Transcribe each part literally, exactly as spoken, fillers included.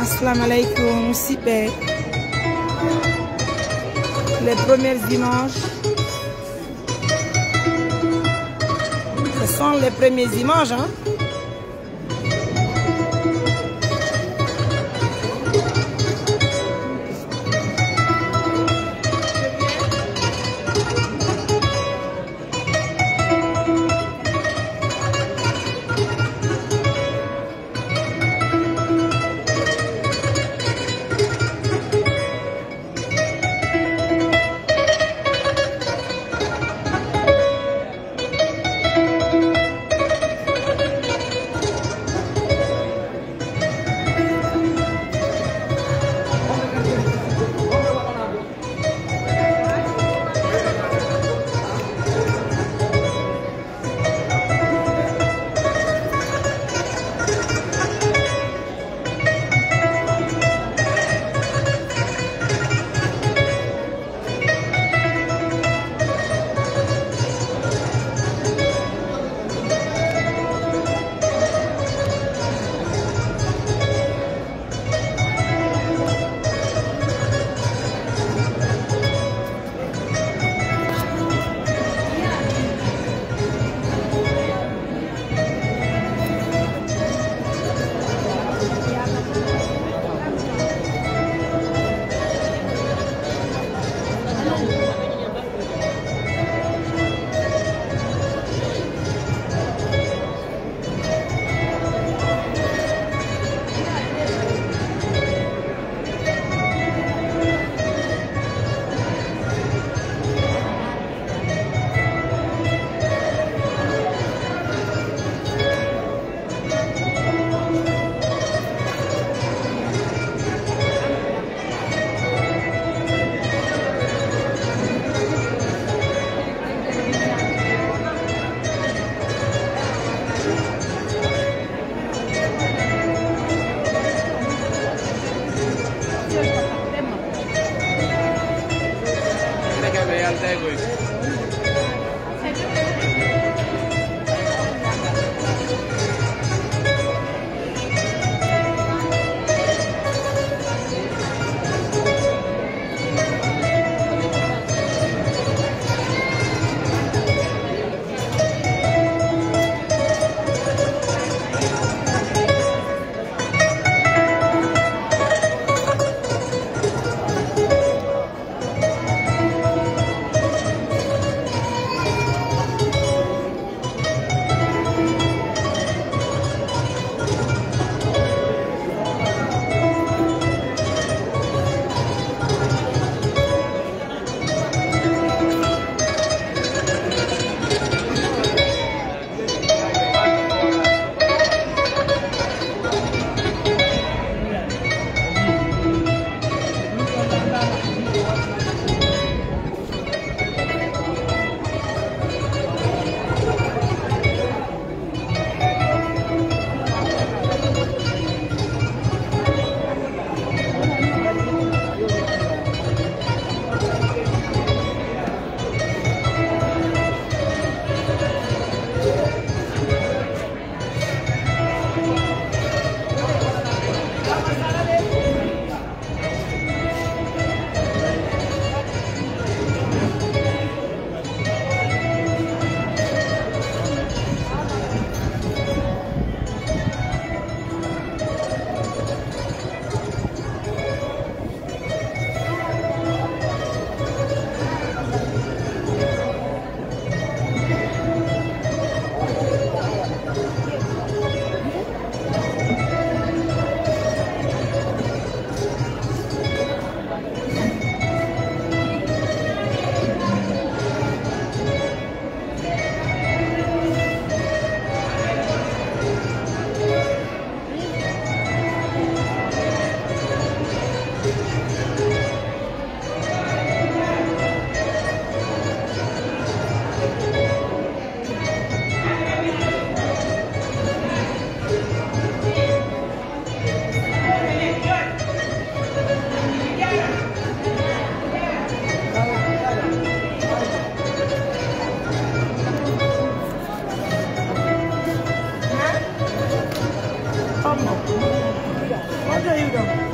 Assalamu alaikum, musidɓe. Les premiers dimanches. Ce sont les premiers dimanches, hein?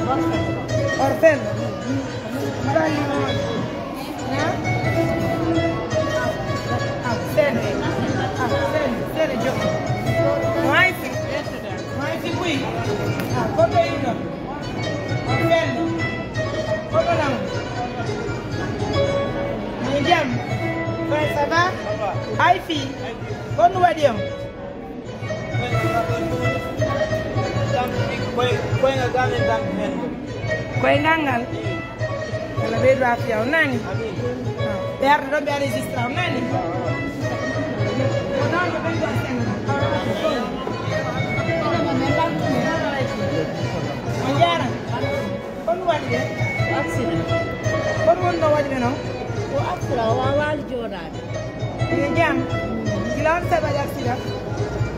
Orphelin. Mbaɗa limo on. Hein? Ah, sene. Ah, sene. Sene jox. Wifey. Wifey buy. Ah, ko to yino. Orphelin. Ko to nan. Ni jam. Frère, ça va? Wifey. Ko no waɗi on? Koy, koy, koy nga gaamen dam hen. Koyngal ngal. Wala ɓeydu afiya, on nani? Amin. Ah, ɓe arde ɗon, ɓe enregistra, on nani? On jaara. Kon waɗi ɓe? Accident. Kon woni no waɗi ɓe non? Ko accident, o waawaali jooɗaade. Yo jam. Gila on saɓa accident?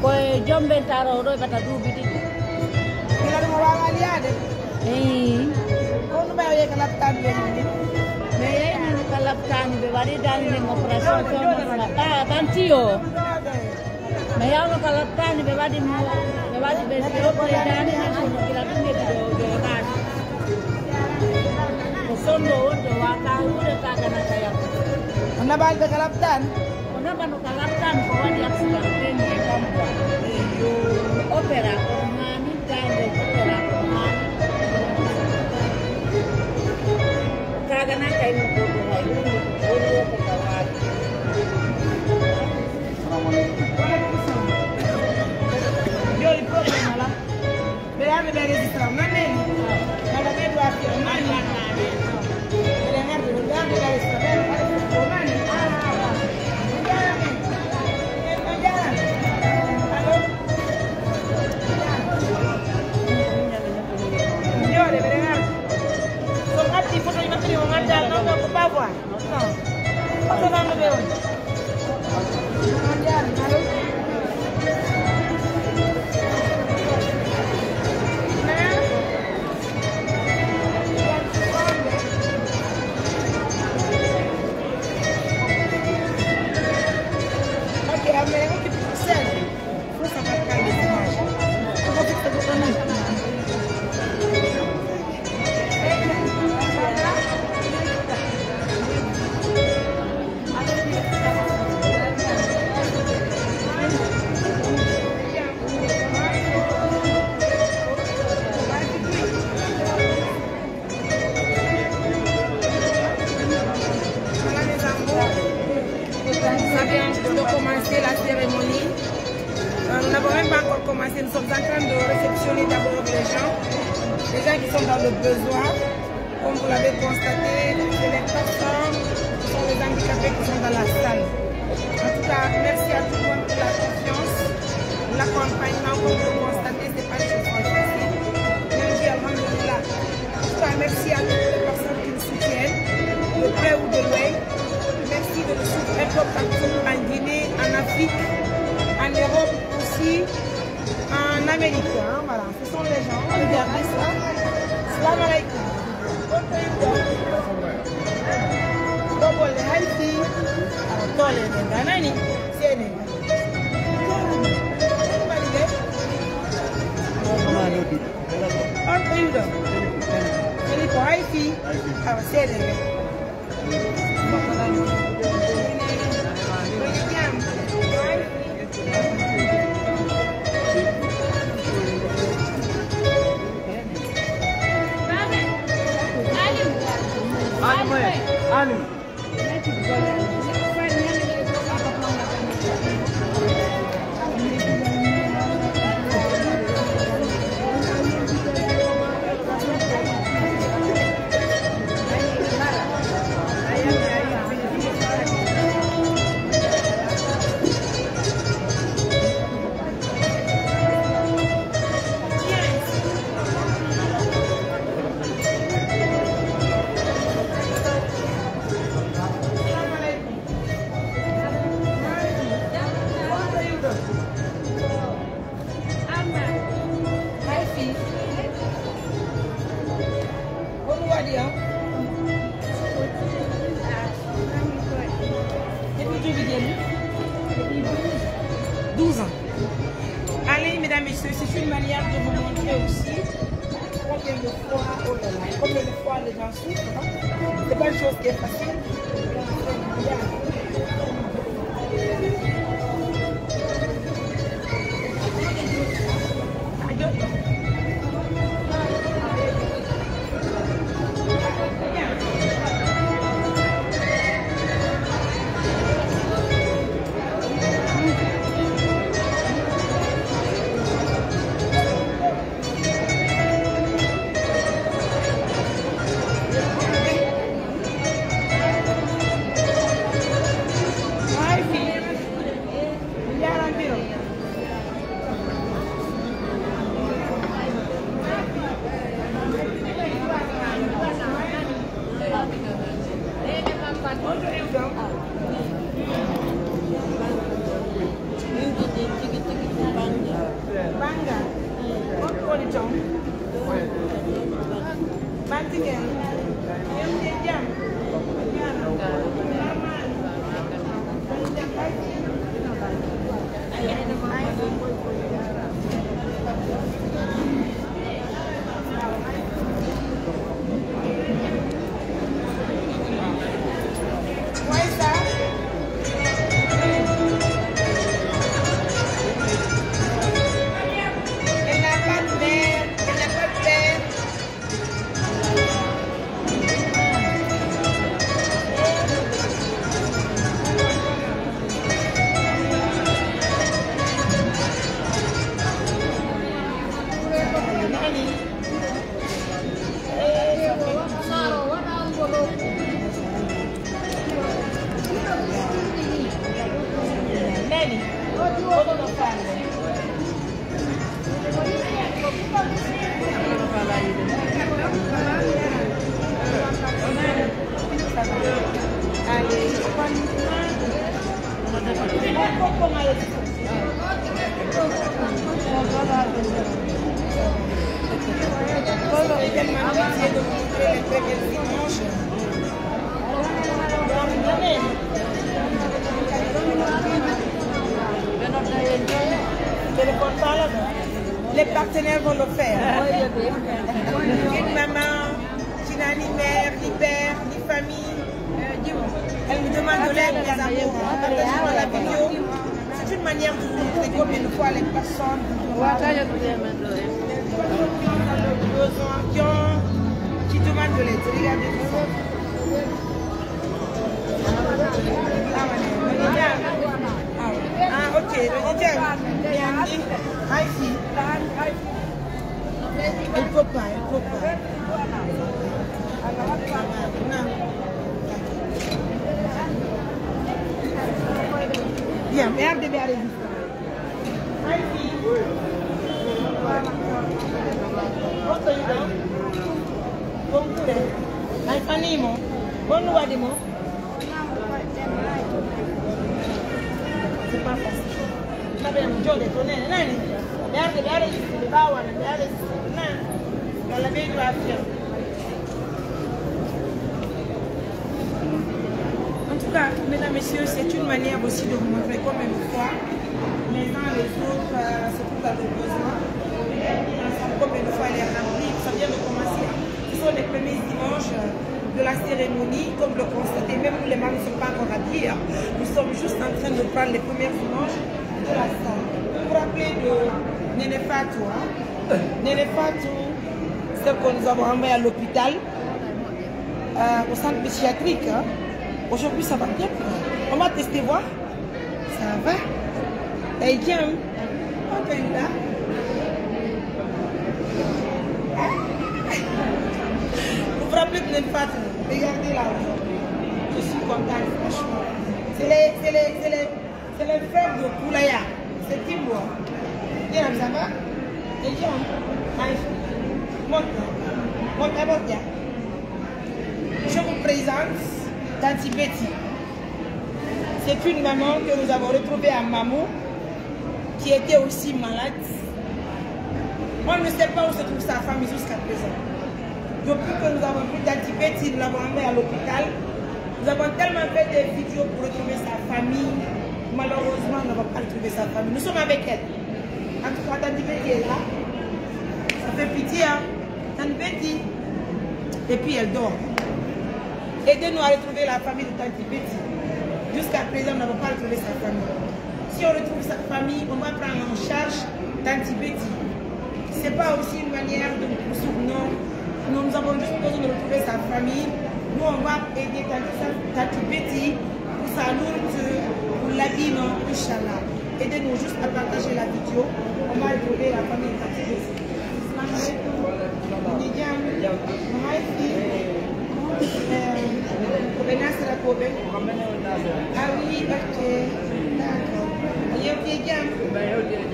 Ko e jombentaaro o ɗo e bata duuɓi ɗiɗi. Gila ɗum o waawaali yaade? Eyi. Ko ɗum ɓe o yehi ka laptaani ɓe yimɓe? Ɓe yeyni ka laptaani, ɓe waɗi daande opération, kono ɓa, ɓanti o. Mi yawno ka laptaani, ɓe waɗi mo, ɓe waɗi ɓe opéré daande, nden kono gila ɗum heɓi ɗo, ɗo ɗaani. Ko sonndo wonde o waawata huuwde, ka gana ka yalta. O naɓaali ɓe ka laptaani? O naɓano ka laptaani, ko waɗi accident, ɓen e kam quoi. Yo opéra, kono haani, daande opéra, kono haani. Ka gana kay mo goɗɗo hay, woni, woni ko ka waali. Salamu aleykum. Wa aleykum salam. Joni problème alaa. Ɓe yaha ɓe registra, on nani? Wala ɓe doit fi, on nani? Ɓe yaha ɓe registra, ɓe yaha ɓe registra, on nani? On jaaraama. On jaaraama. Allo? Jooɗe, ɓe yaha. So ngatti photo ji maɓɓe ɗi, on ngadda, non, non, faut pas voir. Voilà, mes amours. Nous avions juste commencé la cérémonie. Euh, nous n'avons même pas encore commencé. Nous sommes en train de réceptionner d'abord les gens. Les gens qui sont dans le besoin. Comme vous l'avez constaté, c'est les personnes, ce sont les handicapés qui sont dans la salle. En tout cas, merci à tout le monde pour la confiance, l'accompagnement. Comme vous le constatez, c'est pas des choses faciles. Mais on dit, Alhamdulillah. En tout cas, merci à toutes les personnes qui nous soutiennent, de près ou de loin. Merci de nous suivre un peu partout, en Guinée, en Afrique, en Europe aussi, en Amérique, hein, voilà. Ce sont les gens, regardez ça. Salam alaikum. Ɗo bolle hay fii. Awa, tole ɗen, a nani? Seeɗa. On ko yimɗo? Kadi ko hay fii. Awa, seeɗa. Hi, Fee. Ko ɗum waɗi on? Depuis duuɓi jelu? Douze ans. Allez, mesdames, messieurs, c'est une manière de vous montrer aussi. Combien de fois, oh là là, combien de fois les gens souffrent, hein? C'est pas une chose qui est facile. Banga. Honko woni ton? Bantingel. Yonde jam. Téléphone pas là-bas. Les partenaires vont le faire. Une maman qui n'a ni mère, ni père, ni famille. Elle me demande de l'aide, mes amours, hein. Partagez-moi la vidéo. C'est une manière de vous montrer combien de fois les personnes qui ont besoin, qui ont, qui demandent de l'aide. Regardez tout ça. Ah, ok. Hi, fille. Il faut pas, il faut pas. Bien, mais arde bien les Hi, fille. What are you doing? Bon courage. Hi, Fanny, mo. Bon, what do you C'est pas facile. Sabe, mjode, tonene, nani? Ɓe arde, ɓe ara yimɓe, ɓe ɓaawana, ɓe ara yimɓe, nani? Yalla ɓeydu afiya. En tout cas, mesdames, messieurs, c'est une manière aussi de vous montrer combien de fois les uns les autres, euh, se trouvent dans le besoin. Ensemble, combien de fois elle est remplie. Ça vient de commencer, hein. Ce sont les premiers dimanches, euh, de la cérémonie. Comme le constatez, même nous les mamans ne sommes pas encore habillés, hein. Nous sommes juste en train de prendre les premières images de la salle. Vous vous rappelez de Néné Fatou, hein? Néné Fatou, celle que nous avons envoyée à l'hôpital, euh, au centre psychiatrique, hein. Aujourd'hui, ça va bien pour elle. On va tester voir. Ça va? Hey, Jim. Ok, là. Vous vous rappelez de Néné Fatou? Regardez là aujourd'hui. Je suis contente, franchement. C'est les, c'est les, c'est les, c'est les frères de Koulaya. C'est Timbo. Bien, ça va? Hey, Jim. Nice. Monte. Monte, monte. Je vous présente Tati Betty. C'est une maman que nous avons retrouvée à Mamou, qui était aussi malade. On ne sait pas où se trouve sa famille jusqu'à présent. Depuis que nous avons vu Tati Betty, nous l'avons emmenée à l'hôpital. Nous avons tellement fait des vidéos pour retrouver sa famille. Malheureusement, nous n'avons pas retrouvé sa famille. Nous sommes avec elle. En tout cas, Tati Betty est là. Ça fait pitié, hein? Tante Betty, et puis elle dort. Aidez-nous à retrouver la famille de Tante Betty. Jusqu'à présent, nous n'avons pas retrouvé sa famille. Si on retrouve sa famille, on va prendre en charge Tante Betty. C'est pas aussi une manière de nous soutenir. Nous, nous avons juste besoin de retrouver sa famille. Nous, on va aider Tante, Tante Betty pour sa nourriture, pour l'habillement, Inch'Allah. Aidez-nous juste à partager la vidéo. On va retrouver la famille Tante Betty. Assalamu alaikum. Ni jam. Mahaifi. Eh, ko ɓe Nasira ko ɓe? Ah oui, ok. D'accord. A yewti e jam?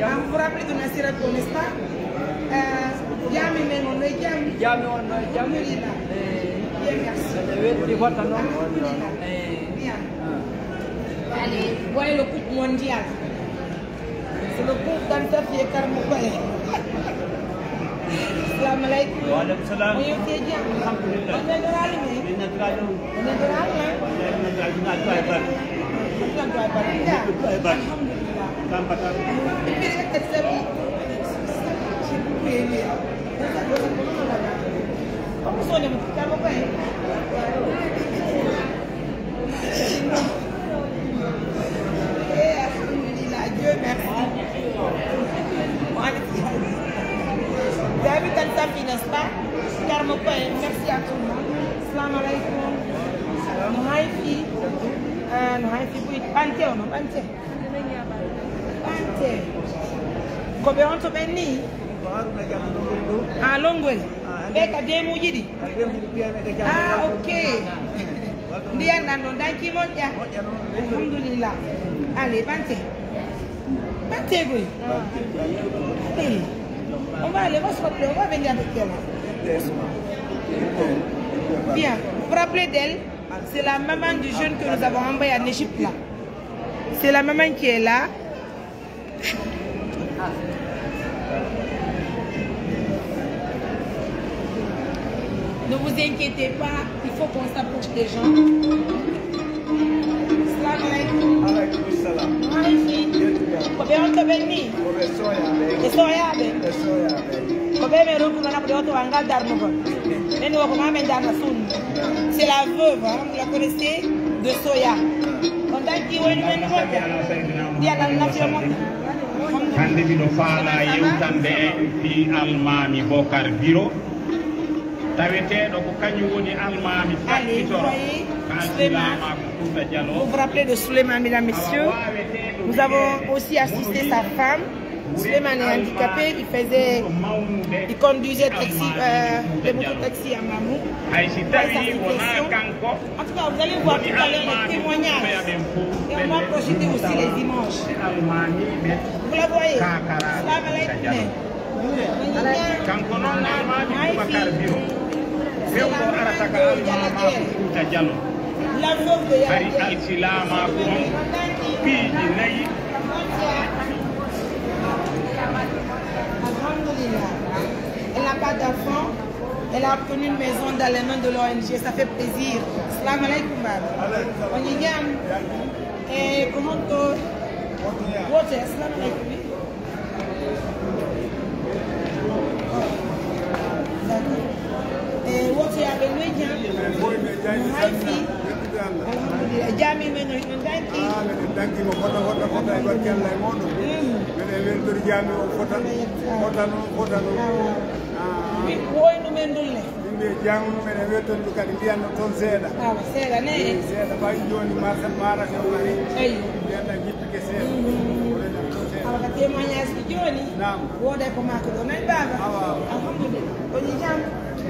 Ah, vous vous rappelez de Nasira ko, n'est-ce pas? Eh, jaami men on no e jam? Jaami on no e jam? Alhamdulillah. Eh, bien, merci. Ɓe welti hoto non. Alhamdulillah. Eh. Bien. Ah. Allez, voyez le couple mondial. C'est le groupe Tante Safi et Karma Koye. Salam alaikum. Wa alaikum salam. On est bien. Alhamdulillah. On est de la ligne. On est de la ligne. On est de la ligne. On est de la ligne. Alhamdulillah. Alhamdulillah. J'ai beaucoup aimé. Comme ça, on est Karma Koye. Eh, alhamdulillah, Dieu merci. Vous avez Tante Safi, n'est-ce pas? Karma Koye, merci à tout le monde. Salam alaikum. No haifi. Ah, no haifi. Bante, ono, bante. Bante. Ko ɓe on to ɓen ni? Ah, Longol. Ɓe ka deemuuji ɗi? Ah, ok. Ndiyan ɗan ɗon danki moƴƴa? Alhamdulillah. Allez, bante. Bante goy. Allez. On va aller, on va se rappeler, on va venir avec elle. Bien. Vous vous rappelez d'elle? C'est la maman du jeune que nous avons envoyé en Égypte là. C'est la maman qui est là. Ne vous inquiétez pas, il faut qu'on s'approche des gens. Salam alaikum. Alaikum salam. Maa ngi fi. Ko ɓe on to ɓen ni? Ko ɓe soyaaɓe. Ɓe soyaaɓe. Ɓe soyaaɓe. Ko ɓe men rokkuno naɓude oto wa ngal darnugol. Men wo ko maa men darna sunna. C'est la veuve, hein, vous la connaissez, de Soya. On danki woni men moƴƴa. Ndiyan ɗan nafi o moƴƴa. Hannde miɗo faalaa yewtande en fii Almaami Bokar Biro, taweteeɗo ko kañum woni Almaami Allez, vous takkitoro voyez, ka Souleymane, alsilaamaaku Fuuta Jaloo. Vous vous rappelez de Souleymane, mesdames, messieurs? Nous avons aussi assisté sa femme. Souleymane est handicapé, il faisait, il conduisait taxi, euh, les mototaxis à Mamou. Hay si tawii wonaa kanko, en tout cas, vous allez voir tout à l'heure les témoignages. Et on va projeter aussi les images. Vous la voyez? Salam alaikum. Kanko non Almaami Boubacar Biro. Fewndo arata ka Almaami Fuuta Jaloo. Hari alsilaamaaku on piiji nayi. Alhamdulillah. Elle n'a pas d'enfant. Elle a obtenu une maison dans les mains de l'O N G. Ça fait plaisir. Salam alaikum, baba. On y gagne. Eh, ko honto wote? Salam alaikum. D'accord. Eh, woto yaa ɓe noy jam? No hay fii? Alhamdulillah. Jaami men no, no danki? Ah, meɗen danki mo fota, fota, fota e barke Allah e mooɗon. Mm. Meɗen weltori jaami o fota. Fota noon, fota noon. Awa. Ah. Mi woynu men ndulle. Yimɓe jannguno men e wettondu kadi mbiyanno toon seeɗa. Awa, seeɗa ne? Eyi, seeɗa ɓay jooni marsa maara ko ari. Eyi. Mbiyanɗa jippike seeɗa. Mhm. Ko reta toon seeɗa. Awa, ka témoignage ɗi jooni. Naam. Wooday ko maa ko ɗo. Nani baaba? Awa, awa. Alhamdulillah. Ko ni jam?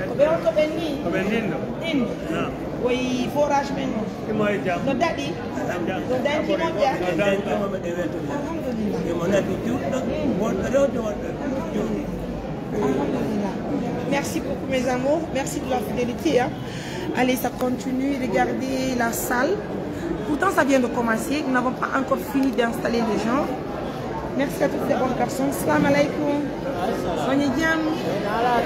Ko ɓe on to ɓen ni? Ko ɓen ɗin ɗo? Ɗin? Naam. Woyi forage men o. Imo e jam. No daɗi? Jam. No danki moƴƴa? No danki. Alhamdulillah. Imo nafi juutɗo. Mm. Wonɓe rewde wonɓe. Alhamdulillah. Alhamdulillah. Merci beaucoup, mes amours. Merci de la fidélité, hein. Allez, ça continue. Regardez la salle. Pourtant, ça vient de commencer. Nous n'avons pas encore fini d'installer les gens. Merci à toutes ces bonnes personnes. Salam alaikum. On est bien.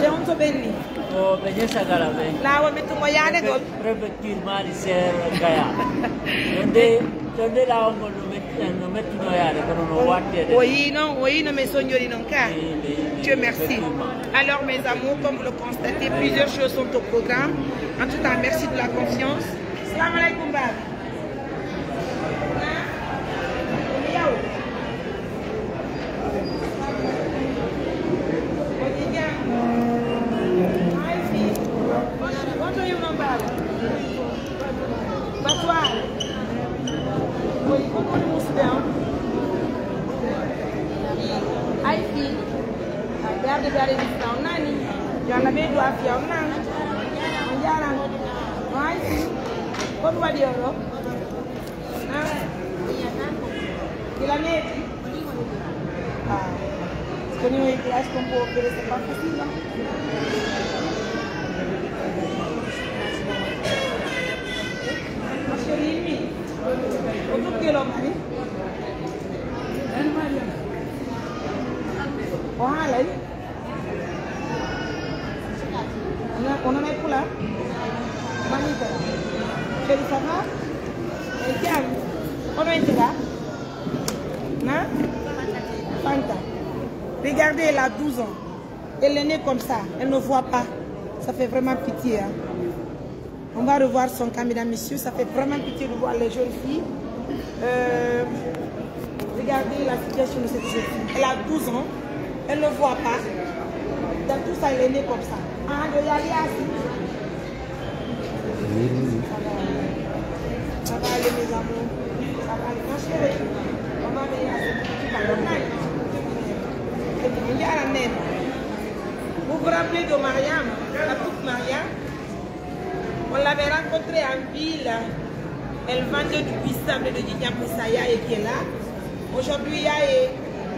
Ɓe on to ɓen ni? Ko ɓe Ɲesagara ɓe. Laawol mettugo yaade gol. Préfecture Mali Seer Gaya. Ɗon de, ɗon de laawol ngol no metti, no mettuno yaade, kono no wattede. O yii non, o yii no men sonjori non ka. Eyi, eyi. Dieu merci. Alors, mes amours, comme vous le constatez, plusieurs choses sont au programme. En tout cas, merci de la confiance. Salam alaikum, Baba. What do you know, Baba? Batwal. Woni ko woni musidɓe am? Ay fii. Ɓe arde ɓe ari ɗisna on nani. Yo Allah ɓeydu afiya on nan. On jaaraama. No ay fii. Ko ɗum waɗi on ɗo? Ah. Gila neeɓi. Ah, parce que nous, les places qu'on peut opérer, c'est pas facile, hein. Ma chérie, mi. O tokki lo mari. O haalay. Ono, ono nay pula. Manita. Chéri, ça va? Eh, jam. Ono intera? Na? Fanta. Regardez, elle a douze ans. Elle est née comme ça. Elle ne voit pas. Ça fait vraiment pitié, hein. On va revoir son cas, mesdames, messieurs. Ça fait vraiment pitié de voir les jeunes filles. Euh, regardez la situation de cette jeune fille. Elle a douze ans. Elle ne voit pas. Dans tout ça, elle est née comme ça. Ah, de Yali Assi. Ça va aller, mes amours. Ça va aller. Ma chérie, on va venir à cette petite. Vous vous rappelez de Mariam, la petite Mariam? On l'avait rencontrée en ville. Elle vendait du bissap et de djidjam pour sa Yaye qui est là. Aujourd'hui, Yaye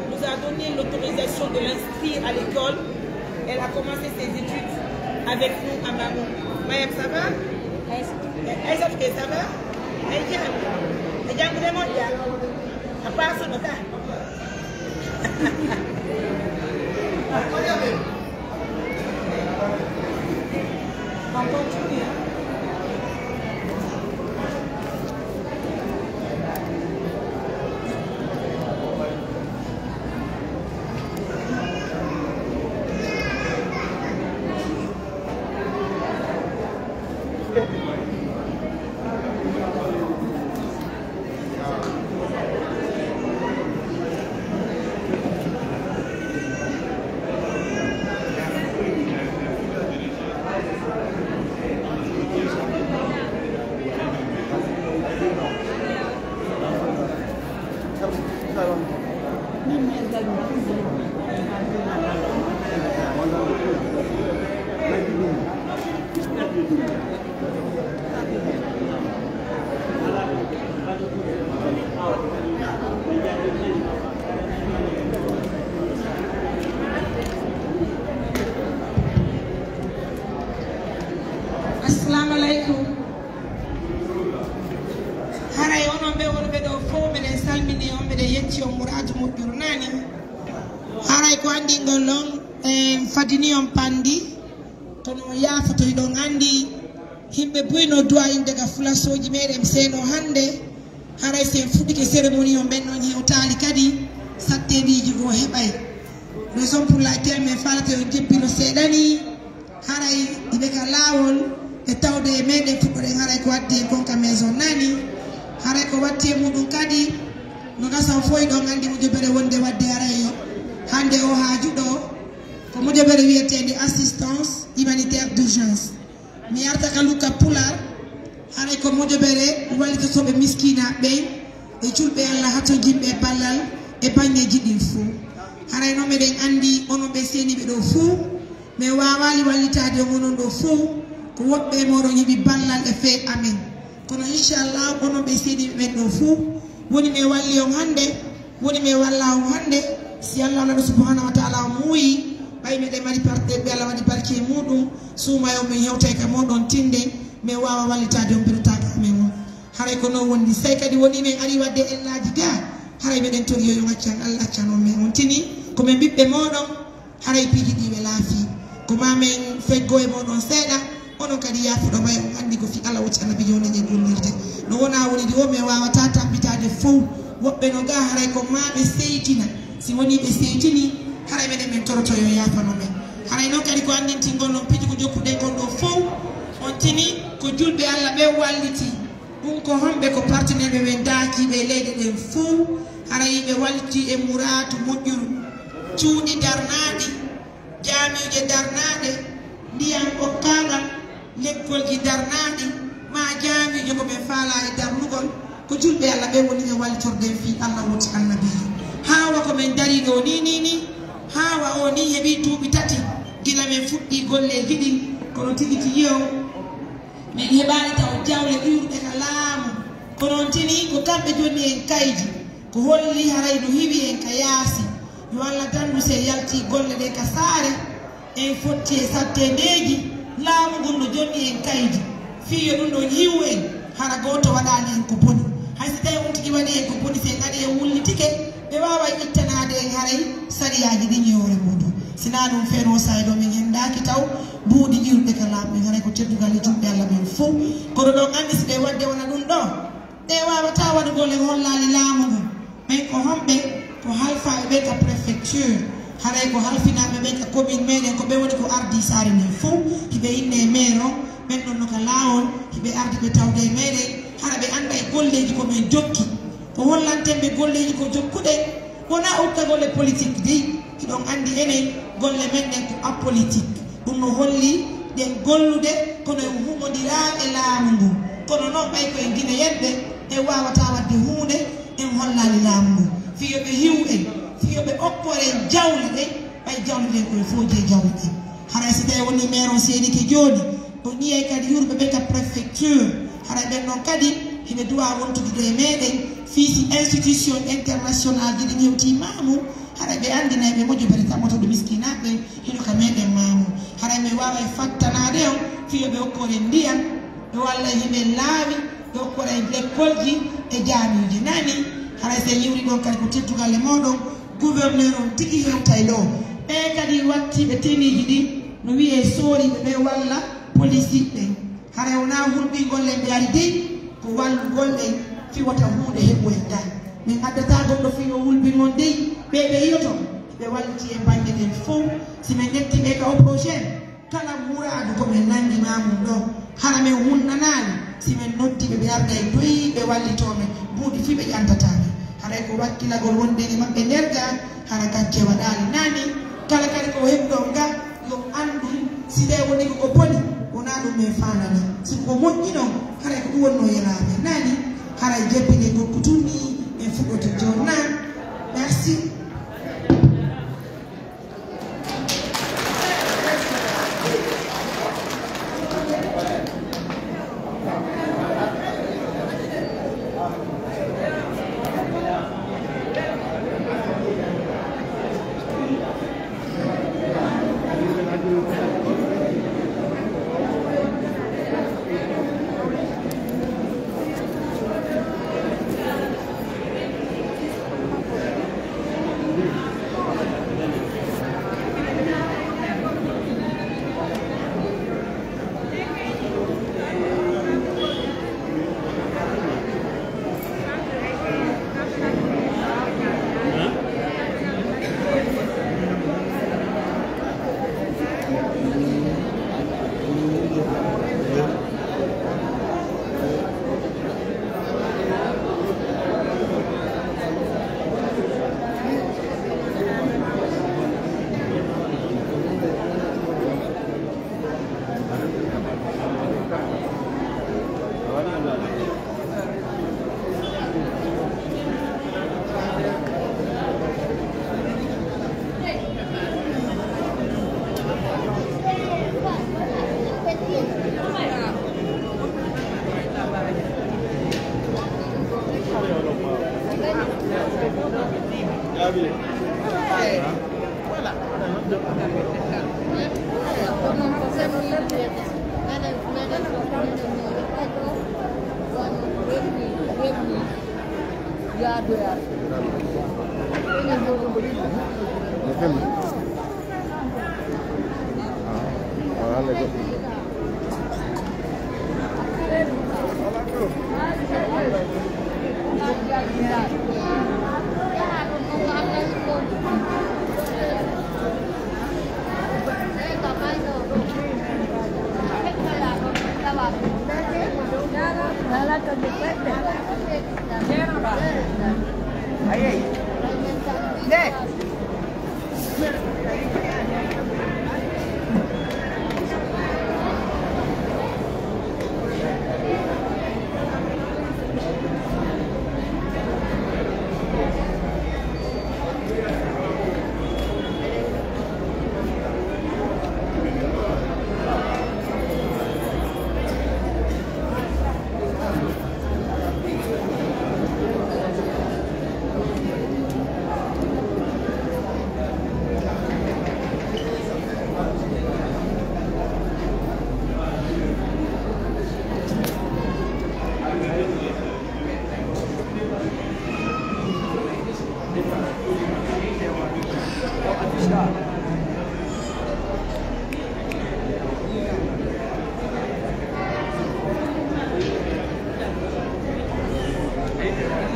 nous a donné l'autorisation de l'inscrire à l'école. Elle a commencé ses études avec nous à Mamou. Mariam, ça va? Est-ce que ça va? Aïe, aïe, aïe, à part ce matin. Assalamu alaikum. Haray onon ɓe wonɓe ɗo fow, meɗen salmini on, meɗen yetti on muraadu moƴƴuru nani. Haray ko anndingol on, en fadini on panndi, kono on yaafoto, hiɗon anndi yimɓe buy no du'a inde ga fulasooji meɗen seno hannde. Haray si en fuɗɗike cérémonie on, ɓen non hewtaali kadi, sattendiiji goo heɓay. Raison pour laquelle min faalata yo jebbiro seeɗa ni. Haray iɓe ka laawol e tawde e meɗen fuɗɗoɗen, haray ko waddi en kon ka maison nani. Haray ko watti e muɗum kadi, no gasa on fof hiɗon anndi mojobere wonde wadde haray hannde o haaju ɗo, ko mojobere wi'eteende assistance humanitaire d'urgence. Mi arta ka luka Pulaar, haray ko mojobere wallitotooɓe miskinaaɓe ɓen, e julɓe Allah hatonjinɓe e ballal e baŋŋeeji ɗin fuu. Haray non meɗen anndi onon ɓe seeniiɓe ɗoo fuu, men waawaali wallitaade on onon ɗoo fuu, ko woɓɓe e mooɗon heɓi ballal e fee amen. Kono inchallah, onon ɓe seeniiɓe ɓen ɗoo fuu, woni men walli on hannde, woni men walla on hannde, si Allah Laɗo subhanahu wa taala on muuyi, ɓay meɗen mari parte, ɓe Allah waɗi barke e muɗum, suumaye on men hewtay ka mooɗon tinnden, men waawa wallitaade on birotaaɗo amen on. Haray ko non wondi. Sey kadi woni men ari wadde ellaaji gaa, haray meɗen tori yo on accan Allah accan on men on tini, ko men ɓiɓɓe mooɗon, haray piiji ɗi welaa fii. Ko maa men feggo e mooɗon seeɗa, onon kadi yaafuɗo may on anndi ko fii Allah woti Annabiijo onon e gollirde. No wonaa woni ɗi o men waawataa tampitaade fow. Woɓɓe no gaa haray ko maa ɓe seytina. Si wonii ɓe seytinii, Haray menen men toroto yo yaafano men. Haray non kadi ko anndintingol non piiji ko jokkuɗen kon ɗoo fow, on tini ko julɓe Alla ɓen walliti. Ɗun ko honɓe? Ko partenaire ɓe ɓen daakiiɓe e leyɗe ɗen fow. Haray ɓe walliti e muraadu moƴƴuru, cuuɗi darnaaɗi, jaamiije darnaaɗe, ndiyan okkaangal, lekkolji darnaaɗi, maa jaamiije ko ɓe faalaa e darnugol, ko julɓe Alla ɓen woni e wallitorde en fii Alla woti Annabiijo. Haa wa ko men darii ɗoo nii, nii, nii, haa wa oo nii heɓii duuɓi tati gila men fuɗɗii golleeji ɗin, kono tigi tigi on, men heɓaali taw jawle iwruɗe ka laamu, kono on tini ko kamɓe jonni en kaydi. Ko holli haray no hiwi en ka yaasi. Yo Alla dandu si en yaltii golle ɗen ka saare, en fotti e satteendeeji. Laamu ngun no jonni en kaydi. Fii yo ɗun ɗon hiwu en, hara gooto waɗaali en ko boni. Hay si tawii on tigi waɗii en ko boni, si en arii en wullitike, ɓe waaway ittanaade en haray sariyaaji ɗin e hoore muuɗum. Si naa ɗun, fenoo saay ɗoo men henndaaki taw buuɗi iwruɗe ka laamu ɗin, haray ko teddugal e julɓe Alla ɓen fow. Kono ɗon anndi si ɓe waɗde wona ɗun ɗoo, ɓe waawataa waɗugol en hollaali laamu ngun. Ɓen ko honɓe? Ko halfaaɓe ɓen ka préfecture. Haray ko halfinaaɓe ɓen ka commune meɗen, ko ɓe woni ko ardii saare nden fow. Hiɓe innee maire on, ɓen ɗon no ka laawol, hiɓe ardi ɓe tawde e meɗen. Hara ɓe annday golleeji ko men jokki. Ko hollanten ɓe golleeji ko jokkuɗen? Wonaa ukkagol e politique dey, hiɗon anndi enen golle men ɗen ko apolitique. Ɗun no holli ɗen gollude, kono en humondiraa e laamu ngun. Kono non, ɓay ko en Gineyenɓe, en waawataa waɗde huunde, en hollaali laamu ngun. Fii yo ɓe hiwu en, fii yo ɓe okkor en jawle ɗen, ɓay jawle ɗen ko e fooji e jawle ɗen. Haray si tawii wonii maire on seedike jooni, o ɲiyay kadi yurɓe ɓen ka préfecture, haray ɓen non kadi hiɓe duwaa wontudude e meɗen, fii si institution international ji ɗin hewtii maamu, haray ɓe anndinay ɓe mojobere tabotoɗo miskinaaɓe ɓen, hino ka meɗen maamu. Haray men waaway fattanaade on, fii yo ɓe okkor en ndiyan, ɓe walla e himen laawi, ɓe okkor en lekkolji e jaamiiji. Nani? Haray si en iwri ɗon kadi ko teddugal e mooɗon, gouverneur on tigi hewtay ɗoo. Ɓee kadi wattiiɓe teniiji ɗin, no wi'ee sooriiɓe ɓen walla polisiiɓe ɓen. Haray wonaa hulɓingol en ɓe ari dey, ko wallugol en fii wota huunde heɓu en gaa. Min addataa goɗɗo fii yo hulɓin on dey, ɓee ɓe yi'oton, ɓe wallitii e baŋŋe ɗen fow. Si men ƴettii ɓe ka o projet, kala muraadu ko men nanngi maa mun ɗoo, hara men hunnanaali, si men noddii ɓe, ɓe arda e doyi, ɓe wallitoo men, buuɗi fii ɓe ƴantataa men. Haray ko wakkilagol wonde e maɓɓe nder gaa, hara gacce waɗaali. Nani, kala kadi ko heɓɗon gaa, yo anndu, si tawii wonii ko boni, wonaa ɗun men faanani. Si ko moƴƴi non, haray ko ɗun wonnoo yelaaɓe. Nani, haray jebbine ngokku tun nii, men fuɗɗoto jooni. Naa, merci.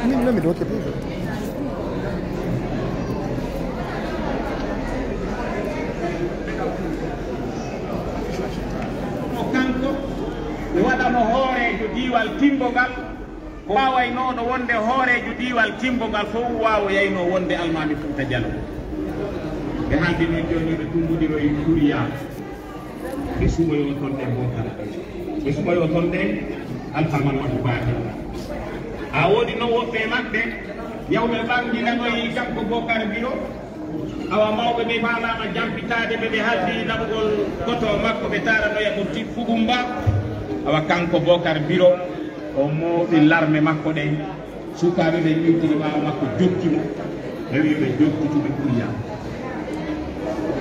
Min, non mi ɗo, capito? Ko kanko, ɓe waɗano hooreejo diiwal Kimbo ngal, ko waawaynooɗo wonde hooreejo diiwal Kimbo ngal fow waawoyaynoo wonde Almaami Fuuta Jaloo. Ɓe haaldi non jooni ɓe tummbondiroyi Kuriyaa. Ɓe suɓoyoo ton ɗen Bookara. Ɓe suɓoyoo ton ɗen Alfa Mammadu Baati. A woodi non woɓɓe e maɓɓe, yawɓe ɓanginanoyi kanko Bookara Biro. Awa mawɓe ɓe faalaama jampitaade ɓe, ɓe haaldi naɓugol goto makko, ɓe taaranoya ko Ti-, Fugumba. Awa kanko Bookara Biro, o mooɓi larme makko ɗen. Sukaaɓe ɓen iwtini ɓaawo makko, jokki mo, ɓe wi'i ɓe jokkutuɓe Ɓuriya.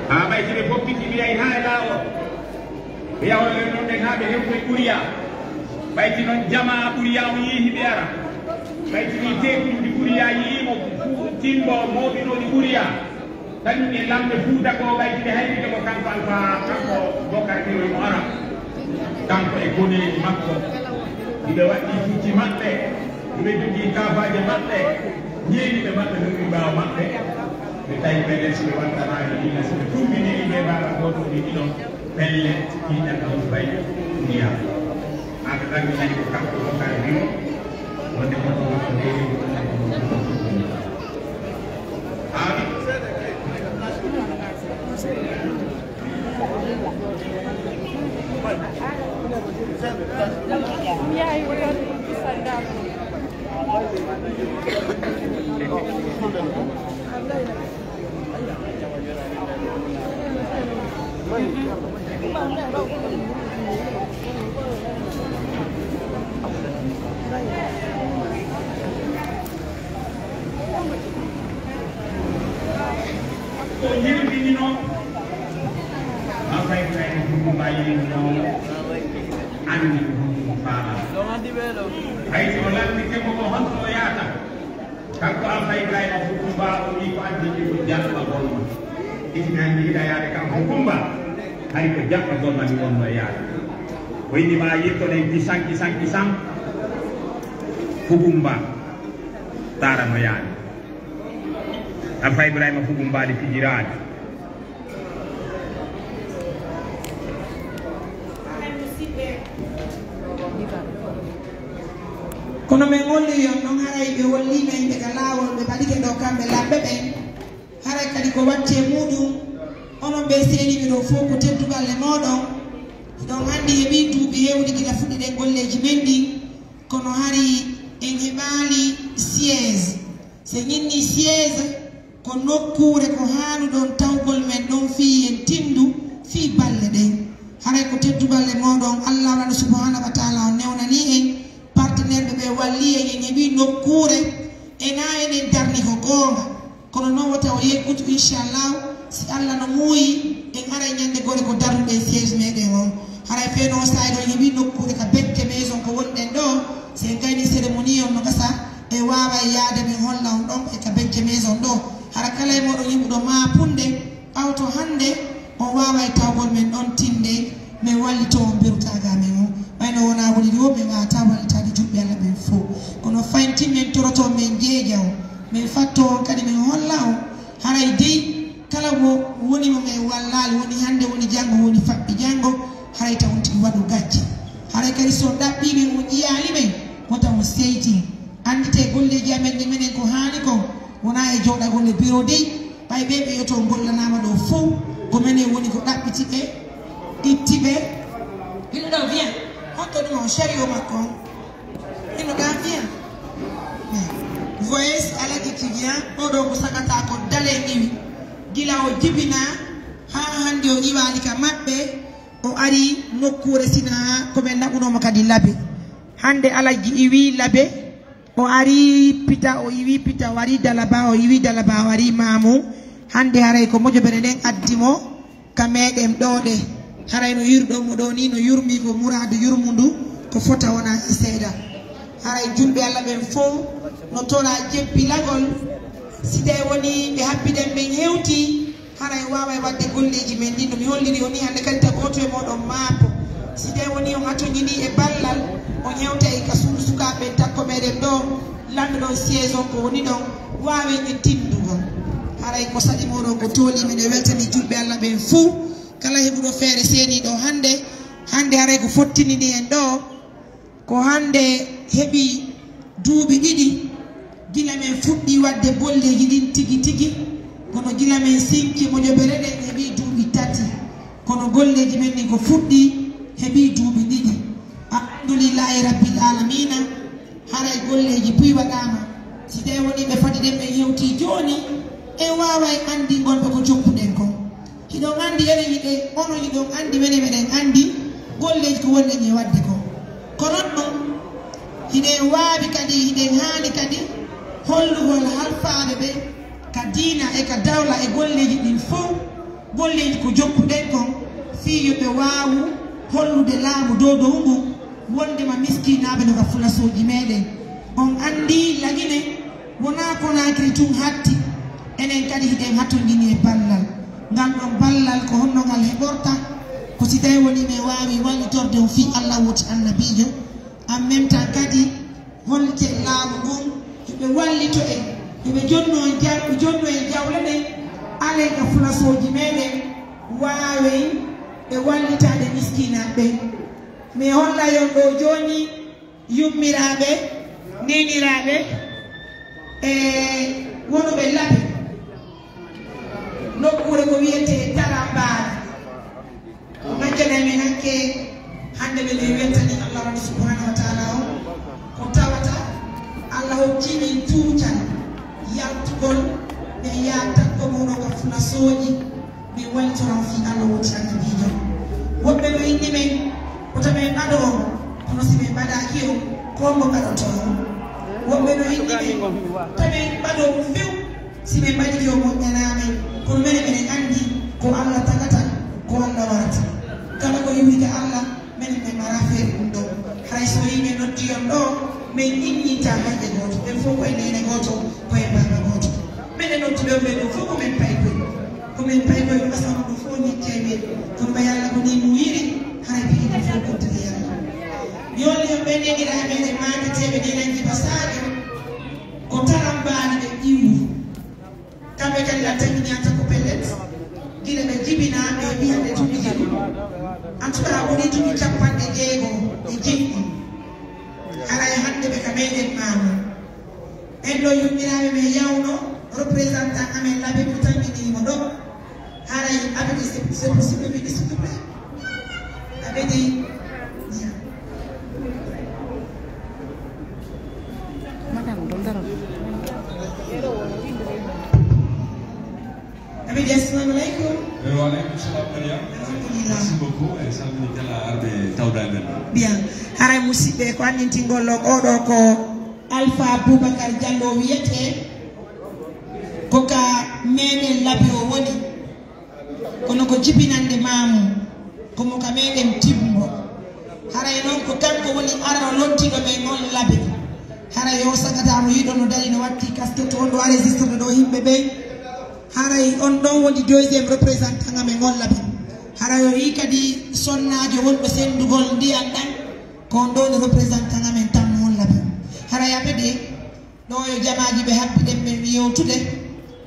Haa ɓay si ɓe fokkiti, ɓe yahi haa e laawol, ɓe yahoyay non ɗen haa ɓe hewtoy Ɓuriya. Ɓay si non jamaa Ɓuriya on yi'i hiɓe ara, ɓay si nii teekuuji Ɓuriya yi'i mo fu-, timbo mooɓinooɗi Ɓuriya. Kañum e lamɓe Fuuta goo ɓay hiɓe hayrike mo kanko Alfaa, kanko Bokar Biro mo ara. Kanko e koneeji makko. Hiɓe waɗɗii pucci maɓɓe, hiɓe jogii kaafaaje maɓɓe, ñeeñuɓe maɓɓe lorri ɓaawo maɓɓe. Ɓe tawi pellet, si ɓe wattanaali ɗiɗo, si ɓe tumbiniri ɓe mbaɗa gooto ɗi ɗiɗo, pellet, ɗiɗan ɗon fay ndiyam. Haa ɓe ɓanginani ko kanko Bokar Biro, wonde ko ɗum ko ndeewi, wonde ko ɗum ko ɗum. Ko yimɓinino, Alfa Ibrahima Fukumba yimɓinino, anndi ko honɗun o faalaa. Hay si o lanndike mo ko honto o yaata, kanko Alfa Ibrahima Fukumba o wi'i ko addi mi ko jaɓɓagol ma. Isi mi anndi hiɗa yaade kan Fukumba, hari ko jaɓɓagol ma mi wonno e yaade. O inni ma yettoɗen kisan, kisan, kisan. Fukumba. Taara no yaani. Alfa Ibrahima Fukumba ɗi fijiraani. Kono men holliri on non, haray ɓe hollii men ɓe ka laawol, ɓe ɓadike ɗo kamɓe lamɓe ɓen. Haray kadi ko watti e muuɗum, onon ɓe seeniiɓe ɗo fow ko teddungal e mooɗon. Hiɗon anndi heɓii duuɓi heewɗi gila fuɗɗiɗen golleeji men ɗin. Kono hari en heɓaali siège. Si en innii siège, ko nokkuure ko haanuɗon tawgol men ɗon fii en tinndu fii balle ɗen. Haray ko teddungal e mooɗon, Allah waɗa subhaanahu wa taala on newnanii en, partenaire ɓe ɓe wallii en, en heɓii nokkuure, enaa enen darni ko goonga. Kono non wota o yeggutu, inchallahu, si Allah no muuyi, en aray ñande gore ko darnuɗen siège meɗen on. Haray feno o saa'i ɗo en heɓii nokkuure ka Becce Maison ko wonɗen ɗo, si en gayni cérémonie on no gasa, e waaway yaade men holla on ɗon e ka Becce Maison ɗo. Hara kala e mooɗon yiɗuɗo maapunde, ɓawto hande, on waaway tawgol men ɗon tinde, men wallitoo on berutaaga men on. Ɓay no wonaa woni ɗo, men waawataa wallitaade julɓe Allah ɓen fow. Kono fayin tin men torotoo men jeeja on, men fattoo on kadi men holla on. Haray dey, kala mo woni mo men wallaali, woni hande, woni janngo, woni faɓɓi janngo, haray taw on tigi waɗu gacce. Haray kadi si on ɗaɓɓii men, on ƴiyaali men, Wota on seytin. Annditee golleeji amen ɗi menen ko haani kon, wonaa e jooɗagol e biro dey. Ɓay ɓee ɓe wi'etee on gollanaama ɗoo fow, ko menen woni ko ɗaɓɓiti ɓe, itti ɓe. Ino ɗoo, viens. Honto ɗum on, chariot makko on? Ino ɗaa, viens. Voyez, Alaji qui vient. Oo ɗoo ko sagata ko Dalen iwi. Gila o jibinaa, haa hannde o iwaali ka maɓɓe. O ari nokkuure Sinaa, ko ɓe naɓunoo mo kadi Labe. Hannde Alaji iwi Labe, o ari Pita, o iwi Pita, o ari Dalaba, o iwi Dalaba, o ari Maamu. Hannde haray ko mojobere nden addi mo ka meɗen ɗoo ɗe. Haray no yurɗon mo ɗoo nii, no yurmii ko muraadu yurmundu, ko fota wonaa e seeɗa. Haray julɓe Alla ɓen fow no toraa jebbilagol. Si tawii wonii ɓe habbiɗen ɓen hewtii, haray waaway waɗde golleeji men ɗin no mi holliri on nii hannde kadi, ta gooto e mooɗon maapo. Si tawii wonii on hatonjinii e ballal, on hewtay ka suudu sukaaɓe ɓen takko meɗen ɗoo, lanndo ɗon siège on ko woni ɗon, waawen e tinndugol. Haray ko saɗi mooɗon ko toolii men e weltanii julɓe Alla ɓen fow, kala heɓuɗo feere seeniiɗo hannde, hannde haray ko fottini en ɗoo. Ko hannde heɓi duuɓi ɗiɗi gila men fuɗɗii waɗde golleeji ɗin tigi tigi, kono gila men sinki mojobere ɗen heɓii duuɓi tati, kono golleeji men ɗin ko fuɗɗii heɓii duuɓi ɗiɗi. Alhamdulillahi Rabbil Aalamiina, haray golleeji buy waɗaama. Si tawii wonii ɓe fadi ɗen ɓen hewtii jooni, en waaway anndingol ɓe ko jokkuɗen kon. Hiɗon anndi enen hiɗen, onon hiɗon anndi, menen meɗen anndi golleeji ko wonɗen e waɗde kon. Kono non, hiɗen waawi kadi, hiɗen haani kadi hollugol halfaaɓe ɓen ka diina e ka dawla e golleeji ɗin fow, golleeji ko jokkuɗen kon, fii yo ɓe waawu hollude laamu dow dow ngun, wonndema miskinaaɓe no ka fulasooji meɗen. On anndi Lagine, wonaa Konaakiri tun hatti, enen kadi hiɗen hatonjini e ballal. Ngal ɗon ballal ko honno ngal heɓorta? Ko si tawii wonii men waawi wallitorde on fii Alla woti Annabiijo, en même temps kadi holliten laamu ngun, yo ɓe wallito en, yo ɓe jonno en jaw-, jonno en jawle ɗen, alen ka fulasooji meɗen, waawen ɓe wallitaade miskinaaɓe ɓen. Mi hollay on ɗoo jooni, yummiraaɓe, neeniraaɓe, e wonuɓe Labe, nokkuure ko wi'etee Tarambaali. Ko majjanay men hakke hannde men e weltani Allah on subhanahu wa ta'ala on. Ko tawata Allah hokkii men tuutal yaltugol, men yaha takko mawɗo ka fulasooji. Min wallitoran fii Allah woti Annabiijo. Woɓɓe no inni men, wota men ɓado on, kono si men ɓadaaki on, ko hombo ɓadoto on? Woɓɓe no inni men, wota men ɓado on few, si men ɓadike on moƴƴanaa men. Kono menen, menen anndi ko Allah tagata, ko Allah warata. Kala ko iwi ka Allah, menen men mara feere ɗum ɗoo. Haray so yimɓe noddi on ɗoo, men inñintaa hay e gooto. Men fow ko e neene gooto, ko e baaba gooto. Menen nodduɓe on ɓen ɗoo fow ko men paykoy. Ko men paykoy ko asama ɗum fow ñiccay men. Kono ɓay Alla ko nii muuyiɗen, haray piiji ɗin fow ɓurtude Yalla. Mi holli on ɓen neeniraaɓe meɗen maaketeeɓe neenan Jiba Saajo, ko Tarambaali ɓe iwri. Kamɓe kadi a tañinii a takko pellet. Gila ɓe jibinaa, ɓe heɓi hannde duuɓi jeɗɗi. En tout cas, wonii duuɓi cappanɗe jeego e jeɗɗi. Haray hannde ɓe ka meɗen maamu. Ɓen ɗoo yummiraaɓe men yawno, représentant amen Labe mo tammini mo ɗoo. Haray Abidi, c'est, c'est possible, Abidi, s'il te plaît. Abidi, viens. Madame, ɗum daro. Abidi, assalamu alaikum. Eh, wa alaikum salam, Maria. Alhamdulillah. Merci beaucoup. E salmini kala arɓe tawda e men. Bien. Haray musidɓe, ko anndintingol on, oo ɗoo ko Alpha Boubacar Diallo wiyetee, ko ka meɗen Labe o woni, kono ko jibinannde maamu, ko mo ka meɗen Timbo. Haray non ko kanko woni arano lottiɗo men on Labe. Haray o sagata mo yiɗo no dari no watti casquette on ɗo a registrede ɗo yimɓe ɓen. Haray on ɗon woni deuxième représentant amen on Labe. Haray o yii kadi sonnaajo wonɗo senndugol ndiyan ɗan, ko on ɗon représentant amen tan on Labe. Haray Abidi, ɗoo yo jamaaji ɓe habbi ɗen ɓen mi yewtude.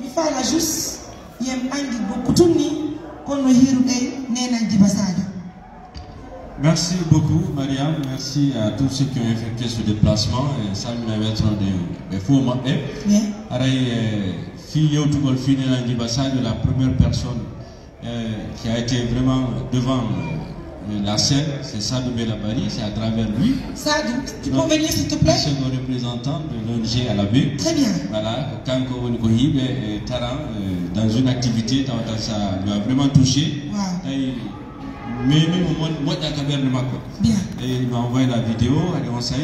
Mi faala juste, yen ɓangi bokku tun ni, kono no hiiruɗen neenan Jiba Saajo. Merci beaucoup, Mariam. Merci à tous ceux qui ont effectué ce déplacement. E salmina wetronde ɓe fof maɓɓe. Bien. Haray, eh, fii yewtugol fii Neena Djiba Sadio, la première personne, euh, qui a été vraiment devant, euh, la scène, c'est Sadou Bella Bari, c'est à travers lui. Sadou, tu peux venir, s'il te plaît ? Donc, c'est un représentant de l'O N G Alabé. Très bien. Voilà, ko kanko woni ko hiiɓe, eh, taran, eh, dans une activité, tawata ça lui a vraiment touché. Waaw. Tawi memi mo mo-, moƴƴa ka ɓernde makko. Bien. Et il m'a envoyé la vidéo, haɗi on say,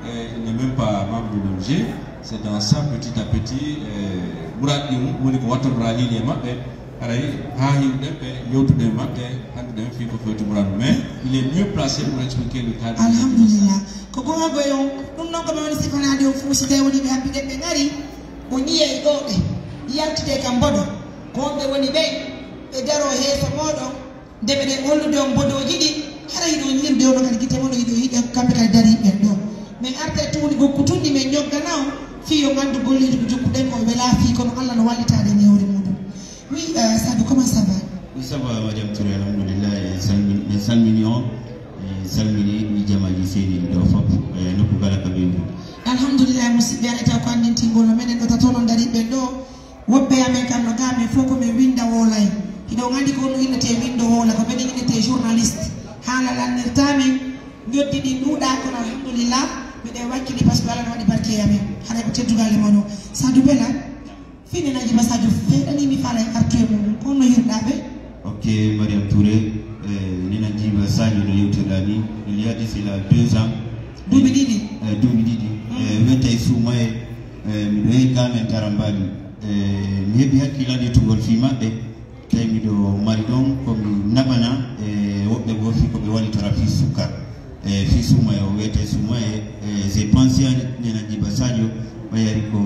eh, il n'est même pas membre de l'O N G. C'est dans ça, petit à petit, eh, muraad ɗi mum woni ko wattoraa lili e maɓɓe. Haray haa hiwɗen ɓe yewtude e maɓɓe, hannduɗen fii ko fewti muraadu. Mais il est mieux placé pour expliquer le cadre de Alhamdulillah. Ko goonga e on, ɗum noon ko ɓe woni sifanaade on fuu, si tawii woni ɓe haɓɓiɗen ɓe ngari, o ñiiye e ɗoo ɓe, yaltide kam mboɗo, ko on ɓe woni ɓen, ɓe daroo heeso mooɗon, nde meɗen hollude on bodooji ɗin, hara hiɗon yiirude on kadi gite mon, hiɗon yiɗi kamɓe kadi darii ɓen ɗoo. Men arta e tuundi gokku tun ɗi men ñoggana on, fii yo nganndu golleeji ko jokkuɗen ko welaa fii, kono Alla no wallitaade e newre muuɗum. Oui, euh, Sadou, comment ça va ? Oui, ça va, Mariam Touré, alhamdulillah, e salmi-, en salmini on, e salmini mi jamaaji seeniiɗi ɗoo fof, e nokku kala ka ɓe woni. Alhamdulillah, musidɓe, aɗa taw ko anndintingol no menen ɗo tato non darii ɓen ɗoo, woɓɓe amen kam no gaa men fof ko men winnda woolay. Hiɗon anndi ko no innetee winndo woola, ko menen innetee journaliste. Haala lannirtaa men, ñoddi ɗin ɗuuɗaa, kono alhamdulillah, miɗen wakkili par ce que Alla no waɗi barke e amen. Haray ko teddungal e mon o. Sadou Bella, Fii Neena Djiba Sadio, feeɗanii mi faala en artu e muuɗum, ko honno yiiruɗaa ɓe ? Ok, Mariam Touré, eh, Neena Djiba Sadio no yewtirɗaa ni, il y a de cela deux ans. Duuɓi ɗiɗi. Eh, duuɓi ɗiɗi. Mm. Eh, wiyetee Suumaye, eh, miɗo yehi ga men Tarambaali. Eh, mi heɓi hakkilantugol fii maɓɓe, tawi miɗo mari ɗon ko mi naɓana, eh, woɓɓe goo fii ko ɓe wallitora fii sukkar. E fii Suumaye o wiyetee Suumaye, e, j'ai pensé à Neena Djiba Sadio, ɓay ari ko,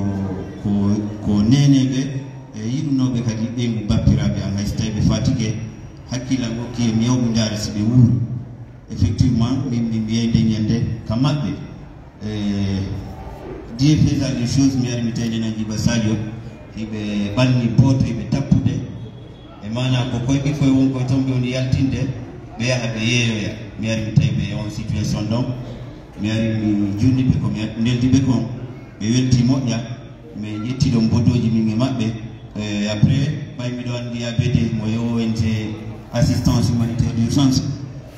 ko, ko neeneeɓe, e, yiɗunooɓe kadi ɓeyngu bappiraaɓe an, hay si tawii ɓe fatigué, hakkillan okki e mi yaw mi ndaara si ɓe wuuri. Effectivement, min mi wiyay nden ñannde ka maɓɓe. E, Dieu faisant des choses, mi ari mi tawi Neena Djiba Sadio, hiɓe ɓanni booto, hiɓe tappude. E maanaa ko koye ɓikkoy won koye ton ɓe woni yaltinde, ɓe yaha ɓe yeeyoya. Mi ari mi tawi ɓe e on situation ɗon. Mi ari mi juulni ɓe ko mi neldi ɓe kon. Ɓe welti moƴƴa. Mi ƴetti ɗon bodooji min e maɓɓe. E après, ɓay miɗo anndi A B D mo e O N G assistance humanitaire d'urgence.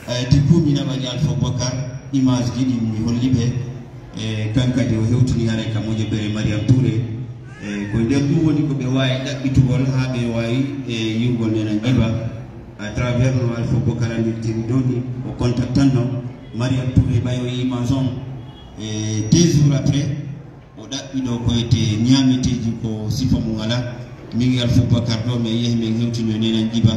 E, du coup, mi naɓani Alpha Boubacar image ji ɗin mi holli ɓe. E, kan kadi o hewtini haray ka moƴƴere Mariam Touré. E, ko nder ɗum woni ko ɓe waawi ɗaɓɓitugol haa ɓe waawi, e, yi'ugol Neena Djiba à travers no Alpha Boubacar anndintiri ɗoo ni, o contactanno Mariam Touré ɓay o yi'i image on. E, deux jours après, o ɗaɓɓi ɗoo ko etee ñaameteeji ko sifa mum alaa. Min e Alpha Boubacar ɗoo, men yehi men hewtino e Neena Djiba.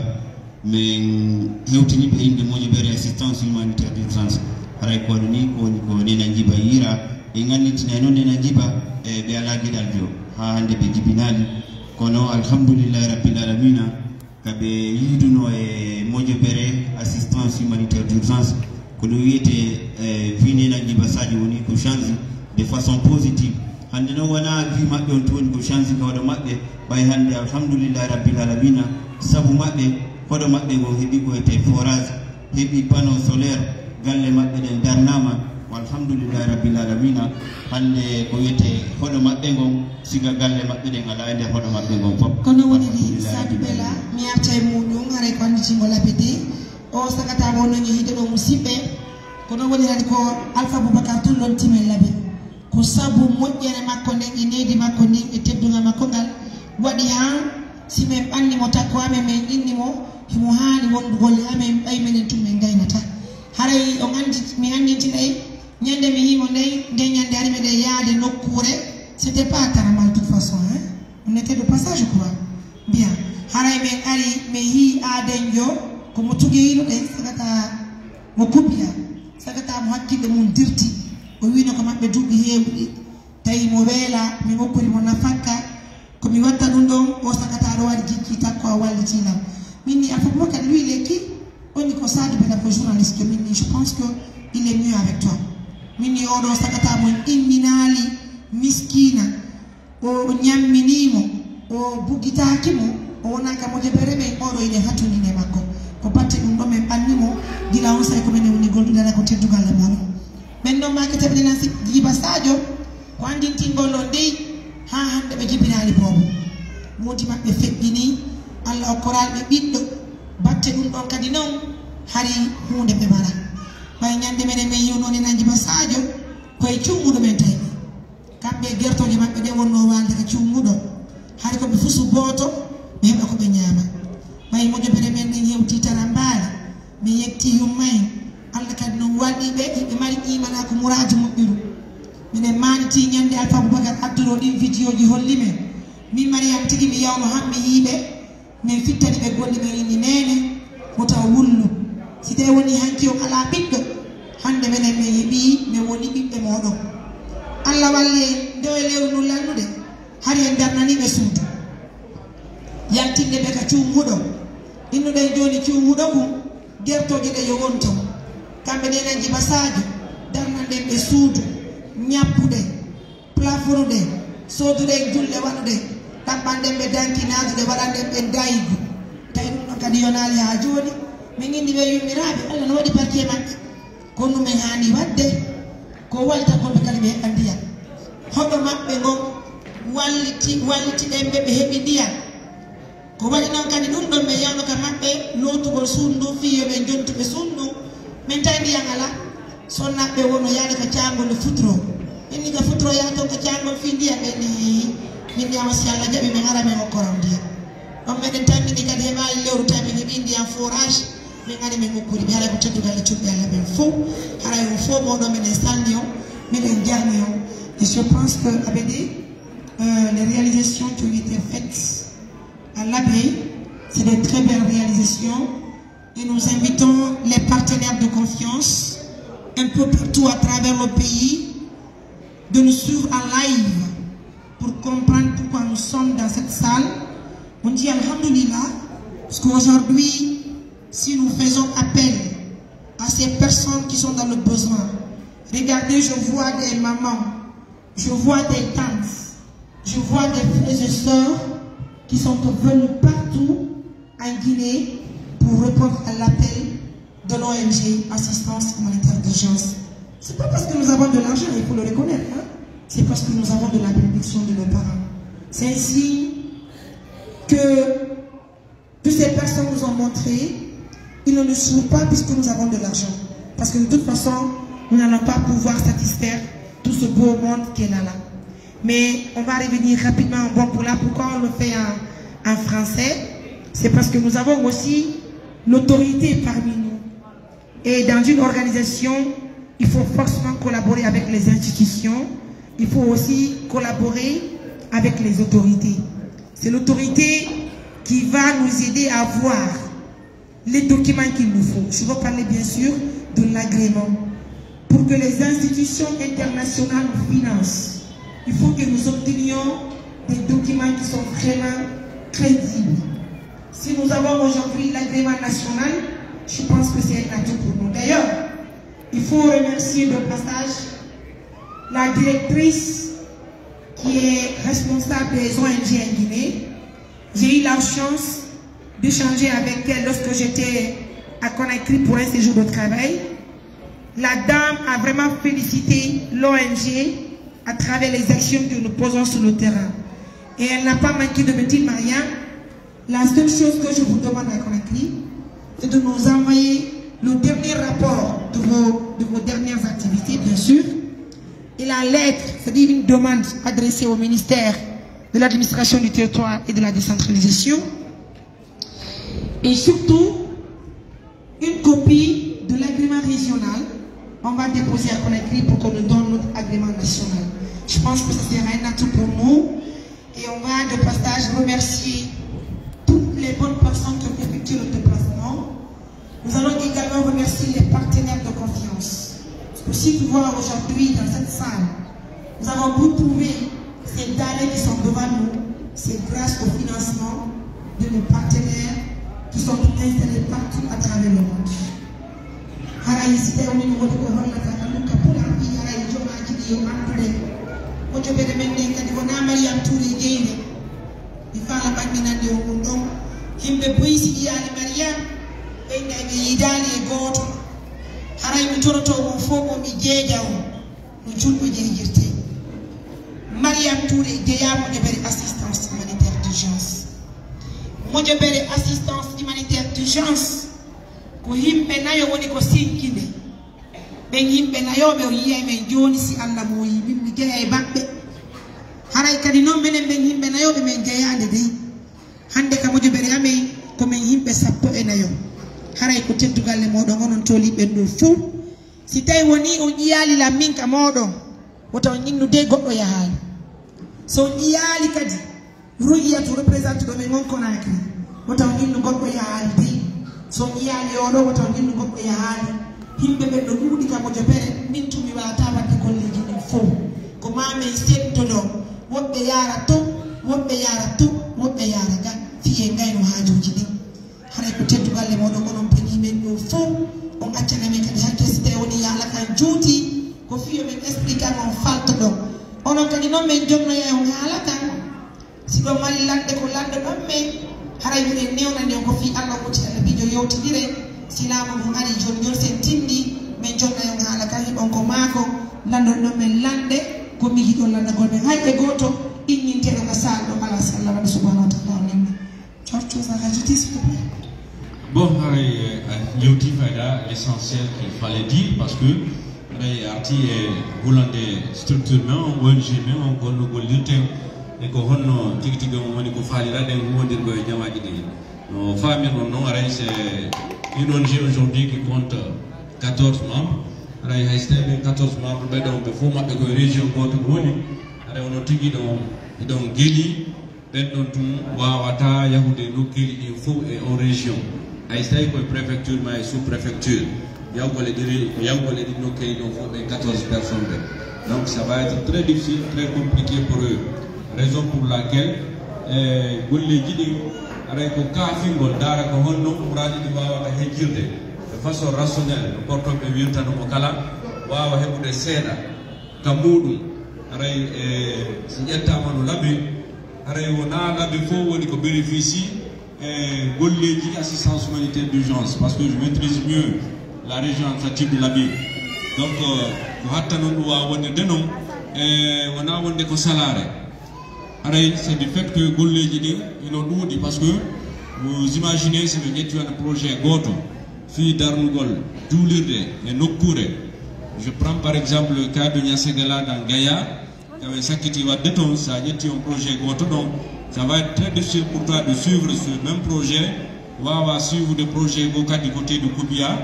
Men hewtini ɓe innde moƴƴere assistance humanitaire d'urgence. Haray ko waɗi ni, ko woni ko Neena Djiba yiira. En annitinay noon Neena Djiba, e ɓe alaa geɗal jo. Haa hannde ɓe jibinaali. Kono alhamdulillahi rabbil alamina, ka ɓe yiidunoo e moƴƴere assistance humanitaire d'urgence, ko ɗum wiyetee, e, fii Neena Djiba Sadio woni ko change de façon positive. Hannde noon wonaa vie maɓɓe on tun woni ko change ka hoɗo maɓɓe, ɓay hannde alhamdulillahi rabbil alamina, sabu maɓɓe, hoɗo maɓɓe ngon heɓi ko wiyetee forage, heɓi panneau solaire, galle maɓɓe ɗen darnaama, walhamdulillahi rabbil alamina. Hannde ko wiyetee hoɗo maɓɓe ngon, siga galle maɓɓe ɗen alaa e nder hoɗo maɓɓe ngon fof. Kono woniri Alhamdulillahi Sadou rabbil Bella, alamina. Mi arta e muuɗum, haray ko annditingol labiti. O sagata wonno ñehide ɗo musiɓɓe, ko non woni hade ko Alpha Boubacar tun lonti men labi. Ko sabu moƴƴere makko nden e needi makko ndin e teddungal makko ngal waɗi han si men ɓanni mo takko amen, men inni mo himo haani wondugol e amen, ɓay menen tun men gaynata. Haray on anndi, mi anndintinay ñande mi yii mo nden, nden ñande ari meɗen yaade nokkuure, c'était pas Taramal toute façon, hein. On était de passage, quoi. Bien. Haray men ari, men yii aadenjo, ko mo tugeyiino ɗen, sagata mo kubiya, sagata mo hakkille mum dirti. O wiino ko maɓɓe duuɓi heewuɗi, tawi mo weela, mi okkori mo nafakka. Ko mi watta ɗum ɗon, o sagata ɗo waɗi jikki takko a wallitii lan. Min ni, Alpha Boubacar, lui, il est qui ? On dit ko Sadou Bella ko journaliste, min ni, je pense que il est mieux avec toi. Min ni, oɗo sagata mo imminaali, miskiina. O ñamminii mo, o bugitaaki mo, o wonaa ka moƴƴere men, oɗo ine hatundini e makko. Ko batte ɗum ɗo men ɓanni mo, Ila on saa'i ko menen woni gollude, alaa ko teddungal e mooɗon. Ɓen non maaki tabiɗen an si Jiiba Saajo, ko anndintingol on dey, haa hannde ɓe jibinaali boobo. Moodi maɓɓe feƴƴinii, Alla okkoraali ɓe ɓiɗɗo, batte ɗun ɗon kadi non, hari huunde ɓe mara. Ɓay ñannde menen men yi'unoo nen an Jiiba Saajo, ko e cuumuɗo men tawi. Kamɓe e gertooje maɓɓe ɗen wonnoo waalde ka cuumuɗo. Hari ko ɓe fusu gooto, ɓe heɓa ko ɓe ñaama. Ɓay mojobere men nden hewtii tarambaali, mi yettii yumma en. Alla kadi non waɗi ɓe, ɓe mari iimaanaaku muraadu moƴƴuru. Minen maanitii ñande Alfa Abubakar addoroo ɗin vidéoji holli men. Min Mariyam tigi mi yawno han mi yi'i ɓe. Min fittani ɓe golli men inni neene, wota o wullu. Si tawii wonii hanki on alaa ɓiɗɗo, hannde menen men heɓii, men woni ɓiɓɓe mooɗon. Alla walli en, nde o e lewru ndun lannude, hari en darnanii ɓe suudu. Yaltinde ɓe ka cuumuɗo. Innuɗen jooni cuumuɗo kun, gertooje ɗen yo won ton. Kamɓe ɗen nan Jiiba Saajo, darnanɗen ɓe suudu, ñabbuɗen. Plafonuɗe, sooduɗe e julɗe waɗuɗe, ɗaɓɓanɗen ɓe danki naaduɗe, waɗanɗen ɓe daygu. Tawi ɗun ɗon kadi yonaali haa jooni. Min inni ɓe yummiraaɓe, Alla no waɗi barki e maɓɓe. Ko ɗun men haani waɗde, ko wallitagol ɓe kadi ɓe heɓa ndiyan. Hoɗo maɓɓe ngon walliti, wallitiɗen ɓe, ɓe heɓi ndiyan. Ko waɗi non kadi ɗun ɗon men yawno ka maɓɓe lootugol suudu ndun fii yo ɓe jontu ɓe suudu ndun. Men tawi ndiyan alaa. Sonnaaɓe wonno yaade ka caangol e futuro. Inni ka futuro yaha ton ka caangol fii ndiyan ɓe inni min ndiyan o si Alla jaɓi men ara men okkoran ndiyan. Ɗon meɗen tammini kadi heɓaali lewru tawi men heɓi ndiyan forage. Min ari men okkori ɓe haray ko teddungal e cuɓɓe Alla ɓen fow. Haray on fow mawɗo meɗen salni on, meɗen jarni on. Et je pense que avec des, euh, les réalisations qui ont été faites à l'Abbey, c'est des très belles réalisations. Et nous invitons les partenaires de confiance un peu partout à travers le pays de nous suivre en live pour comprendre pourquoi nous sommes dans cette salle. On dit Alhamdulillah, parce qu'aujourd'hui, si nous faisons appel à ces personnes qui sont dans le besoin, regardez, je vois des mamans, je vois des tantes, je vois des frères et sœurs qui sont venus partout en Guinée pour répondre à l'appel de l'O N G Assistance Humanitaire d'Urgence. C'est pas parce que nous avons de l'argent, il faut le reconnaître, hein. C'est parce que nous avons de la bénédiction de nos parents. C'est un signe que toutes ces personnes nous ont montré, ils ne nous suivent pas puisque nous avons de l'argent. Parce que de toute façon, nous n'allons pas pouvoir satisfaire tout ce beau monde qui est là, là. Mais on va revenir rapidement en bon pour là. Pourquoi on le fait en, en français ? C'est parce que nous avons aussi l'autorité parmi nous. Et dans une organisation, il faut forcément collaborer avec les institutions, il faut aussi collaborer avec les autorités. C'est l'autorité qui va nous aider à voir les documents qu'il nous faut. Je veux parler bien sûr de l'agrément. Pour que les institutions internationales nous financent, il faut que nous obtenions des documents qui sont vraiment crédibles. Si nous avons aujourd'hui l'agrément national, je pense que c'est un atout pour nous. D'ailleurs, il faut remercier de passage la directrice qui est responsable des O N G en Guinée. J'ai eu la chance d'échanger avec elle lorsque j'étais à Conakry pour un séjour de travail. La dame a vraiment félicité l'O N G à travers les actions que nous posons sur le terrain. Et elle n'a pas manqué de me dire, Mariam, la seule chose que je vous demande à Conakry, c'est de nous envoyer le dernier rapport de vos, de vos dernières activités, bien sûr, et la lettre, c'est-à-dire une demande adressée au ministère de l'administration du territoire et de la décentralisation, et surtout une copie de l'agrément régional. On va déposer à Conakry pour qu'on nous donne notre agrément national. Je pense que ce sera un atout pour nous. Et on va de passage remercier toutes les bonnes personnes qui ont effectué le déplacement. Nous allons également remercier les partenaires de confiance. Parce que si vous voyez aujourd'hui dans cette salle, nous avons retrouvé ces damés qui sont devant nous, c'est grâce au financement de nos partenaires qui sont installés partout à travers le monde. Haray si tawii no woodi ko hollata tan ɗum ka Pulaar, fii haray jomaaji ɗi yo anndude. Ko jogede men nden kadi wonaa Mariam Touré jeyde. Mi faala ɓanginande on ɗum ɗon. Yimɓe buy si yiyaali Mariam, ɓe inna ɓe yiidaali e gooto. Haray mi toroto on fow mo mi jeeja on no julɓe jeejirtee. Mariam Touré jeyaa mojobere assistance humanitaire d'urgence. Mojobere assistance humanitaire d'urgence ko yimɓe nayo woni ko sinkinde. Ɓen yimɓe nayo ɓe o yi'ay men jooni, si Alla muuyi, min mi jeyay maɓɓe. Haray kadi non menen ɓen yimɓe nayo ɓe men jeyaande dey. Hannde ka mojobere amen ko men yimɓe sappo e nayo. Haray ko teddugal e mooɗon onon tooliiɓen ɗum fow. Si tawi wonii on ƴiyaali lan min ka mooɗon, wota on innu dey goɗɗo yahaali. So on ƴiyaali kadi, Ru'iyatu represente ɗo men on Conakry. Wota on innu goɗɗo yahaali dey. So on ƴiyaali oo ɗoo, wota on innu goɗɗo yahaali. Yimɓe ɓen no ɗuuɗi ka mojobere, min tun mi waawataa waɗde golleeji ɗin fow. Ko maa men seddodoo, woɓɓe yaara ton, woɓɓe yaara ton, woɓɓe yaara ga, fii en ngayno haajuuji ɗin. Haray ko teddugal e mooɗon, onon peñii men ɗoo fow, on accanay men kadi hakkee si tawii wonii haala kan juutii, ko fii yo men expliquer on faltoɗon. Onon kadi non men jonnoyay on haala kan. Si ɗon mari lanɗe ko lanɗoɗon men, haray miɗen newnani on ko fii Alla woti Alla bijo yewtindire. Si laamu ngun arii joni joni sen tinndii, men jonnay on haala kan, hiɓon ko maako, lanndon ɗon men lanɗe, ko miijiɗon lanndagol men. Hay e gooto inninteeɗo ka saal ɗo alaa, si Alla waɗi subhanahu wa taala o newna. Autre chose à rajouter, s'il te plaît? Bon, haray, eh, a yewti fayda l'essentiel qu'il fallait dire, parce que haray arti e hulande structure men on, O N G men on, holno gollirten, e ko honno tigi tigi on woni ko faaliraɗen huwondirgol e jamaaji ɗin. No faamirɗon non, haray c'est une O N G aujourd'hui qui compte quatorze membres. Haray hay so tawi ɓen quatorze membres ɓe ɗon, ɓe fof maɓɓe koye région gooto ɓe woni, haray onon tigi ɗon, hiɗon geli. Ɓen ɗon tun waawataa yahude nokkeeli ɗin fow e on région. Hay so tawi koye préfecture maa e sous-préfecture, yahgol e ɗin, yahgol e ɗin nokkeeli ɗon fow ɓen quatorze personnes ɓen. Donc, ça va être très difficile, très compliqué pour eux. Raison pour laquelle, eh, golleeji ɗin, haray ko kaafingol, ndaara ko honno umraaji ɗin waawata hejjirde de façon rationnelle, no kortooɓe wirta no mo kala, waawa heɓude seeɗa ka muuɗum. Haray, eh, si ƴettaama no labi, haray wonaa labi fow woni ko bénéficie, eh, golleeji assistance humanitaire d'urgence, parce que je maîtrise mieux la région administrative de Labi. Donc, euh, ko hatta non ɗum waawa wonirde non, eh, wonaa wonde ko salaare. Haray, c'est du fait que golleeji ɗin ino ɗuuɗi, parce que vous imaginez, si ɓe ƴetti wano projet gooto fii darnugol juulirde e nokkuure, je prends par exemple le cas de Niassagala dans Gaïa, ka ɓe sakkiti waɗde ton, si a ƴetti on projet gooto ɗon, ça va être très difficile pour toi de suivre ce même projet, waawa suivre de projet goo kadi côté de Koubiya,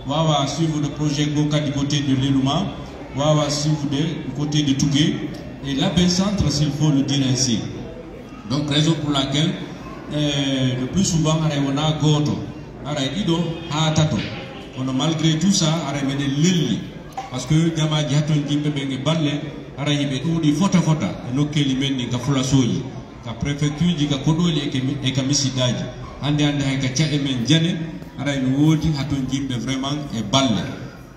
waawa suivre de projet goo kadi côté de Leluma, waawa suivre de côté de Touké, et Labé Centre, s'il faut le dire ainsi. Donc, raison pour laquelle, eh, le plus souvent, haray wonaa gooto, haray ɗiɗo haa tato. Kono malgré tout ça, haray meɗen lelli. Parce que jamaaji hattonjinɓe ɓen e balle, haray hiɓe ɗuuɗi fota fota e nokkeeli men ɗin ka fulasooji, ka préfectureji, ka koɗooli e ke mi-, e ka misidaaji. Hannde hannde hay ka ca'e men jane, haray no woodi hattonjinɓe vraiment e balle.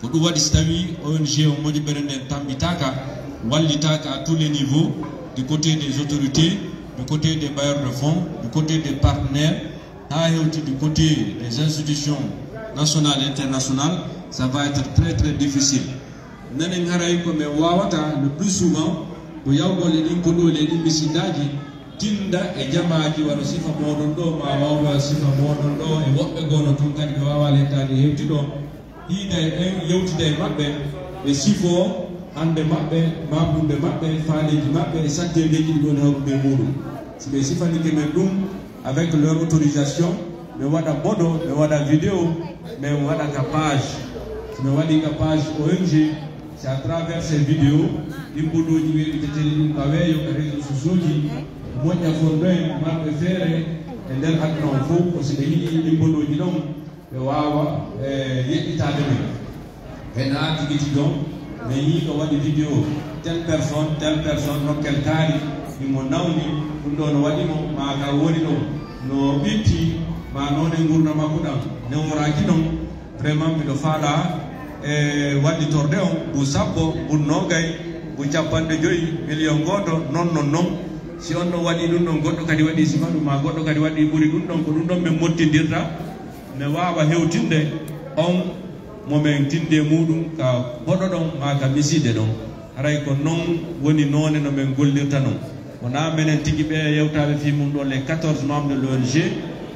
Ko ɗum waɗi, si tawii O N G o moƴƴere nden tammbitaaka, wallitaaka à tous les niveaux, du côté des autorités, du côté des bailleurs de fonds, du côté des partenaires, haa hewti du côté des institutions nationales et internationales, ça va être très, très difficile. Nanen haray ko men waawata le plus souvent ko yawgol e ɗin koɗooli e ɗin misidaaji, tinda e jamaaji wano sifa mooɗon ɗo, maa wano sifa mooɗon ɗo, e woɓɓe goo no tun kadi ɓe waawaa lettaade hewti ɗo. Hiida e ɓen, yewtida e maɓɓe, ɓe sifoo hannde maɓɓe, maabunde maɓɓe, faaleeji maɓɓe, e satteedeeji ɗi woni hawrude e muuɗum. Si ɓe sifanike men ɗum, avec leur autorisation, mi waɗa bodo, mi waɗa vidéo, mi waɗa ka page. Si mi waɗi ka page O N G, c'est à travers ces vidéos, ɗin bodoji weeɓitetee ɗum ka weeyo, ka réseaux sociaux ji, moƴƴa fondoen marɓe feere e nder aduna on fof, ko si ɓe yiɗi ɗin bodoji ɗon, ɓe waawa, eh, yeƴƴitaade men. Ɓe naati giti ɗon, mi yii ɗo waɗi vidéo, telle personne, telle personne, nokkel kaari, himo nawni, ɗum ɗo no waɗi mo, maa ka woni ɗo, no ɓitti, maa noone ngurndan makko ɗan newnoraaki non. Vraiment, miɗo faalaa, eh, wallitorde on, ngu sappo, ngu noogay, ngu cappanɗe joyi, miliyon gooto, non, non, non. Si on ɗon waɗi ɗum ɗon, goɗɗo kadi waɗi sifa ɗum, maa goɗɗo kadi waɗi ɓuri ɗum ɗon, ko ɗum ɗon min mottindirta. Mi waawa hewtinde on mo men tinde e muuɗum ka Boɗo ɗon maa ka Misiide ɗon. Haray ko non woni noone no men gollirta non. Wonaa menen tigi ɓe yewtaaɓe fii mun ɗoo, les quatorze membres de l'O N G,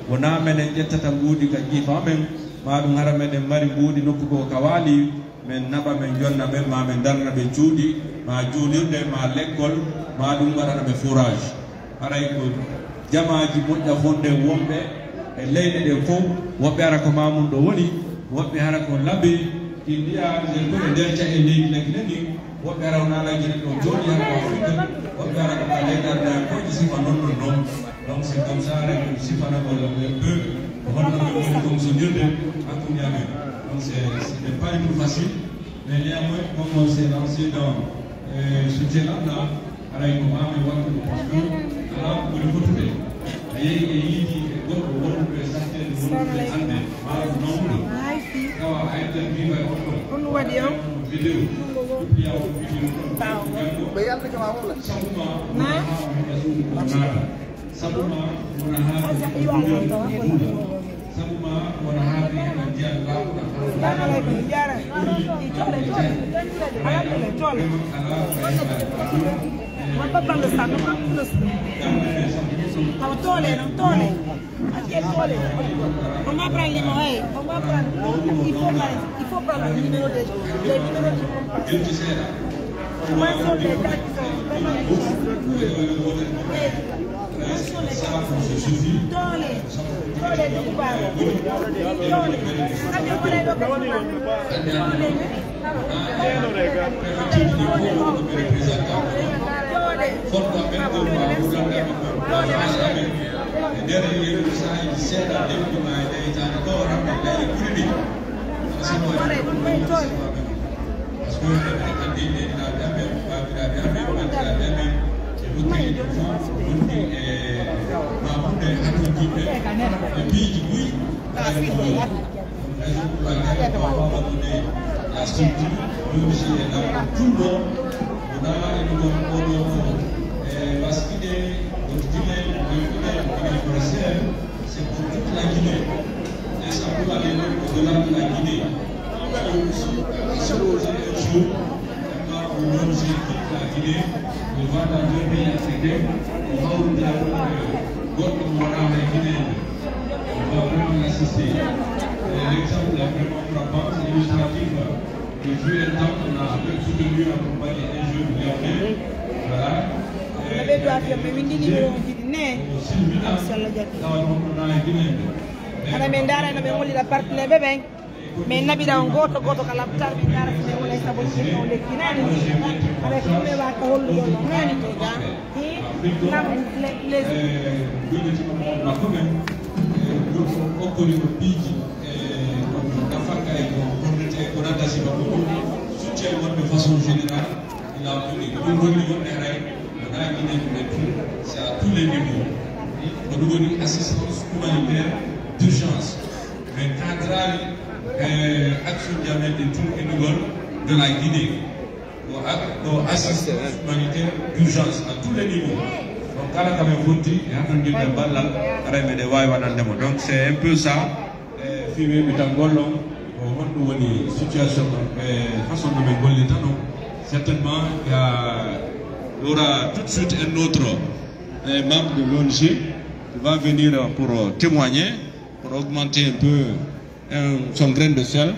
wonaa menen ƴettata mbuuɗi ka ƴiifa men, maa ɗum hara meɗen mari mbuuɗi nokku goo ka waali, men naɓa, men jonna ɓen, maa men darna ɓe cuuɗi, maa juulirde, maa lekkol, maa ɗum waɗana ɓe forage. Haray ko jamaaji moƴƴa fonde wonɓe e leyɗe ɗen fow, woɓɓe hara ko maa mun ɗoo woni, woɓɓe hara ko labbe, kin mbiya nder ko e nder ca'e leydi Lagine ni, woɓɓe hara wonaa Lagine ɗoo jooɗi, hara ko Afrique, woɓɓe hara ko ka leyɗe Arabaaɓe ko sifa non non non. Donc c'est comme ça, haray ko sifanagol un peu ko honno ɓe woni fonctionnirde hakkunde amen. Donc c'est, c'était pas du tout facile. Mais néanmoins, comme on s'est lancé dans, euh, ce challenge-là, haray ko maa mi wattu ɗum, parce que alaa ko ɓuri fotude. A yehi e yiidi e goɗɗo wondude e satteede, wondude e annde, maa ɗum nawnude. Tawa a interview e on ɗon. Honɗum waɗi on? Vidéo. Publia on vidéo ɗon. Ɓe yaltake ma wona. Sabu ma, wona haa on heɓa suudu ko naata. Sabu ma wona haa ɓe heɓa ndiyam buuɗam. Sabu ma wona haa ɓe heɓa ndiyam laaɓuɗam. Alhamdulillah. Alhamdulillah. Alhamdulillah. Alhamdulillah. Tawa toole non, toole. Accee toole. On va prendre limon, hey. On va prendre. Il faut prendre, il faut prendre le numéro des, les numéros qui vont passer. Mention des gars qui sont vraiment utiles. Hey. Mention les gars qui sont utiles. Toole. Toole, du coup, bah. Toole. Toole. Fodde amen ɗo, ma wulande amen ɗo, ma faale amen. E nder yeru saaji seeɗa, lewru ma e ɗe hitaande ɗo, ramɗe leyɗe ɓuri ɗi. Parce que eɗen anndi nenniraaɓe amen, baabiraaɓe amen, banndiraaɓe amen, ɓe luttiri ɗum fof, lutti e maamude hakkundiiɓe e piiji buy. Réseau pour la guerre, on va donner la structure, même si elle a tout le monde. On a une bonne, euh, parce qu'il est, on dit, on dit, on dit, c'est pour toute la Guinée. Et ça peut aller même au-delà de la Guinée. Donc, si, si on dit un jour, maintenant, on dit, quitte la Guinée, on va dans un pays africain, on va vous dire, euh, goɗɗo mo wonaa hay Guinée. On va vraiment l'assister. Et l'exemple est vraiment frappant, c'est illustratif. Depuis un temps, on a soutenu, accompagné un jeune Libanais. Voilà. Ɓe ɓeydo affirmé, min ndi numéro on jiɗi ne. Sylvina, on a Guinée. Hana min ndaara no ɓe ngollira partenaire ɓe ɓen. Min naɓira on gooto gooto ka laptar, min ndaara si ɓe wona e sabu ɗum ɓe on lekki nani. Aɓe fuɗɗe waaka hollude on nani. Hi, nam le-, les- Eh, wiide tuma mo on makko men, eh, ɗum ko okkori ko piiji, eh, ko nafaka e ko bonnete e ko nata sifa muɗum, soutien wonɓe façon générale, il a venu. Ko ɗum woni wonde haray, wonaa Guinée ko nder tun, c'est à tous les niveaux. Ko ɗum woni assistance humanitaire d'urgence. Mais cadre, euh, action jamet de tout et de bonne de la Guinée. Ko ak-, ko assistance humanitaire d'urgence à tous les niveaux. Donc, kala ka men fotti, e hakkunde ballal, haray meɗen waawi waɗande mo. Donc, c'est un peu ça. Eh, fii weeɓitangol on, ko honɗum woni situation on, e façon no men gollirta non. Certainement, il y a, il y aura tout de suite un autre, euh, membre de l'O N G qui va venir pour, euh, témoigner, pour augmenter un peu, euh, son grain de sel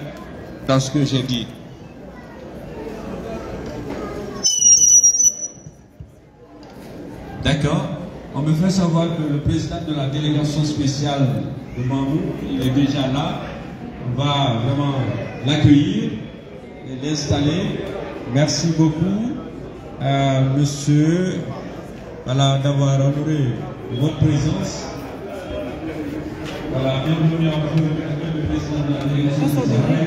dans ce que j'ai dit. D'accord. On me fait savoir que le président de la délégation spéciale de Mamou, il est déjà là. On va vraiment l'accueillir et l'installer. Merci beaucoup, euh, monsieur, voilà, d'avoir honoré votre présence. Voilà, bienvenue à vous, le président de la délégation spéciale.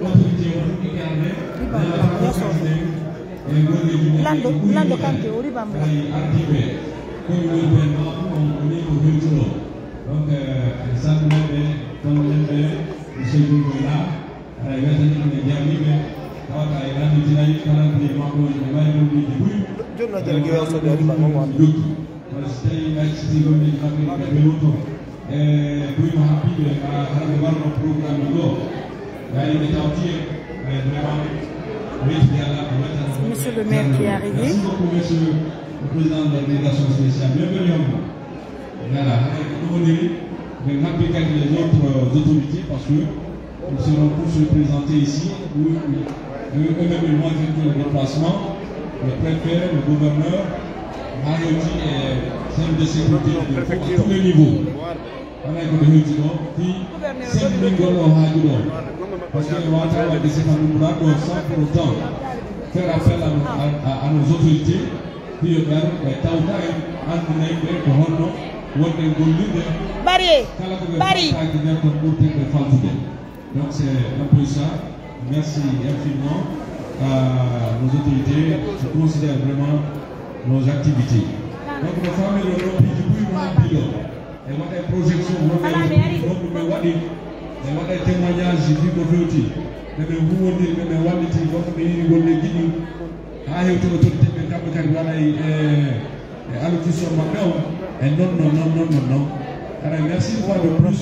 Autorité, vous incarnez dans la Lanɗo, lanɗo kante o riba mo. Donc, euh, en salminii ɓe, toon ɓe, monsieur Gourgoy la, aɗa weltani ɓe, jamiiɓe, tawata e lannditinayi, kala ko e maɓɓe woni ɓe mbawi ɗum yiɗde buy. Jooni no jere giwel soɓe riba noon wano. Jokki. Kono si tawii ɓe acciti ɗum e maɓɓe, ɓe peloto. E buy mo haɓɓiiɓe, a, hara ɓe warno programme ɗo. Monsieur le maire qui est arrivé. Merci beaucoup, monsieur le président de la délégation spéciale. Bienvenue à vous. Voilà, donc, on dirait, mais rappeler les autres, euh, autorités parce que ils seront tous représentés ici. Eux, eux-mêmes, ils vont effectuer le déplacement. Le préfet, le gouverneur, Mario dit, euh, chef de sécurité de tous les niveaux. Haray ko ɓe hewti ɗo, fii semmbingol oo haaju ɗoo. Parce que en waawataa waɗde sifa ɗum ɗoo sans pour autant faire appel à, à, à, à nos autorités, fii yo ɓe ar, ɓe tawta en, anndina en ɓe ko honno wonɗen gollirde. Bari, kala ko ɓe bari. Fattaaki nder kon ɓurten ɓe faltude. Donc c'est un peu ça. Merci infiniment à nos autorités qui considèrent vraiment nos activités. Donc, no faamiron ɗoo, piiji buy no habbii ɗoo. En waɗay projection, wonɓe, wonɓe men waɗi. En waɗay témoignage fii ko fewti. Ɓe men huuwondiri, ɓe men walliti, wonɓe men yiɗi golle giɗi. Haa hewti autorité ɓen kamɓe kadi waɗay, eh, e allocution maɓɓe on. E non, non, non, non, non, non. Haray merci une fois de plus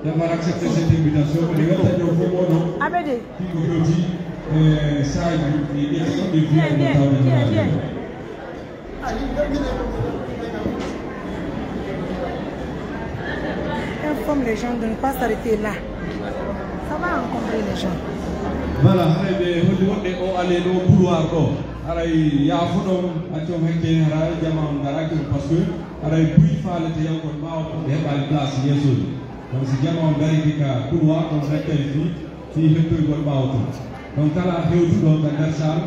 d'avoir accepté cette invitation. Ko weltani on fof onon. Abede. Fii ko fewti, eh, saaji ɗi, ɗi, ɗi, ɗi, Informe les gens de ne pas s'arrêter là. Ça va encombrer les gens. Voilà, haray ɓe holli wonde o ale ɗo couloir ɗo. Haray yaafuɗon, accon hakke, haray jama on ngaraaki on, parce que haray buy faalete yawgol ɓaawo kon ɓe heɓaali place yeesoji. Donc si jama on ngariike ka couloir, on hakkay fii fii hewtoygol ɓaawo tun. Donc, kala hewtuɗo ka nder saal,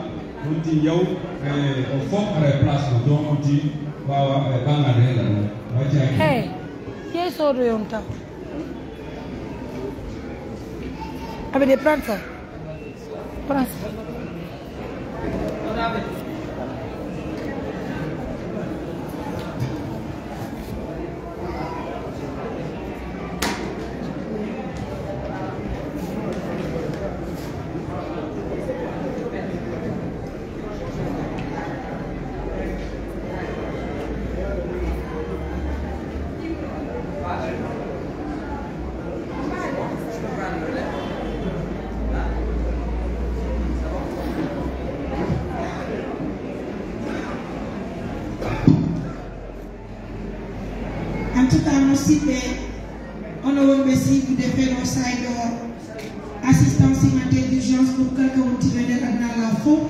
wonti yaw, e, o fof ara e place mum, donc wonti waawa, e, ɓangaade hela ɗum. Waccaaki. Hey, yeesoɗo yon taw. Abede, prends ça. Prends ça. En tout cas, musidɓe, onon wonɓe siibude feno sayɗo assistance humanitaire d'urgence pour kala ka wontiiɓe nder aduna alaa fof,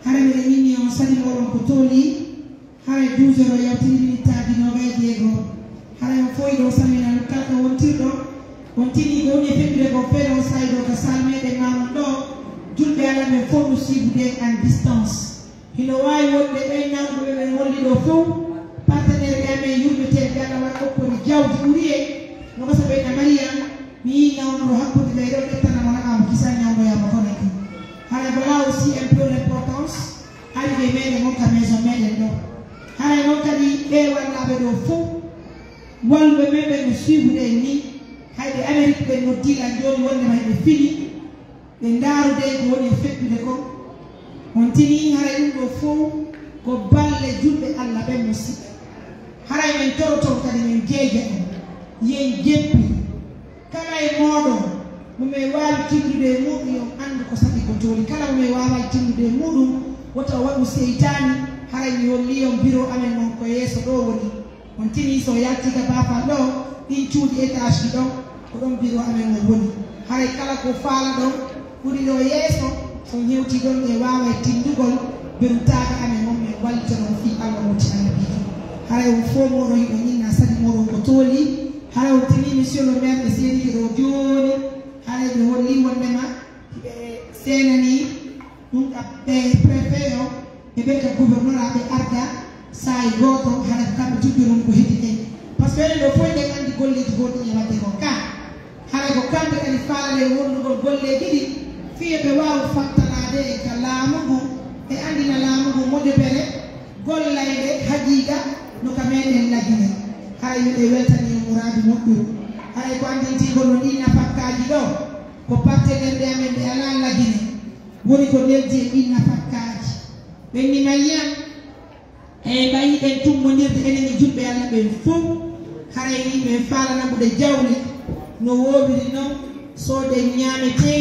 hara miɗen inni on salminoɗon ko tooli, hara e douze heures o yawtiri minitaaji noogay e jeego. Hara on fof hiɗon salmina kala ka wontirɗo, on tini ko woni e feƴƴude ko feno sayɗo ka salle meɗen Mamoun ɗo, julɓe Alla ɓen fof no siibude en distance. Hino waawi wonde ɓen nawɓe ɓe men holli ɗoo fow, partenaire ɓe amen yurmeteeɓe ɓe Alla waɗa oppori jawdi ɓuri en, no ko sabu en Mariam, mi yii nawnuɗo hakkunde leyɗe on ƴettana mo naɓa mo kisan ñawnoyaa mo kono ki. Haray voilà aussi un peu l'importance, ari ɓe meɗen on ka maison meɗen ɗo. Haray non kadi ɓe wallaaɓe ɗoo fow, walluɓe men ɓen no suivude en ni, hayɓe Amérique ɓen noddii lan jooni wonde ma hiɓe fini, ɓe ndaarudee ko woni e feƴƴude kon. On tinii haray ɗum ɗoo fow ko balle julɓe Alla ɓen musiɓɓe. Haray men toroton kadi men jeeja on, yen jeppi. Kala e mooɗon mo men waawi tindude e muuɗum, yo on anndu ko saɗi ko tooli. Kala mo men waawaali tindude e muuɗum, wota o waɗu seytaani. Haray mi hollii on biro amen on ko yeeso ɗoo woni. On tinii si on yaltii ka baafal ɗoo, ɗin cuuɗi étage ɗi ɗon, ko ɗon biro amen on woni. Haray kala ko faalaɗon ɓuri ɗoo yeeso, si on hewtii ɗon, en waaway tindugol birutaaɓe amen on, men wallita ɗon fii Alla wonti annabiijo. Haray on fow mooɗon hiɗon inna saɗi mooɗon ko tooli. Haray on tinii monsieur le maire ɓe seenike ɗoo jooni. Haray ɓe hollii wondema hiɓe seenanii ɗum ka ɓe préfet o, e ɓen ka gouverneur a ɓe arda saa'i gooto, hara ko kamɓe tuggiron ko heddii en. Parce que enen ɗoo fow eɗen anndi golleeji goonɗi e waɗde ko ka. Hara ko kamɓe kadi faalaa e wonnugol golleeji ɗi, fii yo ɓe waawu fattanaade en ka laamu ngu, e anndina laamu ngu moƴƴere gollayde haqiiqa no ka meɗen Lagine. Haray miɗen weltanii on muraadu moƴƴuru. Haray ko anndintingol on ɗii nafakkaaji ɗoo, ko partenaire ɓe amen ɓe alaa Lagine woni ko neldi e ɗii nafakkaaji. Ɓen ni Mariam, e ɓay hiɗen tummbondirde enen e julɓe Alla ɓen fow, haray ni men faalaa naɓude jawle no woowiri non, sooden ñaametee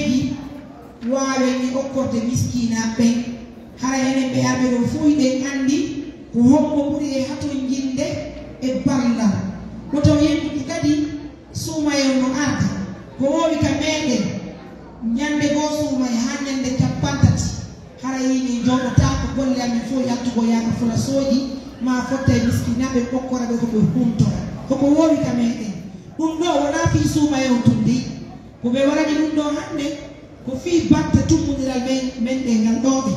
Waawen e okkorde miskiinaaɓe ɓen. Haray enen ɓe arɓe ɗoo fow hiɗen anndi ko hombo ɓuri e hatonjinde e ballal. Woto yimɓe kadi suumayee on no arde. Ko woowi ka meɗen, ñande goo suumayee haa ñande cappanɗe tati. Haray min jooɗotaako golle amen fow yaltugol yaha ka fulasooji, maa fotta e miskinaaɓe, okkora ɓe ko ɓe huntoro. Ko ko woowi ka meɗen. Ɗun ɗoo wonaa fii suumayee on tun dey. Ko ɓe warani ɗun ɗoo hannde, ko fii batte tummbondiral men, men ɗen ngal ɗoo ɓe.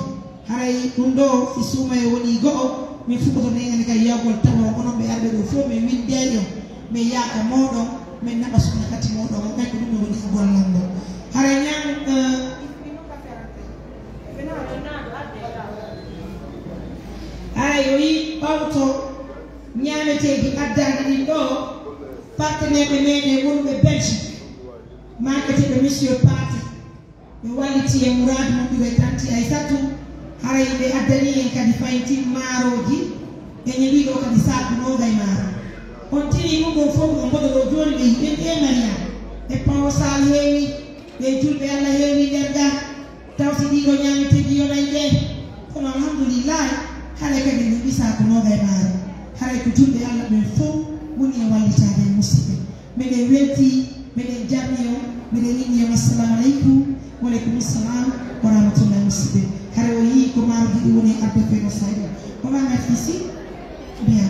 Haray ɗun ɗoo, si suumayee wonii go'o, min fuɗɗoto neeŋani ka yiyagol tawa onon ɓe arɓe ɗoo fow, min winndey on, min yaha ka mooɗon, min naɓa sunna kati mooɗon, on ɓay ko ɗun ɗoo woni ka gollal ngal. Haray ñaan, eh, haray o yi'i ɓawto ñaameteeji addaaɗi ɗin ɗoo, partenaire ɓe meɗen wonɓe Belgique, maandeteeɓe Monsieur Paate, ɓe wallitii e muraadu moƴƴuɗo e tanti Aysatu, haray ɓe addanii en kadi fayin tin maarooji, ɓe ñeɓii ɗoo kadi saaku noogay maaro. On tinii ɗun ɗon fow, on mboɗo ɗoo jooni ɓe yi'i ɓen e Mariama, e Pawo Sall heewi, ɓe julɓe Alla heewi nder gaa, taw si ɗii ɗoo ñaameteeji yonay ɗee, kono alhamdulillahi, haray kadi en heɓii saaku noogay maaro, haray ko julɓe Alla ɓen fow woni e wallitaade e musiɓɓe. Miɗen weltii, miɗen jarni on, miɗen inni on assalamu aleykum. Wa aleykum salam wa rahmatullahi, musiɓɓe. Hara o yii ko maaro ɗiɗi woni e arde feno sayɗo. On va mettre ici? Bien.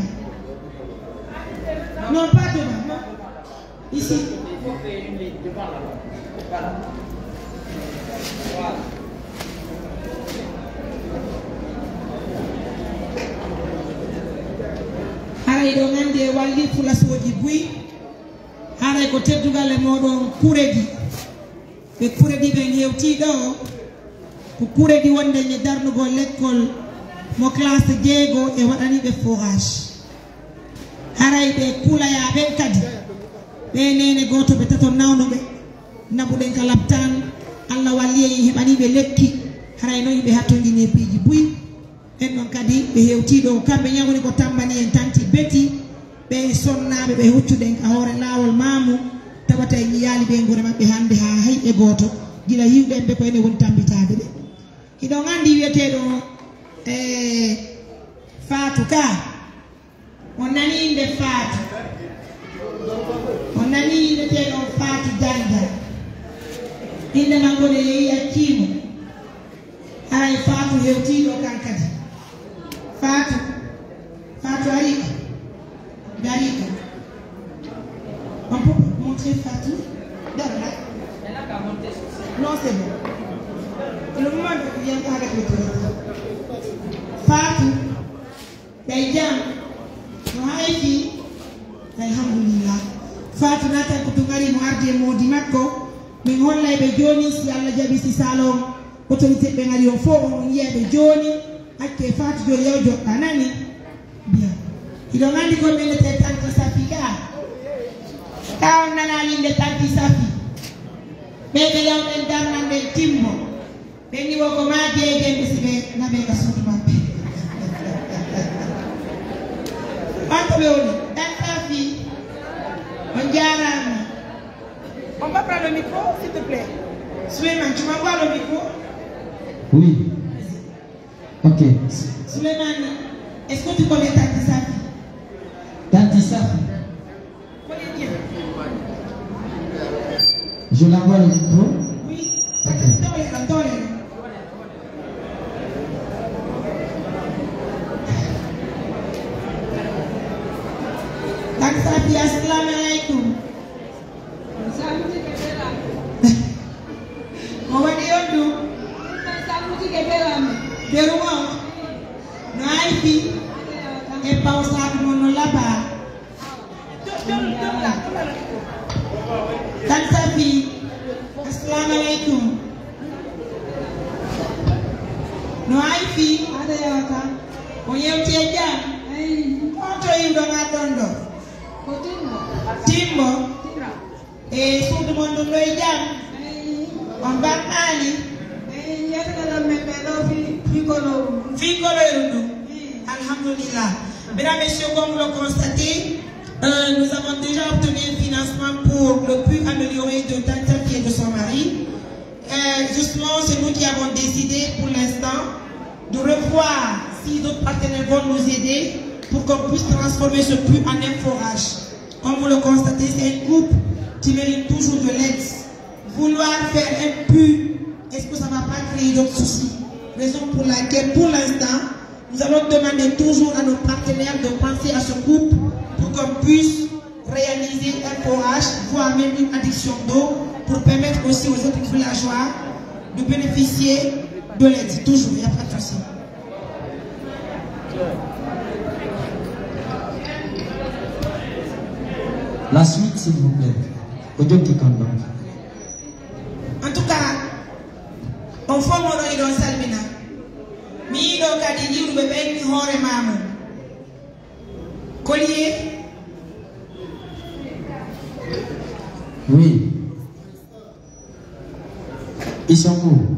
Non, pas devant, non. Ici. Hara hiɗon anndi e walli fulasooji buy. Haray ko teddungal e mooɗon kuredi. Ɓe kuredi ɓen hewtii ɗoo, ko kuredi wonde e darnugol lekkol mo classe jeego e waɗaniiɓe forage. Haray ɓe kulayaaɓe ɓen kadi, ɓe neene gooto ɓe tato nawnuɓe, naɓuɗen ka laptaan, Alla walli en heɓaniiɓe lekki, haray non hiɓe hattonjini e piiji buy. Ɓen ɗon kadi ɓe hewtii ɗoo, kamɓe ɲa woni ko tammbani en tanti Beti, ɓe sonnaaɓe, ɓe huccuɗen ka hoore laawol maamu, tawata en yiyaali ɓeynguure maɓɓe hannde haa hay e gooto, gila hiwɗen ɓe ko enen woni tammbitaade ɓe. Hiɗon anndi wi'eteeɗo, eh, Faatu ka, on nanii innde Faatu, on nanii innde teeɗo Faatu Janja, innde makko nde yehi accii mo. Haray Faatu hewtii ɗoo kan kadi. Faatu, Faatu arii ka? Darii ka. On peut montrer Faatu? Dara la. Non, c'est bon. Le moment de vient avec le président. Faatu. Ɓay jam, no hay fii? Alhamdulillah. Faatu naatan ko tun ari mo ardi e moodi makko. Min hollay ɓe jooni, si Alla jaɓi, si salon autorité ɓen ari on fow, on yi'ay ɓe jooni. Accee Faatu jooni, yaw joɗɗa, nani? Bien. Hiɗon anndi ko min wi'etee Tante Safi ka? Ka on nanaa innde Tante Safi? Ɓee ɓe yaw ɓen darnan ɓen timbo. Ɓen ni wo ko maa jeejen ɓe si ɓe naɓee ka suudu maɓɓe. Ɓanto ɓe woni. Tante Safi, on jaaraama. On peut prendre le micro, s'il te plaît? Souleymane, tu m'envoies le micro? Oui. Ok. Souleymane, est-ce que tu connais Tante Safi? Tante Safi. Je l'envoie le micro. Oui. Ok. Tante Safi, assalamu alaikum. Ko waɗi on ɗum? Beru on? No ayfi? E pawsaatu mon no labaa? Tante Safi, assalamu alaikum. No ayfi? Aɗa yewta. O yewti e jam? Eyi. On to iwɗon aɗon ɗo? Ko Timbo. Timbo? Tira. E suudu mon ɗum ɗo e jam? Eyi. On mbaɗɗaali? Eyi, yettere men ɓe ɗo fi-, fii koloyru ndun. Fii koloyru ndun? Eyi. Alhamdulillah. Mesdames, Messieurs, comme vous le constatez, euh, nous avons déjà obtenu un financement pour le puits amélioré de Tante Safi et de son mari. Euh, Justement, c'est nous qui avons décidé pour l'instant de revoir si d'autres partenaires vont nous aider pour qu'on puisse transformer ce puits en un forage. Comme vous le constatez, c'est un couple qui mérite toujours de l'aide. Vouloir faire un puits, est-ce que ça ne va pas créer d'autres soucis? Raison pour laquelle, pour l'instant, nous allons demander toujours à nos partenaires de penser à ce couple pour qu'on puisse réaliser un forage, voire même une adduction d'eau pour permettre aussi aux autres villageois de bénéficier de l'aide. Toujours, il n'y a pas de souci. La suite, s'il vous plaît. Ko jokki kon ɗon. En tout cas, on fof moɗon hiɗon salmina. Mi yiɗo kadi yiwruɓe ɓen hoore maamu. Collier. Oui. Ils sont où?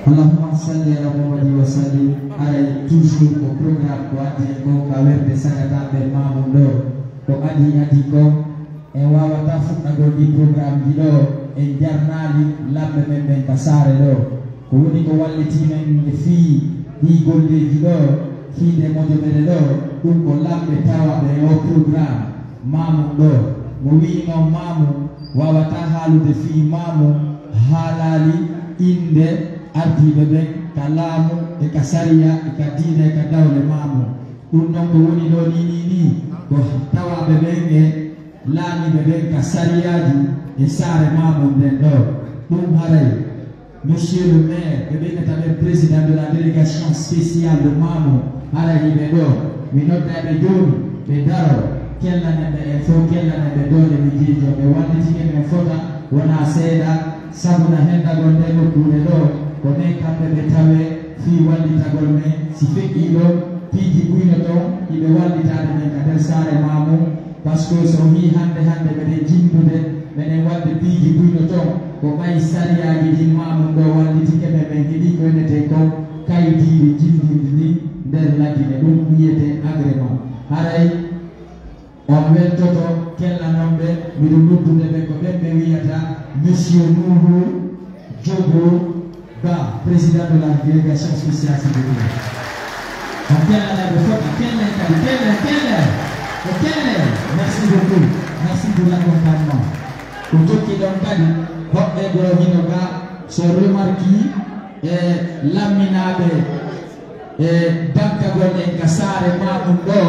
Allahumma salli ala Muhammadin wa sallim. Aray, toujours ko programme ko addi en ko ka werde sagataaɓe Mamoun ɗo. Ko adii adii ko, en waawataa fuɗɗagol ɗii programmeji ɗo, en jarnaali lamɓe men ɓen ka saare ɗo. Ko woni ko wallitii men e fii ɗii golleeji ɗo, fii ndee mojobere ɗo, ɗun ko lamɓe tawaaɓe e oo programme. Mamoun ɗo, mo wi'i non Mamoun, waawataa haalude fii Mamoun haalaali innde ardiiɓe ɓen ka laamu e ka sariya e ka diina e ka dawle Mamoun. Ɗun non ko woni ɗoo nii, nii, nii, ko tawaaɓe ɓen e laamiiɓe ɓen ka sariyaaji e saare Mamoun nden ɗoo. Ɗun haray Monsieur le maire, ɓe ɓeynata ɓen président de la délégation spéciale de Mamoun, haray hiɓe ɗoo. Mi nodday ɓe jooni, ɓe daroo, kellanen ɓe en fow, kellanen ɓe doole miijeeji on. Ɓe wallitike men fota, wonaa seeɗa, sabu na hendagol ndee nokkuure ɗoo, ko ɓen kamɓe ɓe tawee fii wallitagol men. Si feƴƴii ɗoo, piiji buy no ton, hiɓe wallitaade men ka nder saare Mamoun. Parce que so hii hannde hannde meɗen jinndude, meɗen waɗde piiji buy no ton, ko ɓay sariyaaji ɗin Mamoun ɗoo wallitike men, men heɓii ko wi'etee ko kaydiiri jinndirdi ndin nder Lagine, ɗun wi'etee agrément. Haray on weltoto, kellanon ɓe, miɗo noddude ɓe, ko ɓen ɓe wi'ata Monsieur Nuhu Jogo Ba, président de la délégation spéciale, s'il vous plaît. On kellen ɓe fota, kellen kadi, kellen, kellen, e kellen. Merci beaucoup. Merci pour l'accompagnement. Ko jokki ɗon kadi, hoɓɓe goo hino ga, so remarque, e lamminaaɓe e bankagol en ka saare Mamoun ɗoo,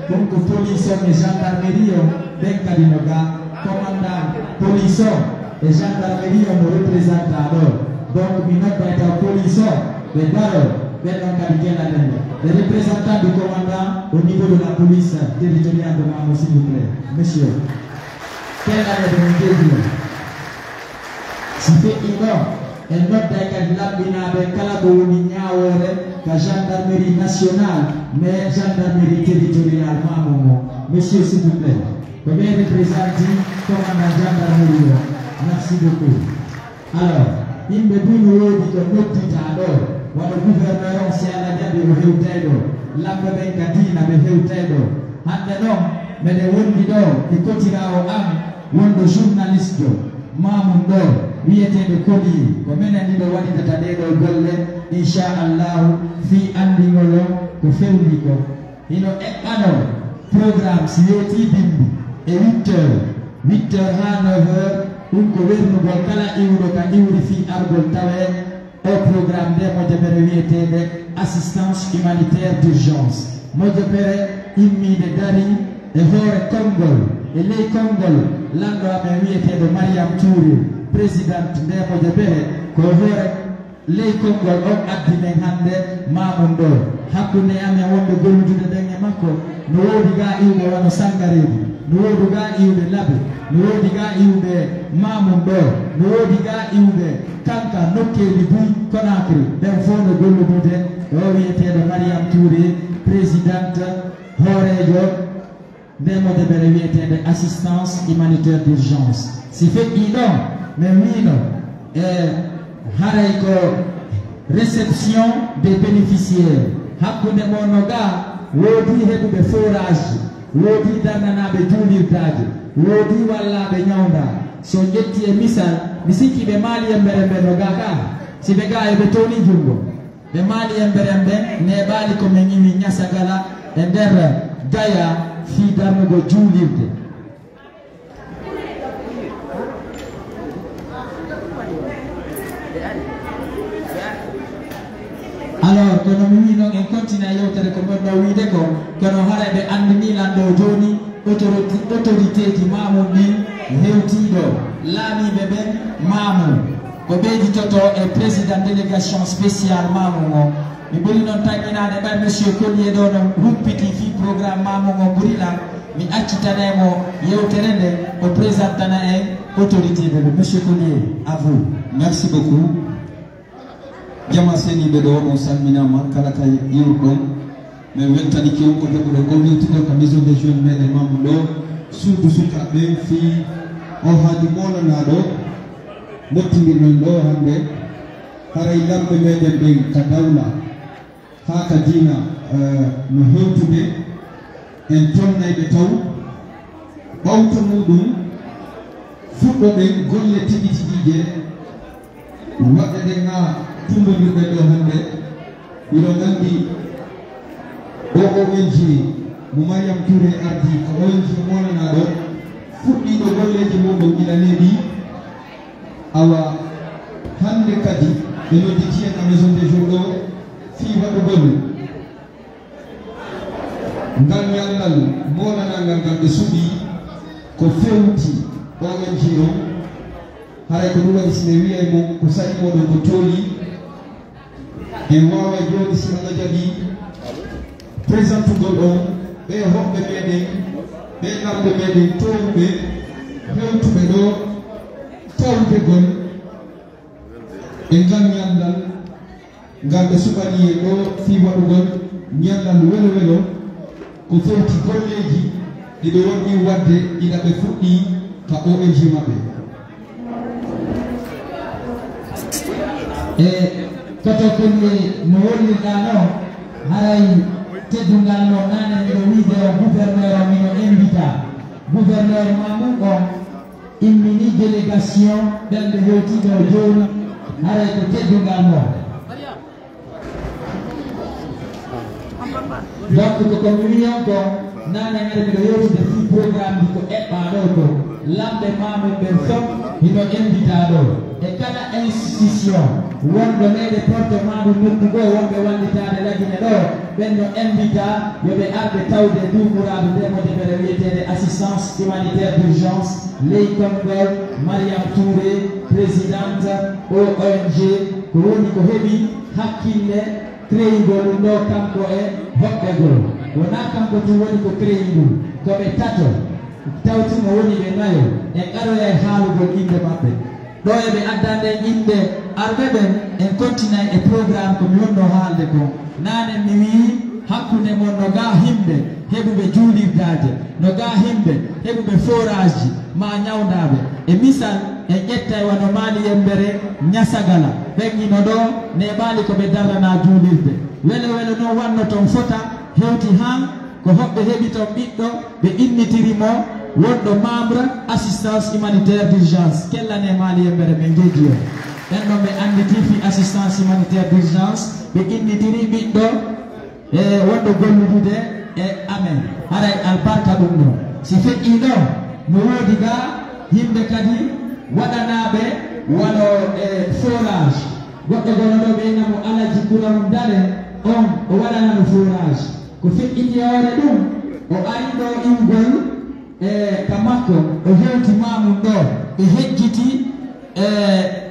ɗun ko police on e gendarmerie on, ɓen kadi no ga. Commandant police on e gendarmerie on no représenta ɗoo. Donc, mi nodday taw police on, ɓe daroo, ɓen ɗon kadi kellanen ɓe. Les représentants du commandant au niveau de la police territoriale de Mamoun, s'il vous plaît. Monsieur, kellanen ɓe, min jeeji on. Si feƴƴii ɗoo, en nodday kadi laɓɓinaaɓe kala ko woni ñaawoore ka gendarmerie nationale, mais gendarmerie territoriale Mamoun on. Monsieur, s'il vous plaît, ko ɓe représenti commandant gendarmerie o. Merci beaucoup. Alors, yimɓe buy no woodi ko nodditaa ɗoo, wano gouverneur on, si Alla jaɓii, o hewtay ɗoo. Lamɓe ɓen ka diina ɓe hewtay ɗoo. Hannde non, meɗen wondi ɗoo e kotiraawo an, wonɗo journaliste jo. Mamoun ɗoo, wi'eteeɗo Koli, ko menen ɗiɗo waɗidata ɗee ɗoo golle, inchallahu, fii anndingol on ko fewndii kon. Hino eɓɓanoo programme si weetii binndi e huit heures, huit heures haa neuf heures, ɗun ko wernugol kala iwɗo ka iwri fii argol tawee oo programme ndee mojobere wi'eteende assistance humanitaire d'urgence. Mojobere immiinde darii e hoore konngol, e ley konngol lanɗo amen wi'eteeɗo Mariam Touré, présidente ndee mojobere, ko e hoore ley konngol on addi men hannde Mamoun ɗoo. Hakkunde amen wonɓe golludude ɓen e makko, no woodi gaa iwɓe wano Sangareedu, no woodi gaa iwɓe Labe, no woodi gaa iwɓe Mamoun ɗoo, no woodi gaa iwɓe Kanka, nokkeeli buy Conakry, ɓen fow no golludude e oo wi'eteeɗo Mariam Touré, présidente, hooreejo ndee mojobere wi'eteende assistance humanitaire d'urgence. Si feƴƴii ɗon, men wiino, e haray ko réception des bénéficiaires. Hakkunde mon no gaa, woodii heɓuɓe forage, woodii darnanaaɓe juulirdaaji, woodii wallaaɓe ñawndaa. Si on ƴettii e misal, mi sikki ɓe Maali Embere ɓen no gaa kaa. Si ɓe gaa, eɓe townii junngo. Ɓe Maali Embere ɓen neeɓaali ko men iwi Ñasagala e nder Gaya fii darnugol juulirde. Alors, kono mi wi'i non en continue yewtere ko mon no wiide ko, kono haray ɓe anndinii lan ɗoo jooni, autorité, autorité ji Mamoun ɗin hewtii ɗoo, laamiiɓe ɓen Mamoun. Ko ɓeyditotoo e président délégation spéciale Mamoun on. Mi ɓuri non taƴƴinaade ɓay Monsieur Collier ɗoo no humpiti fii programme Mamoun on ɓuri lan. Mi accitanay mo yewtere nde, o présentana en autorité ɓe ɓe. Monsieur Collier, à vous. Merci beaucoup. Jamaa seniiɓe ɗoo, on salminaama kala ka iwruɗon. Men weltanike on ko heɓuɗo gollirtugol ka Maison des Jeunes meɗen Mamoun ɗoo, suudu sukaaɓe ɓen fii oo haaju moolanaaɗo mottindirɗen ɗoo hannde. Haray lamɓe meɗen ɓen ka dawla haa ka diina, eh, no hewtude, en tonnay ɓe taw. Ɓawto muuɗum, fuɗɗoɗen golle tigi tigiije, waɗɗe ɗen haa tummbondirɗen ɗoo hannde. Hiɗon anndi oo O N G mo Mariam Touré ardii, ko O N G moolanaaɗo, fuɗɗiiɗo golleeji muuɗum ila neeɓi. Awa, hannde kadi ɓe nodditii en à Maison des Jeunes ɗoo fii waɗugol ngal ñallal moolanaangal ngal ɓe suɓii ko fewti O N G on. Haray ko ɗum waɗi si mi wi'ay mo ko saɗi moɗon ko tooli. En waaway jooni, si Allah jaɓii, présentugol on ɓee hoɓɓe meɗen, ɓee lamɓe meɗen toowuɓe, hewtuɓe ɗoo, tawdegol e ngal ñallal ngal ɓe suɓanii en ɗoo fii waɗugol ñallal welo welo. Ko fewti golleeji ɗi ɓe wonɗii waɗde ila ɓe fuɗɗii ka O N G maɓɓe. E koto konni no hollirɗaa non, haray teddungal non naane miɗo wiide o gouverneur o mino invita. Gouverneur Mamoun on immini délégation ɓen ɓe hewtii ɗoo jooni, haray ko teddungal non. Donc, ko ko mi wi'i on ko, naane hari miɗo yewtude fii programme ji ko eɓɓaa ɗoo ko, lamɓe Mamoun ɓen fof hino invita ɗoo. E kala institution wonɗo leyɗe Porto Mamoun noddu ɗoo wonɓe wallitaade Lagine ɗoo, ɓen no invita yo ɓe arde tawde duumuraaɗo ndee mo defere wiyeteende assistance humanitaire d'urgence ley konngol Mariam Touré, présidente O N G, ko woni ko heɓi hakkille créé gol ɗum ɗoo kanko e hoɓɓe goo. Wonaa kanko tun woni ko créé ɗum, ko ɓe tato, tawti mo woni ɓe nayo, en aroyay haalugol innde maɓɓe. Ɗoo eɓe adda nden innde arɓe ɓen, en kontinay e programme ko mi wonnoo haalde kon. Naane mi wi'i hakkunde mon no gaa himɓe heɓuɓe juulirdaaje, no gaa himɓe heɓuɓe forage ji, maa ñawndaaɓe. E misal, en ƴettay wano Maali Yembere, Ñasagala, ɓen hino ɗoo neeɓaali ko ɓe darranaa juulirde. Welo welo non wanno ton fota, hewti han ko hoɓɓe heɓi ton ɓiɗɗo, ɓe innitiri mo wonɗo membre assistance humanitaire d'urgence. Kellanee Maali Yembere men njeeji on. Ɓen ɗon ɓe annditi fii assistance humanitaire d'urgence, ɓe innitiri ɓiɗɗo e wonɗo golludude e amen. Haray albarka ɗum ɗoo. Si feƴƴii ɗoo, no woodi gaa yimɓe kadi waɗanaaɓe wano e forage. Goɗɗo gono ɗoo ɓe inna mo Alaji Kuram Dale, on o waɗanano forage. Ko feƴƴiti e hoore ɗum, o ari ɗoo iwgol e ka makko, o hewti Mamoun ɗoo, ɓe hejjiti e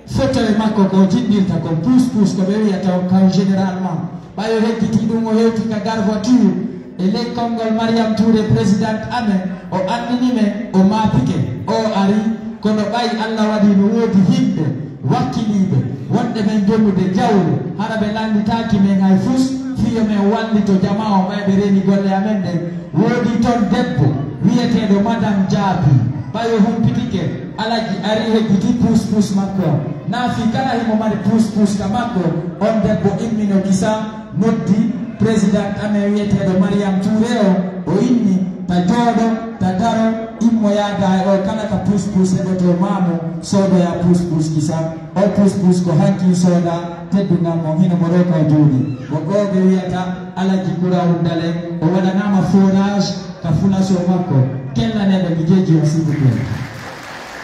Foto e makko ko o jinndirta kon, puus-puus ko ɓe wi'ata on kan généralement. Ɓay o hejjiti ɗum, o hewti ka gare voiture e ley konngol Mariam Touré, présidente amen, o anndini men, o maapike, o ari, kono ɓay Alla waɗii no woodi yimɓe wakkiliiɓe, wonɓe men jonnude jawle, hara ɓe lannditaaki men hay fus, fii yo men wallito jamaa on, ɓay ɓe reeni golle amen ɗen. Woodii ton debbo wi'eteeɗo Madame Jaabi, ɓay o humpitike, Alaji ari hejjiti puus-puus makko on. Naa fii kala himo mari puus-puus ka makko, on debbo immino kisa, noddi président amen wi'eteeɗo Mariam Touré on, o inni, ta jooɗo, ta daro, immo yaada e o kala ka puus-puus heɓotoo maa mo, soodoyaa puus-puus kisa. O puus-puus ko hanki soodaa, teddungal mon hino mo ɗoo ka o jooɗii. Ko ɗoo ɓe wi'ata Alaji Kuraw Dalen, o waɗanaama forage ka fulaso makko. Kellaneeɓe mi jeeji on, s'il vous plaît.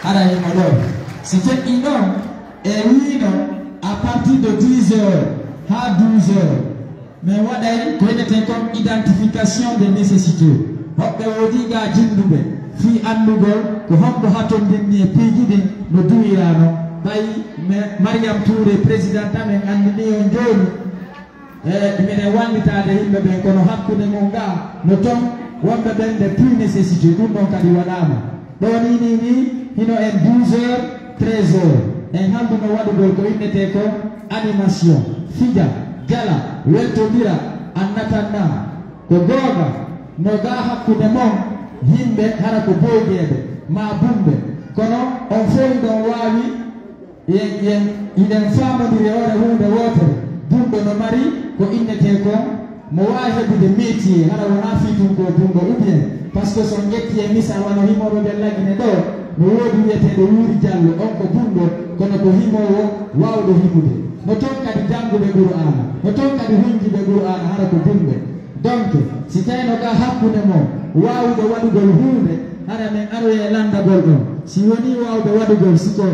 Hara himo ɗoo. Si feƴƴii ɗon, e wiino à partir de dix heures haa douze heures, min waɗay ko wi'etee kon identification des nécessités. Hoɓɓe woodi ga jinnduɓe fii anndugol ko hombo hatondinni e piiji ɗin no duwiraa non. Ɓay me-, Mariam Touré, président amen, anndinii on jooni, e, miɗen wallitaade yimɓe ɓen, kono hakkunde mon ga no ton wonɓe ɓen des plus nécessiteux, ɗum ɗon kadi waɗaama. Ɗoo nii, nii, nii, hino en douze heures, treize heures. En halduno waɗugol ko innetee ko animation. Fija, jala, weltondira, annatan naa. Ko goonga, no gaa hakkunde mon, yimɓe hara ko boogeeɓe, maa bumɓe. Kono on fow hiɗon waawi Yen, yen, hiɗen faamondiri e hoore huunde wootere. Bumɗo no mari ko innetee kon, mo waawi heɓude métier, hara wonaa fii tun ko bumɗo, ou bien, parce que so on ƴetti e misal, wano himooɓe ɓen Lagine ɗoo, no woodi wi'eteeɗo Wuuri Jallo, on ko bumɗo, kono ko himoowo waawɗo himude. No ton kadi jannguɓe Qur'aana, no ton kadi hunjiiɓe Qur'aana, hara ko bumɓe. Donc, si tawno ka hakkunde mon waawuɓe waɗugol huunde, hara men aroyay e lanndagol on. Si wonii waawuɓe waɗugol, si ko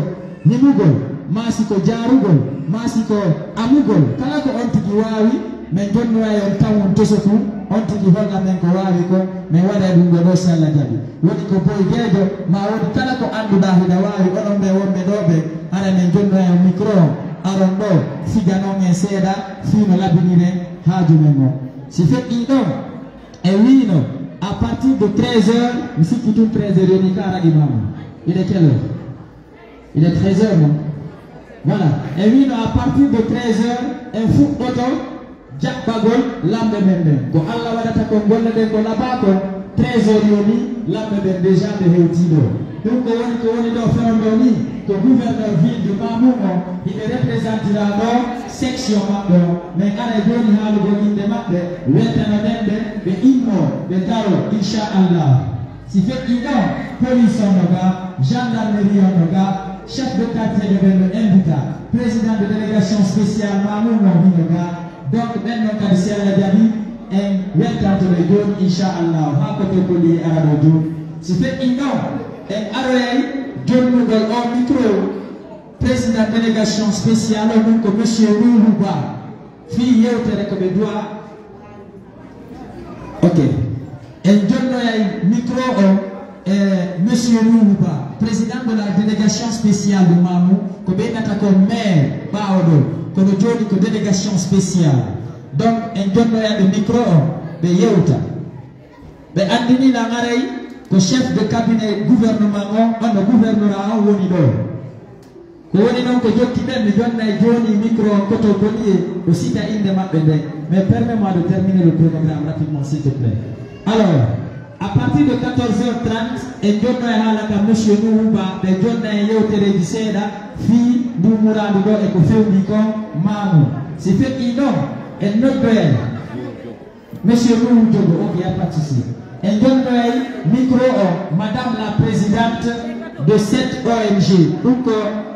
himugol, maa si ko jaarugol, maa si ko amugol, kala ko on tigi waawi, men jonnoyay on, tawon tosotu, on tigi holla men ko waawi kon, men waɗay ɗun ɗoo ɗoo si Alla jaɓi. Woni ko boy geejo, maa woni kala ko annduɗaa hiɗa waawi, onon ɓee wonɓe ɗoo ɓee, hara men jonnoyay on micro on, aron ɗoo, siganon en seeɗa, fii no labiniren haaju men on. Si feƴƴii ɗon, en wiino, à partir de treize heures, mi sikki tun treize heures yonii ka, raɗi maama. Il est quelle heure? Il est treize heures, non? Voilà. En wiino, à partir de treize heures, en fuɗɗoto jaɓɓagol lamɓe men ɓen. Ko Alla waɗata kon, golle ɗen ko labaa kon, treize heures yonii, lamɓe ɓen déjà ɓe hewtii ɗoo. Ɗun ko woni, ko woni ɗoo fewndo nii, ko gouverneur ville de Mamoun on, hiɓe représenteraa ɗoo section maɓɓe on. Men aray jooni haalugol innde maɓɓe, weltanoɗen ɓe, ɓe innoo, ɓe daroo, inchallah. Si feƴƴii ɗon, police on no ga, gendarmerie on no ga, chef de quartier ɓe ɓen no invita, président de délégation spéciale Mamoun on hino ga. Donc, ɓen non kadi, si Alla jaɓi, en weltanto ɓe jooni, inchallah, haa koto ko lii ara ɗoo jooni. Si feƴƴii ɗon, en aroyay jonnugol on micro, président délégation spéciale on, ɗun ko monsieur Nuhu Ba. Fii yewtere ko ɓe du'a. Ok. En jonnoyay micro o e monsieur Nuhu Ba, président de la délégation spéciale de Mamou, ko ɓe innata ko maire ɓaawo ɗoo, kono jooni ko délégation spéciale. Donc, en jonnoyay ɓe micro o, ɓe yewta. Ɓe anndini lan aray ko chef de cabinet gouvernement on, wano gouvernorat on woni ɗoo. Ko woni non ko jokki ɓen, mi jonnay jooni micro on koto Koliye, o sita innde maɓɓe nden. Mais permets-moi de terminer le chronogramme rapidement, s'il te plaît. Alors, à partir de quatorze heures trente, en jonnoy haala ka monsieur Nuhu Ba, ɓe jonna e yewtereeji seeɗa fii nduu muraadu ɗoo e ko fewndii kon Mamou. Si feƴƴii ɗon, en noddoyay Monsieur Nuhu Jogo, ok, y a pas de souci. En jonnoyay micro o, Madame la Présidente de cette O N G, ɗun ko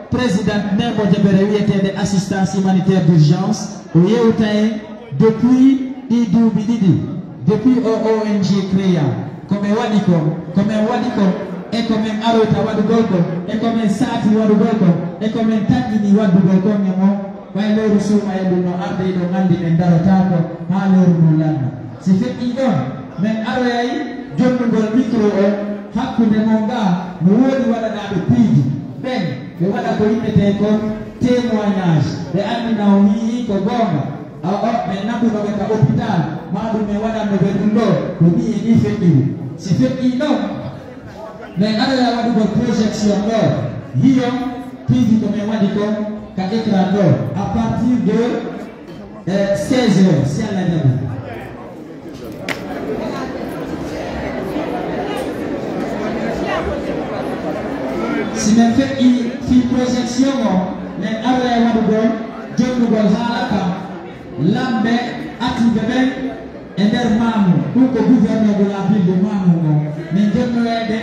Présidente Nembo Jebere wi'eteende Assistance Humanitaire d'Urgence, o yewta en depuis ɗii duuɓi ɗiɗi, depuis o O N G créa, ko men waɗi kon, ko men waɗi kon, e ko men aroyta waɗugol kon, e ko men saati waɗugol kon, e ko men tanƴini waɗugol kon e mo. Ɓay lewru suumayee ndun no arde, hiɗon anndi men darotaako haa lewru ndun lanna. Si feƴƴii ɗon, men aroyay jonnugol micro o hakkunde mon gaa, no woodi waɗanaaɓe piiji. Ɓen, ɓe waɗa ko innetee kon témoignage. Ɓe anndina on hi'i ko goonga. A, o, men naɓuno ɓe ka hôpital, maa ɗun men waɗanno ɓe ɗun ɗoo, ko nii e nii feƴƴiri. Si feƴƴii ɗon, men aroya waɗugol projection ɗoo. Hiyo, piiji ko men waɗi kon ka écran ɗoo. À partir de, eh, seize heures, si Alla jaɓi. Si men feƴƴii fii projection o, men aroya waɗugol jonnugol haala kan. Lamɓe artiiɓe ɓen e nder Mamou, ɗun ko gouverneur de la ville de Mamou on. Men jonnoyay ɓe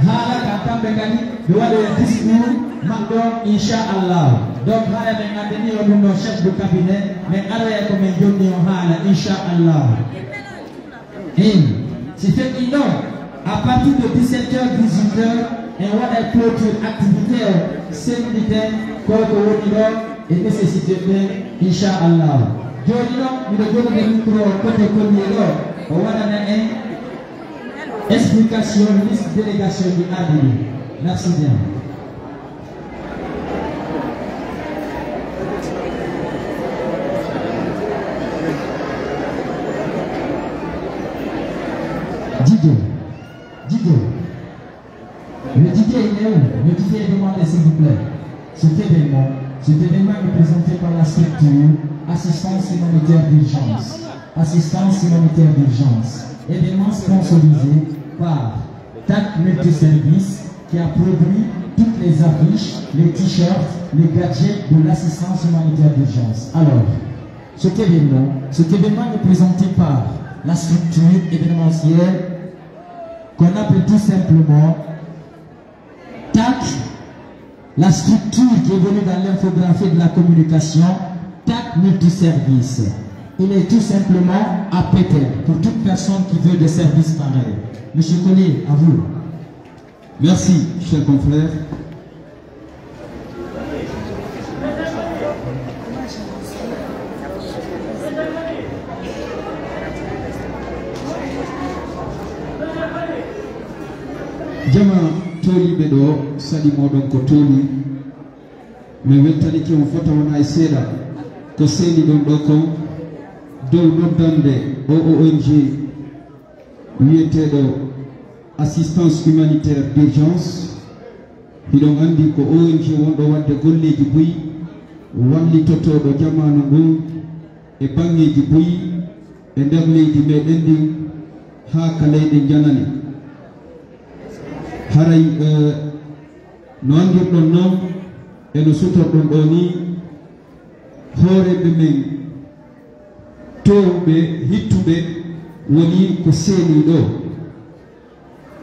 haala kan, kamɓe kadi ɓe waɗoya discours maɓɓe on, inchallah. Donc, hara men anndini on ɗun ɗoo chef de cabinet, men aroyay ko men jonni on haala, inchallah. Eey, si feƴƴii ɗon, à partir de dix-sept heures, dix-huit heures, en waɗay clôture activité o, sennditen ko ko woni ɗoo e nécessité ɓen, inchallah. Jooni non, miɗo jogori micro o koto Koliye ɗoo, o waɗana en explication liste délégation ji arɗi ɗi. Merci bien. Djigo, Djigo. Le Djigo, il est où? Le Djigo est demandé, s'il vous plaît. Cet événement, cet événement est présenté par la structure Assistance humanitaire d'urgence. Assistance humanitaire d'urgence. Événement sponsorisé par TAC Multiservice, qui a produit toutes les affiches, les t-shirts, les gadgets de l'assistance humanitaire d'urgence. Alors, cet événement, cet événement est présenté par la structure événementielle qu'on appelle tout simplement TAC, la structure qui évolue dans l'infographie et de la communication, TAC Multiservice. Il est tout simplement à Pétel pour toute personne qui veut des services pareils. Monsieur Collier, à vous. Merci, cher confrère. Jama tooliiɓe ɗo, saɗi mooɗon ko tooli. Min weltanike on fota wona e seeɗa ko seeniɗon ɗo kon dow noddande O O N G wi'eteeɗo Assistance Humanitaire d'Urgence. Hiɗon anndi ko O N G wonɗo waɗde golleeji buy, wallitotooɗo jamaanu ngun e baŋŋeeji buy e nder leydi meɗen ndin haa ka leyɗe janane. Haray, eh, no anndirɗon non e no sutorɗon ɗoo nii, hooreeɓe men toowuɓe, hittuɓe woni ko seenii ɗoo.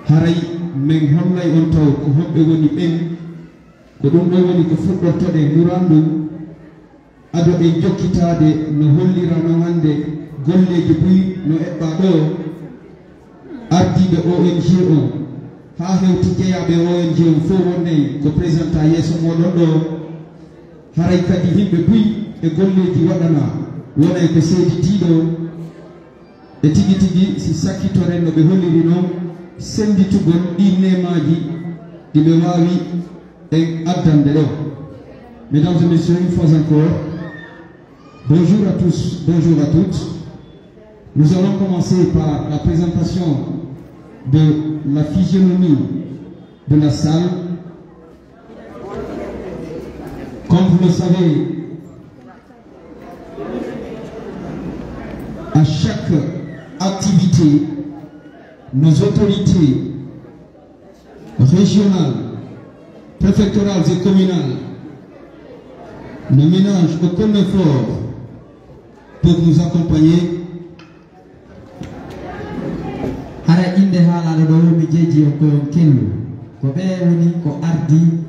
Haray men hollay on taw ko homɓe woni ɓen. Ko ɗum ɗoo woni ko fuɗɗortoɗen muran ndun, ado en jokkitaade no holliraa non hannde golleeji buy no eɓɓaa ɗoo. Ardiiɓe O N G on, haa hewti jeyaaɓe O N G on fow wonnay ko présenta yeeso mooɗon ɗoo. Haray kadi yimɓe buy e golleeji waɗanaa, wonay ko seeditii ɗoo. E tigi tigi, si sakkitoren no ɓe holliri non, sennditugol ɗii neemaaji ɗi ɓe waawi en addande ɗoo. Mesdames et messieurs, une fois encore, bonjour à tous, bonjour à toutes. Nous allons commencer par la présentation de la physionomie de la salle. Comme vous le savez, à chaque activité, nos autorités régionales, préfectorales et communales ne ménagent aucun effort pour nous accompagner. Hara innde haalaaɗo ɗoo, mi jeejii on ko yo on kellu. Ko ɓee woni ko ardii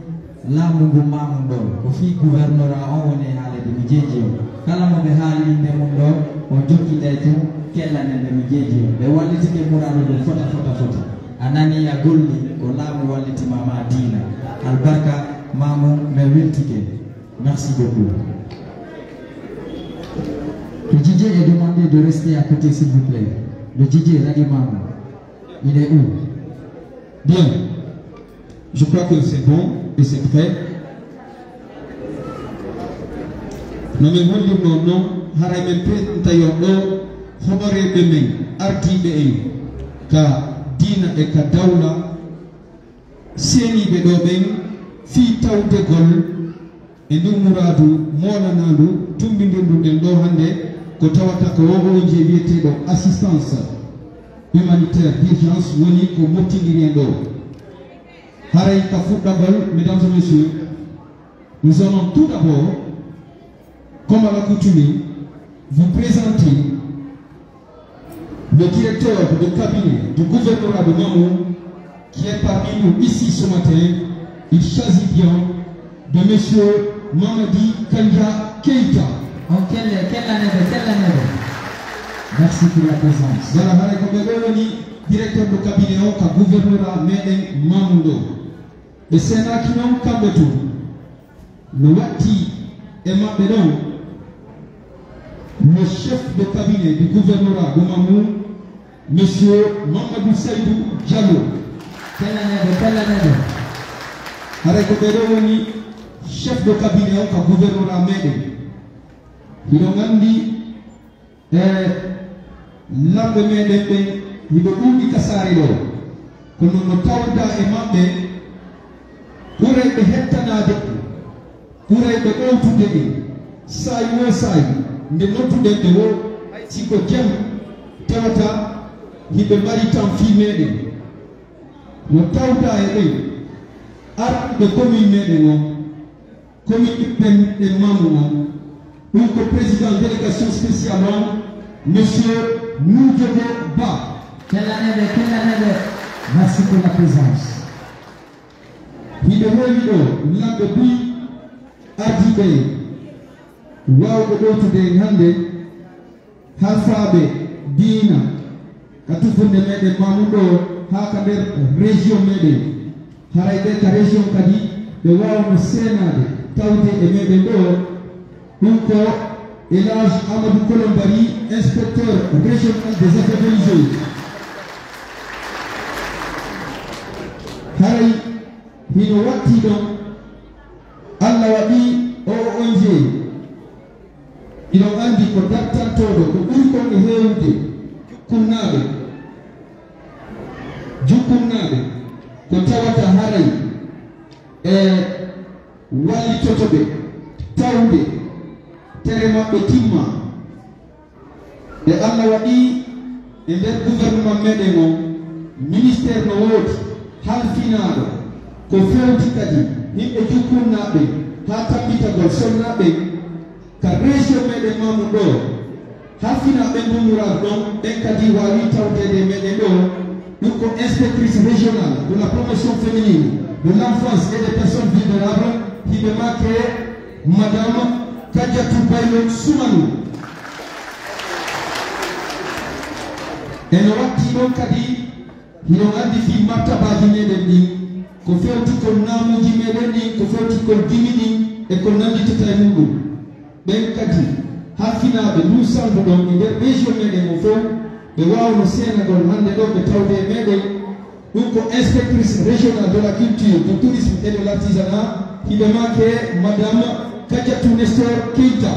laamu ngu maamun ɗoo. Ko fii gouvernorat on woni e haalde, mi jeejii on. Kala mo ɓe haali innde mun ɗoo, on jokkiday tun, kellanen ɓe, mi jeejii on. Ɓe wallitike muraaɗo ɗum fota, fota, fota. A nanii, a golli, ko laamu wallitii ma, maa diina. Albarka maamun, men weltike. Merci beaucoup. Le D J est demandé de rester à côté, s'il vous plaît. Le D J, Radio Mamu, il est où? Bien. Je crois que c'est bon et c'est prêt. No men hollirnoo non, haray men presentay on ɗoo honoreeɓe men, ardiiɓe en ka diina e ka dawla, seeniiɓe ɗoo ɓen fii tawdegol e ndun muraadu moolanaandu tummbindirndu ɗen ɗoo hannde, ko tawata ko O O N G wi'eteeɗo Assistance Humanitaire d'Urgence woni ko mottindiri en ɗoo. Haray ka fuɗɗagol, mesdames et messieurs, nous allons tout d'abord, comme à l'accoutumée, vous présenter le directeur de cabinet du gouvernorat de Mamou, qui est parmi nous ici ce matin. Il s'agit bien de monsieur Mamadi Kanja Keita. On kelle, kelle nebe, kelle nebe. Merci pour la présence. Voilà, haray ko ɓe ɗoo woni directeur de cabinet on ka gouvernorat meɗen Mamou ɗoo. Ɓe seenaaki non kamɓe tun. No watti e maɓɓe ɗon le chef de cabinet du gouvernorat de Mamou, monsieur Mamadou Seydou Diallo. Kellaneeɓe, kellaneeɓe. Haray ko ɓee ɗoo woni chef de cabinet on ka gouvernorat meɗen. Hiɗon anndi E lamɓe meɗen ɓen, hiɓe ɗuuɗi ka saare ɗoo, kono no tawdaa e maɓɓe, ɓuray ɓe hettanaade, ɓuray ɓe ɗowtude en, saa'i woo saa'i, nde nodduɗen ɓe woo, si ko jam, tawata hiɓe mari tan fii meɗen. No tawdaa e ɓen, Arɗo commune meɗen on, commune urbaine e Mamou on, ɗum ko président délégation spéciale on, monsieur Nujjogo Ba. Kellaneeɓe, kellaneeɓe, merci pour la présence. Hiɗo heewi ɗo lamɓe buy ardiiɓe waawɓe ɗowtude en hannde, halfaaɓe diina ka tufunde meɗen Mamou ɗo haa ka nder région meɗen. Haray ɓe ka région kadi ɓe waawno seenaade tawde e meɗen ɗo. Ɗum ko El Hadj Amadou Kolombari, inspecteur régional des affaires religieuses. Haray hino watti ɗon, Alla waɗi o O N G, hiɗon anndi ko dartantooɗo ko ɓuri kon e heewude jukkunnaaɓe, jukkunnaaɓe ko tawata haray e wallitoto ɓe tawde tere maɓɓe timma. E Alla waɗi e nder gouvernement meɗen on, ministère no woodi halfinaaɗo ko fewti kadi yimɓe jukkunnaaɓe haa tabbitagol sonnaaɓe ka région meɗen Mamou ɗo. Halfinaaɓe ndun nuraaɓe ɗon, ɓen kadi waawi tawdeede e meɗen ɗo. Ɗum ko inspectrice régionale de la promotion féminine, de l'enfance et des personnes vulnérables, hiɓe maake Madame Kadiatou Baylo Soumanou. Eno watti ɗon kadi, hiɗon anndi fii martabaaji meɗen ɗin, ko fewti kon naamuuji meɗen ɗin, ko fewti kon gimi ɗin, e ko nannditata e muɗum. Ɓen kadi, halfinaaɓe ndun salndu ɗon e nder région meɗen on fow, ɓe waawno seenagol hannde ɗo ɓe tawde e meɗen. Ɗum ko inspectrice régionale de la culture, du tourisme et de l'artisanat, hiɓe maake Madame Kadiatou Nestor Keita.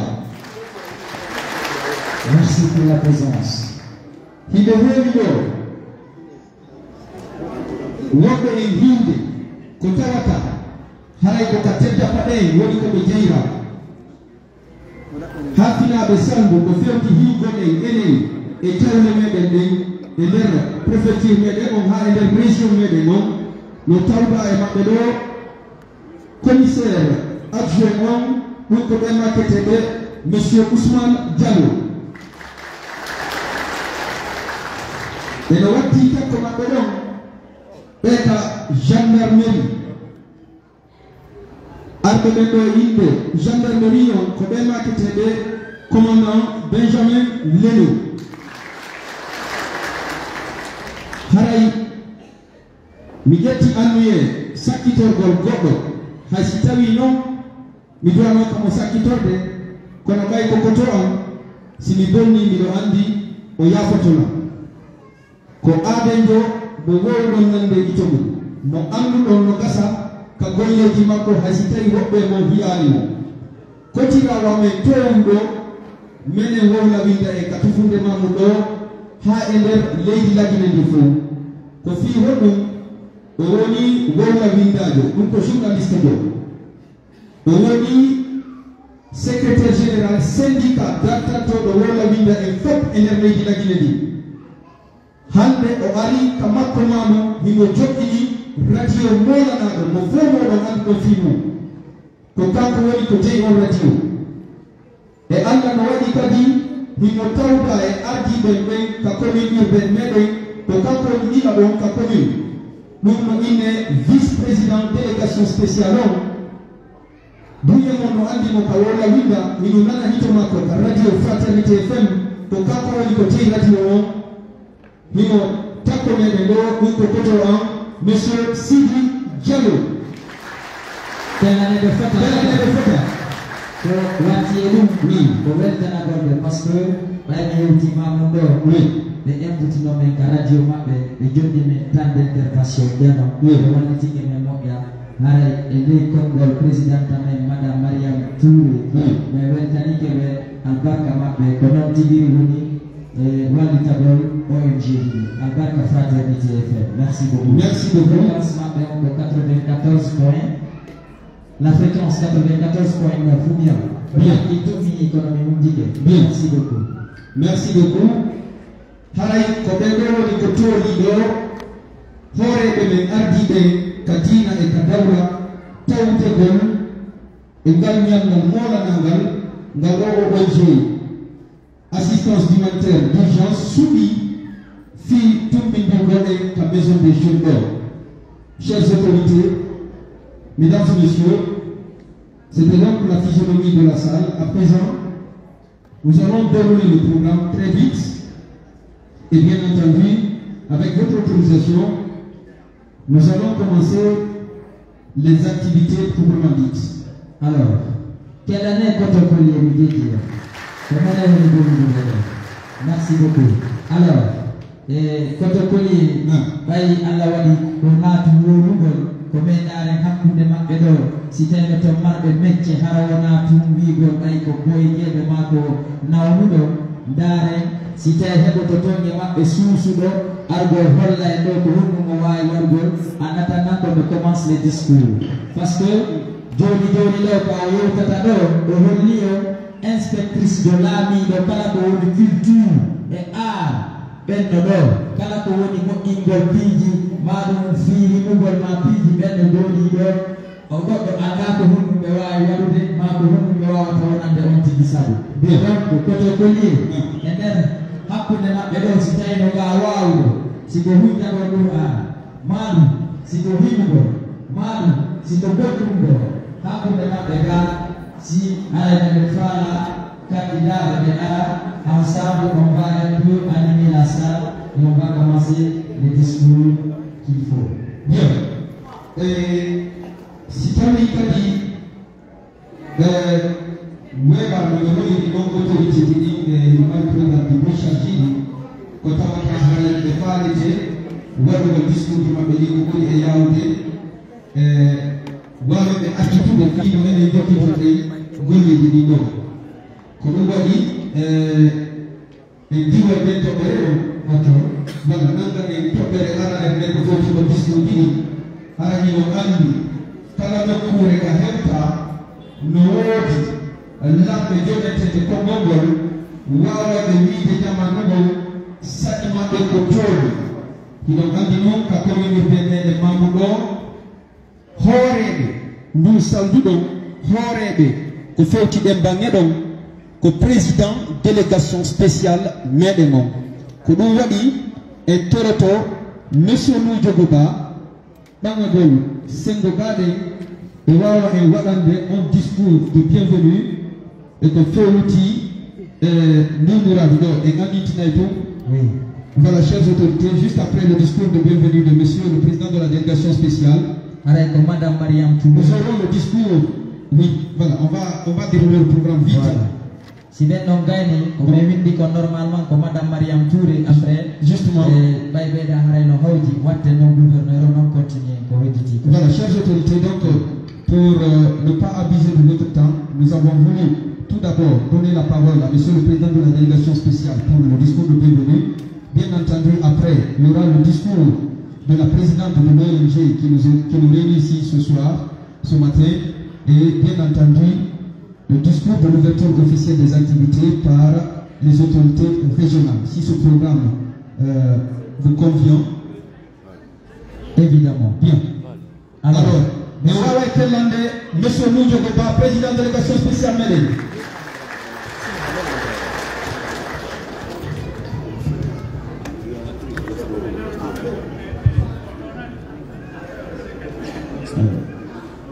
Merci pour la présence. Hiɓe heewi ɗo wonɓe en hiwde ko tawata haray ko ka tedda paɗe woni ko ɓe jeyra. Halfinaaɓe salndu ko fewti hiwgol en enen e jawle meɗen ɗen e nder préfecture meɗen on haa e nder région meɗen on, no tawɗaa e maɓɓe ɗo commissaire adjoint on, ɗum ko ɓe makketeeɓe monsieur Ousmane Diallo. Ɓe no watti takko maɓɓe ɗon, ɓe ka gendarmerie. Arɓe ɓen ɗo e innde gendarmerie on ko ɓe maketeeɓe commandant Benjamin Leno. Haray mi ƴetti anniyee sakkitorgol goɗɗo, hay si tawii non mi duwanoka mo sakkitorde, kono ɓay ko koto an, si mi bonnii miɗo anndi o yaafoto lan. Ko aadenjo mo woowuɗon nande gito mum, mo annduɗon no gasa ka golleeji makko hay si tawii woɓɓe e mon hi'aali mo. Kotiraawo amen toowuɗo, menen wowla winda en ka tufunde Mamou ɗoo haa e nder leydi Lagine ndin fow. Ko fii honɗum o woni wowla windaajo? Ɗum ko journaliste jo. O woni secrétaire général syndicat dartantooɗo wowla winda en fof e nder leydi Lagine ndin. Hannde o arii ka makko Mamou, himo joɗɗini radio moolanaaɗo mo fow mooɗon annduɗon fii mum. Ko kanko woni ko jeyi on radio. E Alla no waɗi kadi himo tawda e ardiiɓe ɓen ka commune urbaine meɗen, ko kanko woni ɗiɗaɓo on ka commune. Ɗum no innee vice-président délégation spéciale on. Buy e mon no anndi mo ka Wowla Winda, hino nana hito makko ka radio Fraternité F M, ko kanko woni ko jeyi radio on. Himo takko meɗen ɗo, ɗum ko koto an, Monsieur Sidi Diallo. Telaneɗo fota. Telaneɗo fota. Ko watti e ɗum, oui, ko weltanagol ɓe, parce que ɓay mi hewtiima mum ɗo, oui, ɓe ƴambutinoo men ka radio maɓɓe, ɓe joddi men temps d'intervention jano, oui, ɓe wallitike men moƴƴa. Haray e ley konngol présidente amen, Madame Mariam Touré, oui, ɓe weltanike ɓe albarka maɓɓe, ko noon tigi woni e wallitagol O N G ɗi. Albarka Fraternité F M. Merci beaucoup. Merci beaucoup. Fréquence maɓɓe on ko quatre-vingt-quatorze point, la fréquence quatre-vingt-quatorze point neuf ou bien? Bien. Ɓe tomi kono mi hunndike. Bien. Merci beaucoup. Merci beaucoup. Haray ko ɓen ɗo woni ko tooli ɗo hooreeɓe men ardiiɓe ka diina e ka dawla, tawtegol e ngal ñalla moolanaa ngal, ngal O O N G, assistance humanitaire d'urgence, suɓii fii tummbindirgol en ka Maison des Jeunes ɗoo. Chères autorités, mesdames et messieurs, c'était donc la physionomie de la salle. À présent, nous allons dérouler le programme très vite et bien entendu, avec votre autorisation, nous allons commencer les activités proprement dites. Alors, kelanen Koto Koli e mi jejji on. Ko mone woni gollugol e ɗon. Merci beaucoup. Alors, e Koto Koli, ɓay Alla waɗi ko naatu wowlugol, ko men ndaaren hakkunde maɓɓe ɗoo, si tawii no ton marɓe mecce, hara wonaa tun wi'ugol ɓay ko boykeeɓe maa ko nawnuɗo, ndaaren si tawii heɓoto ton e maɓɓe suusuɗo argol holla en ɗoo ko honɗun o waawi waɗugol, en attendant qu'on ne commence les discours. Parce que jooni jooni ɗoo ko a yewtata ɗoo, o holli on inspectrice de laamiiɗo kala ko woni culture e art ɓenno ɗoo, kala ko woni moƴƴingol piiji, maa ɗun fii rimugol maa piiji ɓenno jooɗii ɗoo, o goɗɗo anndaa ko honɗun ɓe waawi waɗude, maa ko honɗun ɓe waawata wonande on tigi sabu. Bien. Donc, Koto Koli e nder hakkunde maɓɓe ɗoo, si tawii no ngaa waawuɗo, si ko hujjagol Qur'aana, maa ɗun si ko himugol, maa ɗun si ko goɗɗun ɗoo, hakkunde maɓɓe gaa, si aray no ɓe faala, kandidaaɓe ɓe ara, ensemble, on va un peu animer la salle et on va commencer les discours qu'il faut. Bien. Eh, si tawii kadi, eh, weeɓaano no holliri non autorité ji ɗin, eh, no mari programme ji déchargé ɗi, ko tawata haray ɓe faalete waɗugol discours ji maɓɓe ɗin ko ɓuri e yaawde, eh, waawude accitude fii no enen jokkitirɗen golleeji ɗin ɗoo. Ko ɗun waɗi, eh, en diwa nden toɓɓere ɗoo. Walla nannga en toɓɓere ara en nden ko fewti ko discours ɗin. Hara hino anndi kala nokkuure ka hewta no woodi lamɓe joneteeɓe konngol ngol waawayɓe wiide jamaanu ngon saɗi maɓɓe ko tooni. Hiɗon anndi non ka commune urbaine meɗen Mambu ɗoo, hooreeɓe ndun salndu ɗon, hooreeɓe ko fewti ɗen baŋŋe ɗon, ko président délégation spéciale meɗen on. Ko ɗun waɗi en toroto Monsieur Nuujogu Ba, ɓaŋagol senngo baaɗen, ɓe waawa en waɗande on discours de bienvenue, e ko fewti, eh, nduu muraadu ɗoo, en anndintinay tun. Oui. Voilà, chers autorités, juste après le discours de bienvenue de monsieur le président de la délégation spéciale, haray ko Madame Mariam Touré. Nous aurons le discours. Oui, voilà, on va, on va dérouler le programme vite. Voilà. Si ɓen non gayni, ko ɓe winndi ko normalement ko Madame Mariam Touré, après, justement, eh, ɓay ɓeyda haray no hawji, watte non gouverneur o non continue ko wedditi ko. Voilà, chers autorités, donc, euh, pour, euh, ne pas abuser de votre temps, nous avons voulu tout d'abord donner la parole à monsieur le président de la délégation spéciale pour le discours de bienvenue. Bien entendu, après, il y aura le discours de la présidente de l'O N G qui nous, qui nous réunit ici ce soir, ce matin, et bien entendu, le discours de l'ouverture officielle des activités par les autorités régionales. Si ce programme, euh, vous convient, évidemment. Bien. Alors, alors, mi waaway fellande monsieur Nuujogo Ba, président délégation spéciale meɗen.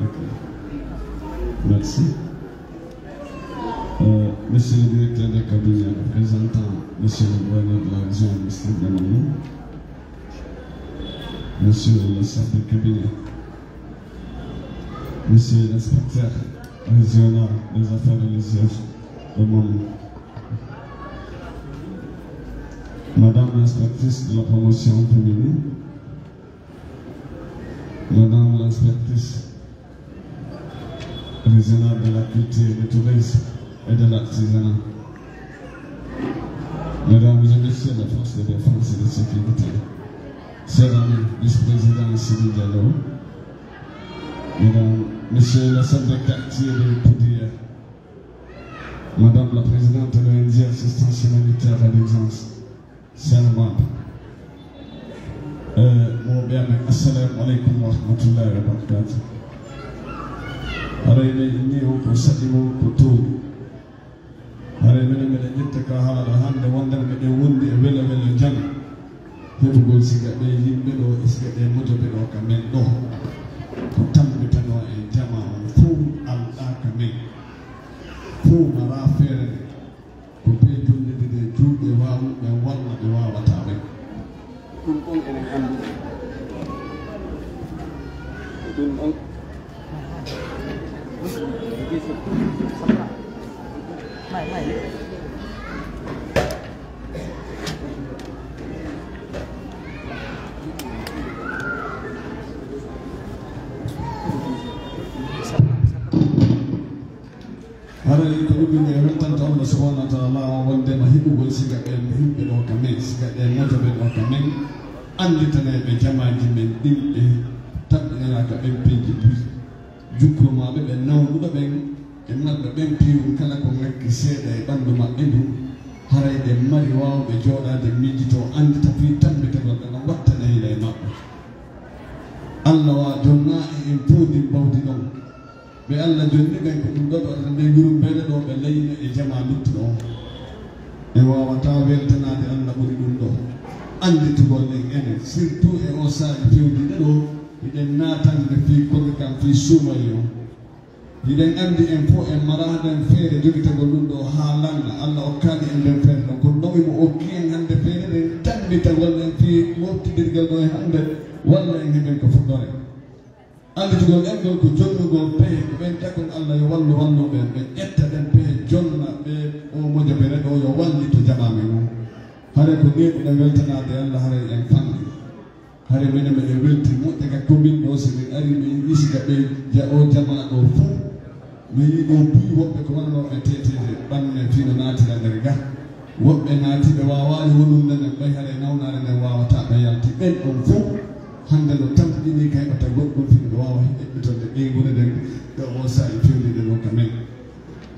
Ok. Merci. Euh, monsieur le directeur de cabinet, représentant monsieur le gouverneur de la région administrative de Mamou, monsieur le chef de cabinet, monsieur l'inspecteur régional des affaires religieuses de Mamou, madame l'inspectrice de la promotion féminine, madame l'inspectrice régionale de la culture, du tourisme et de l'artisanat, mesdames et messieurs les forces de défense et de sécurité, chers amis, vice-président Sidi Diallo, mesdames, messieurs les chefs de quartier de Poudière, madame la présidente de l'O N G Assistance humanitaire à l'urgence, Salman. Eh, mawɓe amen, assalamu aleykum wa rahmatullahi wa barakatuh. Haray men inni on ko saɗi mo ko tooɗi. Haray menen meɗen ƴetta ka haala hannde wonde meɗen wondi e welo welo jam. Heɓugol siga ɓee yimɓe ɗoo e siga ɗee mojobe ɗoo ka men ɗoo. Ko tambitanoo en jamaa on fow alɗaa ka men. Fow maraa feere nden. Ko ɓe jonnitiri e juuɗe waawuɓe walla ɓe waawataa ɓen. Ɗun ɗon enen anndi. Ɗun ɗon. Haray ko ɗum min e weltanta Allah subhanahu wa ta'ala on wondema heɓugol siga ɓen yimɓe ɗoo ka men, siga ɗen mojobe ɗoo ka men, annditaneeɓe jamaaji men ɗin ɓe tabɓinanaa ka ɓen piiji buy. Jukkormaaɓe ɓen nawnuɗo ɓen e marɓe ɓen piiwun kala ko ŋakki seeɗa e ɓanndu maɓɓe ndun, haray ɓe mari waawuɓe jooɗaade miijitoo anndita fii tammbitagol ɓe no wattana hila e maɓɓe. Allah wa jonnaa e en fow ndin bawdi ɗon. Ɓe Alla jonni ɓen ko ɗum ɗoo ɓe waɗata nden yurumbeere ɗoo ɓe layino e jamaa luttuɗo on. En waawataa weltanaade Alla ɓuri ɗum ɗoo. Annditugol en enen, surtout e oo saa'i fewdiiɗo ɗoo, hiɗen naatande fii koɗi kan fii suumayee on. Hiɗen anndi en fow en maraa nden feere jogitagol ɗum ɗoo haa lanna. Alla okkaali en nden feere ɗon. Kono non himo okki en hannde feere nden tammbitagol en fii moftidirgol ɗoo e hannde, walla en heɓen ko fuɗɗoree. Annditugol en ngol ko jonnugol pehe ko ɓen takon Alla yo wallu walluɓe ɓen, ɓe ƴetta ɗen pehe jonna ɓe oo mojobere ɗoo yo wallito jamaa men on. Haray ko neeɓuɗen weltanaade Alla, haray en fanɗi. Haray menen meɗen welti moƴƴa ka commune ɗoo, si min arii min yi'ii siga ɓe ja-, oo jamaa ɗoo fow. Mi yi'ii ɗoo buy woɓɓe ko wonanooɓe teeteede ɓannu men fii no naatira nder ga. Woɓɓe naati ɓe waawaali wonunde nden, ɓay haray nawnaare nden waawataa ɓe yalti. Ɓen ɗon fow hannde no tamƴinii ka heɓata goɗɗum fii no ɓe waawa eɓɓitonde ɓeynguure nden ɗo oo saa'i fewniiɗe ɗoo ka men.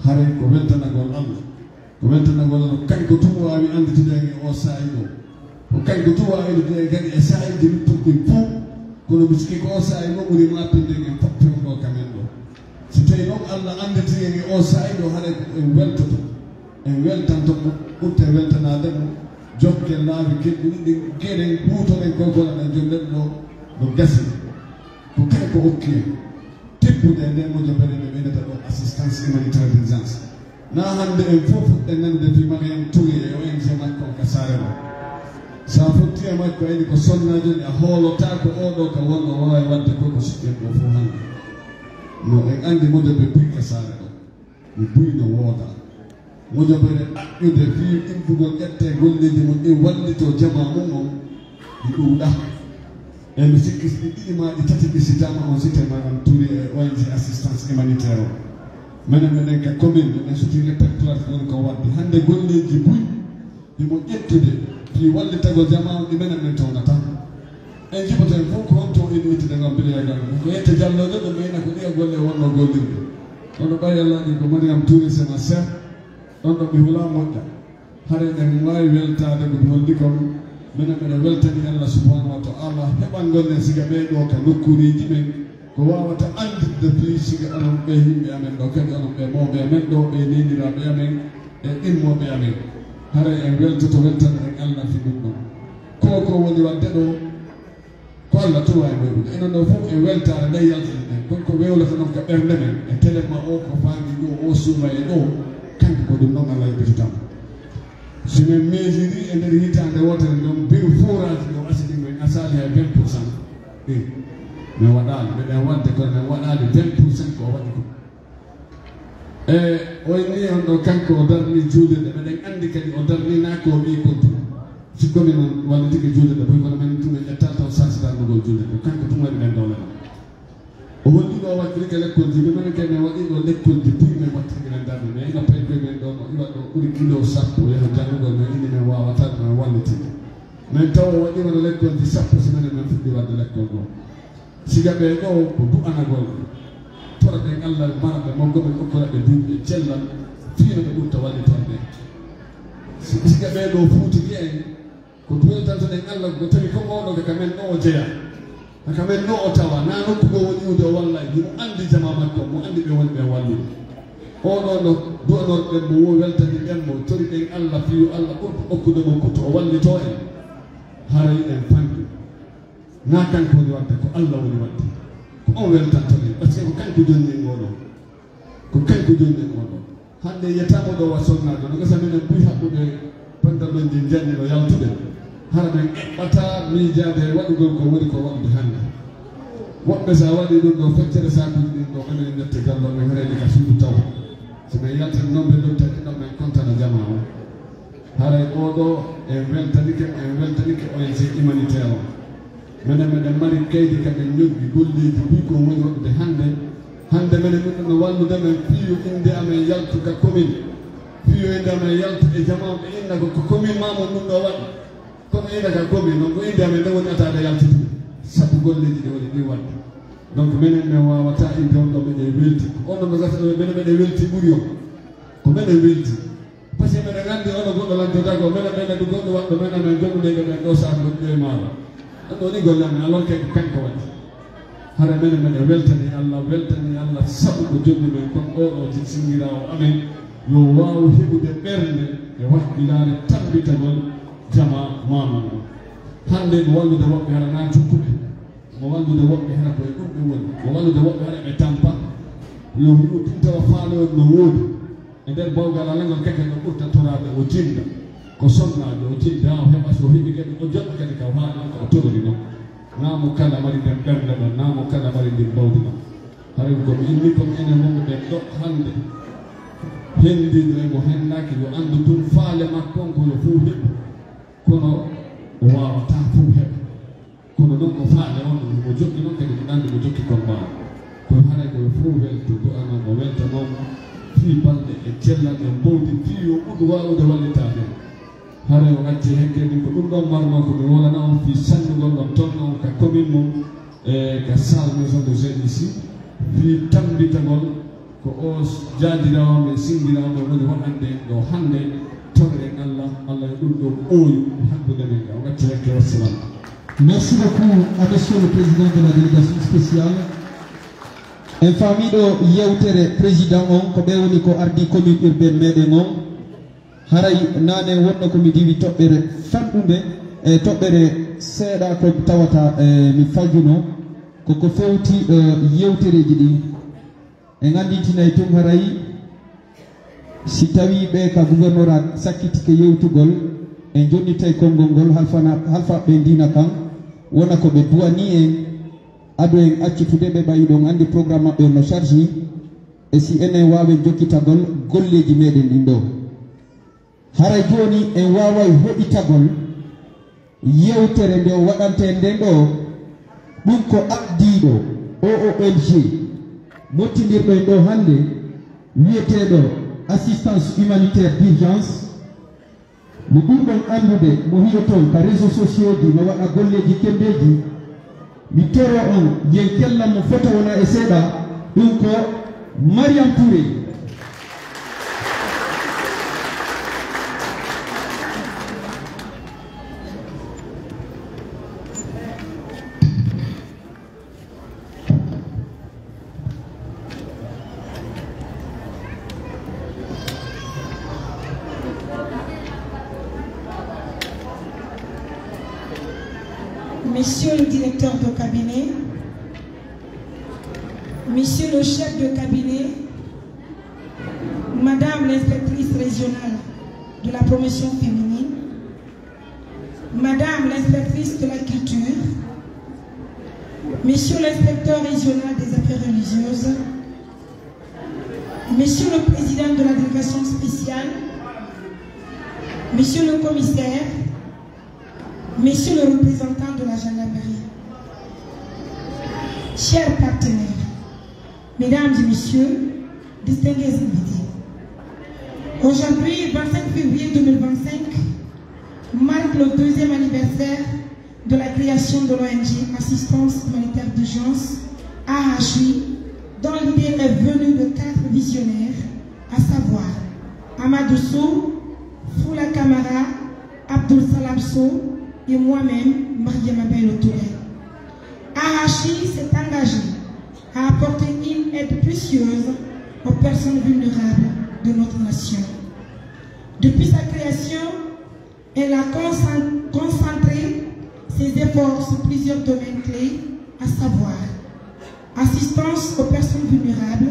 Haray ko weltanagol Alla. Ko weltanagol Alla, ko kanko tun waawi annditude en e oo saa'i ɗoo. Ko kanko tun waawi annditude en kadi e saa'iiji luttuɗi ɗin fow. Kono mi sikki ko oo saa'i ɗoo ɓuri maapinde en fow ɗoo ka men ɗoo. Si tawii non Alla annditii en e oo saa'i ɗoo, haray ko en weltoto, en weltanto mo, ɓurten weltanaade mo, jokken laabi keddiiɗi ɗin, geren, huutoren ko kono ɗen jonɗen ɗoo no gasi. Ko kanko okki en tibbude e nden mojobere nde ɓe innata ɗoo assistance humanitaire d'urgence. Naa hannde en fow fuɗɗen nanude fii Mariam Touré e O N G makko on ka saare ɗoo. Si a fotti e makko, a yiɗi ko sonnaa jooni, a hoolotaako oo ɗoo ka wonnoo, o waaway waɗde ko ko suɓɗen ɗoo fow hannde. No en anndi mojobe buy ka saare ɗoo. Mi buy no wooda. Mojobere ɗaɓɓude fii ɗimmfugol ƴettee golleeji mun ɗin wallitoo jamaa mun on, ɗi ɗuuɗaa. E mi sikki si ɗi ɗiɗi maa ɗi tati ɓisitaama on site Mariam Touré e O N G assistance humanitaire on. Menen, menen ka commune, menen sutii répertoire woni ko waddi. Hannde golleeji buy himo ƴettude fii wallitagol jamaa on ɗi menen men townataa. En jiɓoto en fow ko honto o inni ittude ngam bileya ngal. Ko yette jallooje ɗo ɓeyna ko ɗiya golle o wonnoo gollirde. Kono ɓay Alla ɗin ko Mariam Touré c'est ma sœur. Ɗon ɗo mi hulaa moƴƴa. Haray en waawi weltaade ko mi holli kon. Menen meɗen weltani Alla subhanahu wa ta'ala heɓangol en siga ɓee ɗoo ka nokkuureeji men. Ko waawata annditde fii siga onon ɓee yimɓe amen ɗoo, kadi onon ɓee mawɓe amen ɗoo, ɓee neeniraaɓe amen e immooɓe amen. Haray en weltoto, weltanoɗen Alla fii ɗum ɗon. Ko ko woni waɗde ɗoo, ko Alla tun waawi moytude. Enen ɗoo fow en weltaare nden yaltini ɗen. Kono ko wewlata non ka ɓernde men, e telen ma oo ko faandi ɗoo, oo suumayee ɗoo, kanko ko ɗum ɗon Alla yoɓitata mo. Si men meejirii e nder hitaande wootere nden, bureau forage ɗoo asini men asali hay vingt pour cent. Eh, men waɗaali, meɗen waɗde kono men waɗaali vingt pour cent ko o waɗi ko. E o inni on ɗoo, kanko o darni juulirde, meɗen anndi kadi o darninaaki o wi'i kontu. Si komin on wallitike juulirde, buy kono men tun en ƴettal taw sansi darnugol juulirde, kanko tun waɗi ɗen dowle ɗon. O holli ɗoo o waɗirike lekkolji, ɓe menen kay men waɗi ɗoo lekkolji buy men waɗtirike ɗen darnde, men ina pay koye men ɗoo no iwa ɗoo ɓuri kilo sappo yaha janngugol, men inni men waawataa ɗum, men wallitike. Men taw o waɗi wano lekkolji sappo si menen men fuɗɗi waɗde lekkol ɗoo. Siga ɓee ɗoo ko du'anagol. Toroɗen Alla mara ɓe, mawɗo ɓe okkora ɓe duuɓi e cellal, fii no ɓe ɓurta wallitorde. Si, siga ɓee ɗoo fuutiki en, Ko weltantoɗen Alla, ko tawi ko oo ɗoo ka men ɗoo o jeyaa. Ka men ɗoo o tawaa, naa nokku goo woni iwde o walla, himo anndi jamaa makko, mo anndi ɓe woni ɓe wallude. Oo ɗoo no du'anorɗen mo, wo weltaniɗen mo, toriɗen Alla fii yo Alla ɓurɗo okkude mo kuttu o wallitoo en. Haray en fanɗi. Naa kanko woni waɗde, ko Alla woni waɗde. Ko on weltantoɗen, parce que ko kanko jonni en oo ɗoo. Ko kanko jonni en oo ɗoo. Hannde yiyataamo ɗoo wa sonnaajo, no gasa menen buy haɓɓude pantalonji janni no yaltude. Hara men eɓɓataa miijaade e waɗugol ko woni ko waɗude hannde. Woɓɓe so a waɗii ɗum ɗoo feccere saakuuji ɗin ɗoo, ɓe men ñette gallo, ɓe hereede ka suudu taw. Si men yaltani noon ɓe ɗon tawi ɗon men kontana jamaa on. Haray oo ɗoo en weltanike, en weltanike O N G humanitaire on. Menen meɗen mari kaydi ka men ñoggi golleeji buy ko woni waɗude hannde. Hannde menen ɗum ɗoo no wallude men fii yo innde amen yaltu ka commune. Fii yo innde amen yaltu e jamaa ɓe inna ko, ko commune maa mon ɗum ɗoo waɗi. Kono inna ka commune non ko innde amen nde woni ataade yaltude. Sabu golleeji ɗi woni ɗin waɗde. Donc menen men waawataa innde on ɗoo meɗen welti. On ɗoo no gasa ɗoo menen meɗen welti ɓuri on. Ko menen welti. Parce que meɗen anndi ono goɗɗo lantotaako, meɗen ɓeyda ɗum goɗɗo waɗɗo, meɗen men jogude ɓe ɓen ɗoo saabu ɗum ɗo e maaro. Ɗum ɗoo ni golle amen, alors que ko kanko waɗi. Hara meɗen meɗen weltani Alla, weltani Alla sabu ko jonni men kon oo ɗoo ti singiraawo amen, yo waawu heɓude ɓernde e wakkilare tambitagol jamaa maamu on. Hannde mo wallude woɓɓe hara naa jukkuɓe, mo wallude woɓɓe hara ko e ɗum ɓe woni, mo wallude woɓɓe hara ɓe tampa. Yo wi'u tun tawa faale on no woodi. E nder bawgal Alla ngal kake no ɓurta toraade, o jinda. Ko sonnaajo, o jinda, o heɓa, so o heɓi kadi, o joɗɗa kadi ka o haali on, ko o torori non. Naa mo kala mari nden ɓernde ɗon, naa mo kala mari ndin bawdi ɗon. Haray ko mi inni ko enen wonɓe ɓen ɗo hannde, henndiiɗo e mo henndaaki, yo anndu tun faale makko on ko yo fow heɓu, kono o waawataa fow heɓa. Kono non ko faale on, mo joɗɗi non kadi ko ɗande mo jokki kon maa. Kono haray ko yo fow welto, du'anoo mo, weltanoo mo, fii balɗe e cellal e mbowdi, fii yo ɓuɗu waawude wallitaade. Haray o accii hakke, min ko ɗum ɗon marnoo ko mi wolana on fii sannugol on, tolno on ka commune mum, e ka salle maison de jeunes ici, fii tammbitagol ko o jaajiraawo men, singiraawo men woni waɗande en ɗoo hannde. Torren Alla, Alla yo ɗum ɗoo ɓooyu hakkunde men. O accii hakke, wassalam. Merci beaucoup à monsieur le président de la délégation spéciale. En faamiiɗo yewtere président on, ko ɓe woni ko ardii commune urbaine meɗen on. Haray naane wonno ko mi diwi toɓɓere fanɗunde, e toɓɓere seeɗa ko tawata, e, mi fayjuno ko ko fewti, e, yewtereeji ɗin. En anndintinay tun haray si tawii ɓe ka gouvernorat sakkitike yewtugol, en jonnitay konngol ngol halfana-, halfaaɓe diina kan, wona ko ɓe duwanii en, ado en accutude ɓe ɓay hiɗon anndi programme maɓɓe on no charge, e si enen waawen jokkitagol golleeji meɗen ɗin ɗoo. Haray jooni en waaway heɓitagol yewtere nde o waɗantee nden ɗoo, ɗum ko ardiiɗo O O N G mottindirɗo en ɗoo hannde, wi'eteeɗo Assistance Humanitaire d'Urgence. Mo ɓurɗon anndude mo hi'oton ka réseaux sociaux ji, no waɗa golleeji kembeeji. Mi toro on, yen kellan mo foto wona e seeɗa, ɗum ko Mariam Touré. Monsieur le directeur de cabinet, monsieur le chef de cabinet, madame l'inspectrice régionale de la promotion féminine, madame l'inspectrice de la culture, monsieur l'inspecteur régional des affaires religieuses, monsieur le président de la délégation spéciale, monsieur le commissaire, monsieur le représentant de la gendarmerie, chers partenaires, mesdames et messieurs, distingués invités, aujourd'hui, vingt-cinq février deux mille vingt-cinq, marque le deuxième anniversaire de la création de l'O N G Assistance Humanitaire d'Urgence, A H U, dont l'idée est venue de quatre visionnaires, à savoir Amadou Sow, Foula Camara, Abdoul Salam Sow, et moi-même, Mariama Bello Touré. A H I s'est engagée à apporter une aide précieuse aux personnes vulnérables de notre nation. Depuis sa création, elle a concen- concentré ses efforts sur plusieurs domaines clés, à savoir assistance aux personnes vulnérables,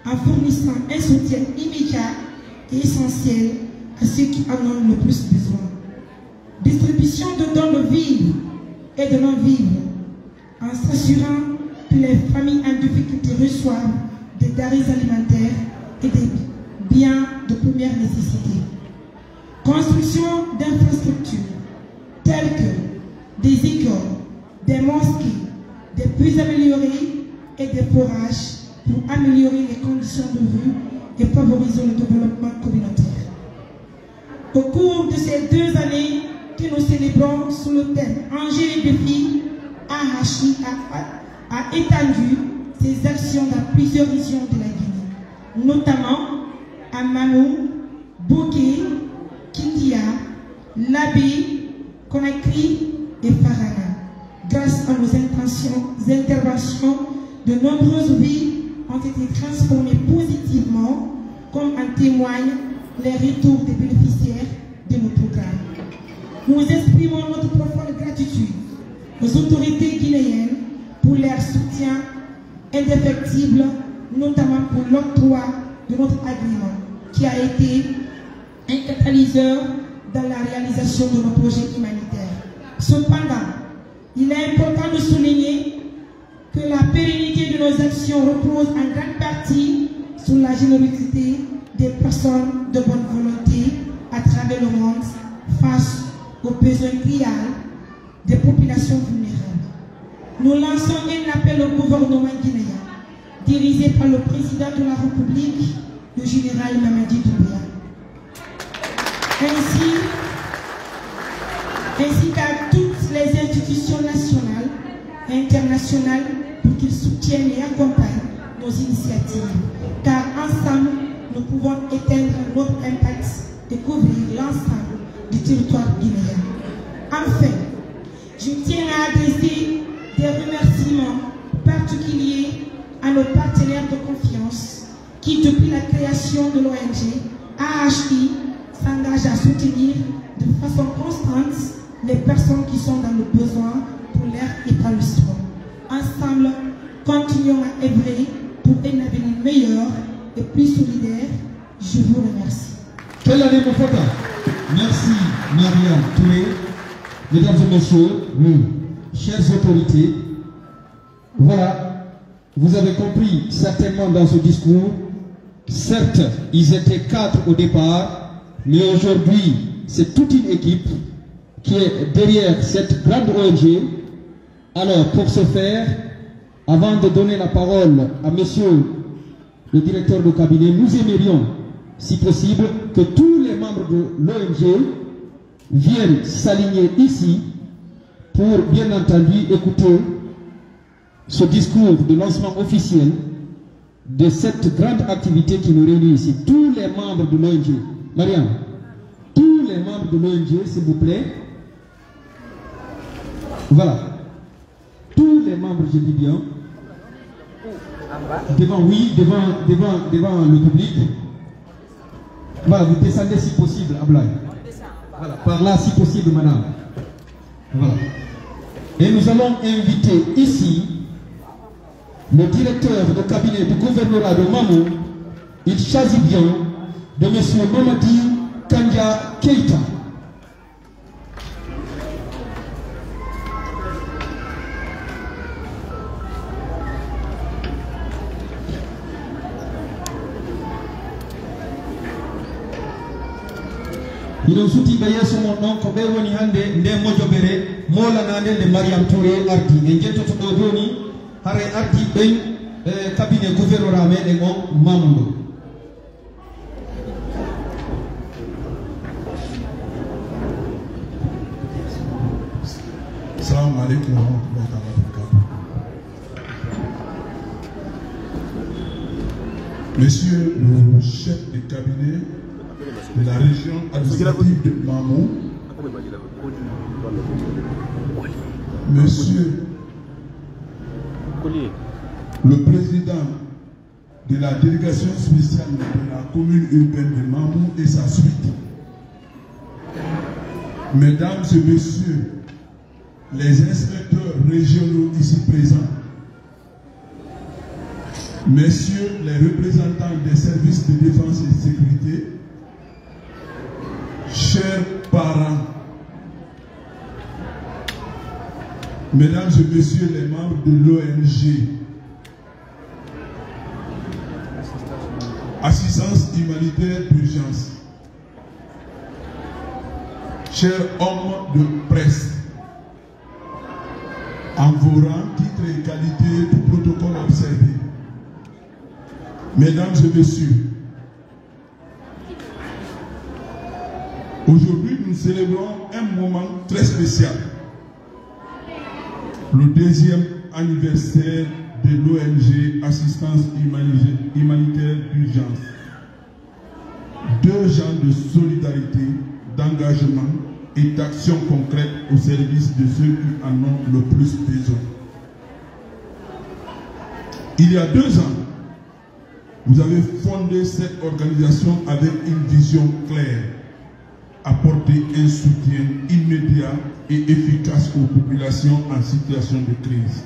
en fournissant un soutien immédiat et essentiel à ceux qui en ont le plus besoin. Distribution de dons de vivres et de non-vivres, en s'assurant que les familles en difficulté reçoivent des denrées alimentaires et des biens de première nécessité. Construction d'infrastructures telles que des écoles, des mosquées, des puits améliorés et des forages pour améliorer les conditions de vie et favoriser le développement communautaire. Au cours de ces deux années que nous célébrons sous le thème Enjeux et défis, A H I a, a, a étendu ses actions dans plusieurs régions de la Guinée, notamment à Mamou, Boké, Kindia, Labé, Conakry et Farana. Grâce à nos intentions, interventions, de nombreuses vies ont été transformées positivement, comme en témoignent les retours des bénéficiaires de nos programmes. Nous exprimons notre profonde gratitude aux autorités guinéennes pour leur soutien indéfectible, notamment pour l'octroi de notre agrément, qui a été un catalyseur dans la réalisation de nos projets humanitaires. Cependant, il est important de souligner que la pérennité de nos actions repose en grande partie sur la générosité des personnes de bonne volonté à travers le monde face aux besoins criants des populations vulnérables. Nous lançons un appel au gouvernement guinéen, dirigé par le président de la République, le général Mamadi Doumbouya, ainsi, ainsi qu'à toutes les institutions nationales et internationales pour qu'ils soutiennent et accompagnent nos initiatives, car ensemble, nous pouvons éteindre notre impact et couvrir l'ensemble du territoire guinéen. Enfin, je tiens à adresser des remerciements particuliers à nos partenaires de confiance qui, depuis la création de l'O N G A H I, s'engagent à soutenir de façon constante les personnes qui sont dans le besoin pour leur épanouissement. Ensemble, continuons à œuvrer pour un avenir meilleur et plus solidaire. Je vous remercie. Kella de mo fota. Merci, Mariam Touré. Mesdames et messieurs, oui, chères autorités, voilà, vous avez compris certainement dans ce discours, certes, ils étaient quatre au départ, mais aujourd'hui, c'est toute une équipe qui est derrière cette grande O N G. Alors, pour ce faire, avant de donner la parole à monsieur le directeur de cabinet, nous aimerions, si possible, que tous les membres de l'O N G viennent s'aligner ici pour, bien entendu, écouter ce discours de lancement officiel de cette grande activité qui nous réunit ici. Tous les membres de l'O N G. Mariam, tous les membres de l'O N G, s'il vous plaît. Voilà. Tous les membres, je dis bien, devant, oui, devant, devant, devant le public. Voilà, vous descendez si possible, Ablaye. Voilà, par là si possible, madame. Voilà. Et nous allons inviter ici le directeur de cabinet du gouvernorat de Mamou. Il s'agit bien de monsieur Mamadi Kandia Keita. Hiɗon sutii ka yeeso mon ɗon, ko ɓe woni hannde nde mojobere moolanaande nde Mariam Touré ardii. En njettoto ɗoo jooni, haray ardii ɓen, eh, cabinet gouvernorat meɗen on Mamou ɗo. Assalamu alaikum wa rahmatullahi ta'ala wa barakatuh. Monsieur le chef de cabinet de la région administrative de Mamou, Monsieur le Président de la délégation spéciale de la commune urbaine de Mamou et sa suite, Mesdames et Messieurs les inspecteurs régionaux ici présents, Messieurs les représentants des services de défense et de sécurité, chers parents, Mesdames et Messieurs les membres de l'O N G, Assistance humanitaire d'urgence, chers hommes de presse, en vos rangs, titres et qualités, tout protocole observé. Mesdames et Messieurs, aujourd'hui, nous célébrons un moment très spécial, le deuxième anniversaire de l'O N G Assistance Humanisée- Humanitaire d'Urgence. Deux ans de solidarité, d'engagement et d'action concrète au service de ceux qui en ont le plus besoin. Il y a deux ans, vous avez fondé cette organisation avec une vision claire, apporter un soutien immédiat et efficace aux populations en situation de crise.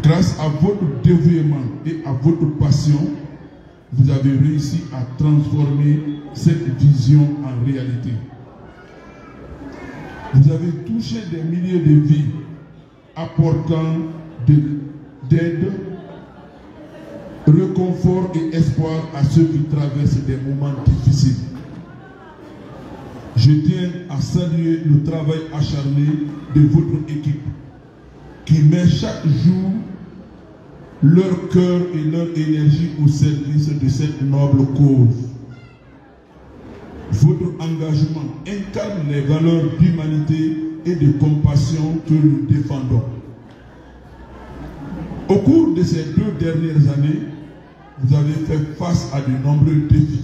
Grâce à votre dévouement et à votre passion, vous avez réussi à transformer cette vision en réalité. Vous avez touché des milliers de vies, apportant de- d'aide, réconfort et espoir à ceux qui traversent des moments difficiles. Je tiens à saluer le travail acharné de votre équipe qui met chaque jour leur cœur et leur énergie au service de cette noble cause. Votre engagement incarne les valeurs d'humanité et de compassion que nous défendons. Au cours de ces deux dernières années, vous avez fait face à de nombreux défis.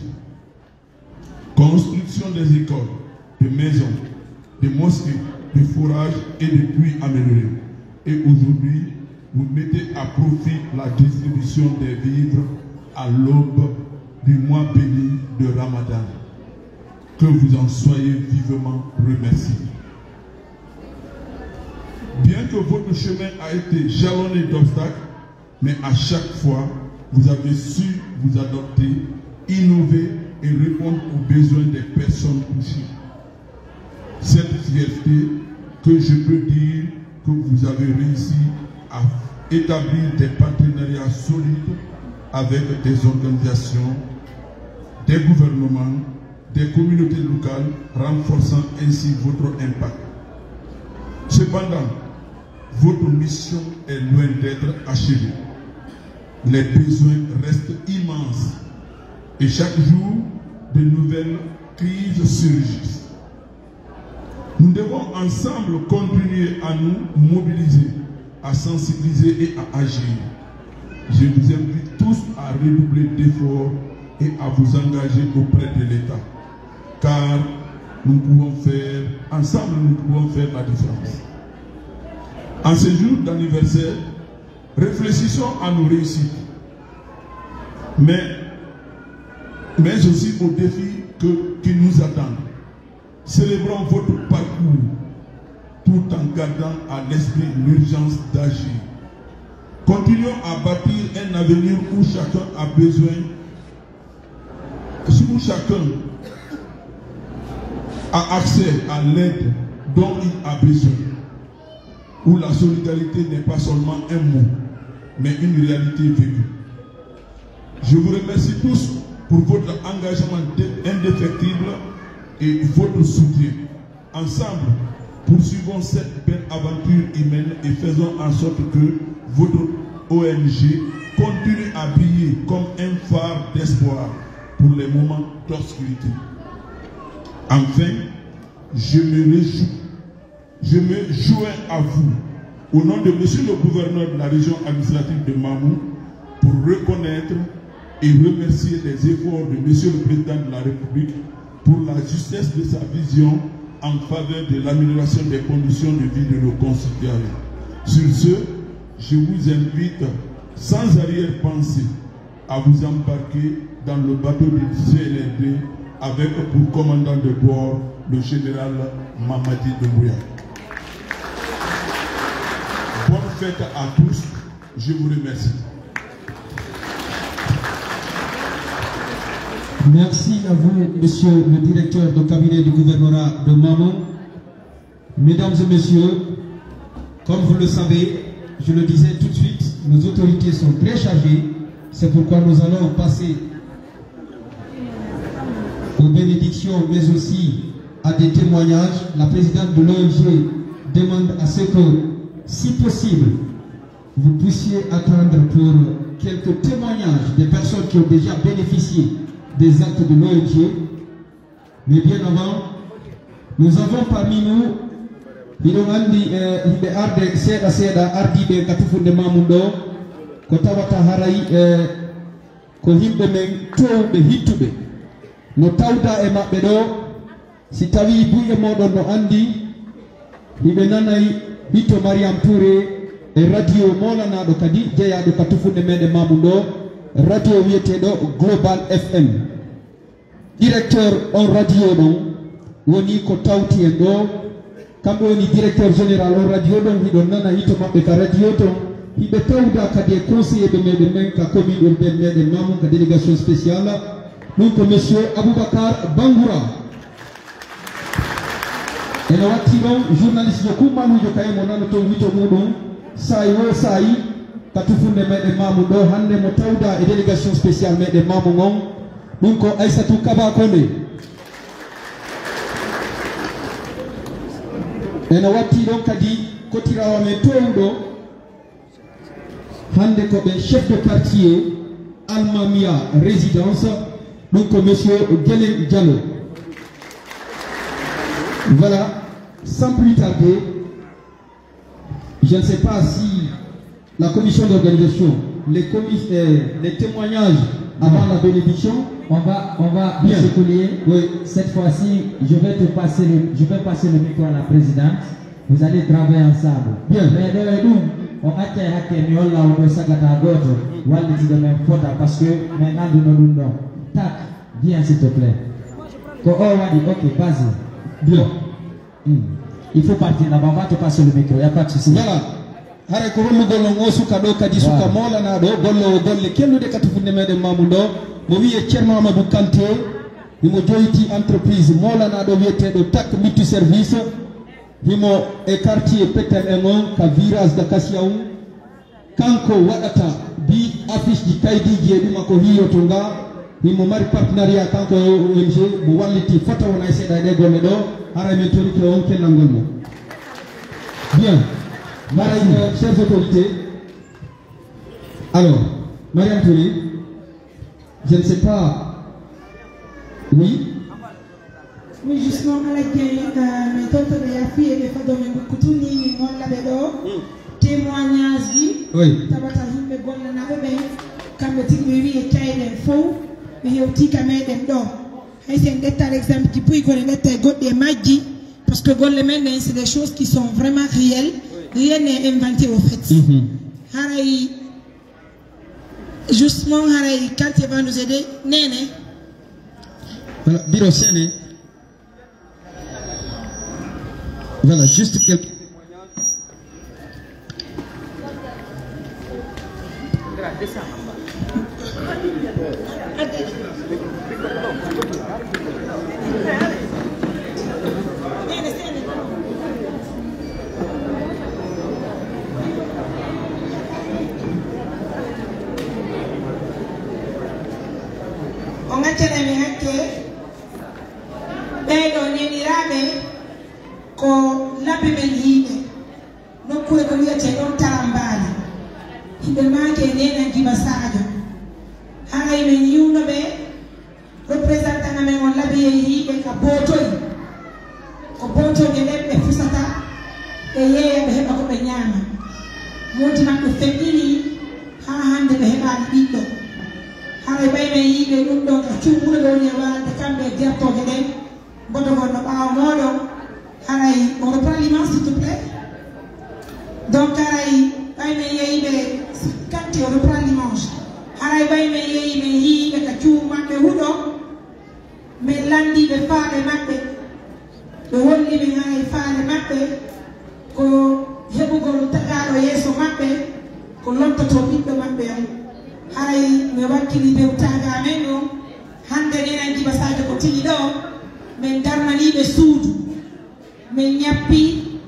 Construction des écoles, des maisons, des mosquées, des forages et des puits améliorés. Et aujourd'hui, vous mettez à profit la distribution des vivres à l'aube du mois béni de Ramadan. Que vous en soyez vivement remerciés. Bien que votre chemin a été jalonné d'obstacles, mais à chaque fois, vous avez su vous adapter, innover et répondre aux besoins des personnes touchées. Cette fierté que je peux dire que vous avez réussi à établir des partenariats solides avec des organisations, des gouvernements, des communautés locales, renforçant ainsi votre impact. Cependant, votre mission est loin d'être achevée. Les besoins restent immenses et chaque jour, de nouvelles crises surgissent. Nous devons ensemble continuer à nous mobiliser, à sensibiliser et à agir. Je vous invite tous à redoubler d'efforts et à vous engager auprès de l'État, car nous pouvons faire, ensemble, nous pouvons faire la différence. En ce jour d'anniversaire, réfléchissons à nos réussites, mais, mais aussi aux défis que, qui nous attendent. Célébrons votre parcours tout en gardant à l'esprit l'urgence d'agir. Continuons à bâtir un avenir où chacun a besoin, où chacun a accès à l'aide dont il a besoin, où la solidarité n'est pas seulement un mot, mais une réalité vécue. Je vous remercie tous pour votre engagement dé- indéfectible et votre soutien. Ensemble, poursuivons cette belle aventure humaine et faisons en sorte que votre O N G continue à briller comme un phare d'espoir pour les moments d'obscurité. Enfin, je me réjouis, je me joins à vous, au nom de Monsieur le Gouverneur de la Région Administrative de Mamou, pour reconnaître et remercier les efforts de Monsieur le Président de la République pour la justesse de sa vision en faveur de l'amélioration des conditions de vie de nos concitoyens. Sur ce, je vous invite sans arrière-pensée à vous embarquer dans le bateau du C N R D avec pour commandant de bord le général Mamadi Doumbouya. Bonne fête à tous. Je vous remercie. Merci à vous, monsieur le directeur de cabinet du gouvernorat de Mamou. Mesdames et messieurs, comme vous le savez, je le disais tout de suite, nos autorités sont très chargées. C'est pourquoi nous allons passer aux bénédictions, mais aussi à des témoignages. La présidente de l'O N G demande à ce que, si possible, vous puissiez attendre pour quelques témoignages des personnes qui ont déjà bénéficié des actes de l'O N G. Mais bien avant, nous avons parmi nous, hiɗon anndi, eh, yimɓe arde seeɗa seeɗa ardiiɓe ka tufunde Mamou ɗo, ko tawata haray, eh, ko yimɓe men toowɓe hittuɓe. No tawda e maɓɓe ɗo, si tawii buy e mooɗon no anndi, hiɓe nanay hito Mariam Touré e radio moolanaaɗo kadi jeyaaɗo ka tufunde meɗen Mamou ɗo, radio wiyeteeɗo Global F M. Directeur on radio ɗon woni ko tawti en ɗo. Kamɓe woni directeur général on radio ɗon, hiɗon nana hito maɓɓe ka radio ton. Hiɓe tawda kadi e conseiller ɓe meɗen men ka commune urbaine meɗen Mamou ka délégation spéciale. Ɗum ko monsieur Aboubacar Bangoura. Ene watti ɗon journaliste jo kummalujo kay mo nanoton hito muɗum saa'i wo saa'i ka tufunde meɗen Mamou ɗo hannde mo tawda e délégation spéciale meɗen Mamou on. Ɗum ko Aissatou Kaba Kone. Ene watti ɗon kadi kotirawo men towɗo. Hannde ko ɓe chef de quartier Almamia résidence, ɗum ko monsieur Guelen Diallo. Voilà, sans plus tarder, je ne sais pas si la commission d'organisation, les, commis- euh, les témoignages avant la bénédiction. On va, on va, monsieur Collier, cette fois-ci, je vais te passer le, je vais passer le micro à la présidente. Vous allez travailler ensemble. Bien. Mais ɗo e ɗum, on accay hakke mi holla on ɗo sagata gooto wallitiɗo men fota parce que men annduno ɗum ɗon. Tak, viens s'il te plaît. Ko o waɗi, ok, vas-y. Bien. Hmm. Il faut partir là-bas, on va te passer le micro, y a pas de souci. Voilà. Haray ko hollugol on oo suka ɗoo kadi, suka moolanaaɗo, golloowo golle kelluɗe ka tufunde meɗen Mamou ɗoo, mo wiyee Ceerno Amadou Kanté, himo jowitii entreprise moolanaaɗo wiyeteeɗo Tak Multiservice, himo e quartier Petel en on ka virage Acacia on. Kanko waɗata bi affiche ji, kaydiiji e ɗuma ko hiiyoto nga. Himo mari partenariat kanko e O N G mo wallitii fota wona e seeɗa e ɗee golle ɗoo. Haray min torike on kellangol mo. Bien. Haray, euh, chers autorités. Alors, Mariam Touré, je ne sais pas. Oui. Oui, justement, Alhaji Dieng, euh, min tonto ɓe yaafii e ɓe fadoo min bukku tun nii min holla ɓe ɗoo témoignage ji. Oui. Tawata yimɓe gollanaaɓe ɓen, kamɓe tigi ɓe wi'i e kayɗe en fow, ɓe hewtii ka meɗen ɗoo. Hay si en ƴettaa exemple ji buy, kono en ƴetta e goɗɗi e majji, parce que golle men ɗen, c'est des choses qui sont vraiment réelles, rien n'est inventé au fait. Mhm. Haray, justement, haray quartier Vanduzé de, Nene. Voilà, bureau Sene. Voilà, juste quelques. On accana mi hakke. Ɓee ɗoo neniraaɓe ko labbe men yiiɓe, nokkuure ko wiyetee ɗon Tarambaali. Hiɓe maaki e neenan Jiba Saajo. Haray men yiwno ɓe, représentant amen on labiyee yiiɓe ka bootoy. Ko bootooje ɗen ɓe fusata, ɓe yeeya, ɓe heɓa ko ɓe ñaama. Moodi maɓɓe feƴƴinii, haa hannde ɓe heɓaali ɓiɗɗo. Haray ɓay men yiiɓe ɗum ɗon ka cuuɗi ɓe woni e waalde kamɓe e gertooje ɗen. Mbodo gonno ɓaawo mooɗon, Haray, on reprend l'image, s'il te plaît? Donc, haray, ɓay men yeeyi ɓe, kanti, on reprend l'image. Haray, ɓay men yeeyi men hiiɓe ka cuuɗi maɓɓe huɗo, men lanndii ɓe faale maɓɓe. Ɓe holli men haray faale maɓɓe ko heɓugol tagaaɗo yeeso maɓɓe, ko lontotoo ɓiɗɗo maɓɓe on. Haray, mi wakkili bewtaaga men on. Hannde, neenan Jiba Saajo ko tigi ɗoo, men darnanii ɓe suudu. Men ñappii,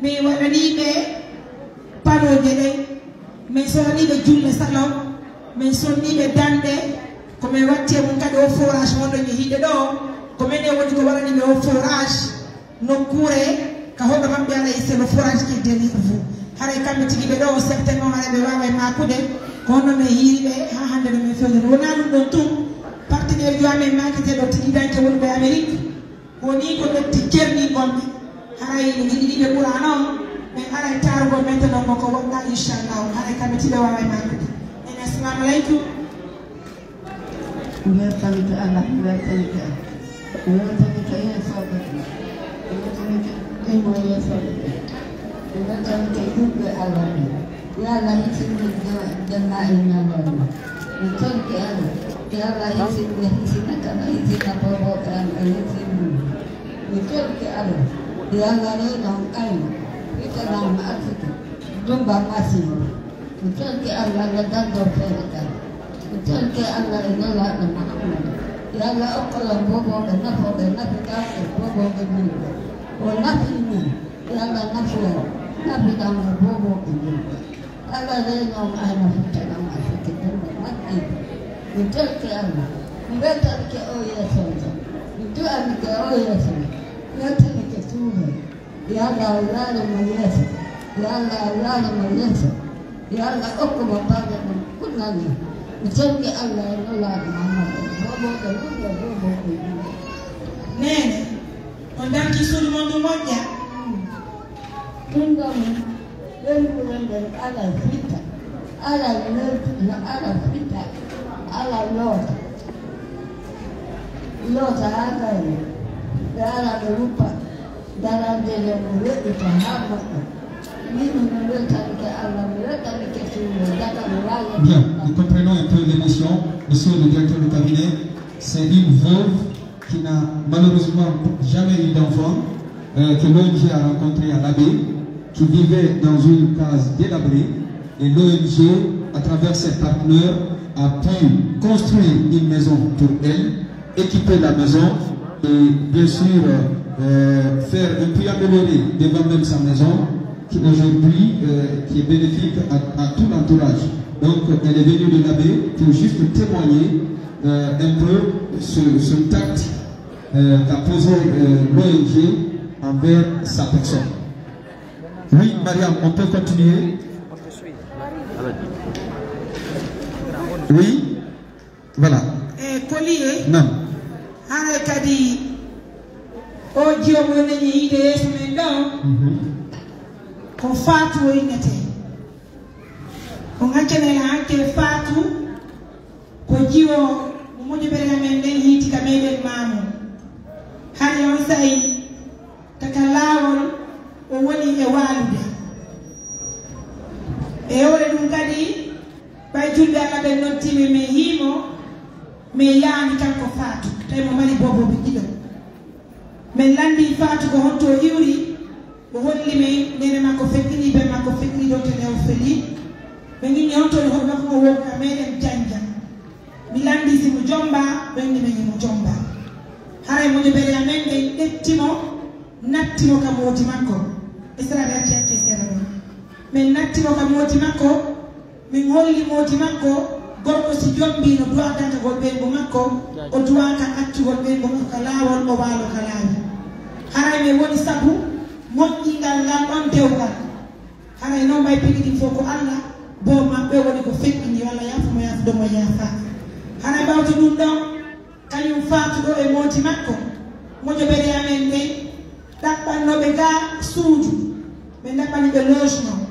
men waɗanii ɓe panooje ɗen, men sohanii ɓe julle salon, men sonnii ɓe danɗe, ko men watti e mun kadi oo forage wonɗo e hiide ɗoo, ko menen woni ko waɗani ɓe oo forage, nokkuure ka hoɗo maɓɓe alay, c'est le forage qui est derrière vous. Haray kamɓe tigi ɓe ɗoo, certainement haray ɓe waaway maakude, ko honno men hiiri ɓe haa hannde no men fewndiri. Wonaa ɗun ɗon tun, partenaire jo amen maaketeeɗo tigi danke wonɓe Amérique, Wonii ko ɓetti cerningol ɓe. Haray no yiɗi ɓe ɓura non, ɓe aray taarugol men to non ko wonɗaa, inchallahu. Haray kamɓe tigi ɓe waaway maakude. En, assalamu aleykum. Weltanike Allah, weltanike Allah. Weltanike yeesooɓe ɓe. Weltanike ɗimmo yeesooɓe ɓe. Weltanike julɓe Allah ɓe. Yo Allah hisinde jama e ñalawma. Mi torike Allah. Yo Allah hisinde, hisina kala, hisina boobooɓe am e hisinde. Mi torike Allah. Yo Allah reyno on ayno. Fitanan mo arsike. Dumba masino. Mi torike Allah, Allah dandoo feere kala. Mi torike Allah e Nelaaɗo Muhammadu. Yo Allah okkol on boobooɓe nafooɓe, nafitaa e boobooɓe min. O nafii min. Yo Allah nafu on. Nafitaa mo boobooɓe min. Kala reenoowo ayna futtana ma sikke ɗum e majji. Mi torike Allah. Mi weltanike o yeeso on. Mi du'anike o yeeso on. Mi weltanike tuuhe. Yo Allah laare mo yeeso. Yo Allah laare mo yeeso. Yo Allah okku mo balɗe ɗum kunnani. Mi torike Allah e Nulaaɗo Muhammad. Boobooɓe ɗum e boobooɓe ɗum. Neene, on danki suudu mon ndu moƴƴa. Ɗum ɗon, ɓeynguure nden alaa fitta, alaa neltu, no alaa fitta, alaa loota. Loota haa gayna, ɓe alaa ɓe wuppa, darande nden ɓe weɗɗita haa moƴƴa. Min mi weltanike Allah, mi weltanike suudu, daga mi waawi. Bien, nous comprenons un peu l'émotion. Monsieur le directeur de cabinet, c'est une veuve qui n'a malheureusement jamais eu d'enfant, euh, que l'O N G a rencontré à Labé, qui vivait dans une case délabrée, et l'O N G, à travers ses partenaires, a pu construire une maison pour elle, équiper la maison et bien sûr, euh, faire un peu améliorer devant même sa maison, qui aujourd'hui, euh, qui est bénéfique à, à tout l'entourage. Donc, elle est venue de Labé pour juste témoigner, euh, un peu ce, ce tact euh, qu'a posé, euh, l'O N G envers sa personne. Oui, Mariam, on peut continuer. Oui, voilà. E koliye. Naam. Haray kadi o jiwo mo neñi yiide yeeso men ɗo. Mhm. Ko Faatu o innetee. On hakkene la hanke Faatu. Ko jiwo mo moƴƴere amen nden hiiti ka meɗen maamu. Hari on saa'i, ka ka laawol o woni e waalude. E hoore ɗum kadi, ɓay julɓe Alla ɓen noddii men, men yi'i mo, men yaani kanko Faatu, tawi mo mari boobooɓe ɗiɗo. Men lanndii Faatu ko honto o iwri, o holli men neene makko feƴƴinii, ben makko feƴƴinii, ɗon to Neofeli. Men inni honto woni hoɗo makko ko woo ka meɗen jannja. Mi lanndii si mo jommbaa, o inni men himo jommbaa. Haray moƴƴere amen nden ƴetti mo, natti mo ka moodi makko. Israel acci acci seeɗa ɗon. Men natti mo ka moodi makko, Min holli moodi makko, gorko si jombii no du'aa dankagol ɓeyngu makko, o du'aaka accugol ɓeyngu makko ka laawol, o waalo ka laawi. Haray men woni sabu moƴƴingal ngal ɗon dewgal. Haray non ɓay piɗi ɗin fow ko Alla, boo maɓɓe woni ko feƴƴini, yo Alla yaafo mo, yaafuɗo mo yaafaa. Haray ɓawto ɗun ɗon, Kañun Faatu ɗoo e moodi makko, moƴƴere amen nden, ɗaɓɓannoo ɓe gaa suudu, ɓe ɗaɓɓani ɓe logement,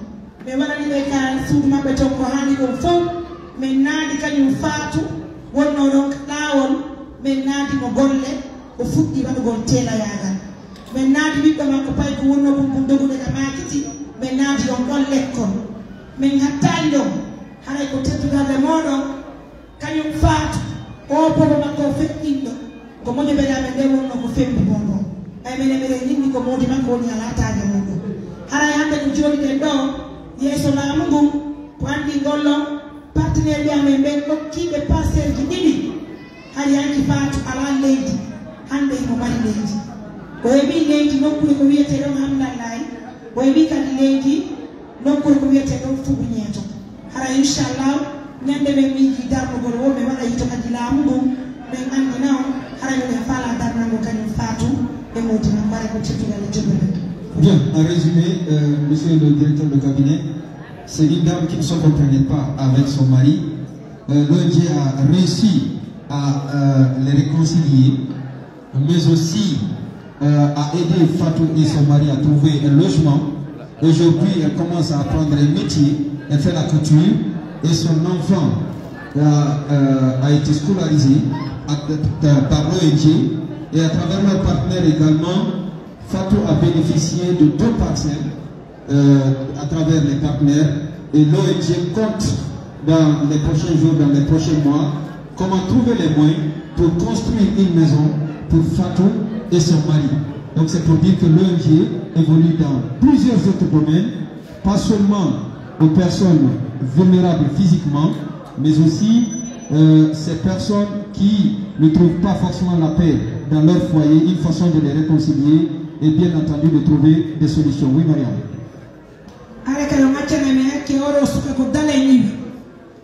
ɓe waɗani ɓe ka suudu maɓɓe ton ko haani ɗon fow, men naadi kañun Faatu wonnoo ɗon ka laawol, men naadi mo golle, o fuɗɗii waɗugol teelayaagal. Men naati ɓiɗɗo makko pay ko wonnoo kon kon doguɗen ka maakiti, men naati on ɗon lekkol. Men hattaali ɗon, haray ko teddungal e mooɗon, kañum Faatu, oo boobo makko o feƴƴinɗo, ko moƴƴo ɓe men nde wonnoo ko fembi mooɗon. Ɓay menen meɗen yinni ko moodi makko woni alaa taage muuɗum. Haray hannde ko jooɗiɗen ɗoo, yeeso laamu ngun, ko anndi ngol ɗon, partenaire ɓe amen ɓen okkiiɓe parcelleji ɗiɗi. Hari hanki Faatu alaa leydi, hannde himo mari leydi. O heɓii leydi nokkuure ko wiyetee ɗon Hamdallaay, o heɓii kadi leydi nokkuure ko wiyetee ɗon Fuɓu Ñeeto. Hara inchallah, ñande men miiji darnugol woo, mi waɗa hito kadi laamu ngun, men anndina on, hara miɗen faalaa darnango kañum Faatu e moodi makko, hara ko teddungal e joɓɓe men. Bien, en résumé, euh, monsieur le directeur de cabinet, c'est une dame qui ne se comprenait pas avec son mari. Euh, l'O N G a réussi à, euh, les réconcilier, mais aussi, euh, à aider Fatou et son mari à trouver un logement. Aujourd'hui, elle commence à apprendre un métier, elle fait la couture, et son enfant, euh, euh, a été scolarisé à, par l'O N G, et à travers leur partenaire également, Fatou a bénéficié de deux parcelles, euh, à travers les partenaires, et l'O N G compte dans les prochains jours, dans les prochains mois, comment trouver les moyens pour construire une maison pour Fatou et son mari. Donc c'est pour dire que l'O N G évolue dans plusieurs autres domaines, pas seulement aux personnes vulnérables physiquement, mais aussi, euh, ces personnes qui ne trouvent pas forcément la paix dans leur foyer, une façon de les réconcilier et bien entendu de trouver des solutions. Oui, Mariam. Hara kala maccanami hakke oɗo suka ko Dalen iwi.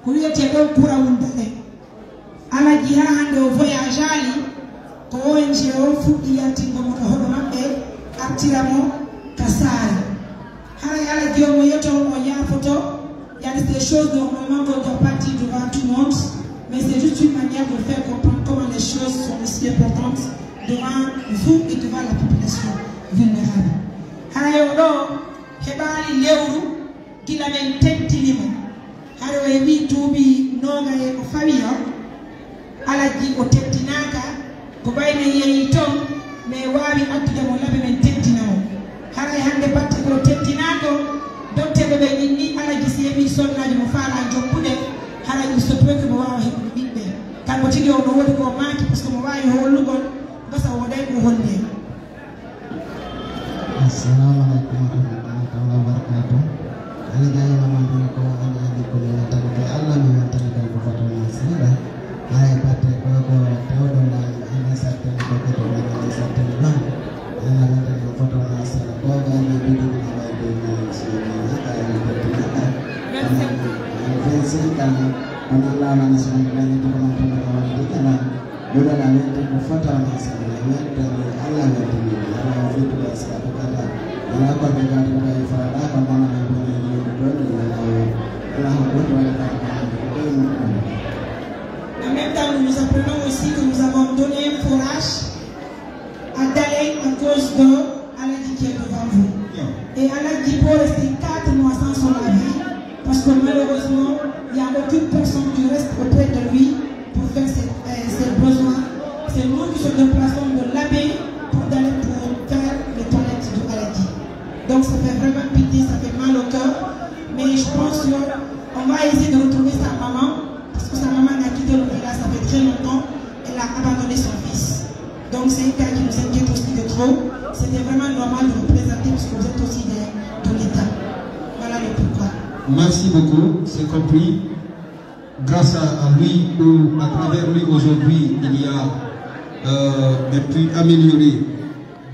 Ko wiyetee ɗon Kurawun Dalen. Alaji haa hannde o voyageaali, ko O N G o fuɗɗi yaltingo mo ka hoɗo maɓɓe, artira mo ka saare. Haray Alaji o mo yeto, o yaafoto, il y a des choses dont vraiment on doit pas dire devant tout le monde, mais c'est juste une manière de faire comprendre comment les choses sont aussi importantes devant vous et devant la population vulnérable. Haray o ɗoo heɓaali lewru, gila men teddini mo, hara o heɓii duuɓi noogay e ko fawi on, Alaji o teddinaaka, ko ɓay men yehii ton, men waawi addude mo laɓe men teddina mo. Haray hannde batte ko o teddinaaka, dokteeɓe ɓen inni Alaji si heɓii sonnaajo mo faalaa jokkude, haray il se peut que mo waawa heɓude ɓiɓɓe. Kanko tigi o no woodi ko o maaki, par ce que mo waawi hollugol, basa o waɗay ko holli en. Assalamu alaikum warahmatullahi taala wabarakatuh. Alaji Ayuba man tana ko Alaji Ali ko mi weltani ko Allah, mi weltani ko ko foto na seeɗa. Haray batte ko ko tawɗo na ina sattan ko ko to na ina sattan ɗon. Ina weltani ko foto na seeɗa. Ko ga ni bidi na ba de na sini na ka ni ko na ka. Vingt-cinq ans, on a la na sunu na ni ko man tana ko wani kana. Ɗuɗal a welti ko fota on hasana, a weltani Allah, a weltani Allah, a weltani Allah, a weltani Allah. Wala ko ɓe gadi ko e fara ko nana men bone ni ko ni wala. Allah ko to wala ka ko ko. En même temps, nous nous apprenons aussi que nous avons donné un forage à Dalen à cause de Alaji qui est devant vous. Et Alaji peut rester quatre mois sans son avis, parce que malheureusement, il n'y a aucune personne qui reste auprès de lui pour faire ses, euh, ses besoins. C'est nous qui se déplaçons de l'abbaye pour aller pour faire les toilettes de Alaji. Donc ça fait vraiment pitié, ça fait mal au cœur. Mais je pense qu'on va essayer de retrouver sa maman, parce que sa maman a quitté le village, ça fait très longtemps. Elle a abandonné son fils. Donc c'est un cas qui nous inquiète aussi de trop. C'était vraiment normal de vous présenter parce que vous êtes aussi des, de l'État. Voilà le pourquoi. Merci beaucoup, c'est compris. Grâce à, à lui ou à travers lui aujourd'hui, il y a, euh, des puits améliorés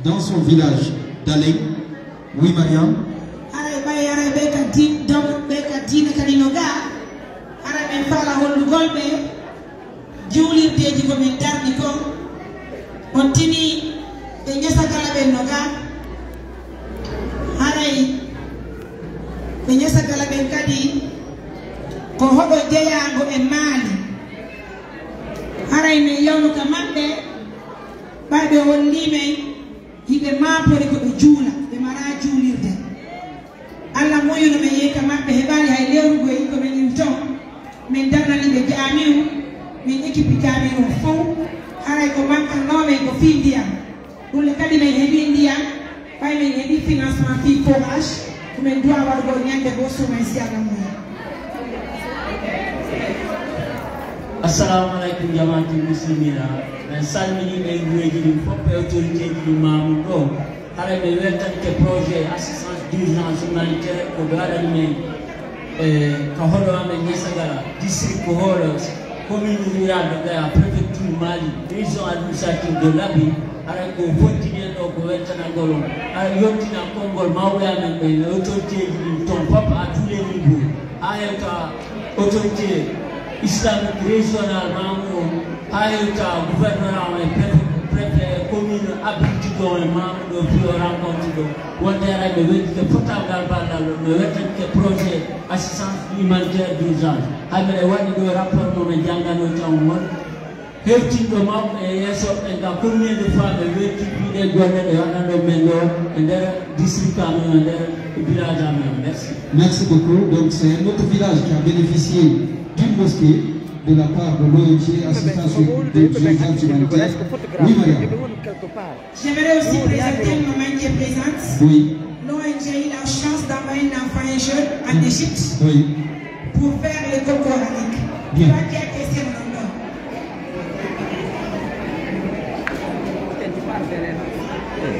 dans son village d'Aleng. Oui, Mariam. Haray ɓay, haray ɓe ka din, donc ɓe ka diina kadi no ga. Haray ɓen faala hollugol ɓe. Juulirdeeji ko min darni kon, on tini ɓe Ñasagala ɓen no ga. Haray ɓe Ñasagala ɓen kadi ko hoɗo jeyaango e Maali. Haray min yawnu ka maɓɓe, ɓay ɓe hollii men hiɓe maapori ko ɓe juula, ɓe maraa juulirde. Alla moyuno men yehi ka maɓɓe, heɓaali hay lewru goy ko men iwi ton. Min darnani ɓe jaamiu, min ekipi jaamiu on fow. Haray ko mankannoo men ko fii ndiyam. Ɗun le kadi men heɓii ndiyan, ɓay men heɓii financement fii forage, ko men duwaa waɗugol ɲande goo sous-marin si Alla muuyii. Assalamu alaikum, jama'atul muslimina. Men salmini ɓe ngureeji ɗin fof e autorité ji ɗin maamu ɗo. Haray ɓe weltanke projet assistance d'urgence humanitaire ko ɓe waɗani men, e, ka hoɗo amen Niassagara, district ko hoɗo, commune rurale de Gaya, préfecture Mali, région administrative de Labi, haray ko fottini en ɗo ko weltanagol on. Haray yottina konngol mawɓe amen ɓe, e autorité ji ɗin ton fof à tous les niveaux. Haa hewta autorité islamique régional maamu on, haa hewta gouvernement on e préfet, préfet commune abritiɗo on e maamu ɗo fii o rencontre ɗo. Wonde aray ɓe weddite potaagal ballal ɗo, ɓe weddante projet assistance humanitaire d'urgence. Hay ɓe waɗi ɗo rapport mo ɓe janngano tan on. Hewtinɗo mawɓe e yeeso ɓe, nga combien de fois ɓe welti fii ɗee golle ɗe waɗanɗo men ɗo e nder district amen, e nder village amen? Merci. Merci beaucoup. Donc, c'est un autre village qui a bénéficié d'une mosquée de la part de l'O N G Assistance de, de, d'Urgence Humanitaire. Oui, Maria. J'aimerais aussi présenter une maman qui est présente. Oui. L'O N G a eu la chance d'envoyer un enfant, un jeune, en Égypte, oui, pour faire l'école coranique. Bien. Qui va, qui a été ses mandats.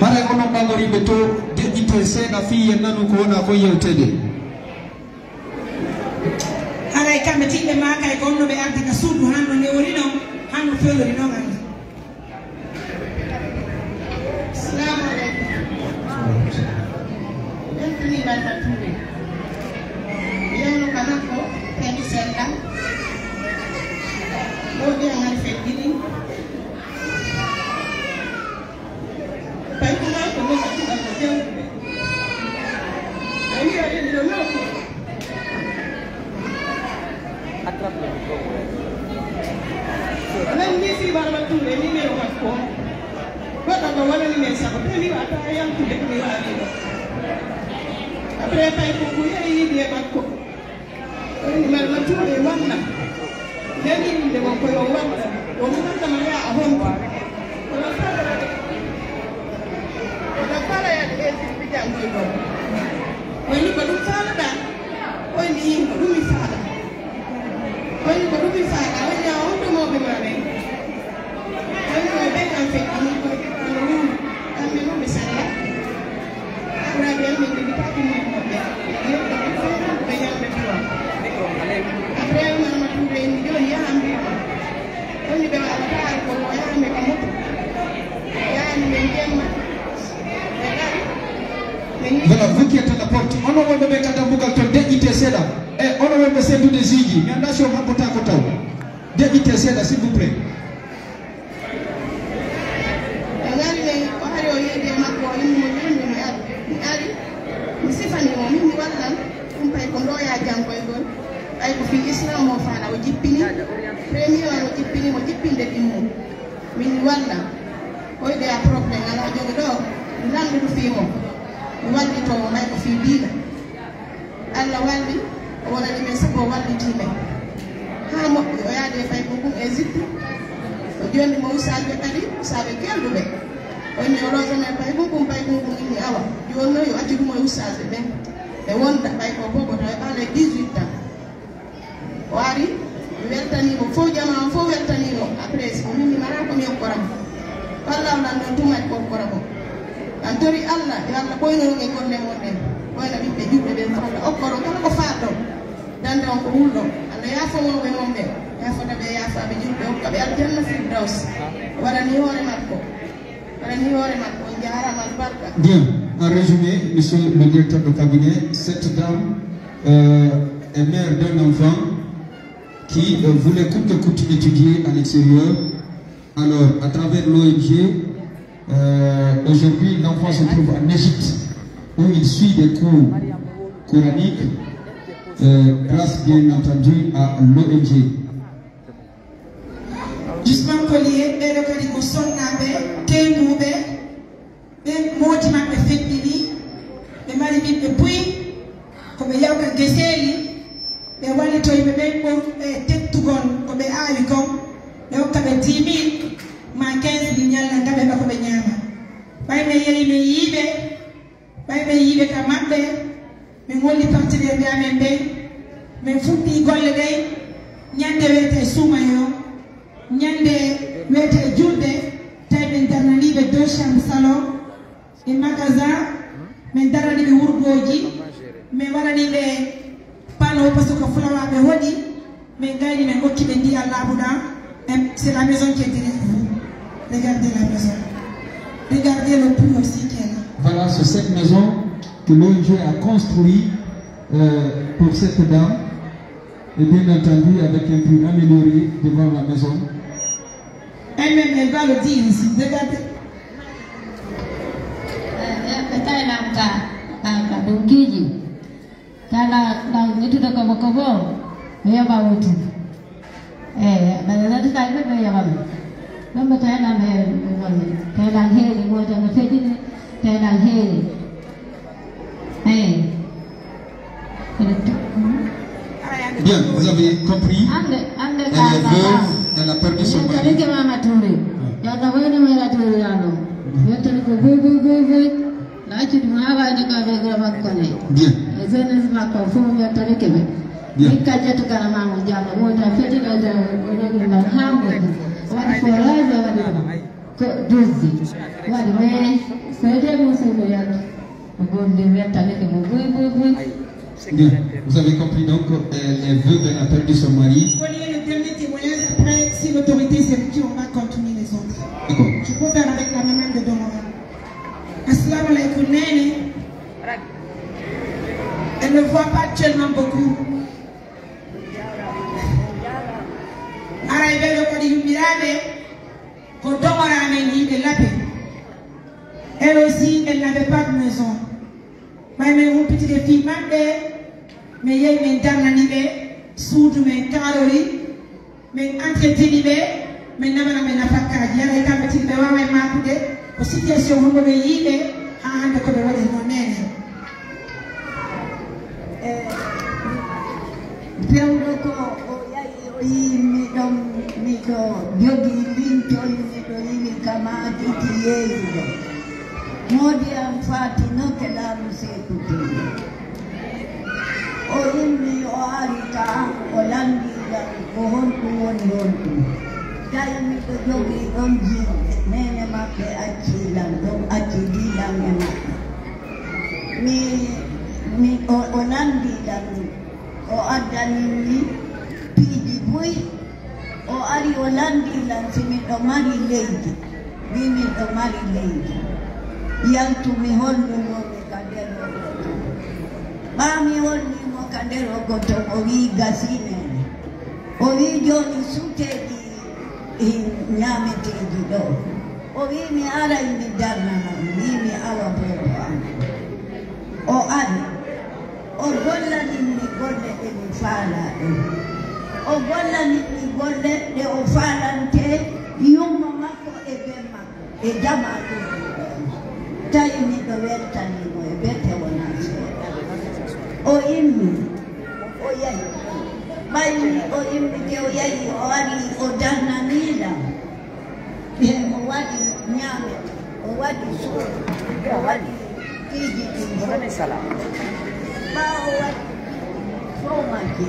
Haray onon ɓangoriiɓe to, deƴƴitee seeɗa fii en nanu ko wona ko yewtede. Haray kamɓe tiɗɓe maa kay ko on no ɓe ardi ka suudu, han no newori non, han no fewlori non, Allah. Salaamu aleykum. Weltanii Marma Tuure. Mi yewno ka makko, tawi mi sella. Ɗo ɓiya ngal feƴƴini. Tawi ko maa ko min adduɗa ko jawdi. A wi'a en ɗo nokku. Nan ni si Marma Tuure ni mi makko. Goɗɗo ɗo wonani men sago, tawi mi wata yantude ko mi waɗi ɗo. Après, tawi ko ko yehi yiide e makko. Marma Tuure walla. Nani inde makko yo walla. O wallama yaa a honto. Kono fala, kono fala yaade esi mi janngoy ɗo. Woni ko ɗum faalaɗaa? Woni ko ɗum mi faala. Woni ko ɗum mi faala. Woni a honto mawɓe maa ɓen? Woni ko ɓen an feƴƴini ko kono ɗum kamɓe ɗum ɓe sella. Awraɓe an min ɗiɗi pati min moƴƴa. Yewɓe ɓe feere ɓe ñamɓe piwa. Après Marma Tuure en jooni yahan mbiyama. Woni ɓe wawata ar ko o yahan ɓe ka moto. Yahan ɓe jemma. Ɓe ngari. Ɓe ñi- Voilà, vous qui êtes à la porte. Onon wonɓe ɓe ka dambugal ton, deƴƴitee seeɗa. E onon wonɓe seddude juge, mi anndaa si on habbotaako taw. Deƴƴitee seeɗa, s'il vous plaît. Ɓe ngari ɓe, o ari o yiidi e makko, o inni mo, "Jooni mi ari, mi ari, mi sifanii mo, min mi wallan, ɗum pay ko ndooyaa janngoygol, ɓay ko fii Islam o faala, o jippini, premier o jippini mo, jippinde ɗimmo, min mi wallan, koyɗe a problème alaa jogi ɗo, mi lannduɗo fii mo, mi wallitoo mo, ɓay ko fii diina." Allah walli, o waɗani men sago, o wallitii men. Haa moƴƴi, o yaadi e paykun kun Égypte. O jonni mo ustaasɓe kadi, ustaasɓe kelɗuɓe. O inni o looto men paykun kun, paykun kun inni awa. Jooni non yo accu ɗum e ustaasɓe ɓen. Ɓe wonda, ɓay ko bobo tawa e ɓaale dix-huit ans. O ari, mi weltanii mo, fow jamaa on fow weltanii mo. Après, si o min mi maraa ko mi okkora mo. Walla o lanndon tuma e ko okkora mo. An tori Allah, yo Allah ɓoyno ɗum e golle mon ɗen. Ɓoyna ɓiɓɓe julɓe ɓen, Allah okkoro kala ko faalɗon. Dande on ko wulɗon. Allah yaafo mawɓe mon ɓen. Yaafo taɓe yaafaaɓe julɓe, hokka ɓe aljanna firdaws. Waɗani hoore makko. Waɗani hoore makko. On jaaraama albarka. Bien. En résumé, monsieur le directeur de cabinet, cette dame, euh, est mère d'un enfant qui, euh, voulait coûte que coûte étudier à l'extérieur. Alors, à travers l'O N G, euh, aujourd'hui, l'enfant se trouve en Égypte, où il suit des cours coraniques, euh, grâce, bien entendu, à l'O N G. Justement, ko lié, ɓeɗo kadi ko sonnaaɓe, teeŋuɓe, ɓe moodi maɓɓe feƴƴini, ɓe mari ɓiɓɓe puy, ko ɓe yawta geseeli, ɓe wallitoyi ɓe ɓen ɓurɓe tettugol ko ɓe aawi kon, ɓe hokka ɓe dix mille maa quinze mille ñalla, ngam ɓe ko ɓe ñaama. Ɓay men yehi men yiiɓe, ɓay men yiiɓe ka maɓɓe, men holli partenaire ɓe amen ɓen, men fuɗɗii golle ɗen, ñande wiyetee suumayee on, ñande wiyetee julde, tawi men darnanii ɓe deux chambres salon, e magasin, men darani ɓe wurgooji, men waɗani ɓe panneau, parce que ko fulawa ɓe hoɗi, men gayni, men hokki ɓe ndiyan laaɓuɗan. Em, c'est la maison qui est derrière vous. Regardez la maison. Regardez le puits aussi qui est là. Voilà, c'est cette maison que l'O N G a construit, euh, pour cette dame. Et bien entendu, avec un puits amélioré devant la maison. Elle-même, elle va le dire ici. Regardez. Eh, eh, ɓe tawi lan ka, ka, ka donkiiji. Kala lan ƴettude kobo kobo, o yoɓa woti. Eh, ɓe ladata ɓe, ɓe yoɓa ɓe. Ɗum ɓe tawi lan ɓe, ɓe woni. Tawi lan heeri, wota ɓe fedini, tawi lan heeri. Eh. Bien, vous avez compris. Hannde, hannde. Elle est veuve, elle a perdu son mari. Yontere ke Mama Touré. Yalla wayno Mera Touré yano. Yontere ko buy, buy, buy, buy. Laaci ɗum haa wayde ka ɓe gura makko ne. Bien. E jeunesse makko fof yontere ke ɓe. Bien. Min ka ƴettu kana Mamour Diallo, wota fedde ɗo jaw, o jogi lan haa mboɗi. Waɗi forage, waɗi ɗum. Ko dusde. Waɗi mais, ko e de musuɓe yonde. Bien, vous avez compris donc, euh, les veuves, elle a perdu son mari. Kono le dernier témoignage, après, si l'autorité est séduite, on va continuer les autres. D'accord. Je peux faire avec la maman de Domora. Assalamu alaikum, Nene. Elle ne voit pas actuellement beaucoup. Aray ɓeɗo kadi yummiraɓe, ko Domora men yiiɓe Labe. Elle aussi, elle n'avait pas de maison. Ɓay men humpitike fii maɓɓe, men yehi men darnani ɓe suudu, men kaarori, men entretini ɓe, men namana ɓe nafakkaaji. Yara e kamɓe tigi ɓe waaway maakude ko situation honno ɓe yiiɓe haa hannde ko ɓe waɗi hono Nene. Eh, fewndo ko o yahi, o yii miɗon, miɗo jogii lintol, miɗo yiwi ka maakiti yeeyude. Moodi am Faati, no keɗaa mo seekude? O immi, o ari ka an, o lanndii lan ko honɗum woni honɗum. Tawi miɗo jogii ɗon jiiɓe, neene maɓɓe accii lan ɗon, accidi lan e maɓɓe. Mi, mi, o, o lanndii lan, o addani mi piiji buy. O ari, o lanndii lan si miɗo mari leydi. Mi, miɗo mari leydi. Yaltumi, hollunomi ka nder ogoto. Ɓaa mi hollii mo ka nder ogoto, o wi'i, "Gasii neene." O wi'i, "Jooni suutee ɗi, eh, ñaameteeɗi ɗoo." O wi'i, "Mi aray mi darnana on." Mi wi'i, "Awa boobo an." O ari, o gollani mi golle ɗe mi faalaa ɗen. O gollani mi golle ɗe o faalante yumma makko e ben makko e jamaa ɗum. Tawi miɗo weltanii mo e bete wonaa seeɗa. O immi, o yahi. Ɓay o immike, o yahi, o ari, o darnanii lan. Ɓe o waɗi ñaame, o waɗi suudu, o waɗi piiji ɗin fof. Ɓaa o waɗi fof majji.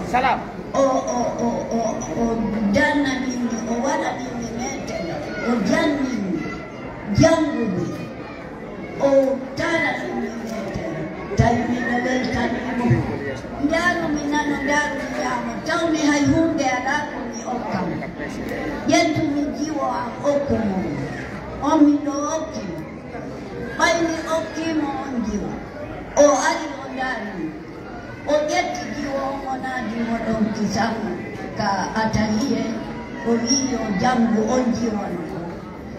O, o, o, o, o darnanii mi, o waɗanii mi meetere, o jannginii mi, janngude. O taarani min meetere, tawi miɗo weltanii mo. Ndaarumi nano, ndaarumi ñaamo, tawmi hay huunde alaa ko mi okka mo. Ƴettumi jiwo an, okku mo. On miɗo okki mo. Ɓay mi okkii mo on jiwo, o ari, o ndaari mi. O ƴetti jiwo on, o naadi mo ɗon kisan ka ataliye, o wi'i yo janngu on jiwo non.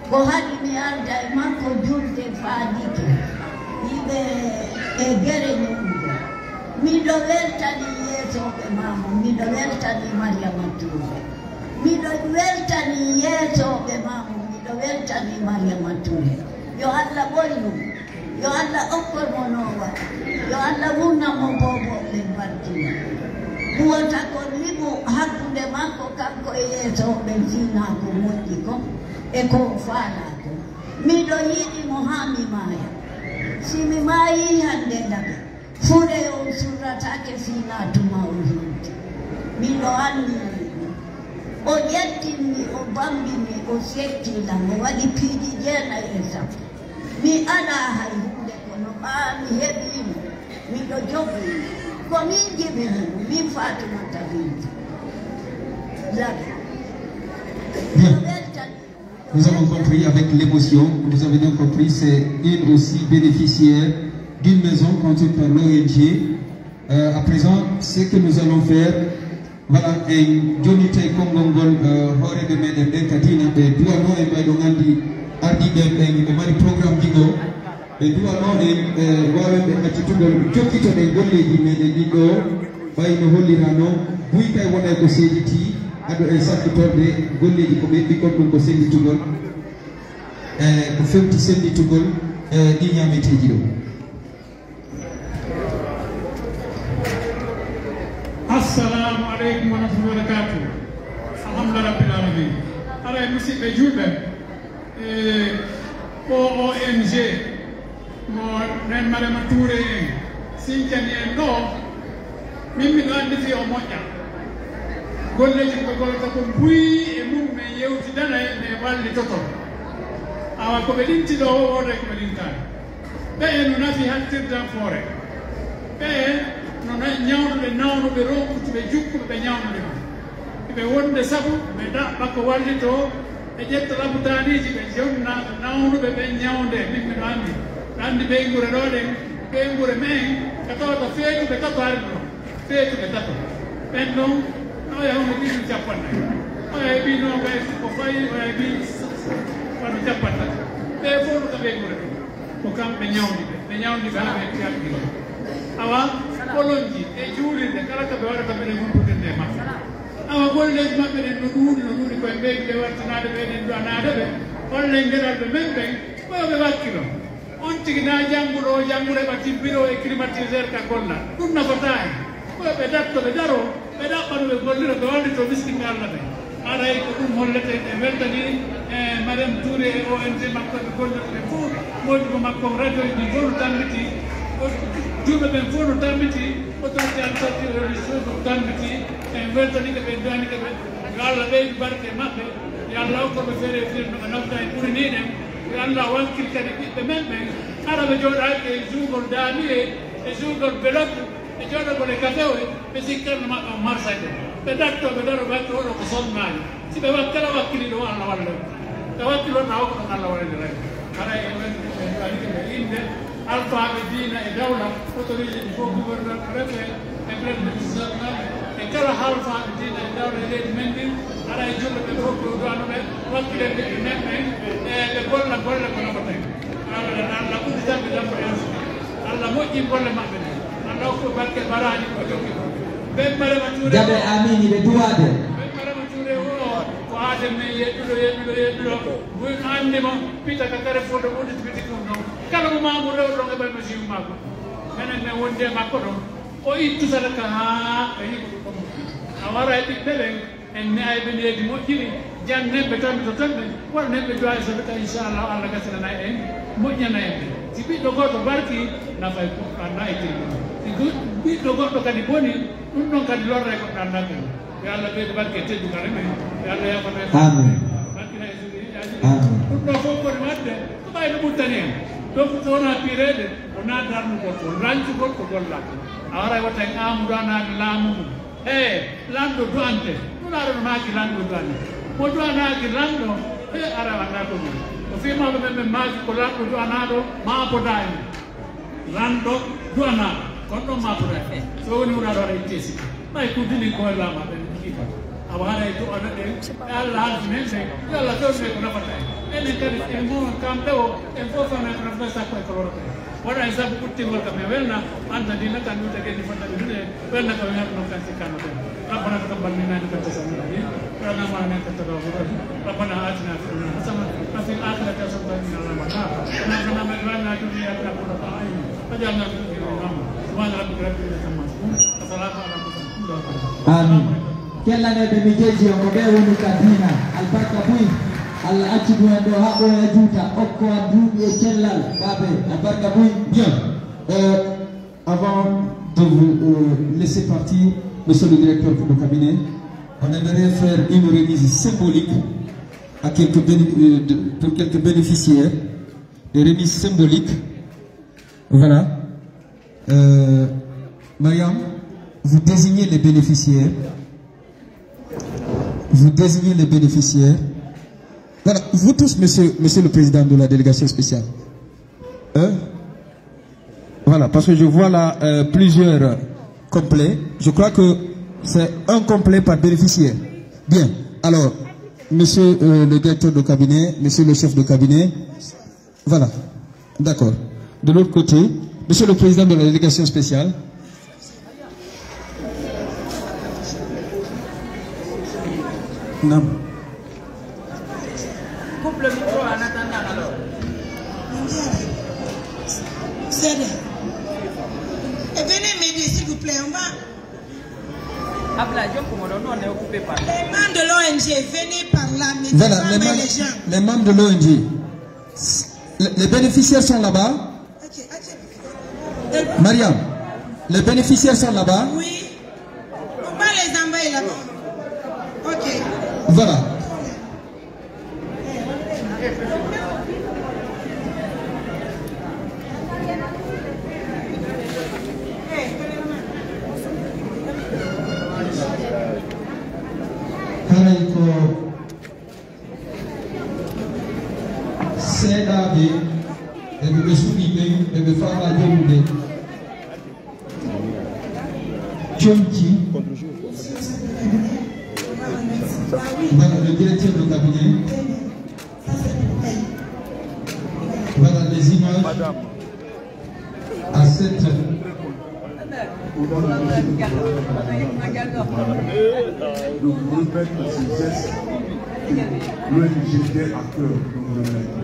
Ko haɗi mi arda e makko julde faadike, yiɓe e gere ñuuɗo. Miɗo weltanii yeesooɓe maamu, miɗo weltanii Mariama Tuure. Miɗo weltanii yeesooɓe maamu, miɗo weltanii Mariama Tuure. Yo Alla ɓoynu. Yo Alla okkor mo noowa. Yo Alla wurnan mo boobooɓe barkina. Huwata ko liɓu hakkunde makko kanko e yeesooɓe, fiinaa ko moƴƴi kon e ko o faalaa kon. Miɗo yiɗi mo haa mi maaya. Si mi maayii hande Labe, furee on surrataake fii naa tuma o hinti. Miɗo anndi ɗum. O ƴettin mi, o bambi mi, o setti lan, o waɗi piiji jeenay e sappo. Mi alaa hay huunde, kono ɓaa mi heɓii mo, miɗo jogii mo. Ko min jibini mo, min Faatumata Binta Labe. Bien. Miɗo weltani. Nous avons compris avec l'émotion, vous avez bien compris, c'est une aussi bénéficiaire d'une maison construite par l'O N G. Euh, à présent, ce que nous allons faire, voilà, en jonnitay konngol ngol, euh, hooreeɓe meɗen ɓen ka diina, ɓe du'anoo en, ɓayɗo nganndi ardiiɓe en ɓen, ɓe mari programme ji goo. Ɓe du'anoo en, eh, waawɓe accitugol, jokkitoɗen golleeji meɗen ɗin ɗoo, ɓay no holliraa non, buy kay wonay ko seeditii, ado en sakkitorde golleeji ko ɓe heɓi kon ɗum ko senditugol, eh, ko fewti senditugol, eh, ɗii ñaameteeji ɗoo. Assalaamu aleykum wa rahmatullahi wa barakaatuh. Alhamdulillahi rabbil aalamiin. Aray, musiɓɓe julɓe, E, O O N G, mo Nen Marema Touré en sincani en ɗoo, min miɗo anndi fii o moƴƴa. Golleeji ko ɓe gollata ko buy e mum, men yewtidanay, men wallitoto. Awa ko ɓe limti ɗoo, o wooday ko ɓe limtaani. Ɓe'e no nafi hattirde am foore. Ɓe'e no na-, ñawnuɓe, nawnuɓe, ronkutuɓe, jukkuɓe, ɓe ñawnuɓe ɗum. Ɓe wonde sabu ɓe ɗaɓɓa ko wallitoo, ɓe ƴetta lapitaaniiji, ɓe jonna nawnuɓe ɓen ñawnde. Min miɗo anndi, ɓe anndi ɓeynguure ɗoo ɗen, ɓeynguure men, ka tawata feetuɓe tato ari ɗoo, feetuɓe tato. Ɓen ɗon, no yahuno ɗiɗi capanɗe. Oya heɓi noogay ko fayi, oya heɓi wano cappanɗe. Ɓe fof no ka ɓeynguure ɗoo. Ko kamɓe ñawndi ɓe, ɓe ñawndi ɓe haa ɓe heɓti hakkille. Awa, kolonji e juulirde kala ko ɓe waɗata, mbeɗen humpitinde e maɓɓe. Awa, golleeji maɓɓe ɗin no ɗuuɗi, no ɗuuɗi, ko en ɓeydude wattanaade ɓe, eɗen du'anaade ɓe. Hollen geɗalɓe men ɓen, ko yo ɓe wakkilo. On tigi na jannguɗo o janngude heɓa tibbiro e climatiseur ka golla. Ɗum nafataa en. Ko yo ɓe datto, ɓe daroo. Ɓe ɗaɓɓano, ɓe gollira, ɓe wallitoo miskinɓe Alla ɓen. Haray ko ɗum holleten, en weltanii, eh, Marème Touré e O N G makko, ɓe gollirta ɓe fof. Moƴƴuɓe makko on, radio ji ɗin fof no tambitii, o, julɓe ɓen fof no tambitii, autorité administrative religieuse no tambitii. En weltanii ɓe, en du'anii ɓe, yo Alla ɓeydu barke e maɓɓe, yo Alla hokku ɓe feere e fiire no ɓe nafta e ɓuri nii ɗen, yo Alla wakkil kadi ɓiɓɓe men ɓen, hara ɓe jooɗaaki e juulgol Daamiye, e juulgol Beloku, e jooɗagol e kafewe, ɓe sikkanno maɓɓe on marsayɓe. Ɓe dattoo, ɓe daroo, ɓe watta oɗo ko sonnaajo. Si ɓe wak-, kala wakkiliiɗo on, Alla walla ɓe. Ɓe wakkiloo tawa ko ɗon Alla wallirani. Haray en weltii ɓe, en du'anii ɓe innde alfaaɓe diina e dawla, autorité ɗi fof, gouverneur, préfet, e président du gouverneur, e kala alfaaɓe diina e dawla e leydi men ndin. Haray julɓe ɓe fof ko du'ano ɓe, wakkilen ɓe, ɓe men ɓen, e ɓe golla golle ko nafata en. Alla, Alla udditande jam e arziki. Alla moƴƴin golle maɓɓe ɗen. Alla hokku barke baraaji ko jokki ko. Ben Marema Touré Jaɓe o, amiin, hiɓe duwaade. Ben Marema Touré o, ko aaden men yeɗɗuɗo, yeɗɗuɗo, yeɗɗuɗo. Buy no anndi mo, pita ka kare fodo ɓuuɗi biti ɗum ɗon. Kala mo maamu rew ɗon e ɓay mo jiwu maako. Menen men wondi e makko ɗon. O ittu sadaka haa ɓe yiɗi ko ɗum. A wara e ɓiɓɓe ɓen. En ne'ay ɓe needi moƴƴiri, jannen ɓe, tammitoten ɓe, waɗanen ɓe du'aa e sadaka, inchallahu, Alla gasinanay en, moƴƴanay en ɓe. Si ɓiɗɗo gooto barki, nafay ko, a na'itin ɗum. Si gu-, ɓiɗɗo goɗɗo kadi boni, ɗum ɗon kadi lorray goɗɗo anndaa kadi. Yo Alla ɓeydu barke e teddungal e men, yo Alla yaafana en. Amiin. Barkina e zurriyaaji ɗin. Amiin. Ɗum ɗoo fof ko woni waɗde, ko ɓayde ɓurtani en. Donc, so wonaa piireede, wonaa darnugol, ko lancugol, ko gollal. A waray wota en aamu ɗo, a naati laamu mum. Ee, lanɗo du'ante. Nulaaɗo no maaki lanɗo du'ante. Mo du'anaaki lanɗo, ee, ara anndaa ko ɗum. Ko fii mawɓe men ɓen maaki ko lanɗo du'anaaɗo maapodaa e mum. Lanɗo du'anaaɗo. Kono ɗon maapodaa e mum. So woni wonaa ɗo aɗa ittee sikki. Ɓay ko dini ko e laamaa ɓen kiifa. Awa haray du'ana ɗen. E Alla halfinen ɓen. Yo Alla fewnu ɓe ko nafata en. Enen kadi en mo kamɓe o, en fof fana ko nafata sakko e ko lorata en. Waɗa e sabu ɓuttingol kam e welna, anta diina kan ɗum tagi en fota ɓe ɗum e welna kam e welna kan sikkano kan. ربنا تقبل منا إنك أنت السميع العليم، وتب علينا إنك أنت التواب الرحيم. ربنا آتنا في الدنيا حسنة وفي الآخرة حسنة وقنا عذاب النار. ربنا هب لنا من أزواجنا وذرياتنا قرة أعين واجعلنا للمتقين إماما. سبحان ربك رب العزة عما يصفون. وسلام على المرسلين. الحمد لله رب العالمين. Amiin. Kellaneeɓe mi jeeji on ko ɓe woni ka diina. Albarka buy. Allah accidu en ɗo haa ɓooya juuta, okko en duuɓi e cellal, baabe. Albarka buy. Bien. Euh, avant de vous, euh, laisser partir, monsieur le directeur de cabinet, on aimerait faire une remise symbolique à quelques béné-, euh, de, pour quelques bénéficiaires, des remises symboliques. Voilà. Euh, Mariam, vous désignez les bénéficiaires. Vous désignez les bénéficiaires. Voilà, vous tous, monsieur, monsieur le président de la délégation spéciale. Hein? Voilà, parce que je vois là, euh, plusieurs, euh, complets. Je crois que c'est un complet par bénéficiaire. Bien. Alors, monsieur, euh, le directeur de cabinet, monsieur le chef de cabinet, voilà. D'accord. De l'autre côté, monsieur le président de la délégation spéciale. Non. Coupe le micro en attendant alors. C'est bien. Et venez m'aider, s'il vous plaît. On va. Abla, John, comment on est occupé par. Les membres de l'O N G, venez par là, mais. Voilà, les membres, les gens, les membres de l'O N G. Les, les bénéficiaires sont là-bas. Ok, ok. Mariam, les bénéficiaires sont là-bas. Oui. On va les envoyer là-bas. Ok. Voilà. Haray ko seeɗaaɓe e ɓe ɓe suɓii ɓen, ɓe ɓe faalaa jooɗude. Conci. Voilà, le directeur de cabinet. Voilà les images à cette. De vous remettre ces gestes que l'O N G tient à cœur de vous remettre.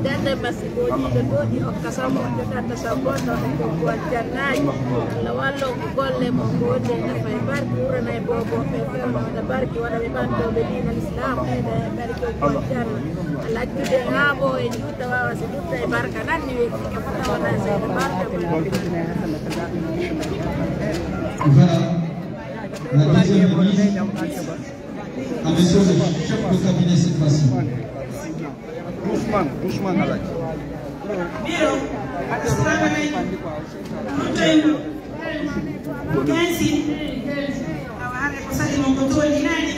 Dande masibooji ɗo ɗuuɗi, okka sabu joɗata sabu on ko ko aljannaaji. Allah wallo ko golle mo goode nafa e barki, ɓurana e bobo ɓe fewno waɗa barki, waɗa ɓe ɓantooɓe diina Islam e barki ko aljanna. Allah accude haa ɓo e juuta waawa si dutta e barka nan ni wetti ka fota wona seeɗa barka. Voilà. La deuxième remise à monsieur le chef de cabinet cette fois-ci. Doucement, doucement, Alhaji. Miro, assalamu alaikum. Kensi. Awa, hare ko sali mon ko tolni nani.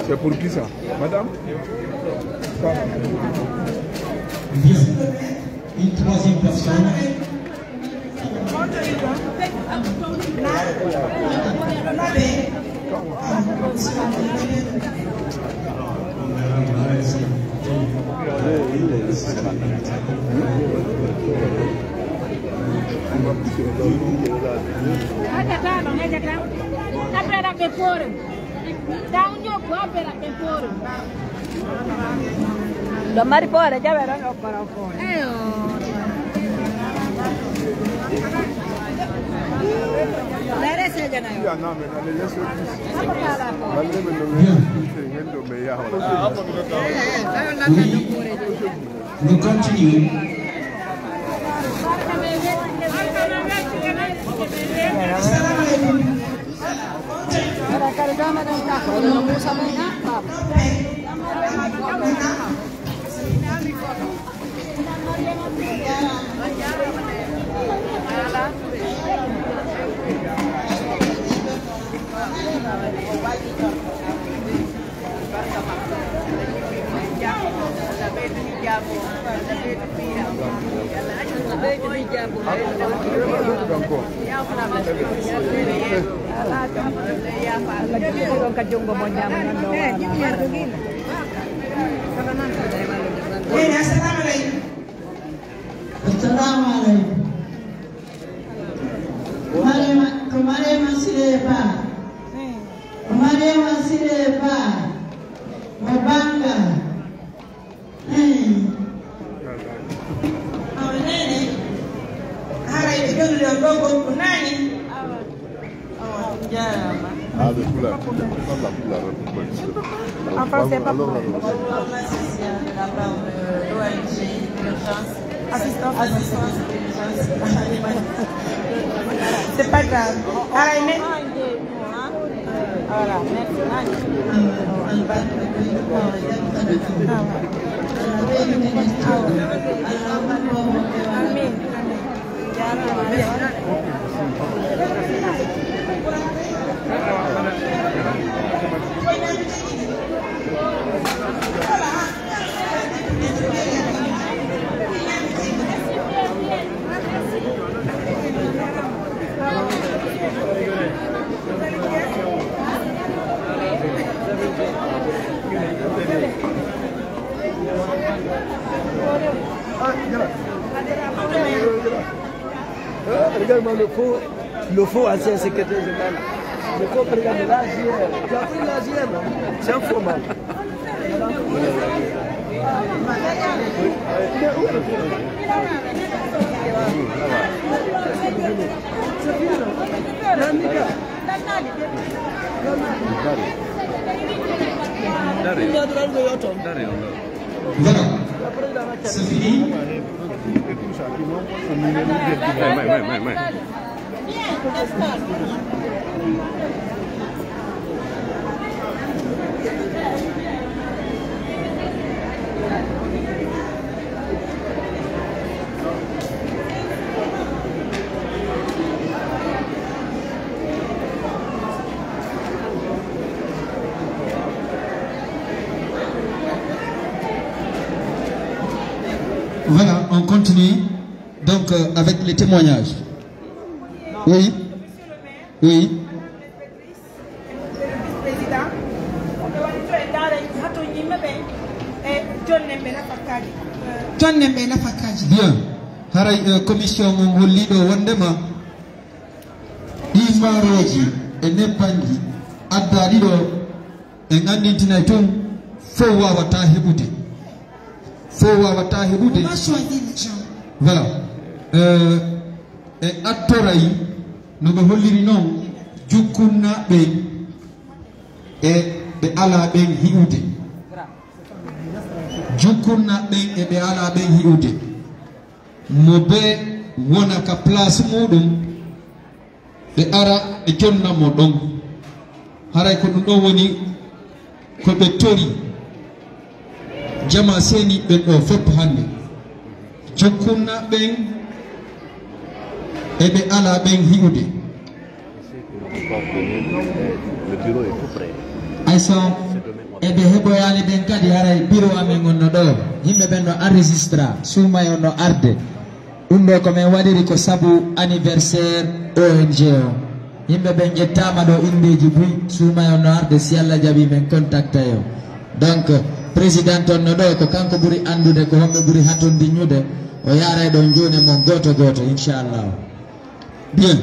C'est pour qui ça, madame? Bien. Une troisième personne. Ɗo mari poore, jawe ɗon okkoro poore. Eyo. Lere seeje nayo. Bien. Eh, eh, tayo lanna ɗo poore. Nous continuons. Eyi, assalamu aleykum. Assalamu aleykum. Mariama, ko Mariama Sile Ba. Ko Mariama Sile Ba. Mo Banga. Hmm. Awa, nene. Haray ɓe jogori on ɗo gonɗo nani. Awa, on jaaraama. Ah, le couleur. Comme la couleur. En français, pas pour elle. Assistance. Assistance. C'est pas grave. Haray, mais Voilà, merci. Amin, amin. Ah, regarde-moi le faux, le faux ancien secrétaire général. Le faux président de l'A J R. Tu as pris l'A J R, là ? C'est un faux mal. Voilà. C'est fini. Voilà, on continue donc euh, avec les témoignages. Oui. Oui. Président, on peut wani to e daara haton yimɓe ɓe e jonnen ɓe nafakkaaji. Jonnen ɓe nafakkaaji. Bien. Haray eh, commission on holli ɗo wondema ɗi maarooji e nebbanji addaaɗi ɗo en anndintinay tun fow waawataa heɓude. Fow waawataa heɓude. On va choisir les gens. Voilà. Euh, en attoray no ɓe holliri non jukkunnaaɓe ɓen e ɓe alaa ɓen hi'ude. Jukkunnaaɓe ɓen e ɓe alaa ɓen hi'ude. Mo bee wona ka place muuɗum, ɓe ara ɓe jonna mo ɗon. Haray ko ɗum ɗon woni ko ɓe tori jamaa seeniiɓe ɓen ɗoo fof hannde. Jukkunnaaɓe ɓen e ɓe alaa ɓen hi'ude. Ay so e ɓe heɓoyaali ɓen kadi, haray biro amen on no ɗoo. Yimɓe ɓen no enregistra, suumay on no arde. Ɗum ɗoo ko men waɗiri ko sabu anniversaire O N G on. Yimɓe ɓen ƴettaama ɗoo inndeeji buy, suumay on no arde, si Alla jaɓii men contactay on. Donc, président on no ɗoo, ko kanko ɓuri anndude ko homɓe ɓuri hatondiñude, o yaaray ɗon jooni e mon gooto gooto, inchallahu. Bien,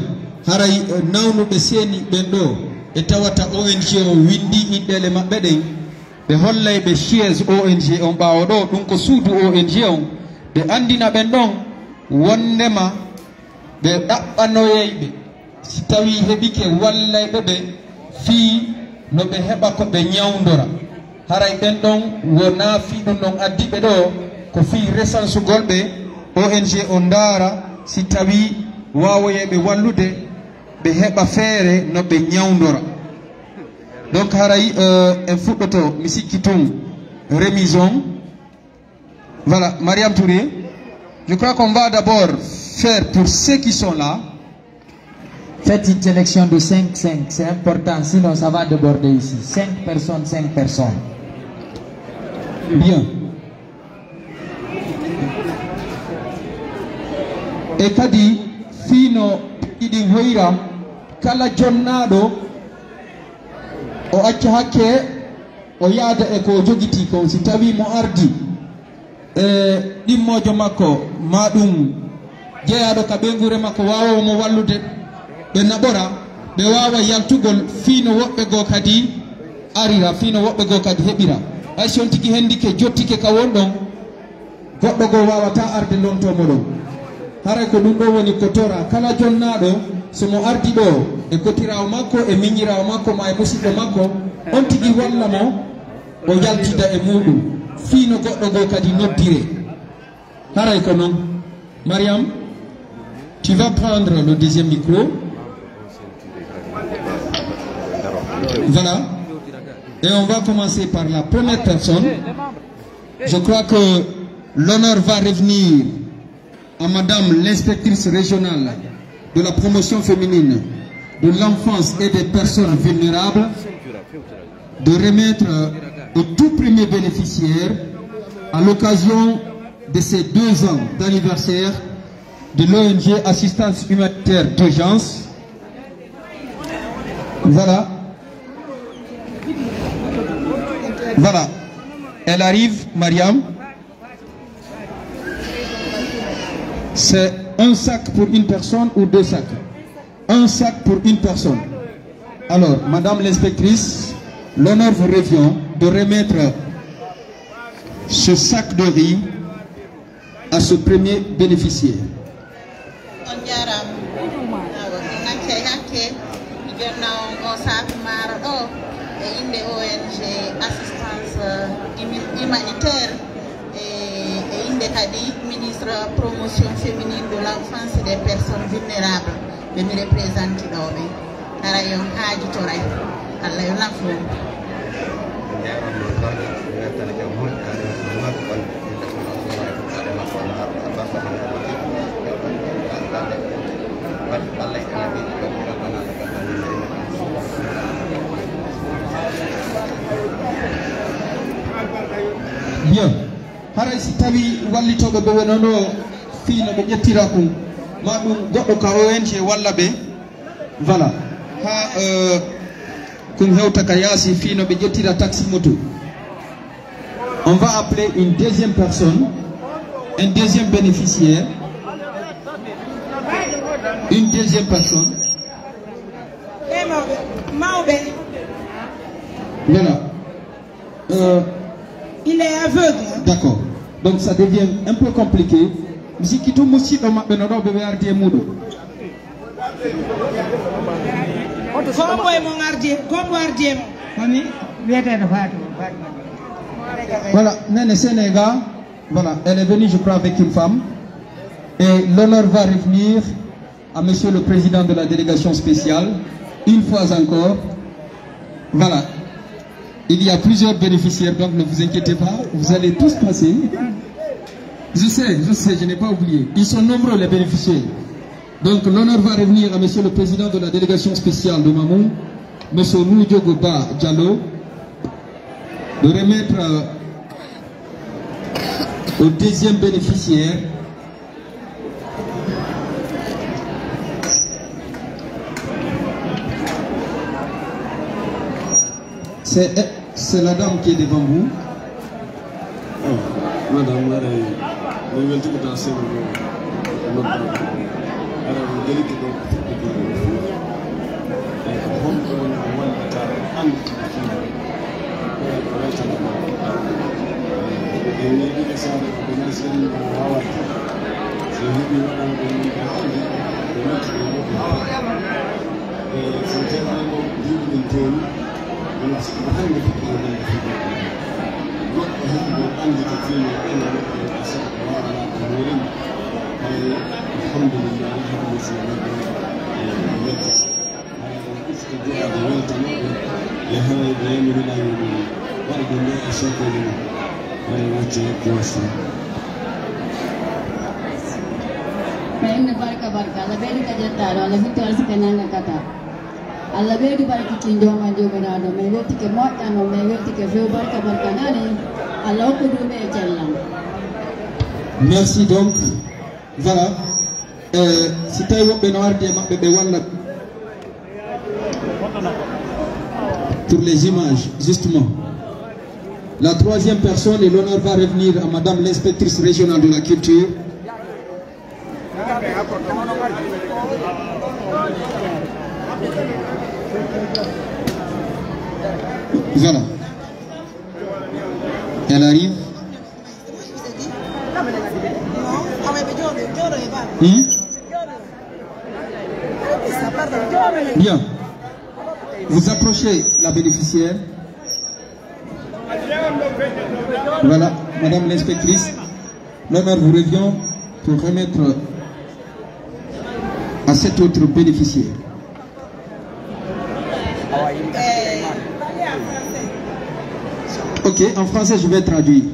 haray eh, nawnuɓe seeni ɓen ɗoo, ɓe tawata O N G on winndii inɗeele maɓɓe ɗen, ɓe hollay ɓe siège O N G on ɓaawo ɗoo, ɗum ko suudu O N G on, ɓe anndina ɓen ɗon wonndema ɓe ɗaɓɓanoyay ɓe, si tawii heɓike wallayɓe ɓe fii no ɓe heɓa ko ɓe ñawndora. Haray ɓen ɗon wonaa fii ɗum ɗon addi ɓe ɗoo, ko fii resansugol ɓe, O N G on ndaara si tawii waawoyay ɓe wallude, ɓe heɓa feere no ɓe ñawndora. Donc haray euh, en fuɗɗoto, mi sikki tun remise on. Voilà, Mariam Touré, je crois qu'on va d'abord faire pour ceux qui sont là. Faites une sélection de cinq cinq, c'est important, sinon ça va déborder ici. Cinq personnes, cinq personnes. Bien. E kadi fii no Ɗin hoyra, kala jonnaaɗo, o acca hakke, o yaada e ko o jogitii kon. Si tawii mo ardi e ɗimmoojo makko, maa ɗum jeyaaɗo ka ɓeynguure makko, waawoowo mo wallude, ɓe naɓora, ɓe waawa yaltugol fii no woɓɓe goo kadi arira, fii no woɓɓe goo kadi heɓira. Hay si on tigi hendike, jottike ka won ɗon, goɗɗo goo waawataa arde lontoo mo ɗon. Haray ko ɗum ɗoo woni ko toraa kala jonnaaɗo, so mo ardi ɗoo e kotiraawo makko, e miñiraawo makko, maa e musiɗɗo makko, on tigi walla mo, o yaltida e muuɗum, fii no goɗɗo goo kadi noddiree. Haray ko non. Mariam, tu vas prendre le deuxième micro. Voilà. Et on va commencer par la première personne. Je crois que l'honneur va revenir à Madame l'inspectrice régionale de la promotion féminine de l'enfance et des personnes vulnérables de remettre au tout premier bénéficiaire, à l'occasion de ses deux ans d'anniversaire de l'O N G Assistance Humanitaire d'Urgence. Voilà. Voilà. Elle arrive, Mariam. C'est un sac pour une personne ou deux sacs? Un sac pour une personne. Alors, Madame l'inspectrice, l'honneur vous revient de remettre ce sac de riz à ce premier bénéficiaire. On jaaraama. Awa, on accay hakke, mi jonna on oo saaku maaro ɗoo e innde O N G Assistance, euh, Humi-, Humanitaire e, e innde kadi ministre promotion féminine de l'enfance et des personnes vulnérables, ɓe mi représenté ɗoo ɓe. Hara yo on haajitoray. Allah yo nafo. Bien. Haray si tawii wallitooɓe ɓe wonano fii no ɓe ƴettira kun, maa ɗum goɗɗo ka O N G walla ɓe, voilà. Haa, euh, kun hewta ka yaasi fii no ɓe ƴettira taxi moto. On va appeler une deuxième personne, un deuxième bénéficiaire, une deuxième personne. Ɓe mawɓe, mawɓe. Voilà. Euh, il est aveugle. D'accord. Donc ça devient un peu compliqué. Mi sikki tun musiɗɗo maɓɓe no ɗoo ɓe ɓe ardi e muuɗum. Ko moye mon ardi, ko mo ardi e mon? Mami, wiyeteeɗo Fatou, Fatou. Voilà, Nene Sénégal, voilà, elle est venue, je crois, avec une femme. Et l'honneur va revenir à Monsieur le Président de la délégation spéciale, une fois encore. Voilà. Il y a plusieurs bénéficiaires, donc ne vous inquiétez pas, vous allez tous passer. Je sais, je sais, je n'ai pas oublié. Ils sont nombreux, les bénéficiaires. Donc, l'honneur va revenir à Monsieur le Président de la délégation spéciale de Mamou, Monsieur Nujogou Ba Diallo, de remettre, euh, au deuxième bénéficiaire. C'est, c'est la dame qui est devant vous. Oh, madame, haray mi weltii ko taa seeɗa ko noddaa ko. Haray mi welii ko ɗon ko fuɗɗi ɗum ɗo fof. Eyi, ko honɗum woni ko wallata anndude ko fii ko wallata ɗum. Eyi, ko ɗum woni ɗiɗo saare ko ɗum seri mo waawata. So heɓii waɗano ɗum ɗum ko hannde ko weltii ɗum ɗo fof. Eyi, so tawii ko ɗum ɗum tooni. Wala si ko hannde fuɗɗi, hannde fuɗɗi. Goɗɗo heɓugol annde ko fii no ɓen woɓɓe e sago ko waawanaa ko moolani. Hay alhamdulillahi, hannde si wonii ɗum, e, welta. Hay ɗum usta du'aaɓe weltanooɓe, e haray ɓe yamiri laawol ɗum. Waɗa ɗum ɗo e sokkeede mum. Waɗa wacce joosi. Ko inna barka barka, Allah ɓeydu ka ƴettaɗo, Allah fitti arsike nanga kata. Allah ɓeydu barkitinde on, an Joomiraaɗo. Men weltike moƴƴa non, men weltike few, barka barka nani. Allah hokku duuɓi e cellal. Merci donc. Voilà. Euh, si tawi woɓɓe no ardi e maɓɓe, ɓe walla pour les images, justement. La troisième personne, et l'honneur va revenir à Madame l'inspectrice régionale de la culture. Voilà. Elle arrive. Hmm? Bien. Vous approchez la bénéficiaire. Voilà, Madame l'inspectrice, l'honneur vous revient pour remettre à cet autre bénéficiaire. Ok, en français, je vais traduire.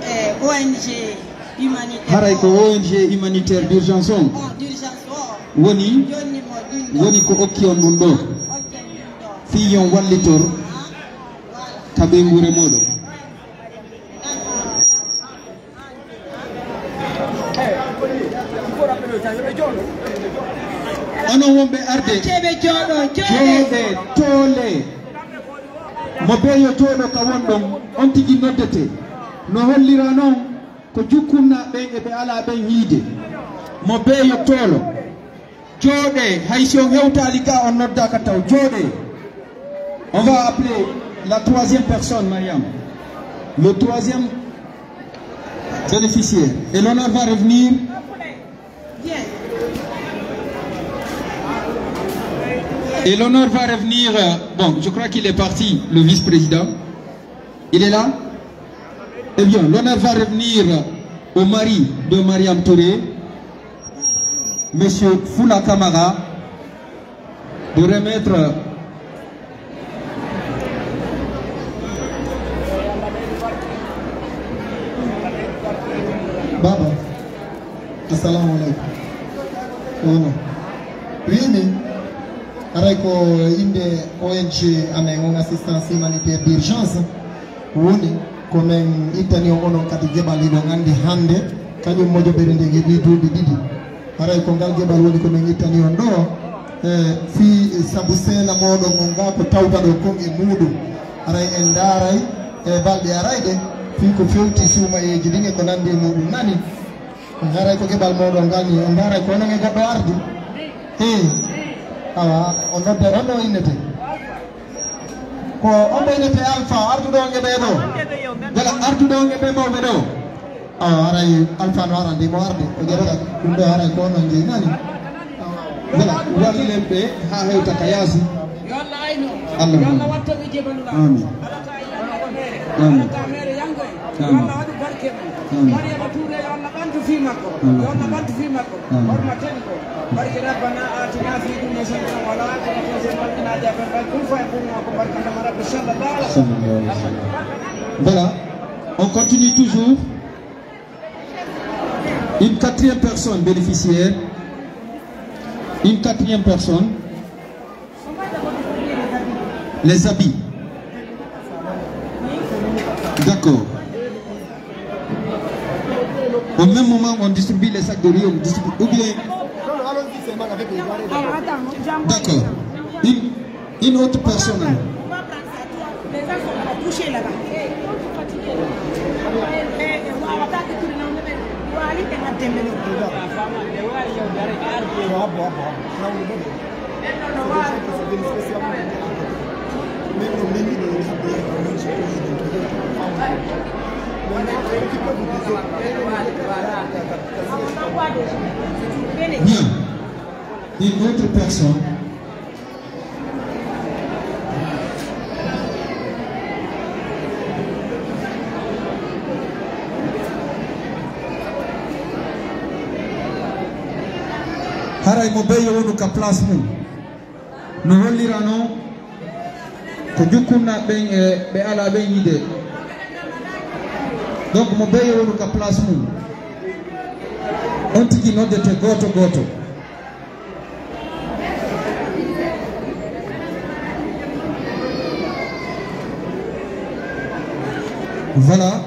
Eh, O N G humanitaire. Haray ko O N G humanitaire d'urgence on. Oh, d'urgence, oh. Woni, jonni mo ɗum ɗo. Woni ko okki on ɗum ɗo. Okki on ɗum ɗo. Fii yon wallitor. Ah, voilà. Ka ɓeynguure mooɗon. Onon wonɓe arde. Acce ɓe jooɗoo, jooɗee. Jooɗee, toolee. Mo beyo jooɗo ka wonɗon, on tigi noddete. No hollira non ko jukkunnaaɓe ɓen e ɓe alaa ɓen yiide. Mo beyo toolo. Jooɗee, hay si on hewtaali ka, on noddaaka taw. Jooɗee. On va appeler la troisième personne, Mariam. Le troisième bénéficiaire. Et l'honneur va revenir. Et l'honneur va revenir, euh, bon, je crois qu'il est parti, le vice-président. Il est là ? Eh bien, l'honneur va revenir au mari de Mariam Touré, Monsieur Foula Camara, de remettre. Baba, assalamu alaikum. Wano. Wini, haray ko innde O N G amen on, assistance humanitaire d'urgence. Woni ko men ittani on onon kadi geɓal, hiɗon anndi hannde kañum mojobere nden heɓii duuɓi ɗiɗi. Haray ko ngal geɓal woni ko men ittani on ɗoo, e fii sabu seena mooɗon on ngaa ko tawtaɗon kon e muuɗum. Haray en ndaaray e balɗe arayɗe fii ko fewti suumayeeji ɗin e ko nanndi e muuɗum nani. Haray ko geɓal mooɗon ngal nii, on ndaaray ko onon e goɗɗo ardi. Ee, awa, on nodda, on no innete? Ko on mo innete Alpha, arduɗo on e ɓee ɗoo? Gala arduɗo on e ɓee mawɓe ɗoo? Awa, haray Alpha no arandi, mo ardi. O ƴetta ɗum ɗoo, haray ko onon jeyi, nani? Voilà, wallen ɓe haa hewta ka yaasi. Yo Allah aynu. Allah yo Allah aynu. Watto ɓe jebalu ma. Amin. Ala ka yiyata mere. Amin. Ala ka mere yangoy. Yo amin. Allah waɗu barke mum. Amin. Mariama Touré, yo Allah ɓantu fii makko. Amin. Yo Allah ɓantu fii makko. Amin. Horma teni ko. Barke Rabbana atina fi dunya hasanatan wa fil akhirati hasanatan wa qina adhaban nar. Kun fayakun ko barke Rabbi sallallahu alaihi wasallam. Sallallahu alaihi wasallam. Voilà, on continue toujours. Une quatrième personne bénéficiaire. Une quatrième personne. Les habits. D'accord. Au même moment, on distribue les sacs de riz, on distribue. Ou bien. D'accord. Une, une autre personne. Bien. Une autre personne. Haray mo beyo wonu ka place mum. No hollira non ko jukkunnaaɓe ɓen e ɓe alaa ɓen yiide. Donc mo beyo wonu ka place mum. On tigi noddete gooto gooto. Voilà.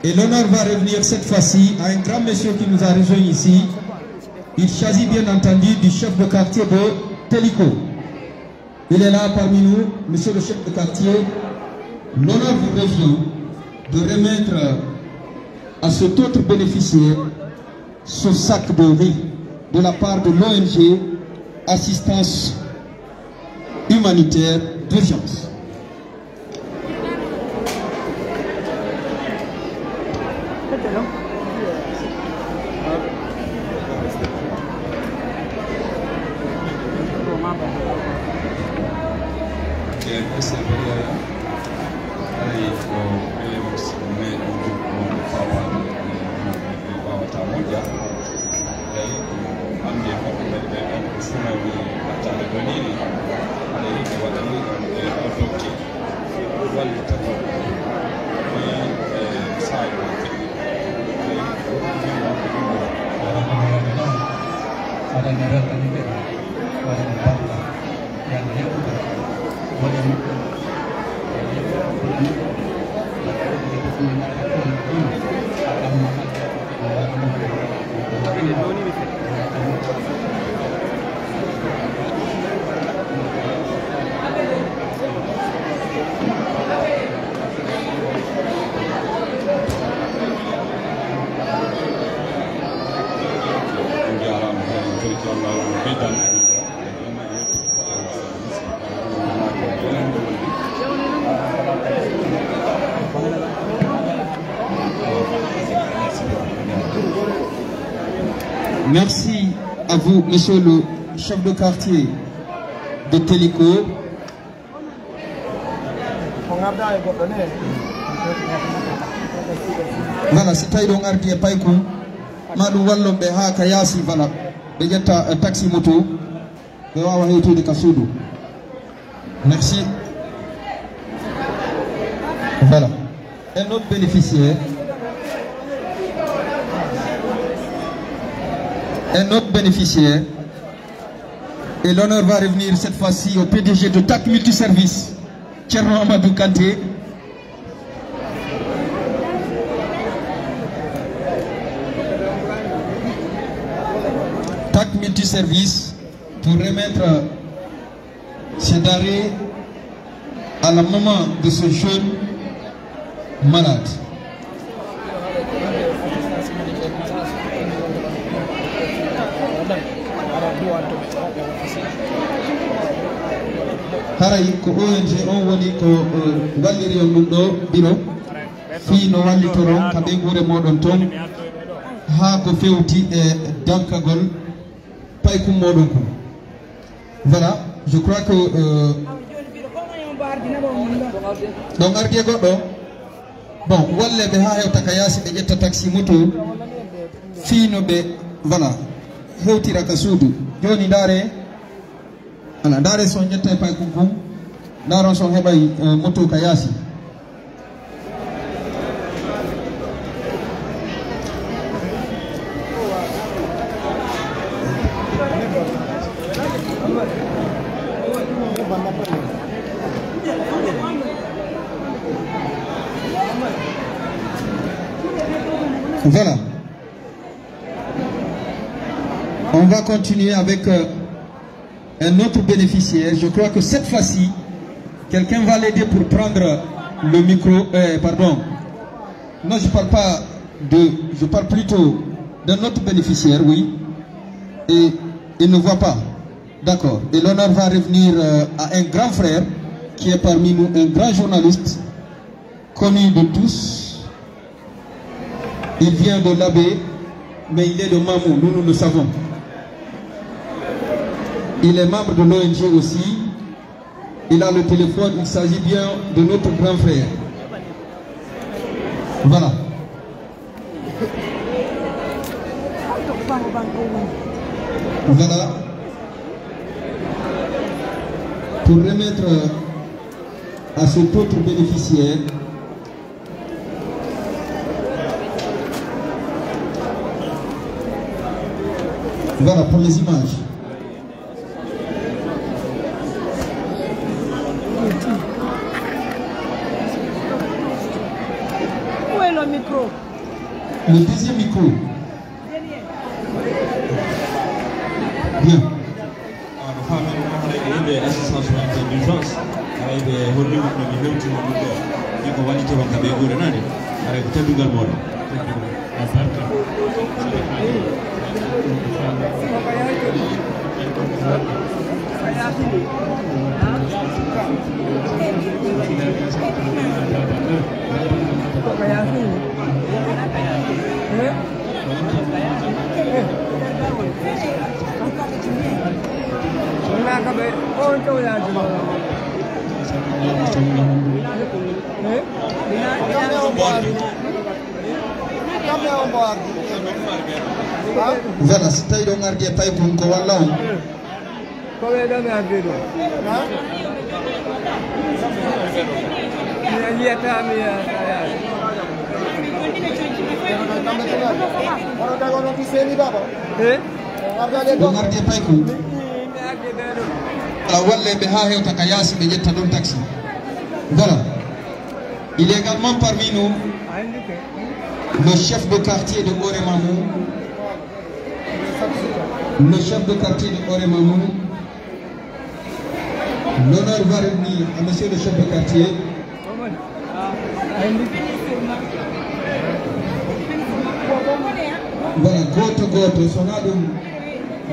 Et l'honneur va revenir cette fois-ci à un grand monsieur qui nous a rejoint ici. Il s'agit bien entendu du chef de quartier de Téliko. Il est là parmi nous, monsieur le chef de quartier. L'honneur vous revient de remettre à cet autre bénéficiaire ce sac de riz de la part de l'O N G Assistance Humanitaire d'Urgence. Eyi, ko hannde ko ɓe, ɓe, ɓe, ko sunawii hattaade ɗon nii, haray ɓe waɗanii ɗon, e, ɗo dokke, wallita ɗon. Ɗi, e, saa'i ɗon kadi. Eyi, ko ɗum min wonɓe ɗum ɗo. Aɗa mi weltani ɓe, waɗa mi barka. Merci à vous, monsieur le chef de quartier de Téliko. Voilà, si tawi ɗon ardi e paykun, ma ɗum wallon ɓe haa ka yaasi, voilà. Ɓe ƴetta, eh, taxi moto, ɓe waawa hewtoyde ka suudu. Merci. Voilà. Un autre bénéficiaire. Un autre bénéficiaire. Et l'honneur va revenir cette fois-ci au P D G de TAC Multiservice, Thierno Amadou Kanté. TAC Multiservice pour remettre ces denrées à la maman de ce jeune malade. Haray ko O N G on woni ko, eh, walliri on ɗum ɗo biro, fii no wallitoron ka ɓeynguure mooɗon ton, haa ko fewti e dankagol paykun mooɗon kun. Voilà, je crois que, euh, ɗon ardi e goɗɗo. Bon, walle ɓe haa hewta ka yaasi, ɓe ƴetta taxi moto fii no ɓe, voilà, hewtira ka suudu. Jooni ndaare, voilà, ndaare si on ƴettay paykun kun, ndaaron si on heɓay, euh, moto ka yaasi. Voilà. On va continuer avec, euh, un autre bénéficiaire. Je crois que cette fois-ci, quelqu'un va l'aider pour prendre le micro. Euh, pardon. Non, je parle pas de, je parle plutôt d'un autre bénéficiaire, oui. Et il ne voit pas. D'accord. Et l'honneur va revenir, euh, à un grand frère qui est parmi nous, un grand journaliste connu de tous. Il vient de l'abbé, mais il est de Mamou, nous, nous le savons. Il est membre de l'O N G aussi. Il a le téléphone, il s'agit bien de notre grand frère. Voilà. Voilà. Pour remettre à cet autre bénéficiaire. Voilà pour les images. Où est le micro ? Le deuxième micro. D'urgence, haray ɓe holli mo no mi hewtino ɗum ɗo. Ɗi ko wallitoron ka ɓe guure nane. Haray ko teddungal mooɗon. Voilà, si tawi ɗon ardi e paykun ko walla on. Ko ɓe ɗo mi ardi ɗo. Ha? Mi yiyata, mi yiyata. Hono tago non ti seni baba. Eh? Ɗum ardi e paykun. Mi, mi, mi ardi ɓe ɗo. Ala walle ɓe haa hewta ka yaasi ɓe ƴetta ɗon taxi. Voilà. Il est également parmi nous le chef de quartier de Oremamou. Le chef de quartier de Oremamou. L'honneur va revenir à monsieur le chef de quartier. Voilà, gooto gooto, so naa ɗum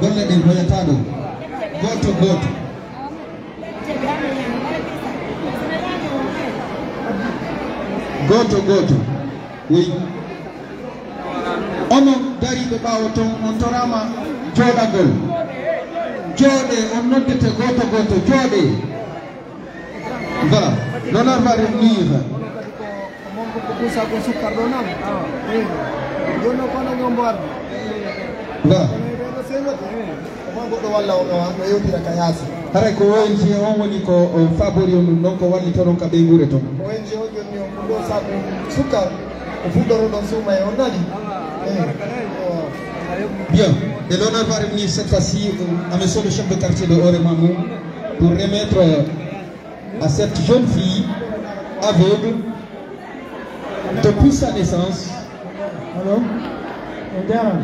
golle ɗen hoyata ɗo. Gooto gooto. Gooto gooto. Oui. Onon dariiɓe ɓaawo ton, on toraama jooɗagol. Jooɗee, on noddete gooto gooto, jooɗee. Voilà, l'honneur va revenir. Voilà. Omo goɗɗo walla o ɗo, no yewtira ka yaasi. Haray ko O N G on woni ko o faabori on ɗum ɗon, ko wallitoron ka ɓeynguure ton. O N G on jonni on ɗum ɗo sabu suka ko fuɗɗoroɗon suuma e on nani. Eh, o. Bien. Et l'honneur va revenir cette fois-ci, euh, à monsieur le chef de quartier de Oremamou pour remettre, euh, à cette jeune fille aveugle depuis sa naissance. Allo? On jarama.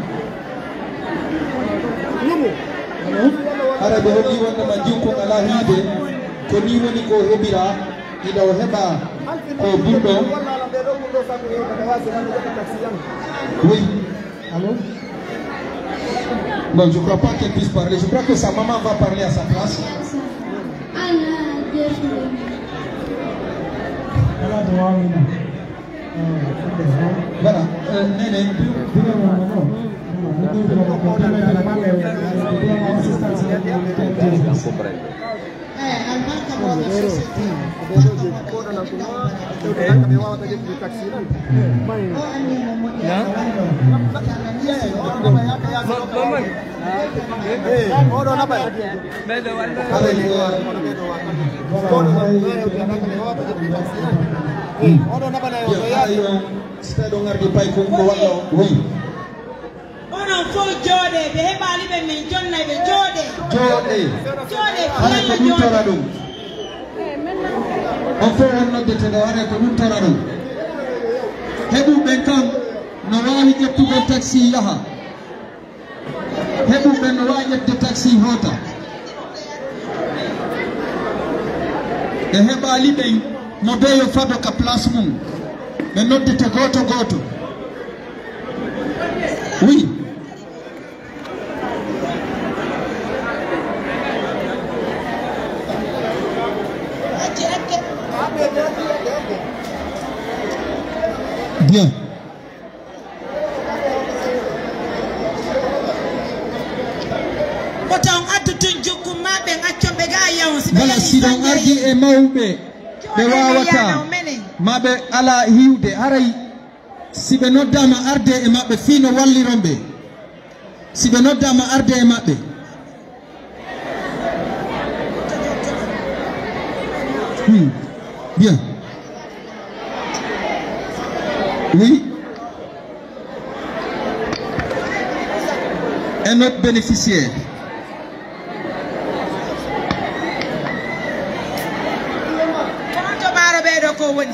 Allo? Hara ɓe holli wonde ma jiw kon alaa hiide, ko nii woni ko heɓira, ina o heɓa ko burɗo. Oui. Allô? Bon, je crois pas qu'elle puisse parler. Je crois que sa maman va parler à sa place. Voilà. Euh, Nene. Eh, albarka mo ɓe société. Ko ɗon ko ɓe wawata ƴettude taxi nan. Na? Maman. Eh, oɗo naɓa. Ɓeydo wallude. Oɗo ɓeydo wallude. Ko ɗon ko ɓe wawata ƴettude taxi nan. Eh, oɗo naɓa na yo so yaade. Si tawi ɗon ardi pay ko, ko walla o. Oui. Onon fof jooɗee, ɓe heɓaali ɓe, min jonnay ɓe, jooɗee. Jooɗee. Jooɗee, hara ko ɗum tora ɗum. On fof on noddete ɗo, hara ko ɗum tora ɗum. Heɓuɓe ɓen kam no waawi ƴettugol taxi yaha. Heɓuɓe ɓen no waawi ƴettude taxi hoota. Ɓe heɓaali ɓen, mo bee yo fado ka place mum. Ɓe noddete gooto gooto. Oui. Bien. Wota on addu tun jukkun maa ɓen, accon ɓe gaa yahun. Si ɓe Voilà, yahii si ɗon sanjay ardi e mawɓe, ɓe jooɗee ɓe waawataa, yaana o menen. Maa ɓe alaa hiwde, haray si ɓe noddaama ardee e maɓɓe fii no walliron ɓe. Si ɓe noddaama ardee e maɓɓe. Hmm. Bien. Oui. Un autre bénéficiaire. Kono to ɓaaro ɓee ɗoo ko woni?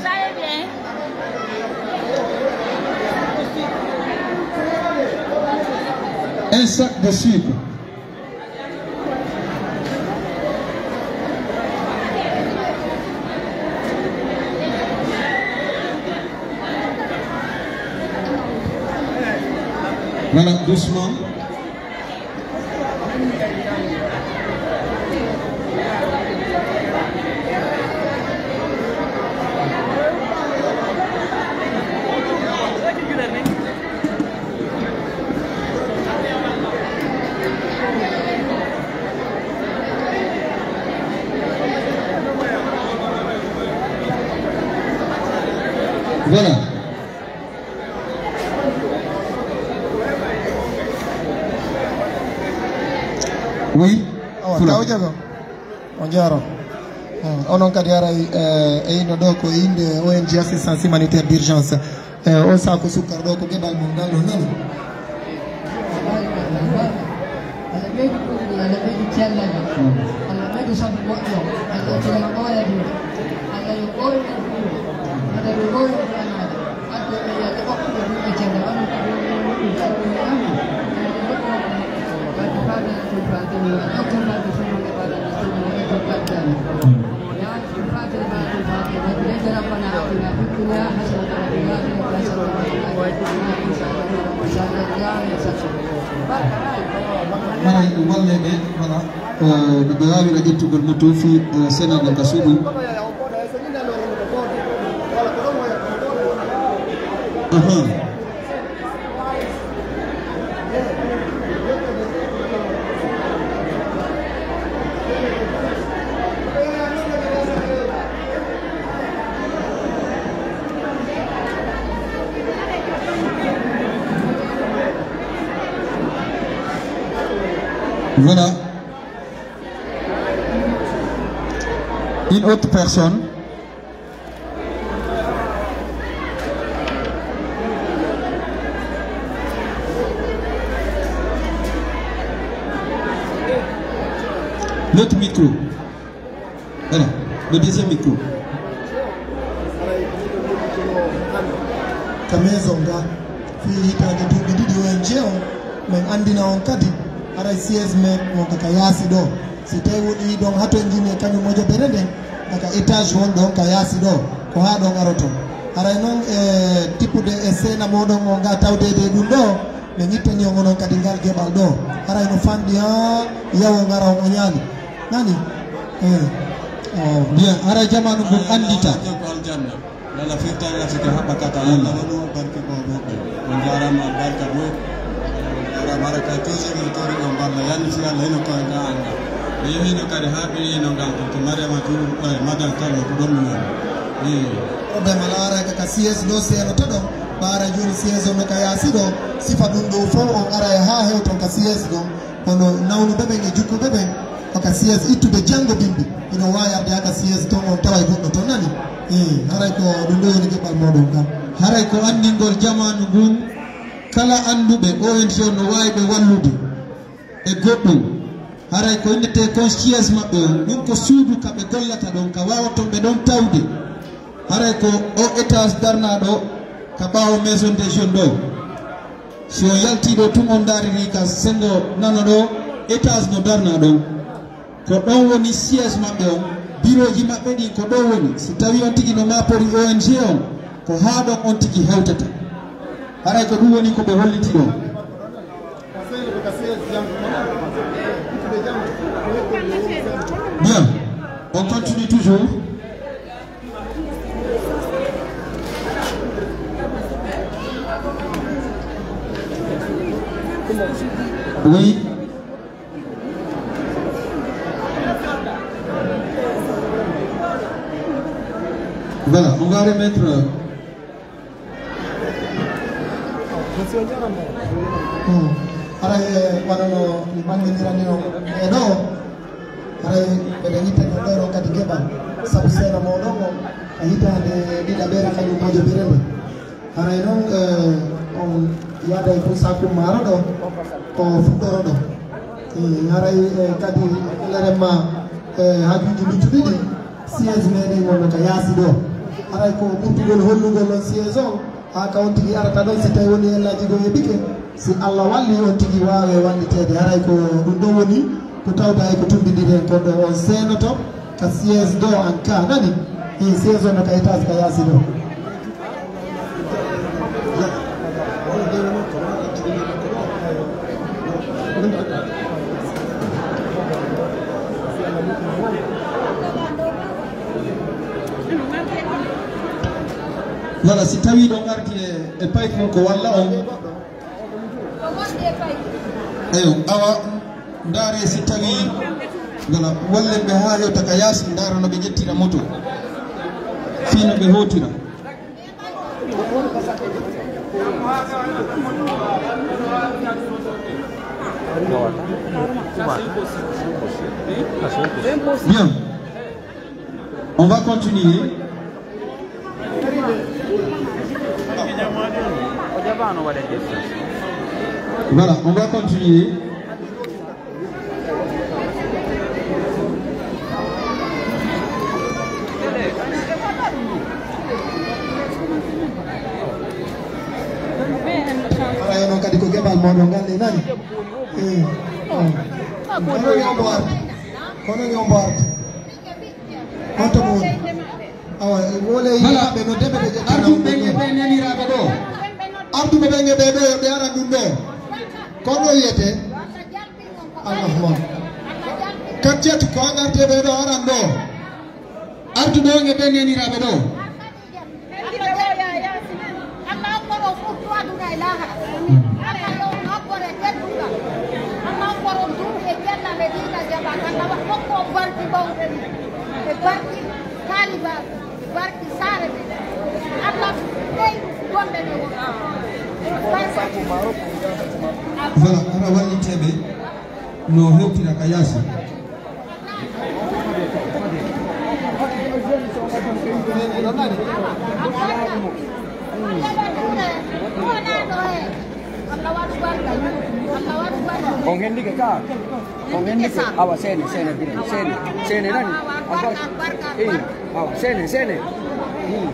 Un sac de sucre. Voilà, doucement. Voilà. Oui. Awa, Fula. Kaw Jago. On jaaro. Hmm, onon kadi aray, eh, e ino ɗo ko innde O N G Assistance Humanitaire d'Urgence. Eh, o saako sukkar ɗo ko geɗal mum ngal ɗo nani. Allah ɓeydu ɗuɗal, Allah ɓeydu cellal. Allah ɓeydu sabu moƴƴo. Allah tila ɓooya ɗum. Allah yo ɓooynu ɗum. Allah yo ɓooynu ɗum. Maray ɗum walle ɓe, voilà, eh, no ɓe waawira ƴettugol moto fii, eh, seenagol ka suudu. Ahan. Voilà. Une autre personne. L'autre micro. Voilà. Le deuxième micro. Ka maison ga, fii hitaande duuɓi ɗiɗi O N G on, men anndina on kadi, haray siège men on ka, ka yaasi ɗo. Si tawi woni ɗon hato en jini e kañum mojobere nden, ka étage won ɗon ka yaasi ɗo, ko haa ɗon aroton. Haray non e tippude e seena mooɗon on ga tawdeede e ɗum ɗo, ɓe ŋittani on onon kadi ngal geɓal ɗo. Haray no fanɗi haa yawo ngara on a ñaami. Nani? Eh. Oh, bien. Haray jamaanu ngun anndita. Yo Allah firtan en arsike haɓɓa kata Allah. Wonu barke ko moƴƴo. On jaaraama barka boy. On jaaraama barka toujours mi tori on balla. Yanni si Allah hino koy ga anga. Mi yehino kadi haa ɓe yino ngal ɗum to Mariama Tour, eh, Madame Kallo ko ɗon mi woni. Eh. Problème ala ara ka, ka siège ɗo seeno to ɗon. Ɓaara joni siège on no ka yaasi ɗo. Sifa ɗum ɗo fof on ara e haa hewton ka siège ɗon. Kono nawnuɓe ɓen e jukkuɓe ɓen, ko ka siège ittude janngo bimbi, ino waawi arde haa ka siège ton on taway goɗɗo ton, nani? Ee, haray ko ɗum ɗo woni geɓal mooɗon kan. Haray ko anndingol jamaanu ngun, kala annduɓe O N G on no waawi ɓe wallude e goɗɗum. Haray ko innetee kon siège maɓɓe on, ɗum ko suudu ka ɓe gollata ɗon, ka waawaton ɓe ɗon tawde. Haray ko o étage darnaaɗo ka ɓaawo Maison des Jeunes ɗo. Si on yaltii ɗo tun on ndaaririi ka senngo nano ɗo, étage no darnaa ɗon. Ko ɗon woni siège maɓɓe on, birooji maɓɓe ɗin ko ɗon woni. Si tawii on tigi no maapori O N G on, ko haa ɗon on tigi hewtata. Haray ko ɗum woni ko ɓe holliti ɗon. Bien, on continue toujours. Oui. Voilà, on va remettre. Hmm. Haray, eh, wano no mi ɓangindirani on e ɗo, haray ɓe dañi teɗɗo ɗo kadi geɓal, sabu seena mooɗon on, a hitaande ɗiɗaɓere kañum mojobere nde. Haray non, eh, on yaada e kun sakum maaro ɗo, ko fuɗɗoro ɗo. Eh, haray, eh, kadi, leren ma, eh, haajuuji luttuɗi ɗi, siège meɗen wonno ka yaasi ɗo. Haray ko ɓurtugol hollugol on siège on, haa ka on tigi arata ɗon, si tawi woni hellaaji goo heɓike, si Allah walli on tigi waawe walliteede. Haray ko ɗum ɗon woni ko tawda e ko tumbidiren kon ɗo on seenoto ka siège ɗo an ka, nani? Eh, siège on no ka étage ka yaasi ɗo. Voilà, si tawii ɗon ardi e, e paypun ko walla on. Eyo, awa, ndaare si tawii, voilà, wallen ɓe haa hewta ka yaasi, ndaara no ɓe ƴettira moto. Fii no ɓe hootira. Bien. On va continuer. Voilà, on va continuer. Hara eno kadi ko geɓal moɗon ngal e nani. Eh, oh. Kono yombo arde. Kono yombo arde. Honto mo woni? Awa, wole yimɓe no deme ɓe ƴetta. Arduɓe ɓen e ɓe neniraaɓe ɗo. Arduɓe ɓen e ɓe ɗo, yo ɓe aran ɗum ɗo. Ko no wiyete? Allahumma. Kaccet ko an arde ɓe ɗo aran ɗo. Arduɓe ɓen e ɓe neniraaɓe ɗo. Allahu akbar, o furtu aduna e laakhira. Alla yo on hokkore teddungal. Allahu akbar, on duuɓi e cellal e diina jaba. Alla wa-, hokku on barki mawɓe ɓen. E barki taalibaaɓe. E barki saare ɓe. Alla ɓeydu gonɗe ɗe won. Voilà, hara walliteeɓe no hewtira ka yaasi. On hendike ka. On hendike. Awa, sene, sene, bire, sene, sene nani? Albarka. Eh, awa, sene, sene. Hmm.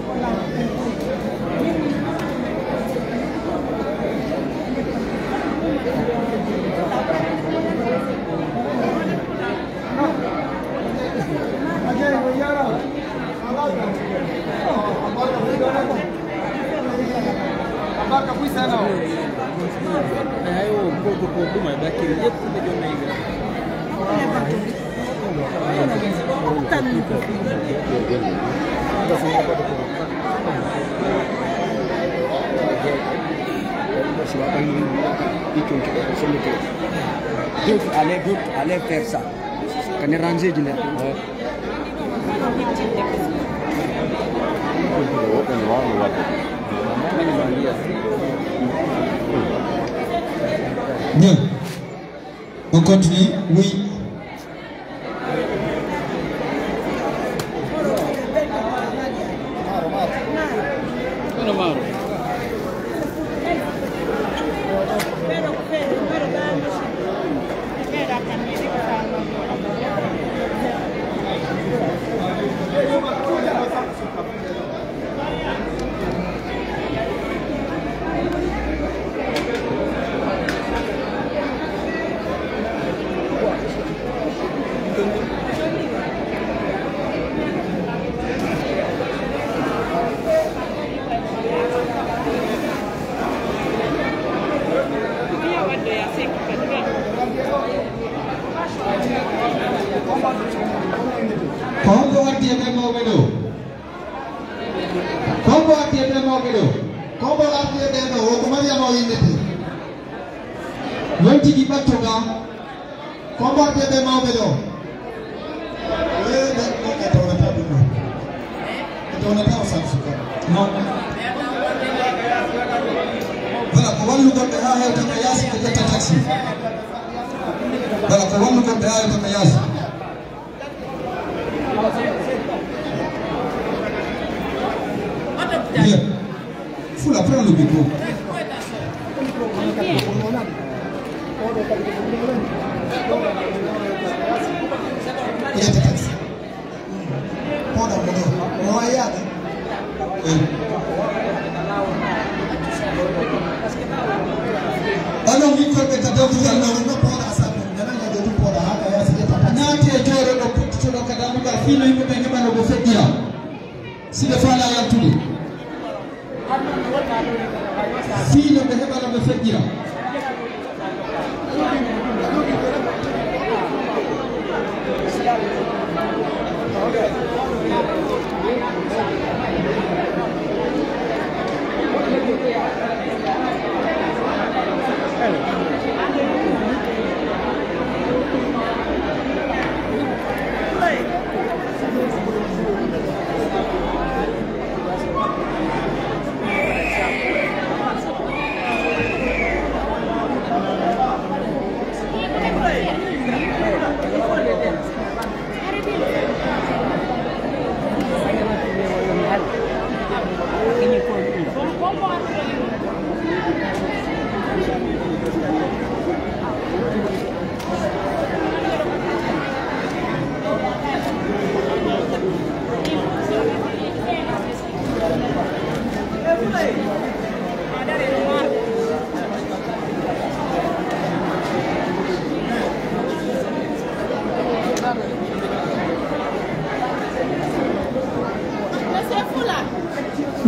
Allez, allez faire ça. Quand on est rangé, je l'ai. Bien. On continue. Oui. Ko hombo ardi e ɓen mawɓe ɗo? Ko hombo ardi e ɓen mawɓe ɗo? Ko hombo ardi e ɓen ɗo? O ko Mariama o innete. Non tigi ɓatto ga. Ko hombo ardi e ɓen mawɓe ɗo? Eh, ɓe, ɓe, ɓe tawnataa ɗum ɗo. Ɓe tawnataa o Samsu ka. Non. Voilà, ko wallugol ɓe haa hewta ka yaasi ɓe ƴetta taxi. Voilà, ko wallugol ɓe haa hewta ka yaasi. Bien. Fula, prends le micro. Ƴetta taxi. Pooɗa mo ɗo. Mo wayaade. Eh. Ɗanon micro ɓe ka dawtugal ɗo, no pooɗa sabu. Naati e jooro ɗo, pottutoɗo ka dambugal, fii no yimɓe ɓen heɓa no ɓe feƴƴira. Si ɓe faalaa yaltude. Fii no ɓe heɓa no ɓe feƴƴira.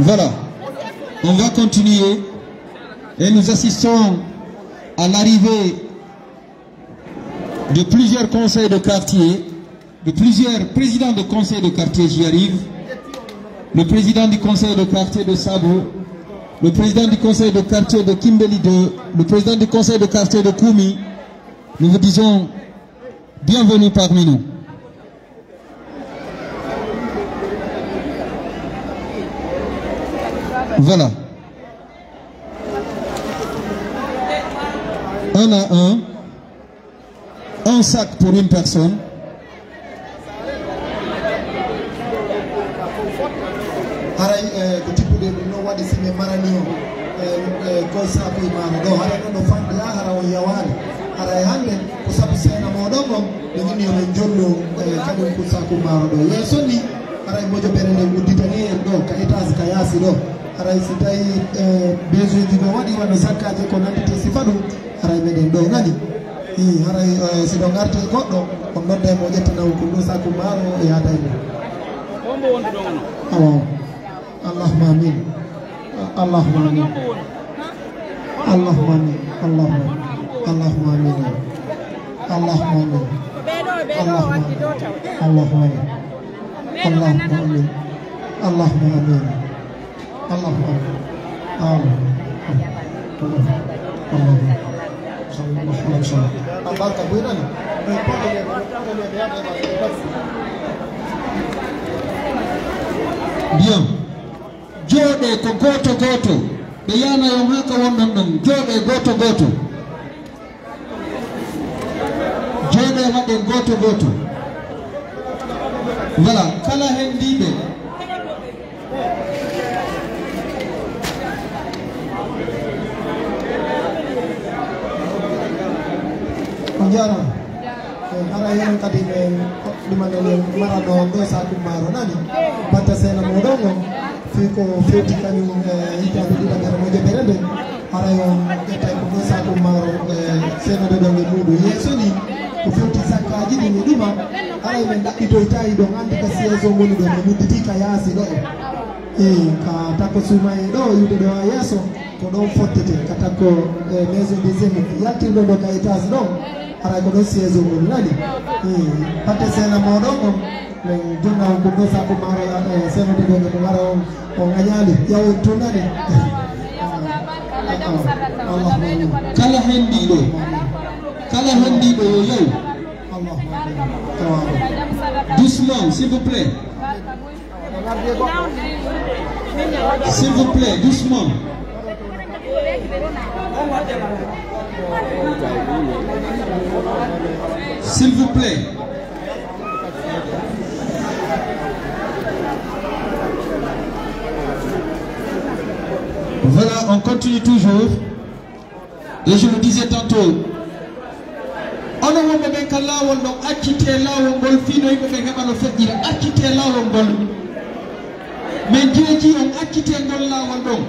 Voilà, on va continuer et nous assistons à l'arrivée de plusieurs conseils de quartier, de plusieurs présidents de conseils de quartier, j'y arrive, le président du conseil de quartier de Sabo, le président du conseil de quartier de Kimbeli deux, le président du conseil de quartier de Koumi. Nous vous disons bienvenue parmi nous. Voilà. Un à un. Un sac pour une personne. Haray, eh, ko tippude ɗum noon waɗi si min marani on, eh, eh, koy saakuy maaro ɗo. Haray ɗon no fanɗi, haa hara on yawaali. Haray hannde ko sabu seena mooɗon on, ɓe inni yo ɓe jollo, eh, kañum ko saaku maaro ɗo. Yeeso ni, haray mojobere nden udditanii en ɗo, ka étage ka yaasi ɗo. Haray si tawi, eh, besoin ji ɓe waɗi wano sakkaaji ko nannditi sifa ɗum, haray meɗen ɗo nani. Ii, haray, eh, si ɗo ngarti e goɗɗo, on nodda e mo ƴettana on ko ɗo saaku maaro e yaada e mum. Awa. Allahumma amin. Allahumma amin. Allahumma amin. Allahumma amin. Allahumma amin. Allahumma amin. Allahumma amin. Allahumma amin. Allahumma amin. Allahumma amin. Amin. Allahumma amin. Sallallahu alaihi wasallam. Barka buy nani. Bien. Jooɗee ko gooto gooto. Ɓe yaana yo maa ka wonɗon ɗon. Jooɗee gooto gooto. Jooɗee waɗee gooto gooto. Voilà, kala henndiiɓe. On jaaraama. Eh, haray heen kadi ɓe ɗumanɗen en marano on ɗo saaku maaro nani. Batte seena mooɗon on, fii ko feeti kañum, eh, hitaande ɗiɗaɓere mojobere nden. Haray on ƴettay ko ɗo saaku maaro, eh, seenude ɗon e muuɗum. Yeeso ni, ko feeti sakkaaji ɗin e ɗuma, haray men ɗaɓɓitoytayi ɗon, anndi ka siège on woni ɗon, men udditii ka yaasi ɗo. Ee, ka takko suumayee ɗo, iwde ɗo haa yeeso, ko ɗon fottete, ka takko, eh, maison des aînés. Yaltirɗo ɗo ka étage ɗon, haray ko ɗon siège on woni, nani? Ee, batte seena mooɗon on, men jonna on ko ɗo saaku maaro, eh, seenude ɗon e mo wara on, o ŋañaali, yaw en tun, nani? Allahumma amin. Kala henndiiɗo, kala henndiiɗo yo yaw. Allahumma amin. Doucement, s'il vous plaît. S'il vous plaît, doucement. S'il vous plaît. Voilà, on continue toujours. Et je le disais tantôt, onon wonɓe ɓen ka laawol ɗon, accitee laawol ngol fii no yimɓe ɓen heɓa no feƴƴira. Accitee laawol ngol. Men jeejii on, accitee ngol laawol ɗon.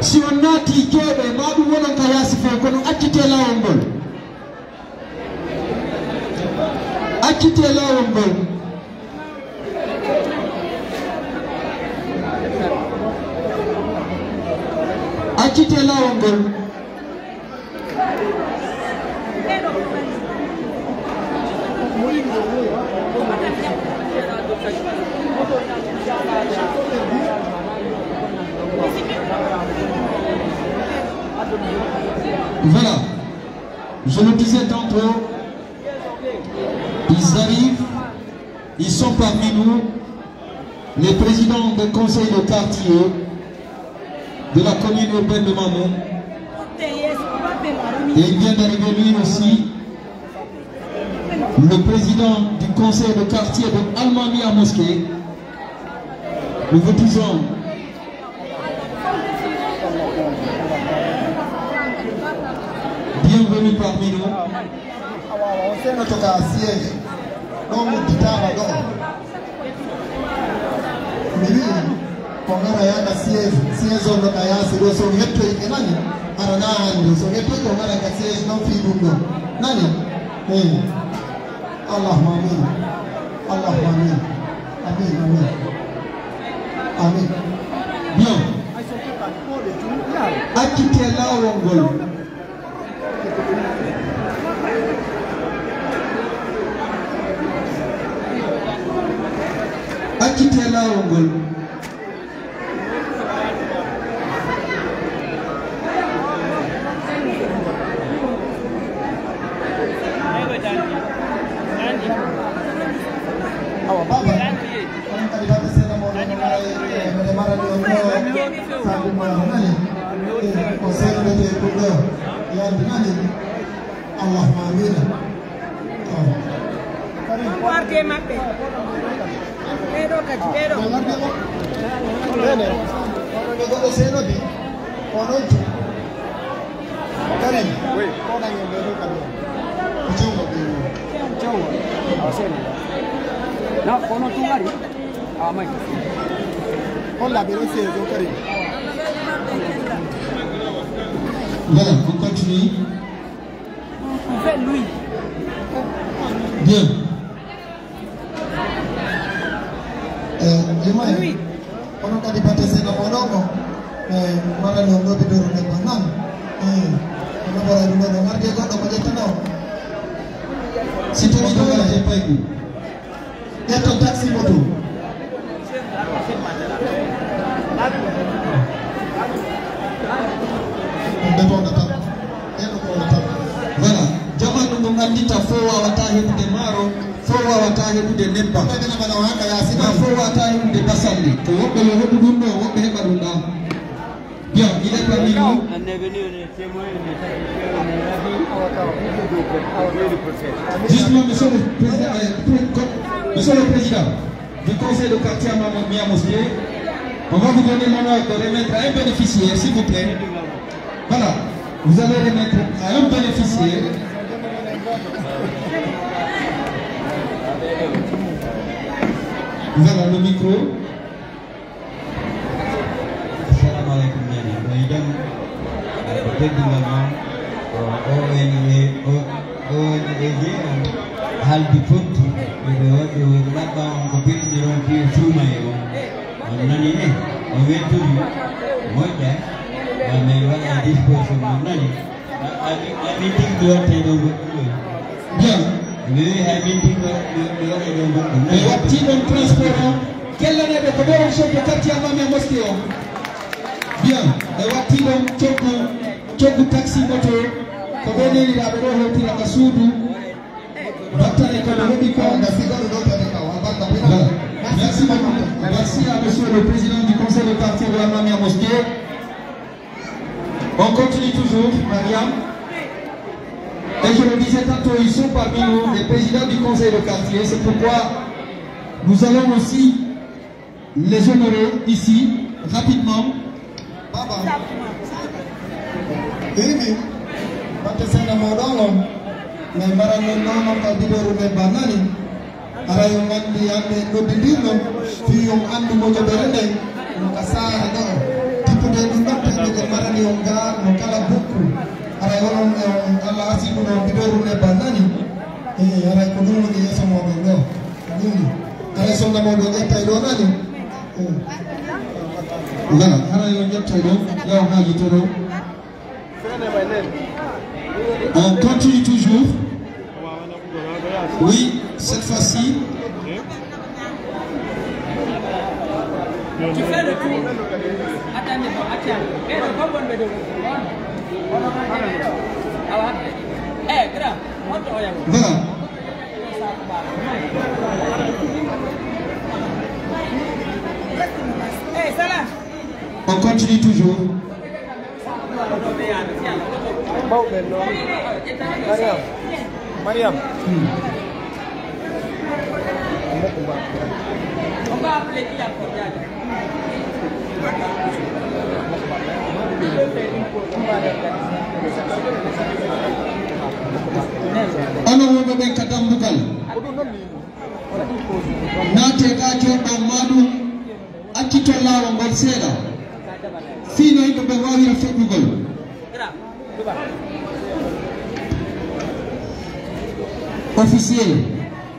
Si on naatii, jooɗee, maa ɗum wonon ka yaasi fow, kono accitee laawol ngol. Accitee laawol ngol. Accitee laawol ngol. Voilà. Je le disais tantôt, ils arrivent, ils sont parmi nous, les présidents des conseils de quartier de la commune urbaine de Mamou. Et il vient d'arriver lui aussi, le président du conseil de quartier de Almamia Mosquée. Nous vous disons bienvenue parmi nous. Awa, awa, on seenoto ka siège. Ɗon udditaama ɗo. Mi wi'i, ko ngara yaha ka siège, siège on no ka yaasi ɗo, so on hettoyi ke nani, hara na hannde. So on hettoyi ke, on ngara ka siège non fii ɗum ɗo. Nani? Hey. Allahumma amin. Allahumma amin. Amin, amin. Amin. Bien. Accitee laawol ngol. Accitee laawol ngol. Awa, baba. Onon kadi, batte seeɗa mo, no mara, eh, no marani on ɗo, sabu ma nani. Eh, ko seeɗa ɗo e ɗum ɗo, yandi nani. Allahumma amina. Awa. Warde maɓɓe. Ɓee ɗoo kadi, ɓee ɗoo. Ɓee ɗoo. Ɓee ɗoo. Ɓee ɗoo seeɗa bi. Onon tun. Karim, ko ɗan en ɓe ɗo Karim? Ko Cewngo ɓe ɗo. Cewngo? Awa, sey no. Na, kono tun ari? Awa, may. Holla ɓe ɗo seize o Karim. Voilà, on continue. Bien. Eh, Juma, eh, kono kadi batte seeɗa moɗon o, eh, wara no lobi doro ne banan. Eh, kono bora ɗum ɗo, marde goɗɗo ko ƴettano. Si tawi ɗo waɗi e paygu. Ƴetto taxi moto. Ɓe wonata. Ɓe wonata. Voilà. Jamanu mo anndita fof waawata heɓude maaro, fof waawata heɓude nebbam. Ma fof waawata heɓude basalle. Ko woɓɓe yo heɓu ɗum ɗo, woɓɓe heɓa ɗum ɗa. Bien, il est parmi nous. Justement, monsieur le président, euh, pré-, co-, monsieur le président du conseil de quartier à Mia Mosquée, on va vous donner l'honneur de remettre à un bénéficiaire, s'il vous plaît. Voilà, vous allez remettre à un bénéficiaire. Voilà le micro. Assalamu aleykum, nani. Ko e jam, ko teddungal ma, ko O N G, O-, O N G on haaldi fotti, ɓe ɓe waɗi o maɓɓa on ko pellitiron fii suumaye on. On nani ne, on weltori, moƴƴa, wa men waɗa disposition, on nani. A, a, a, min tigi mi waɗtay ɗon goɗɗum ɗon. Bien. Mi wi'i hay min tigi mi, mi, mi waɗay ɗon goɗɗum. Ɓe watti ɗon transport on, kellaneeɓe ko ɗo on chef de quartier Mia Mosquée on. Bien. Ɓe watti ɗon coggu, coggu taxi moto, ko ɓe neliraaɓe ɗo hewtira ka suudu. Battane ko no heɓi ko. Voilà. Merci beaucoup. Merci à monsieur le président du conseil de quartier de la Mia Mosquée. On continue toujours, Mariam. Et je le disais tantôt, ils sont parmi nous, les présidents du conseil de quartier. C'est pourquoi nous allons aussi les honorer ici, rapidement. Baba. Ibi, batte seeɗa moɗon on. Mais maran non non ka bidoru ne banani. Aray on anndi hannde en noddindirno fii on anndu moƴƴere nden no ka saare ɗoo. Tippude ɗum ɗon tawde ɓe marani on gaa no kala bukku. Aray onon e on Alla asii ɗum on bidooru nebban nani. E aray ko ɗum woni yeeso mooɗon ɗoo. Ɗum. Aray sonna mooɗon ƴettay ɗoo nani. Voilà, haray on ƴettay ɗoo, yaw haali to ɗoo. On continue toujours. Oui, cette fois-ci. Tu fais le tour. Attendez, bon, attends. Eh, le bon, bon, bon, bon. Voilà. Eh, Salah. On continue toujours. Mawɓe no. Mariam. Mariam. Onon wonɓe ɓen ka dambugal, naatee ɗaa joɗɗon maa ɗum. Acciton laawol ngol seeɗa, fii no yimɓe ɓen waawira feƴƴugol. Officier,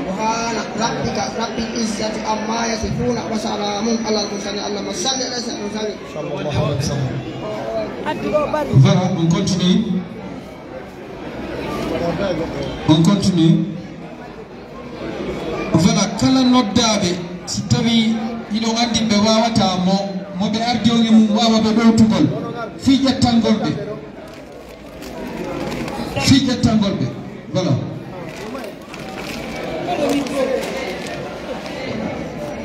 سبحان ربك رب العزة عما يصفون وسلام على المرسلين. اللهم صل على سيدنا محمد. صلى الله عليه وسلم. Voilà, on continue. On continue. Voilà, kala noddaaɓe, si tawii hiɗon anndi ɓe waawataa mo, mo ɓe ardi on e mum waawa ɓe ɗowtugol, fii ƴettangol ɓe. Fii ƴettangol ɓe. Voilà.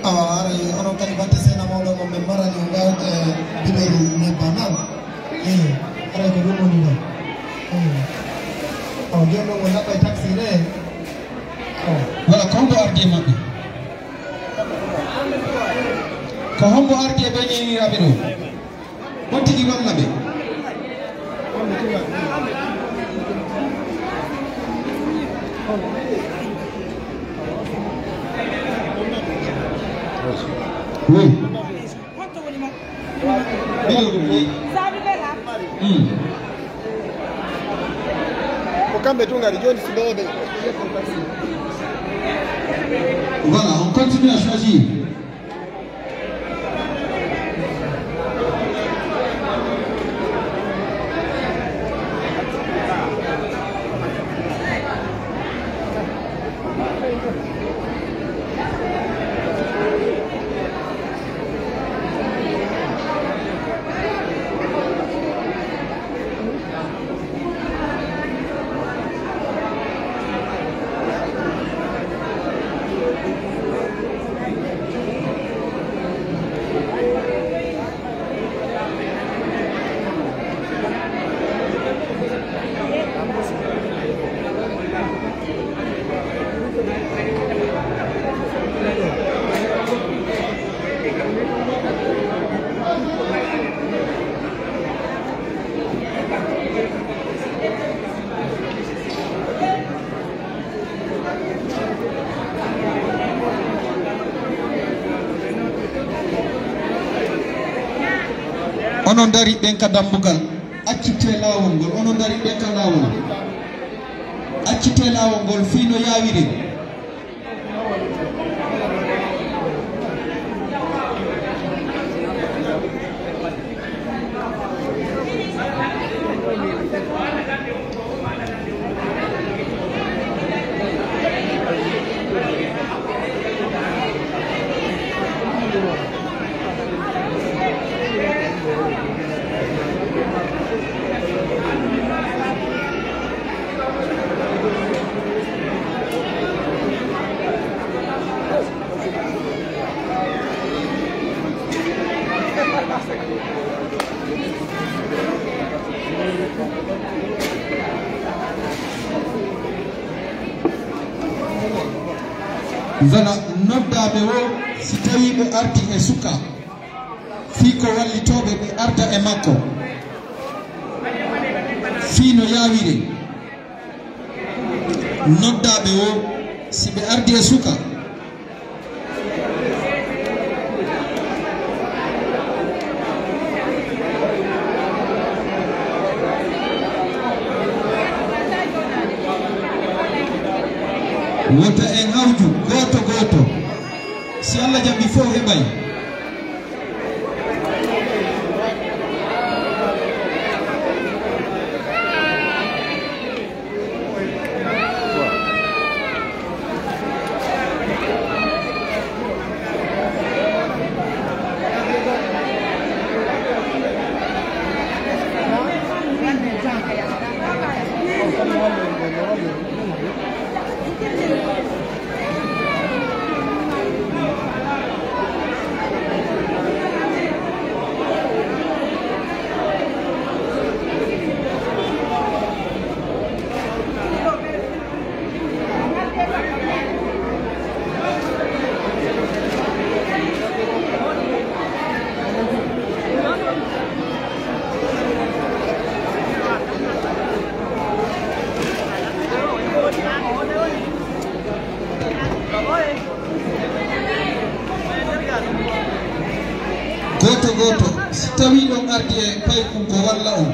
Awa, haray onon kadi, batte seena mawɗo on, ɓe mbarani on ngal, eh, bileru nebban, naam. Eh, haray ko ɗum woni ɗon. Eh. Awa, jooni non on ɗaɓɓay taksi ne. Awa. Voilà, ko hombo ardi e maɓɓe? Ko hombo ardi e ɓee ɲeeñiraaɓe ɗoo? On tigi walla ɓe. Oui. Hmm. Ko kamɓe tun ngari jooni, si ɓe, ɓe. Voilà, on continue à choisir. Onon dari ɓen ka dambugal, accitee laawol ngol. Onon dari ɓen ka laawol, accitee laawol ngol fii no yaawiri. Voilà, noddaaɓe o, si tawii ɓe ardi e suka, fii ko wallitooɓe ɓe arda e makko, fii no yaawiri. Noddaaɓe o, si ɓe ardi e suka, wota en hawju gooto gooto. Si Alla jaɓi, fow heɓay. Gooto gooto, si tawii ɗon ardi e paykun ko walla on.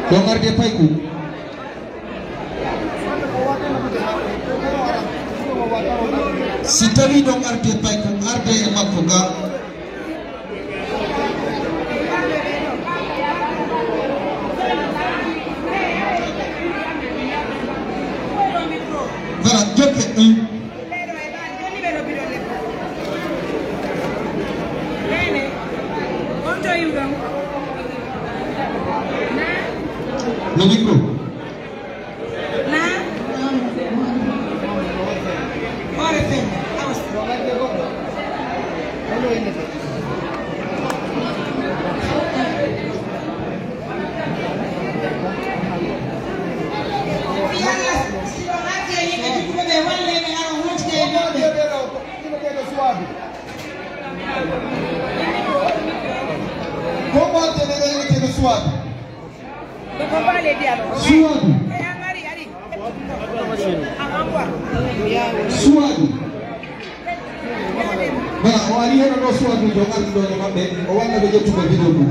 Ɗon ardi e paykun. Si tawii ɗon ardii e paykun, ardee e makko ga. Voilà, jokke. No micro. Naa? Hoore fen. Awa. Fii Alla, si on artii e yimɓe juɓɓuɓe ɓe, wallee ɓe, ara huntite e mawɓe. Ko ɓatte ɓe ɓe innetee Suwaadu. Suwaadu. Suwaadu. Voilà, o ari heno ɗo Suwaadu, o ardi ɗo e maɓɓe, o walla ɓe ƴettugol video mum.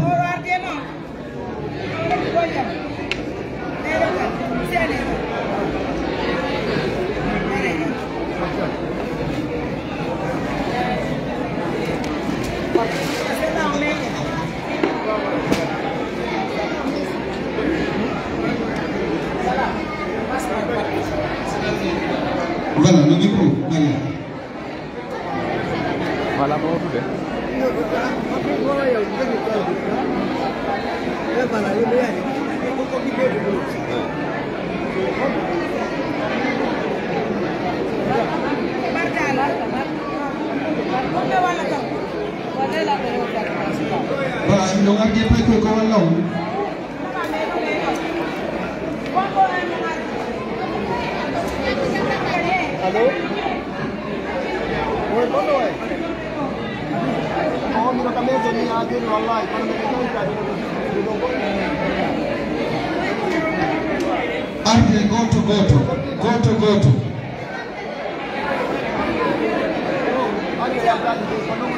Voilà, le micro, Maria. Voilà, mo wutude. Voilà, no ngardi e paykoy ko walla on. Allo? Oye, kono oye. O, mino ka meso ni, a joni, wallahi, kono mino ka meso ni. Arde gooto gooto, gooto gooto.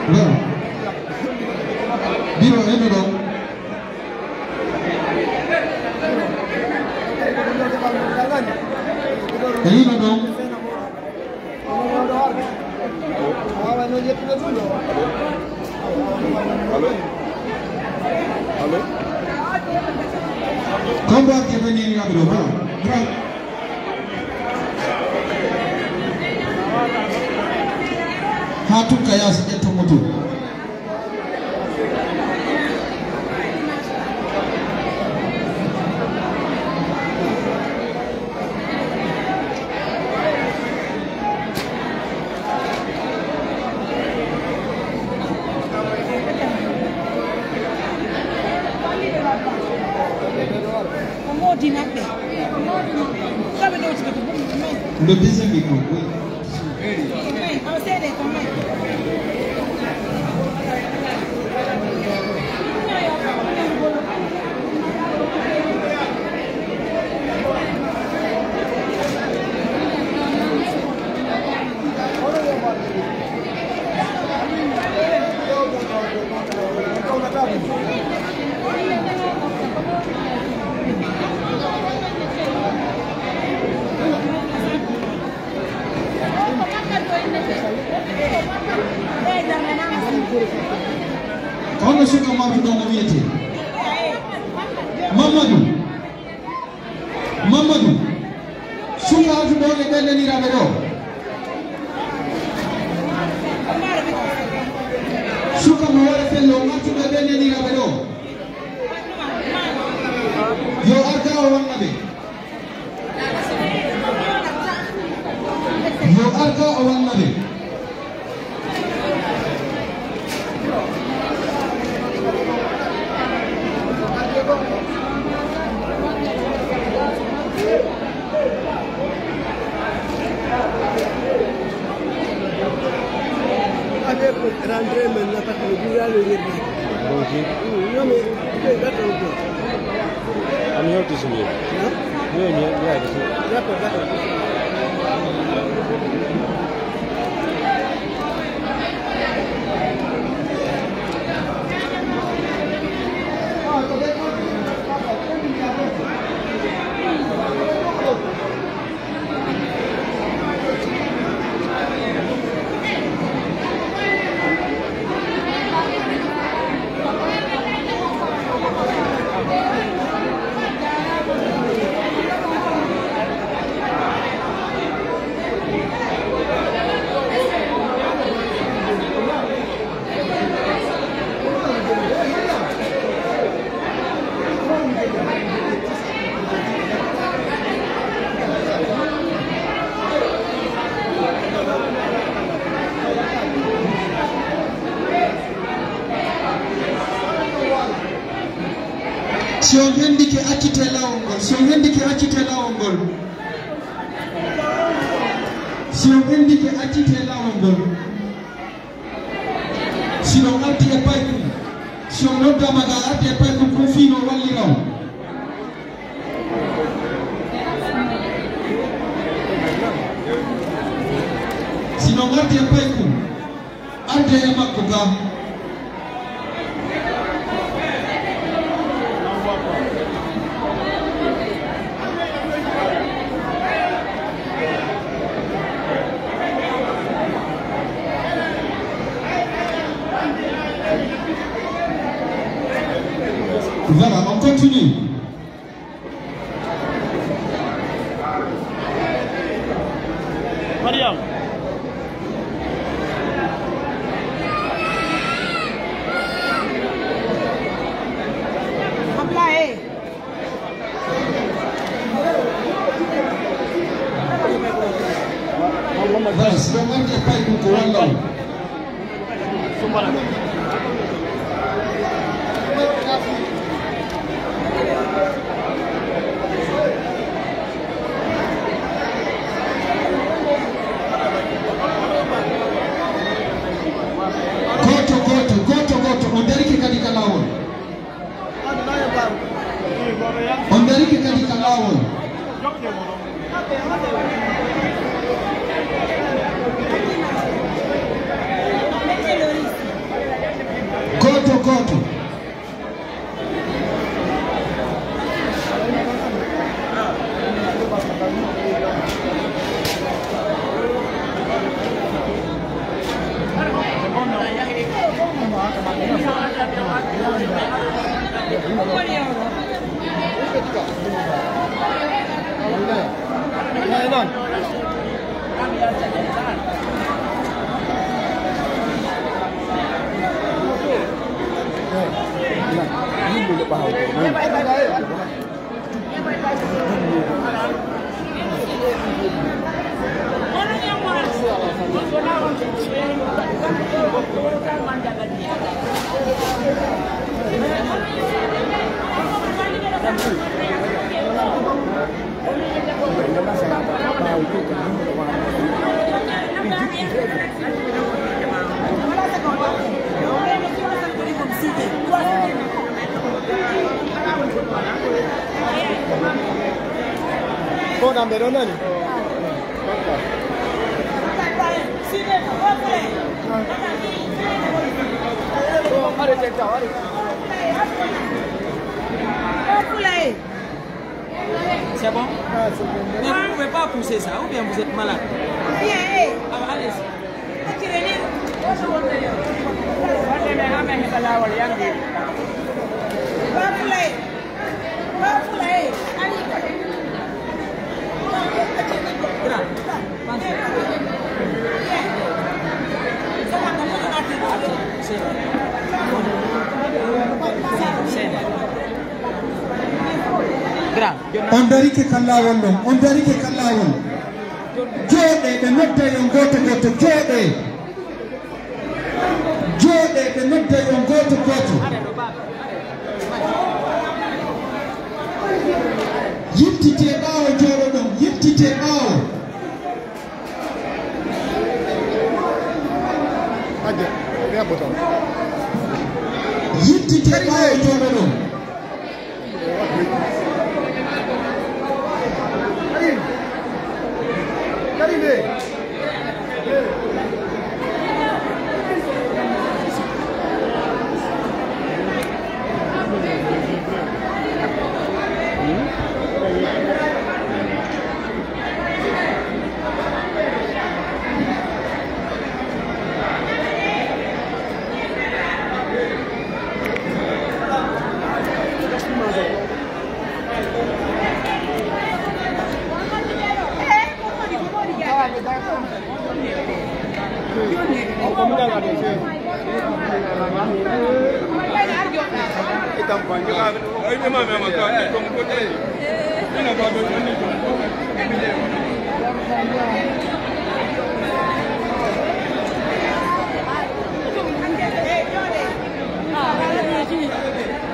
Non. Biro, eno ɗon. E yino ɗon. Allo? Allo? Combo ak Kébé nii nga bi doon, waaw. Haa tun ka yaasi ƴetto moto. Ko moodi maɓɓe. Sabe ɗo tigi ko ɓuri ɗum. Le deuxième micro, oui. Ko hono suka Mamadou ɗon o wiyetee? Mamadou. Mamadou. Suka artuɗo e ɓen neniraaɓe ɗo. Suka mo wara fello artuɗo e ɓen neniraaɓe ɗo. Yo arga o wanna ɓe. Yo arga o wanna ɓe. Rentrez maintenant parce que le bureau est ouvert. Ok. Mm, non, mais, ok, d'accord, ok. I'm here to see you. Huh? Yeah, yeah, yeah, I can see. D'accord, d'accord. Si on hendike, accitee lawol ngol. Si on hendike, accitee lawol ngol. Si on hendike, accitee lawol ngol. Si on arti e paykun, si on noddaama ka arti e paykun, kun fii no wallira on. Si on arti e paykun, arde e makko ka. Voilà, on continue. Mariam. Ablaye. Voilà, si on arti e paykun ko walla on. Gooto, gooto, gooto, gooto, on darike kadi ka laawol. On darike kadi ka laawol. Gooto, gooto. Ko ɗan ɓe ɗon nani? C'est bon? Mais vous pouvez pas pousser ça, ou bien vous êtes malade? Bien, eh. Ah, allez-y. On darike ka laawol ɗon, on darike ka laawol. Jooɗee, ɓe nodday on gooto gooto, jooɗee. Jooɗee, ɓe nodday on gooto gooto. Yiltitee ɓaawo, jooɗoɗon, yiltitee ɓaawo. Yiltitee ɓaawo, jooɗoɗon.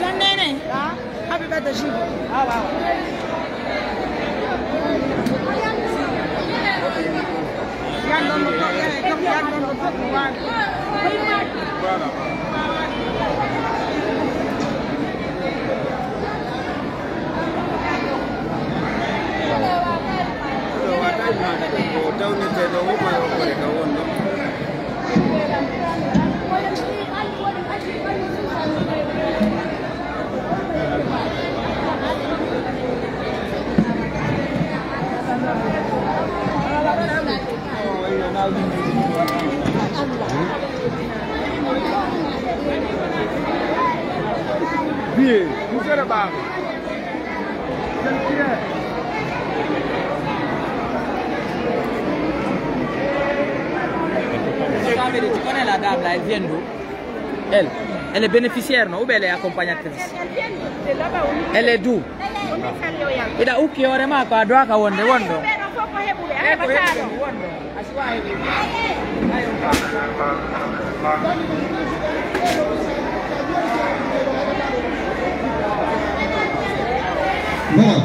Don Nene, happy birthday. Biye, mu fere baax. Tu connais la dame là, elle vient d'où? Elle, elle est bénéficiaire, non? Ou bien elle est accompagnatrice? Elle est d'où? Ida ukki hoore maa ko a doaka wonde wonɗo. Bon.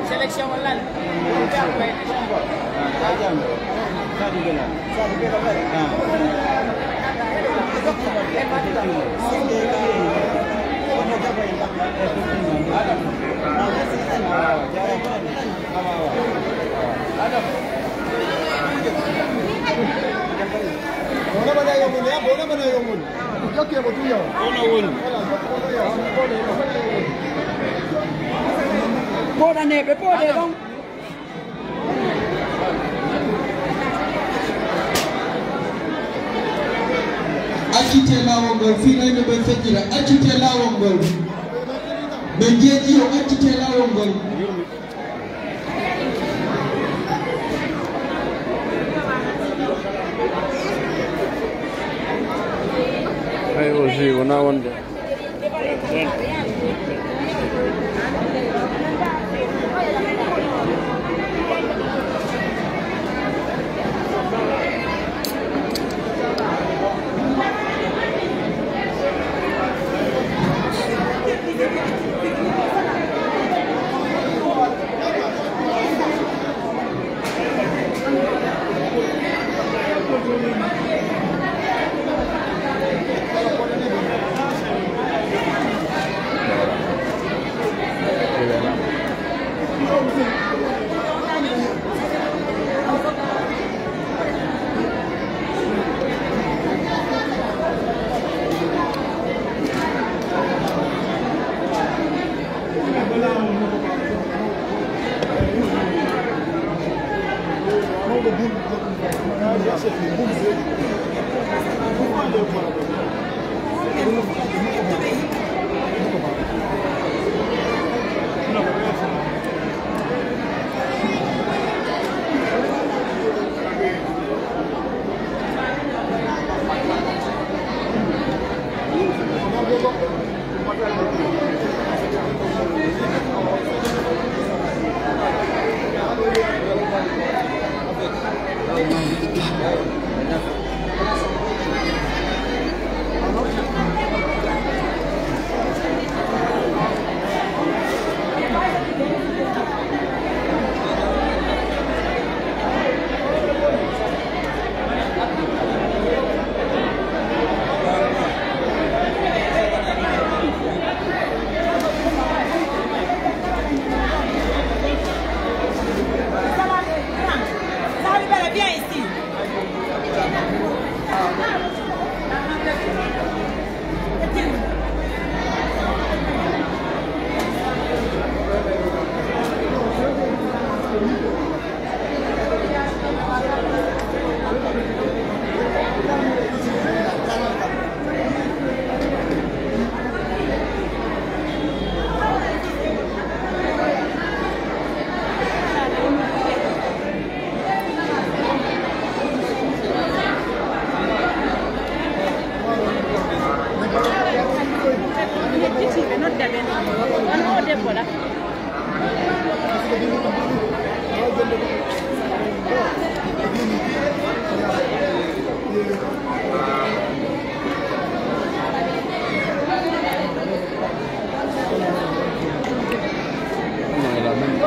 Sélection lan. Pooɗanee ɓe, pooɗee ɗon. Accitee laawol ngol, fii rewɓe ɓen feƴƴira. Accitee laawol ngol. Ɓe njeeɗi yo accitee laawol ngol. Ay, o jus wonaa wonde.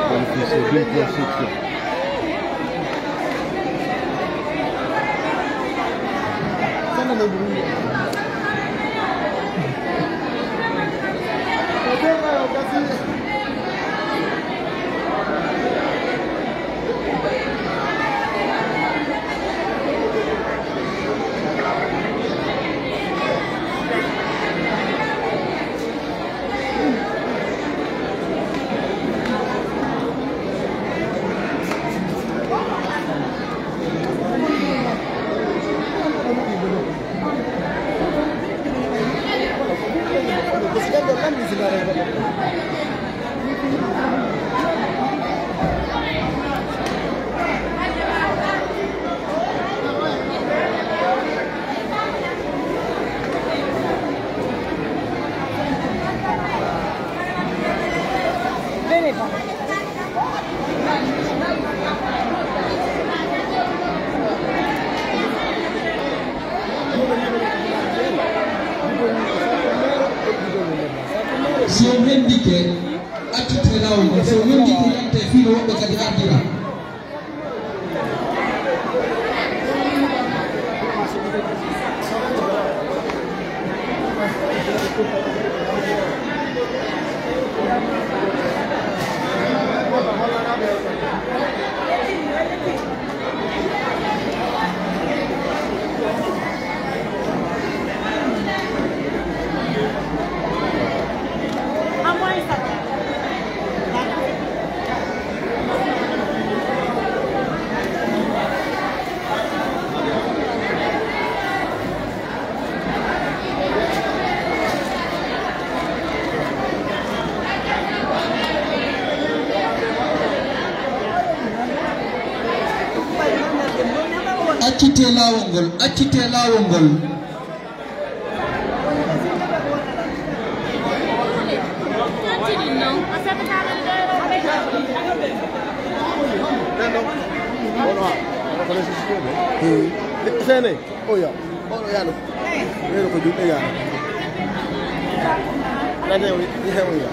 Bénéficier d'une construction. Si on hendike, accite laawol ngol. Si on hendike, yante fii no woɓɓe kadi ardira. Accitee laawol ngol, accitee laawol ngol. Sene, oya, oya no, oya no ko juɗe ya. Nande o, ihe oya.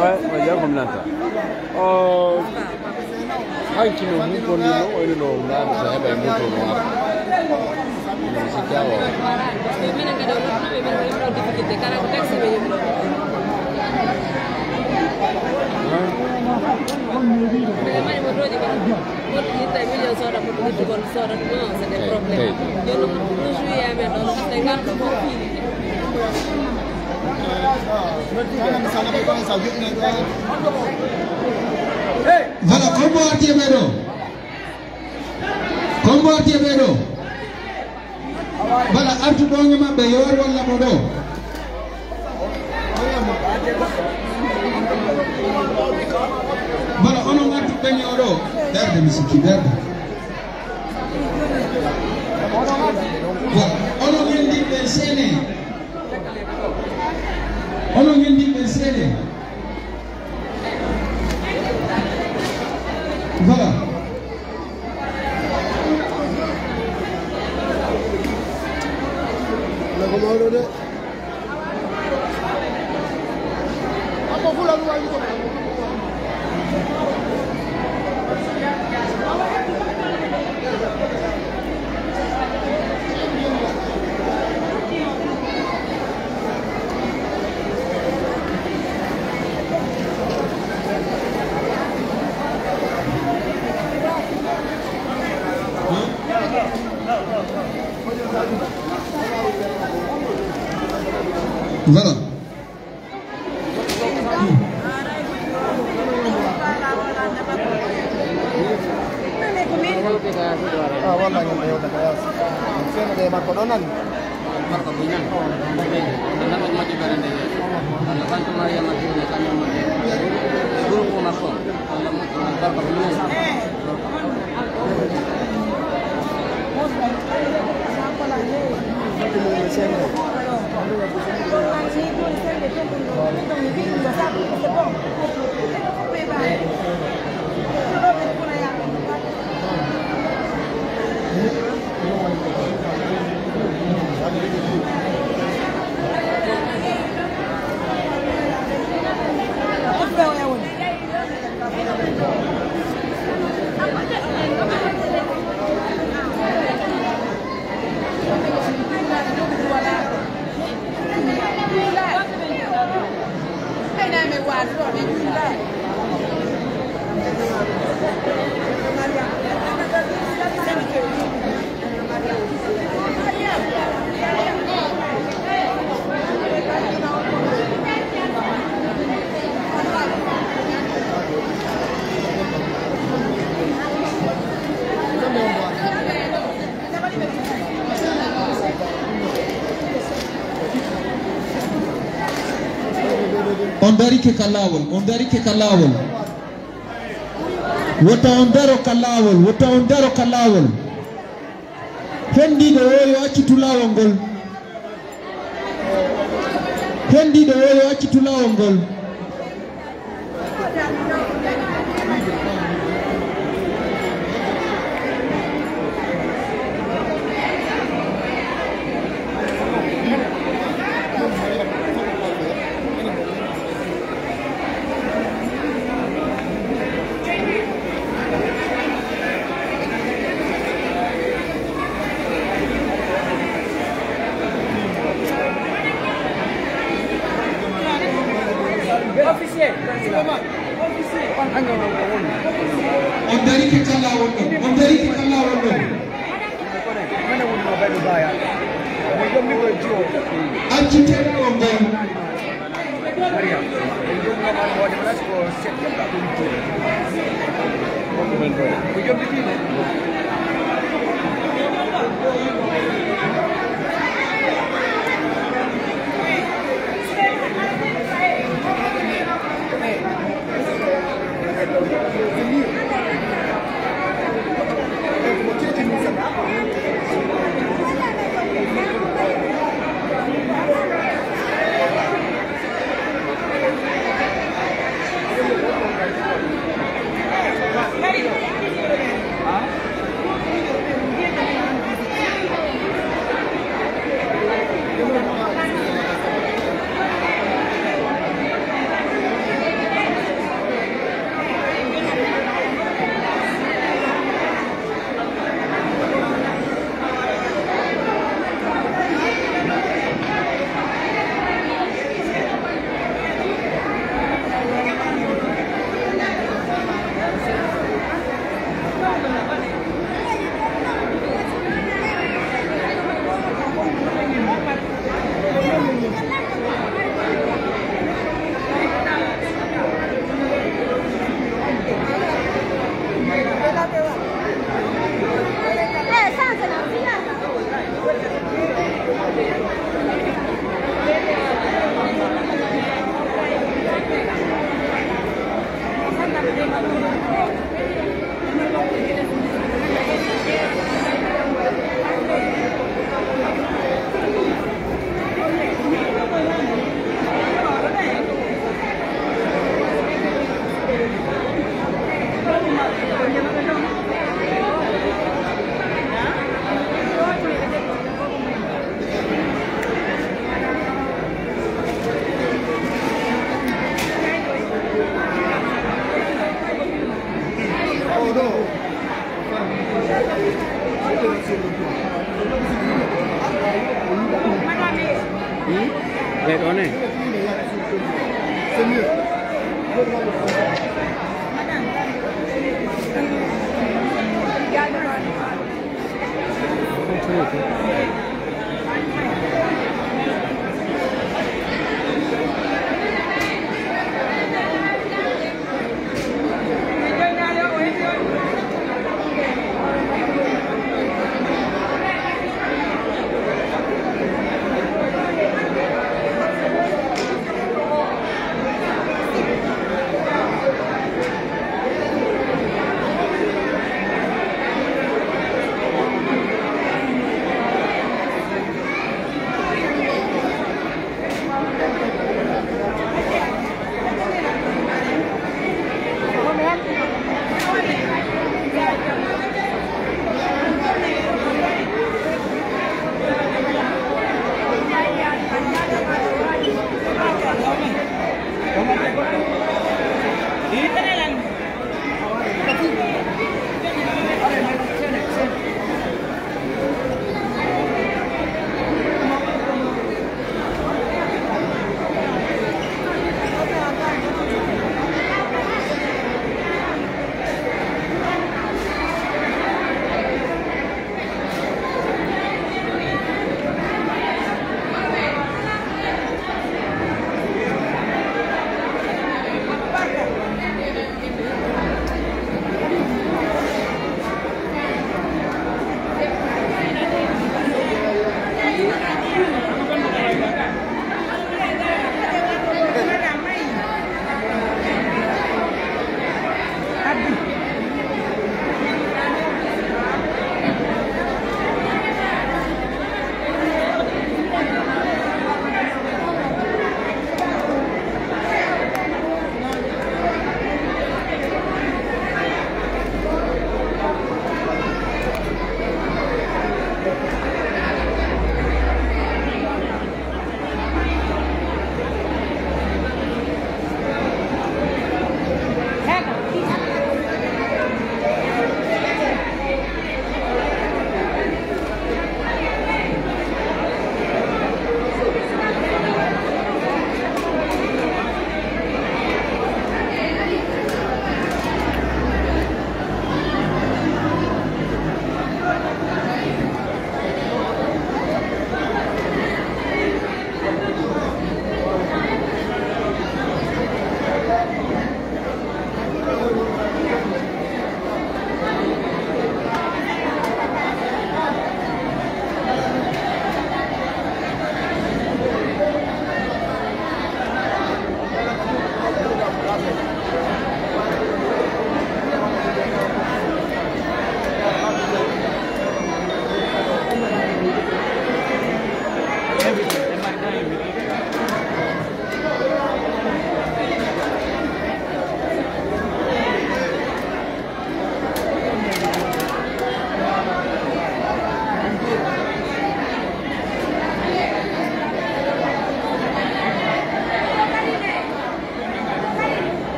Ouais, ouais, il y a comme là, ça. Oh. Hanki no mun konni no, wayno no, na, so heɓa e moto no, a. No, si tawa. Parce que minen kadi o lottuɓe, min ko yimɗo difficulté, kala ko taxi ɓe yimɗo. Minen mari motooji kadi. Moto itta e million sooda, moto itta kon sooda, non, c'est des problèmes. Jooni ɗum, ɗum juillet amen ɗo, no, c'est ngarɗo fof fiiri. Voilà, ko mo arti e ɓee ɗo? Ko mo arti e ɓee ɗo? Voilà, artuɗo e maɓɓe, yo ar walla mo ɗo. Voilà, onon artuɓe ɓen e o ɗo. Ɓerde, mi sikki, ɓerde. Voilà, onon hendinɓe sene. Onon hendinɓe sene. Voilà. Nako mawɗo de. Voilà. Ah, walla ñande yewta ko yaasi. Seeɗa de makko ɗo nani. Makko ɗo nani. Nana ko majji barande. Walla bantu Mariama Touré, kañum majji. Groupe makko. Walla mo-, barka ko minen. On darike ka laawol, on darike ka laawol. Wota on daro ka laawol, wota on daro ka laawol. Fendiiɗo woo yo accitu laawol ngol. Fendiiɗo woo yo accitu laawol ngol. On darike ka laawol ɗon, on darike ka laawol ɗon. Accitee laawol ngol.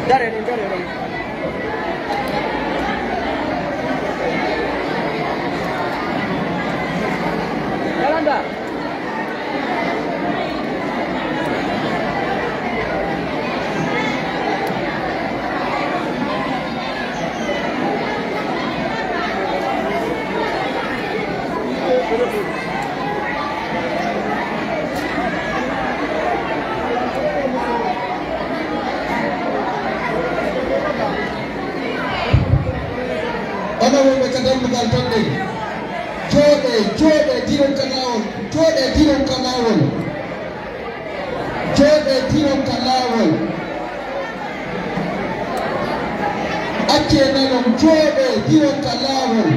Dare ɗon, dare ɗon. Yalanda. Onon wonɓe ka dambugal ton ɗen, jooɗee, jooɗee, diron ka laawol, jooɗee, diron ka laawol, jooɗee, diron ka laawol. Accee nanon, jooɗee, diron ka laawol.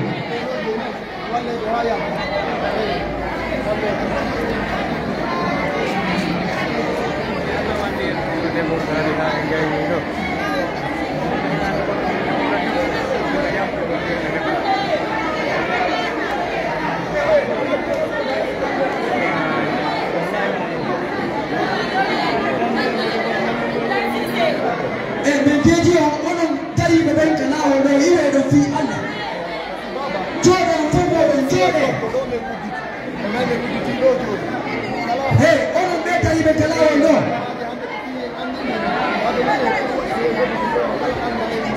E min jeeji on, onon dariiɓe ɓen ka laawol ɗoo, iwee ɗon fii Allah. Jooɗee on fow mooɗon, jooɗee. Hey, onon ɓee dariiɓe ka laawol ɗoo.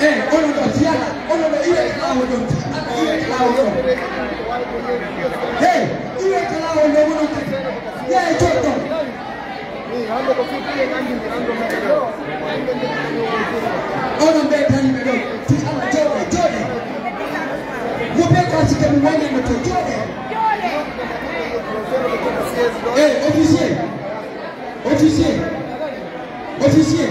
Hey, onon ɗoo, fii Allah, onon ɗoo, iwee ka laawol ɗoo, fii Allah, iwee ka laawol ɗoo. Hey, iwee ka laawol ɗoo, onon kadi. Yahay jooɗee ɗon. Onon ɓee dariiɓe ɗon, fii Allah, jooɗee, jooɗee. Mo bee ko a sikka mo wonde mo to, jooɗee. Eh, officier, officier, officier.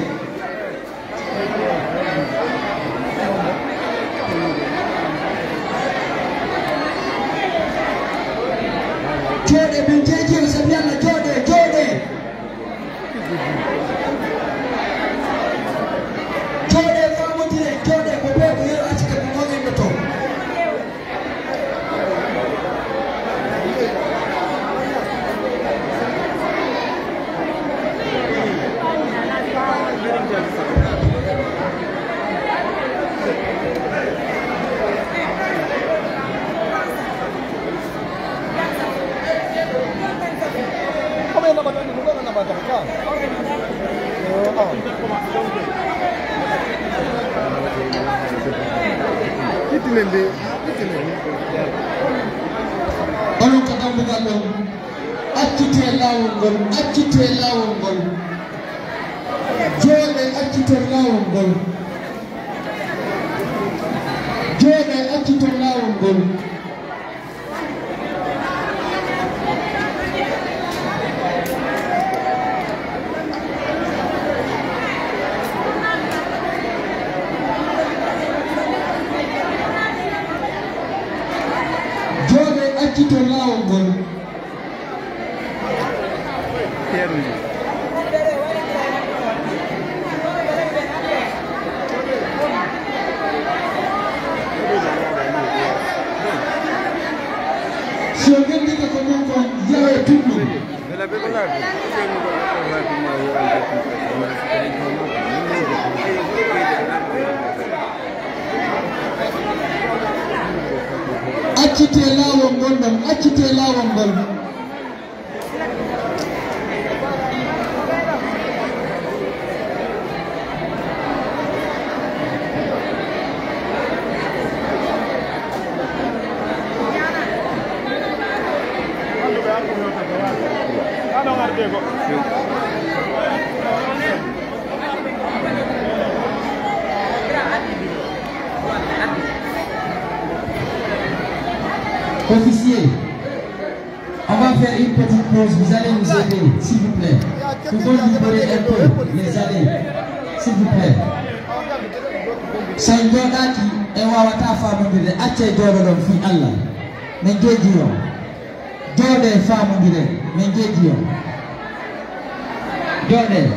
Jooɗee, min jeeji on, sabi Allah, jooɗee, jooɗee. Jooɗee, faamondiree, jooɗee, ko bee ko yeru acci ka ko gonɗen ɗo to. Itinen de, itinen. Onon ka dambugal ɗon, accitee laawol ngol, accitee laawol ngol. Jooɗee, accitee laawol ngol. Jooɗee, accitee laawol ngol. Jooɗee, acciton laawol ngol. Si on ƴettike ko ɗum kon, yahee tunɗum. Accitee laawol ngol ɗon, accitee laawol ngol. Officier, on va faire une petite pause. Vous allez nous aider, s'il vous plaît. Vous pouvez libérer un peu les allées, s'il vous plaît. So en jooɗaaki, en waawataa faamondirde. Accee jooɗoɗon fii Allah. Min jeejii on. Jooɗee faamondiren. Min jeejii on. Jooɗee.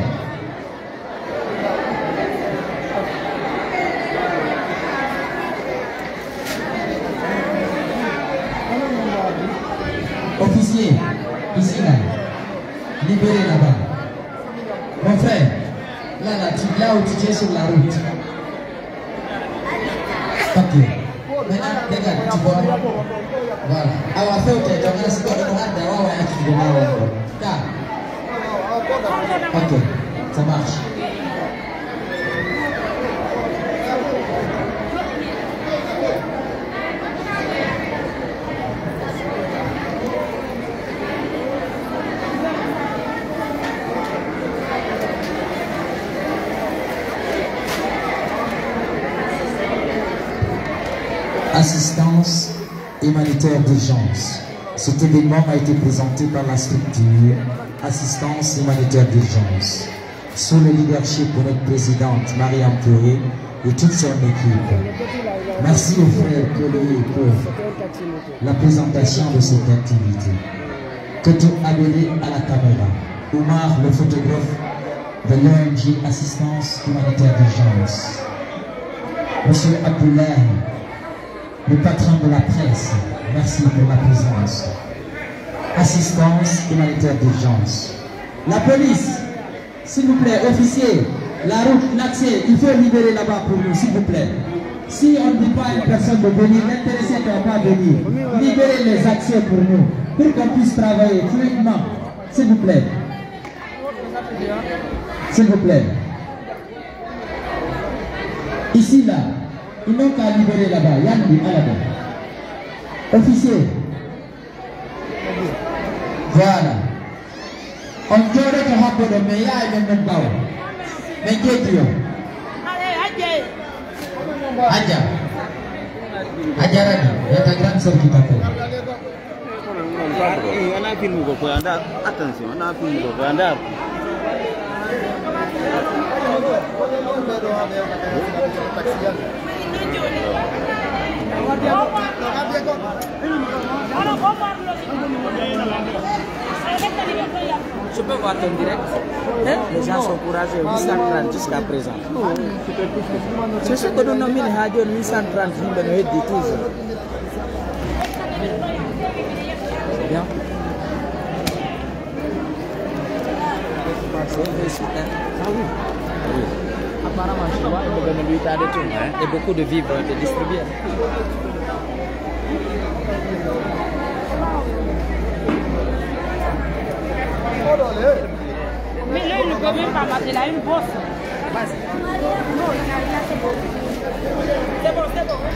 Officier, ici là, libérez là-bas. Mon frère, là, là, tu, là où tu Sur la route. Ok. Maintenant, regarde, tu vois. Voilà. Awa, fewte, donc, là, c'est pas le moment, d'avoir, ouais, tu vois, ouais, ouais. Car. Ok, ça marche. Assistance humanitaire d'urgence. Cet événement m'a été présenté par la structure Assistance humanitaire d'urgence, sous le leadership de notre présidente Mariam Touré et toute son équipe. Merci aux frères Koli pour la présentation de cette activité. Toto Abele à la caméra. Oumar, le photographe de l'O N G Assistance Humanitaire d'Urgence. Monsieur Abdoulaye, le patron de la presse, merci pour la présence. Assistance humanitaire d'urgence. La police, s'il vous plaît, officier, la route, l'accès, il faut libérer là-bas pour nous, s'il vous plaît. Si on ne dit pas à une personne de venir, l'intéressé ne va pas venir. Libérez les accès pour nous, pour qu'on puisse travailler fluidement, s'il vous plaît. S'il vous plaît. Ici, là, ils n'ont qu'à libérer là-bas. Yandi, à là-bas. Officier. Voilà. On jooɗoto habbo ɗo, mais yaay men men ɓawo. Men jejji yo. Hadja. Hadja Rani, il y a ta grande sœur qui t'appelle. Eh, ana film ko koy anda, attention, ana film ko koy anda. Je peux voir ton direct? Hein? Les gens sont courageux, huit cent trente jusqu'à présent. C'est ce que nous nominons, huit cent trente, nous, nous, nous, toujours. Bien. C'est un vrai site, hein? Ah oui. Oui. Apparemment, je vois, il me donne lui, t'as des trucs, hein? Et beaucoup de vivres de distribuer. Mais là, il ne peut même pas marcher, il a une bosse. C'est bon, c'est bon. Hein?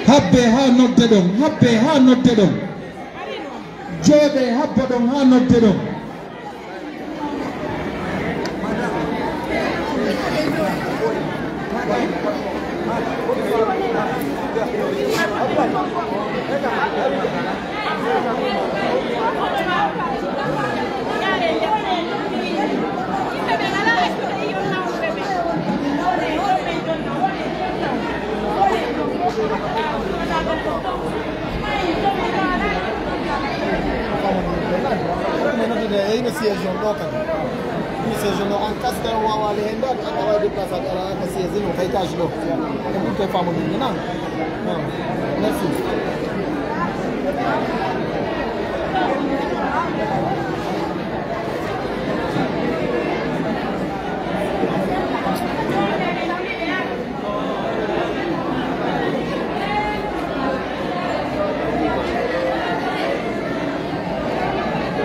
Habbee haa nodde ɗon, habbee haa nodde ɗon. Jooɗee, habbo ɗon haa nodde ɗon. Ɗum e noddude e hino siège on ɗo kadi. Hino siège on ɗo, an kasde o wawa ale hen ɗo, a wawa déplacé a ala ka siège no ka étage ɗo. Ko ɗum kay famude ni nan. Non. Merci.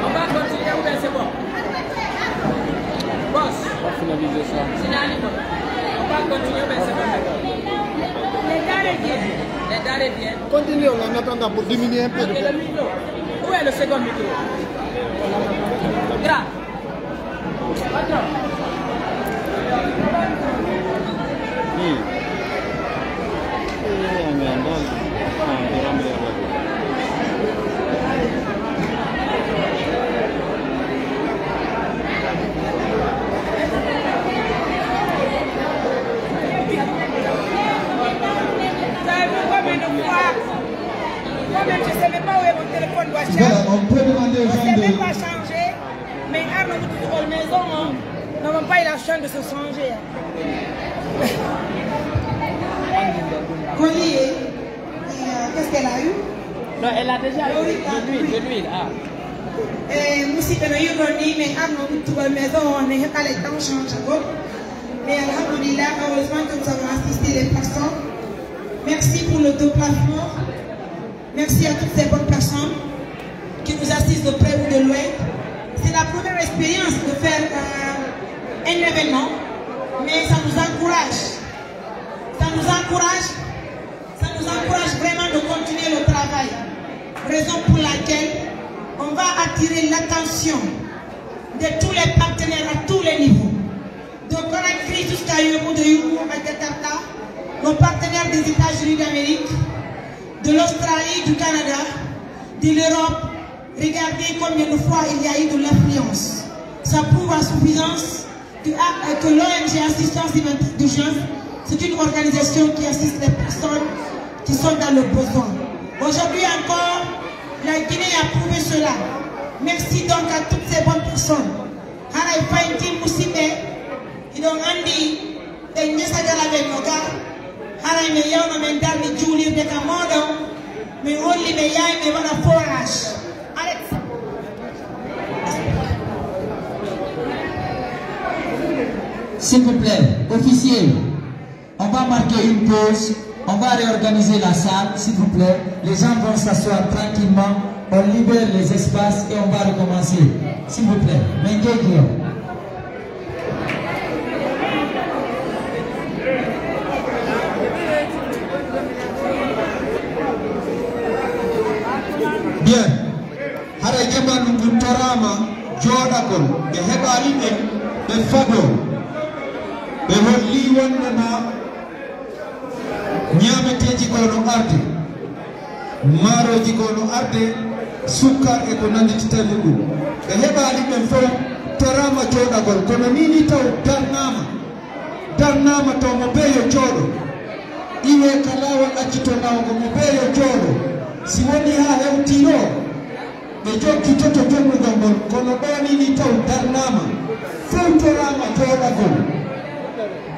On va continuer ou bien c'est bon? Boss. On va finaliser ça. C'est dans les bonnes. On va continuer ou bien c'est bon? Les gars reviennent. Les gars reviennent. Continuons en attendant pour diminuer un peu de... Ok, le micro. Où est le second micro? Grand. Patron. Pas eu la chance de se changer. Collier, euh, qu'est-ce qu'elle a eu? Non, elle a déjà eu. Oui, de l'huile, de l'huile, ah. Eh, musidɓe no yi'uɗon ni, min arno ɓuttuɓe maison, min heɓaali temps changagol. Mais alhamdulillah, heureusement que nous avons assisté les personnes. Merci pour le déplacement. Merci à toutes ces bonnes personnes qui nous assistent de près ou de loin. C'est la première expérience de faire, euh, un événement, mais ça nous encourage. Ça nous encourage, ça nous encourage vraiment de continuer le travail. Raison pour laquelle on va attirer l'attention de tous les partenaires à tous les niveaux. De Conakry jusqu'à Yumbo, de Yumbo à Jakarta, nos partenaires des États-Unis d'Amérique, de l'Australie, du Canada, de l'Europe, regardez combien de fois il y a eu de l'affluence. Ça prouve à suffisance que, ah, que l'O N G Assistance Humanitaire d'Urgence, c'est une organisation qui assiste les personnes qui sont dans le besoin. Aujourd'hui encore, la Guinée a prouvé cela. Merci donc à toutes ces bonnes personnes. Haray fayintin musidɓe, hiɗon anndi ɓe Ñasagala ɓen no ga. Haray min yawno min darni juulirde ka mooɗon, min holli ɓe yaay ɓe waɗa forage. Alex. S'il vous plaît, officier. On va marquer une pause. On va réorganiser la salle, s'il vous plaît. Les gens vont s'asseoir tranquillement. On libère les espaces et on va recommencer. S'il vous plaît. Min njeeƴii on. Bien. Haray jamanu ngun toraama jooɗagol, ɓe heɓaali ɓen, ɓe fadoo. Ɓe hollii wonndema ñaameteeji goo no arde, maarooji goo no arde, sukkar e ko nannditi e muɗum. Ɓe heɓaali ɓen fow toraama jooɗagol, kono nii nii taw darnaama, darnaama taw mo bee yo jooɗo. Iwee ka laawol accitonaawo ngo mo bee yo jooɗo. Si wonii haa hewtii ɗoo, ɓe jokkitoto jonnugol ngol, kono ɗoo nii nii taw darnaama, fewtoraama jooɗagol.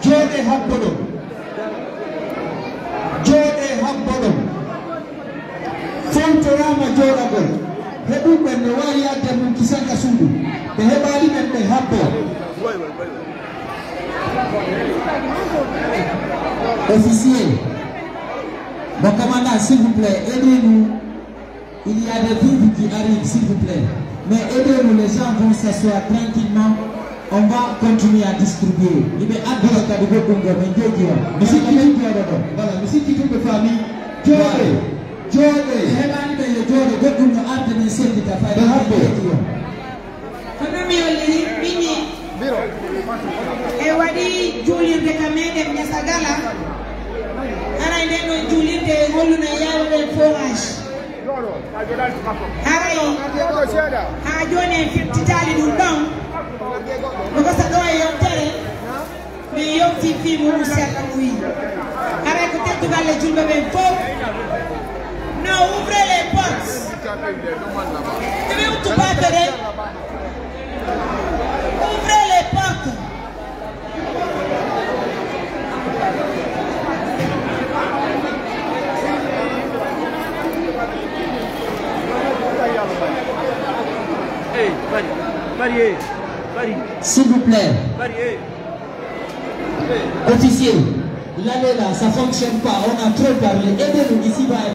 Jooɗee habboɗon. Jooɗee habboɗon. Fewtoraama jooɗagol. Heɓuɓe ɓen no waawi yaade mum kisan ka suudu. Ɓe heɓaali ɓen ɓe habboo. Officier, mon commandant, s'il vous plaît, aidez-nous. Il y a des vivres qui arrivent, s'il vous plaît. Mais aidez-nous, les gens vont s'asseoir tranquillement. On va continuer à distribuer. Iɓe addude kadi goɗɗum ɗoo, min njeeƴii on. Mi sikki min jooɗoɗon. Voilà, mi sikki tout le famille. Jooɗee. Jooɗee. Ɓe heɓaali ɓe yo jooɗo, goɗɗum no arde, min seddita fayda. Ɓe habbo. Min njeeƴii on. Hono mi holliri, min en waɗi juulirde ka meɗen Ñasagala. Haray nden ɗon juulirde en holluno e yaaruɓe forage. Haray haa jooni en firtitaali ɗum ɗon. Ko gasa ɗoo e yewtere. Min yewtii fii mu'un si Alla muuyii. Haray ko teddungal e julɓe ɓen fow. Non, ouvrez les portes. Ɓe uttu baafe ɗen. Ouvrez les portes. Hey, Bari, Bari, hey, Bari. S'il vous plaît. Bari, hey. Officier, l'allée là, ça fonctionne pas. On a trop parlé. Aidez-nous ici-bas.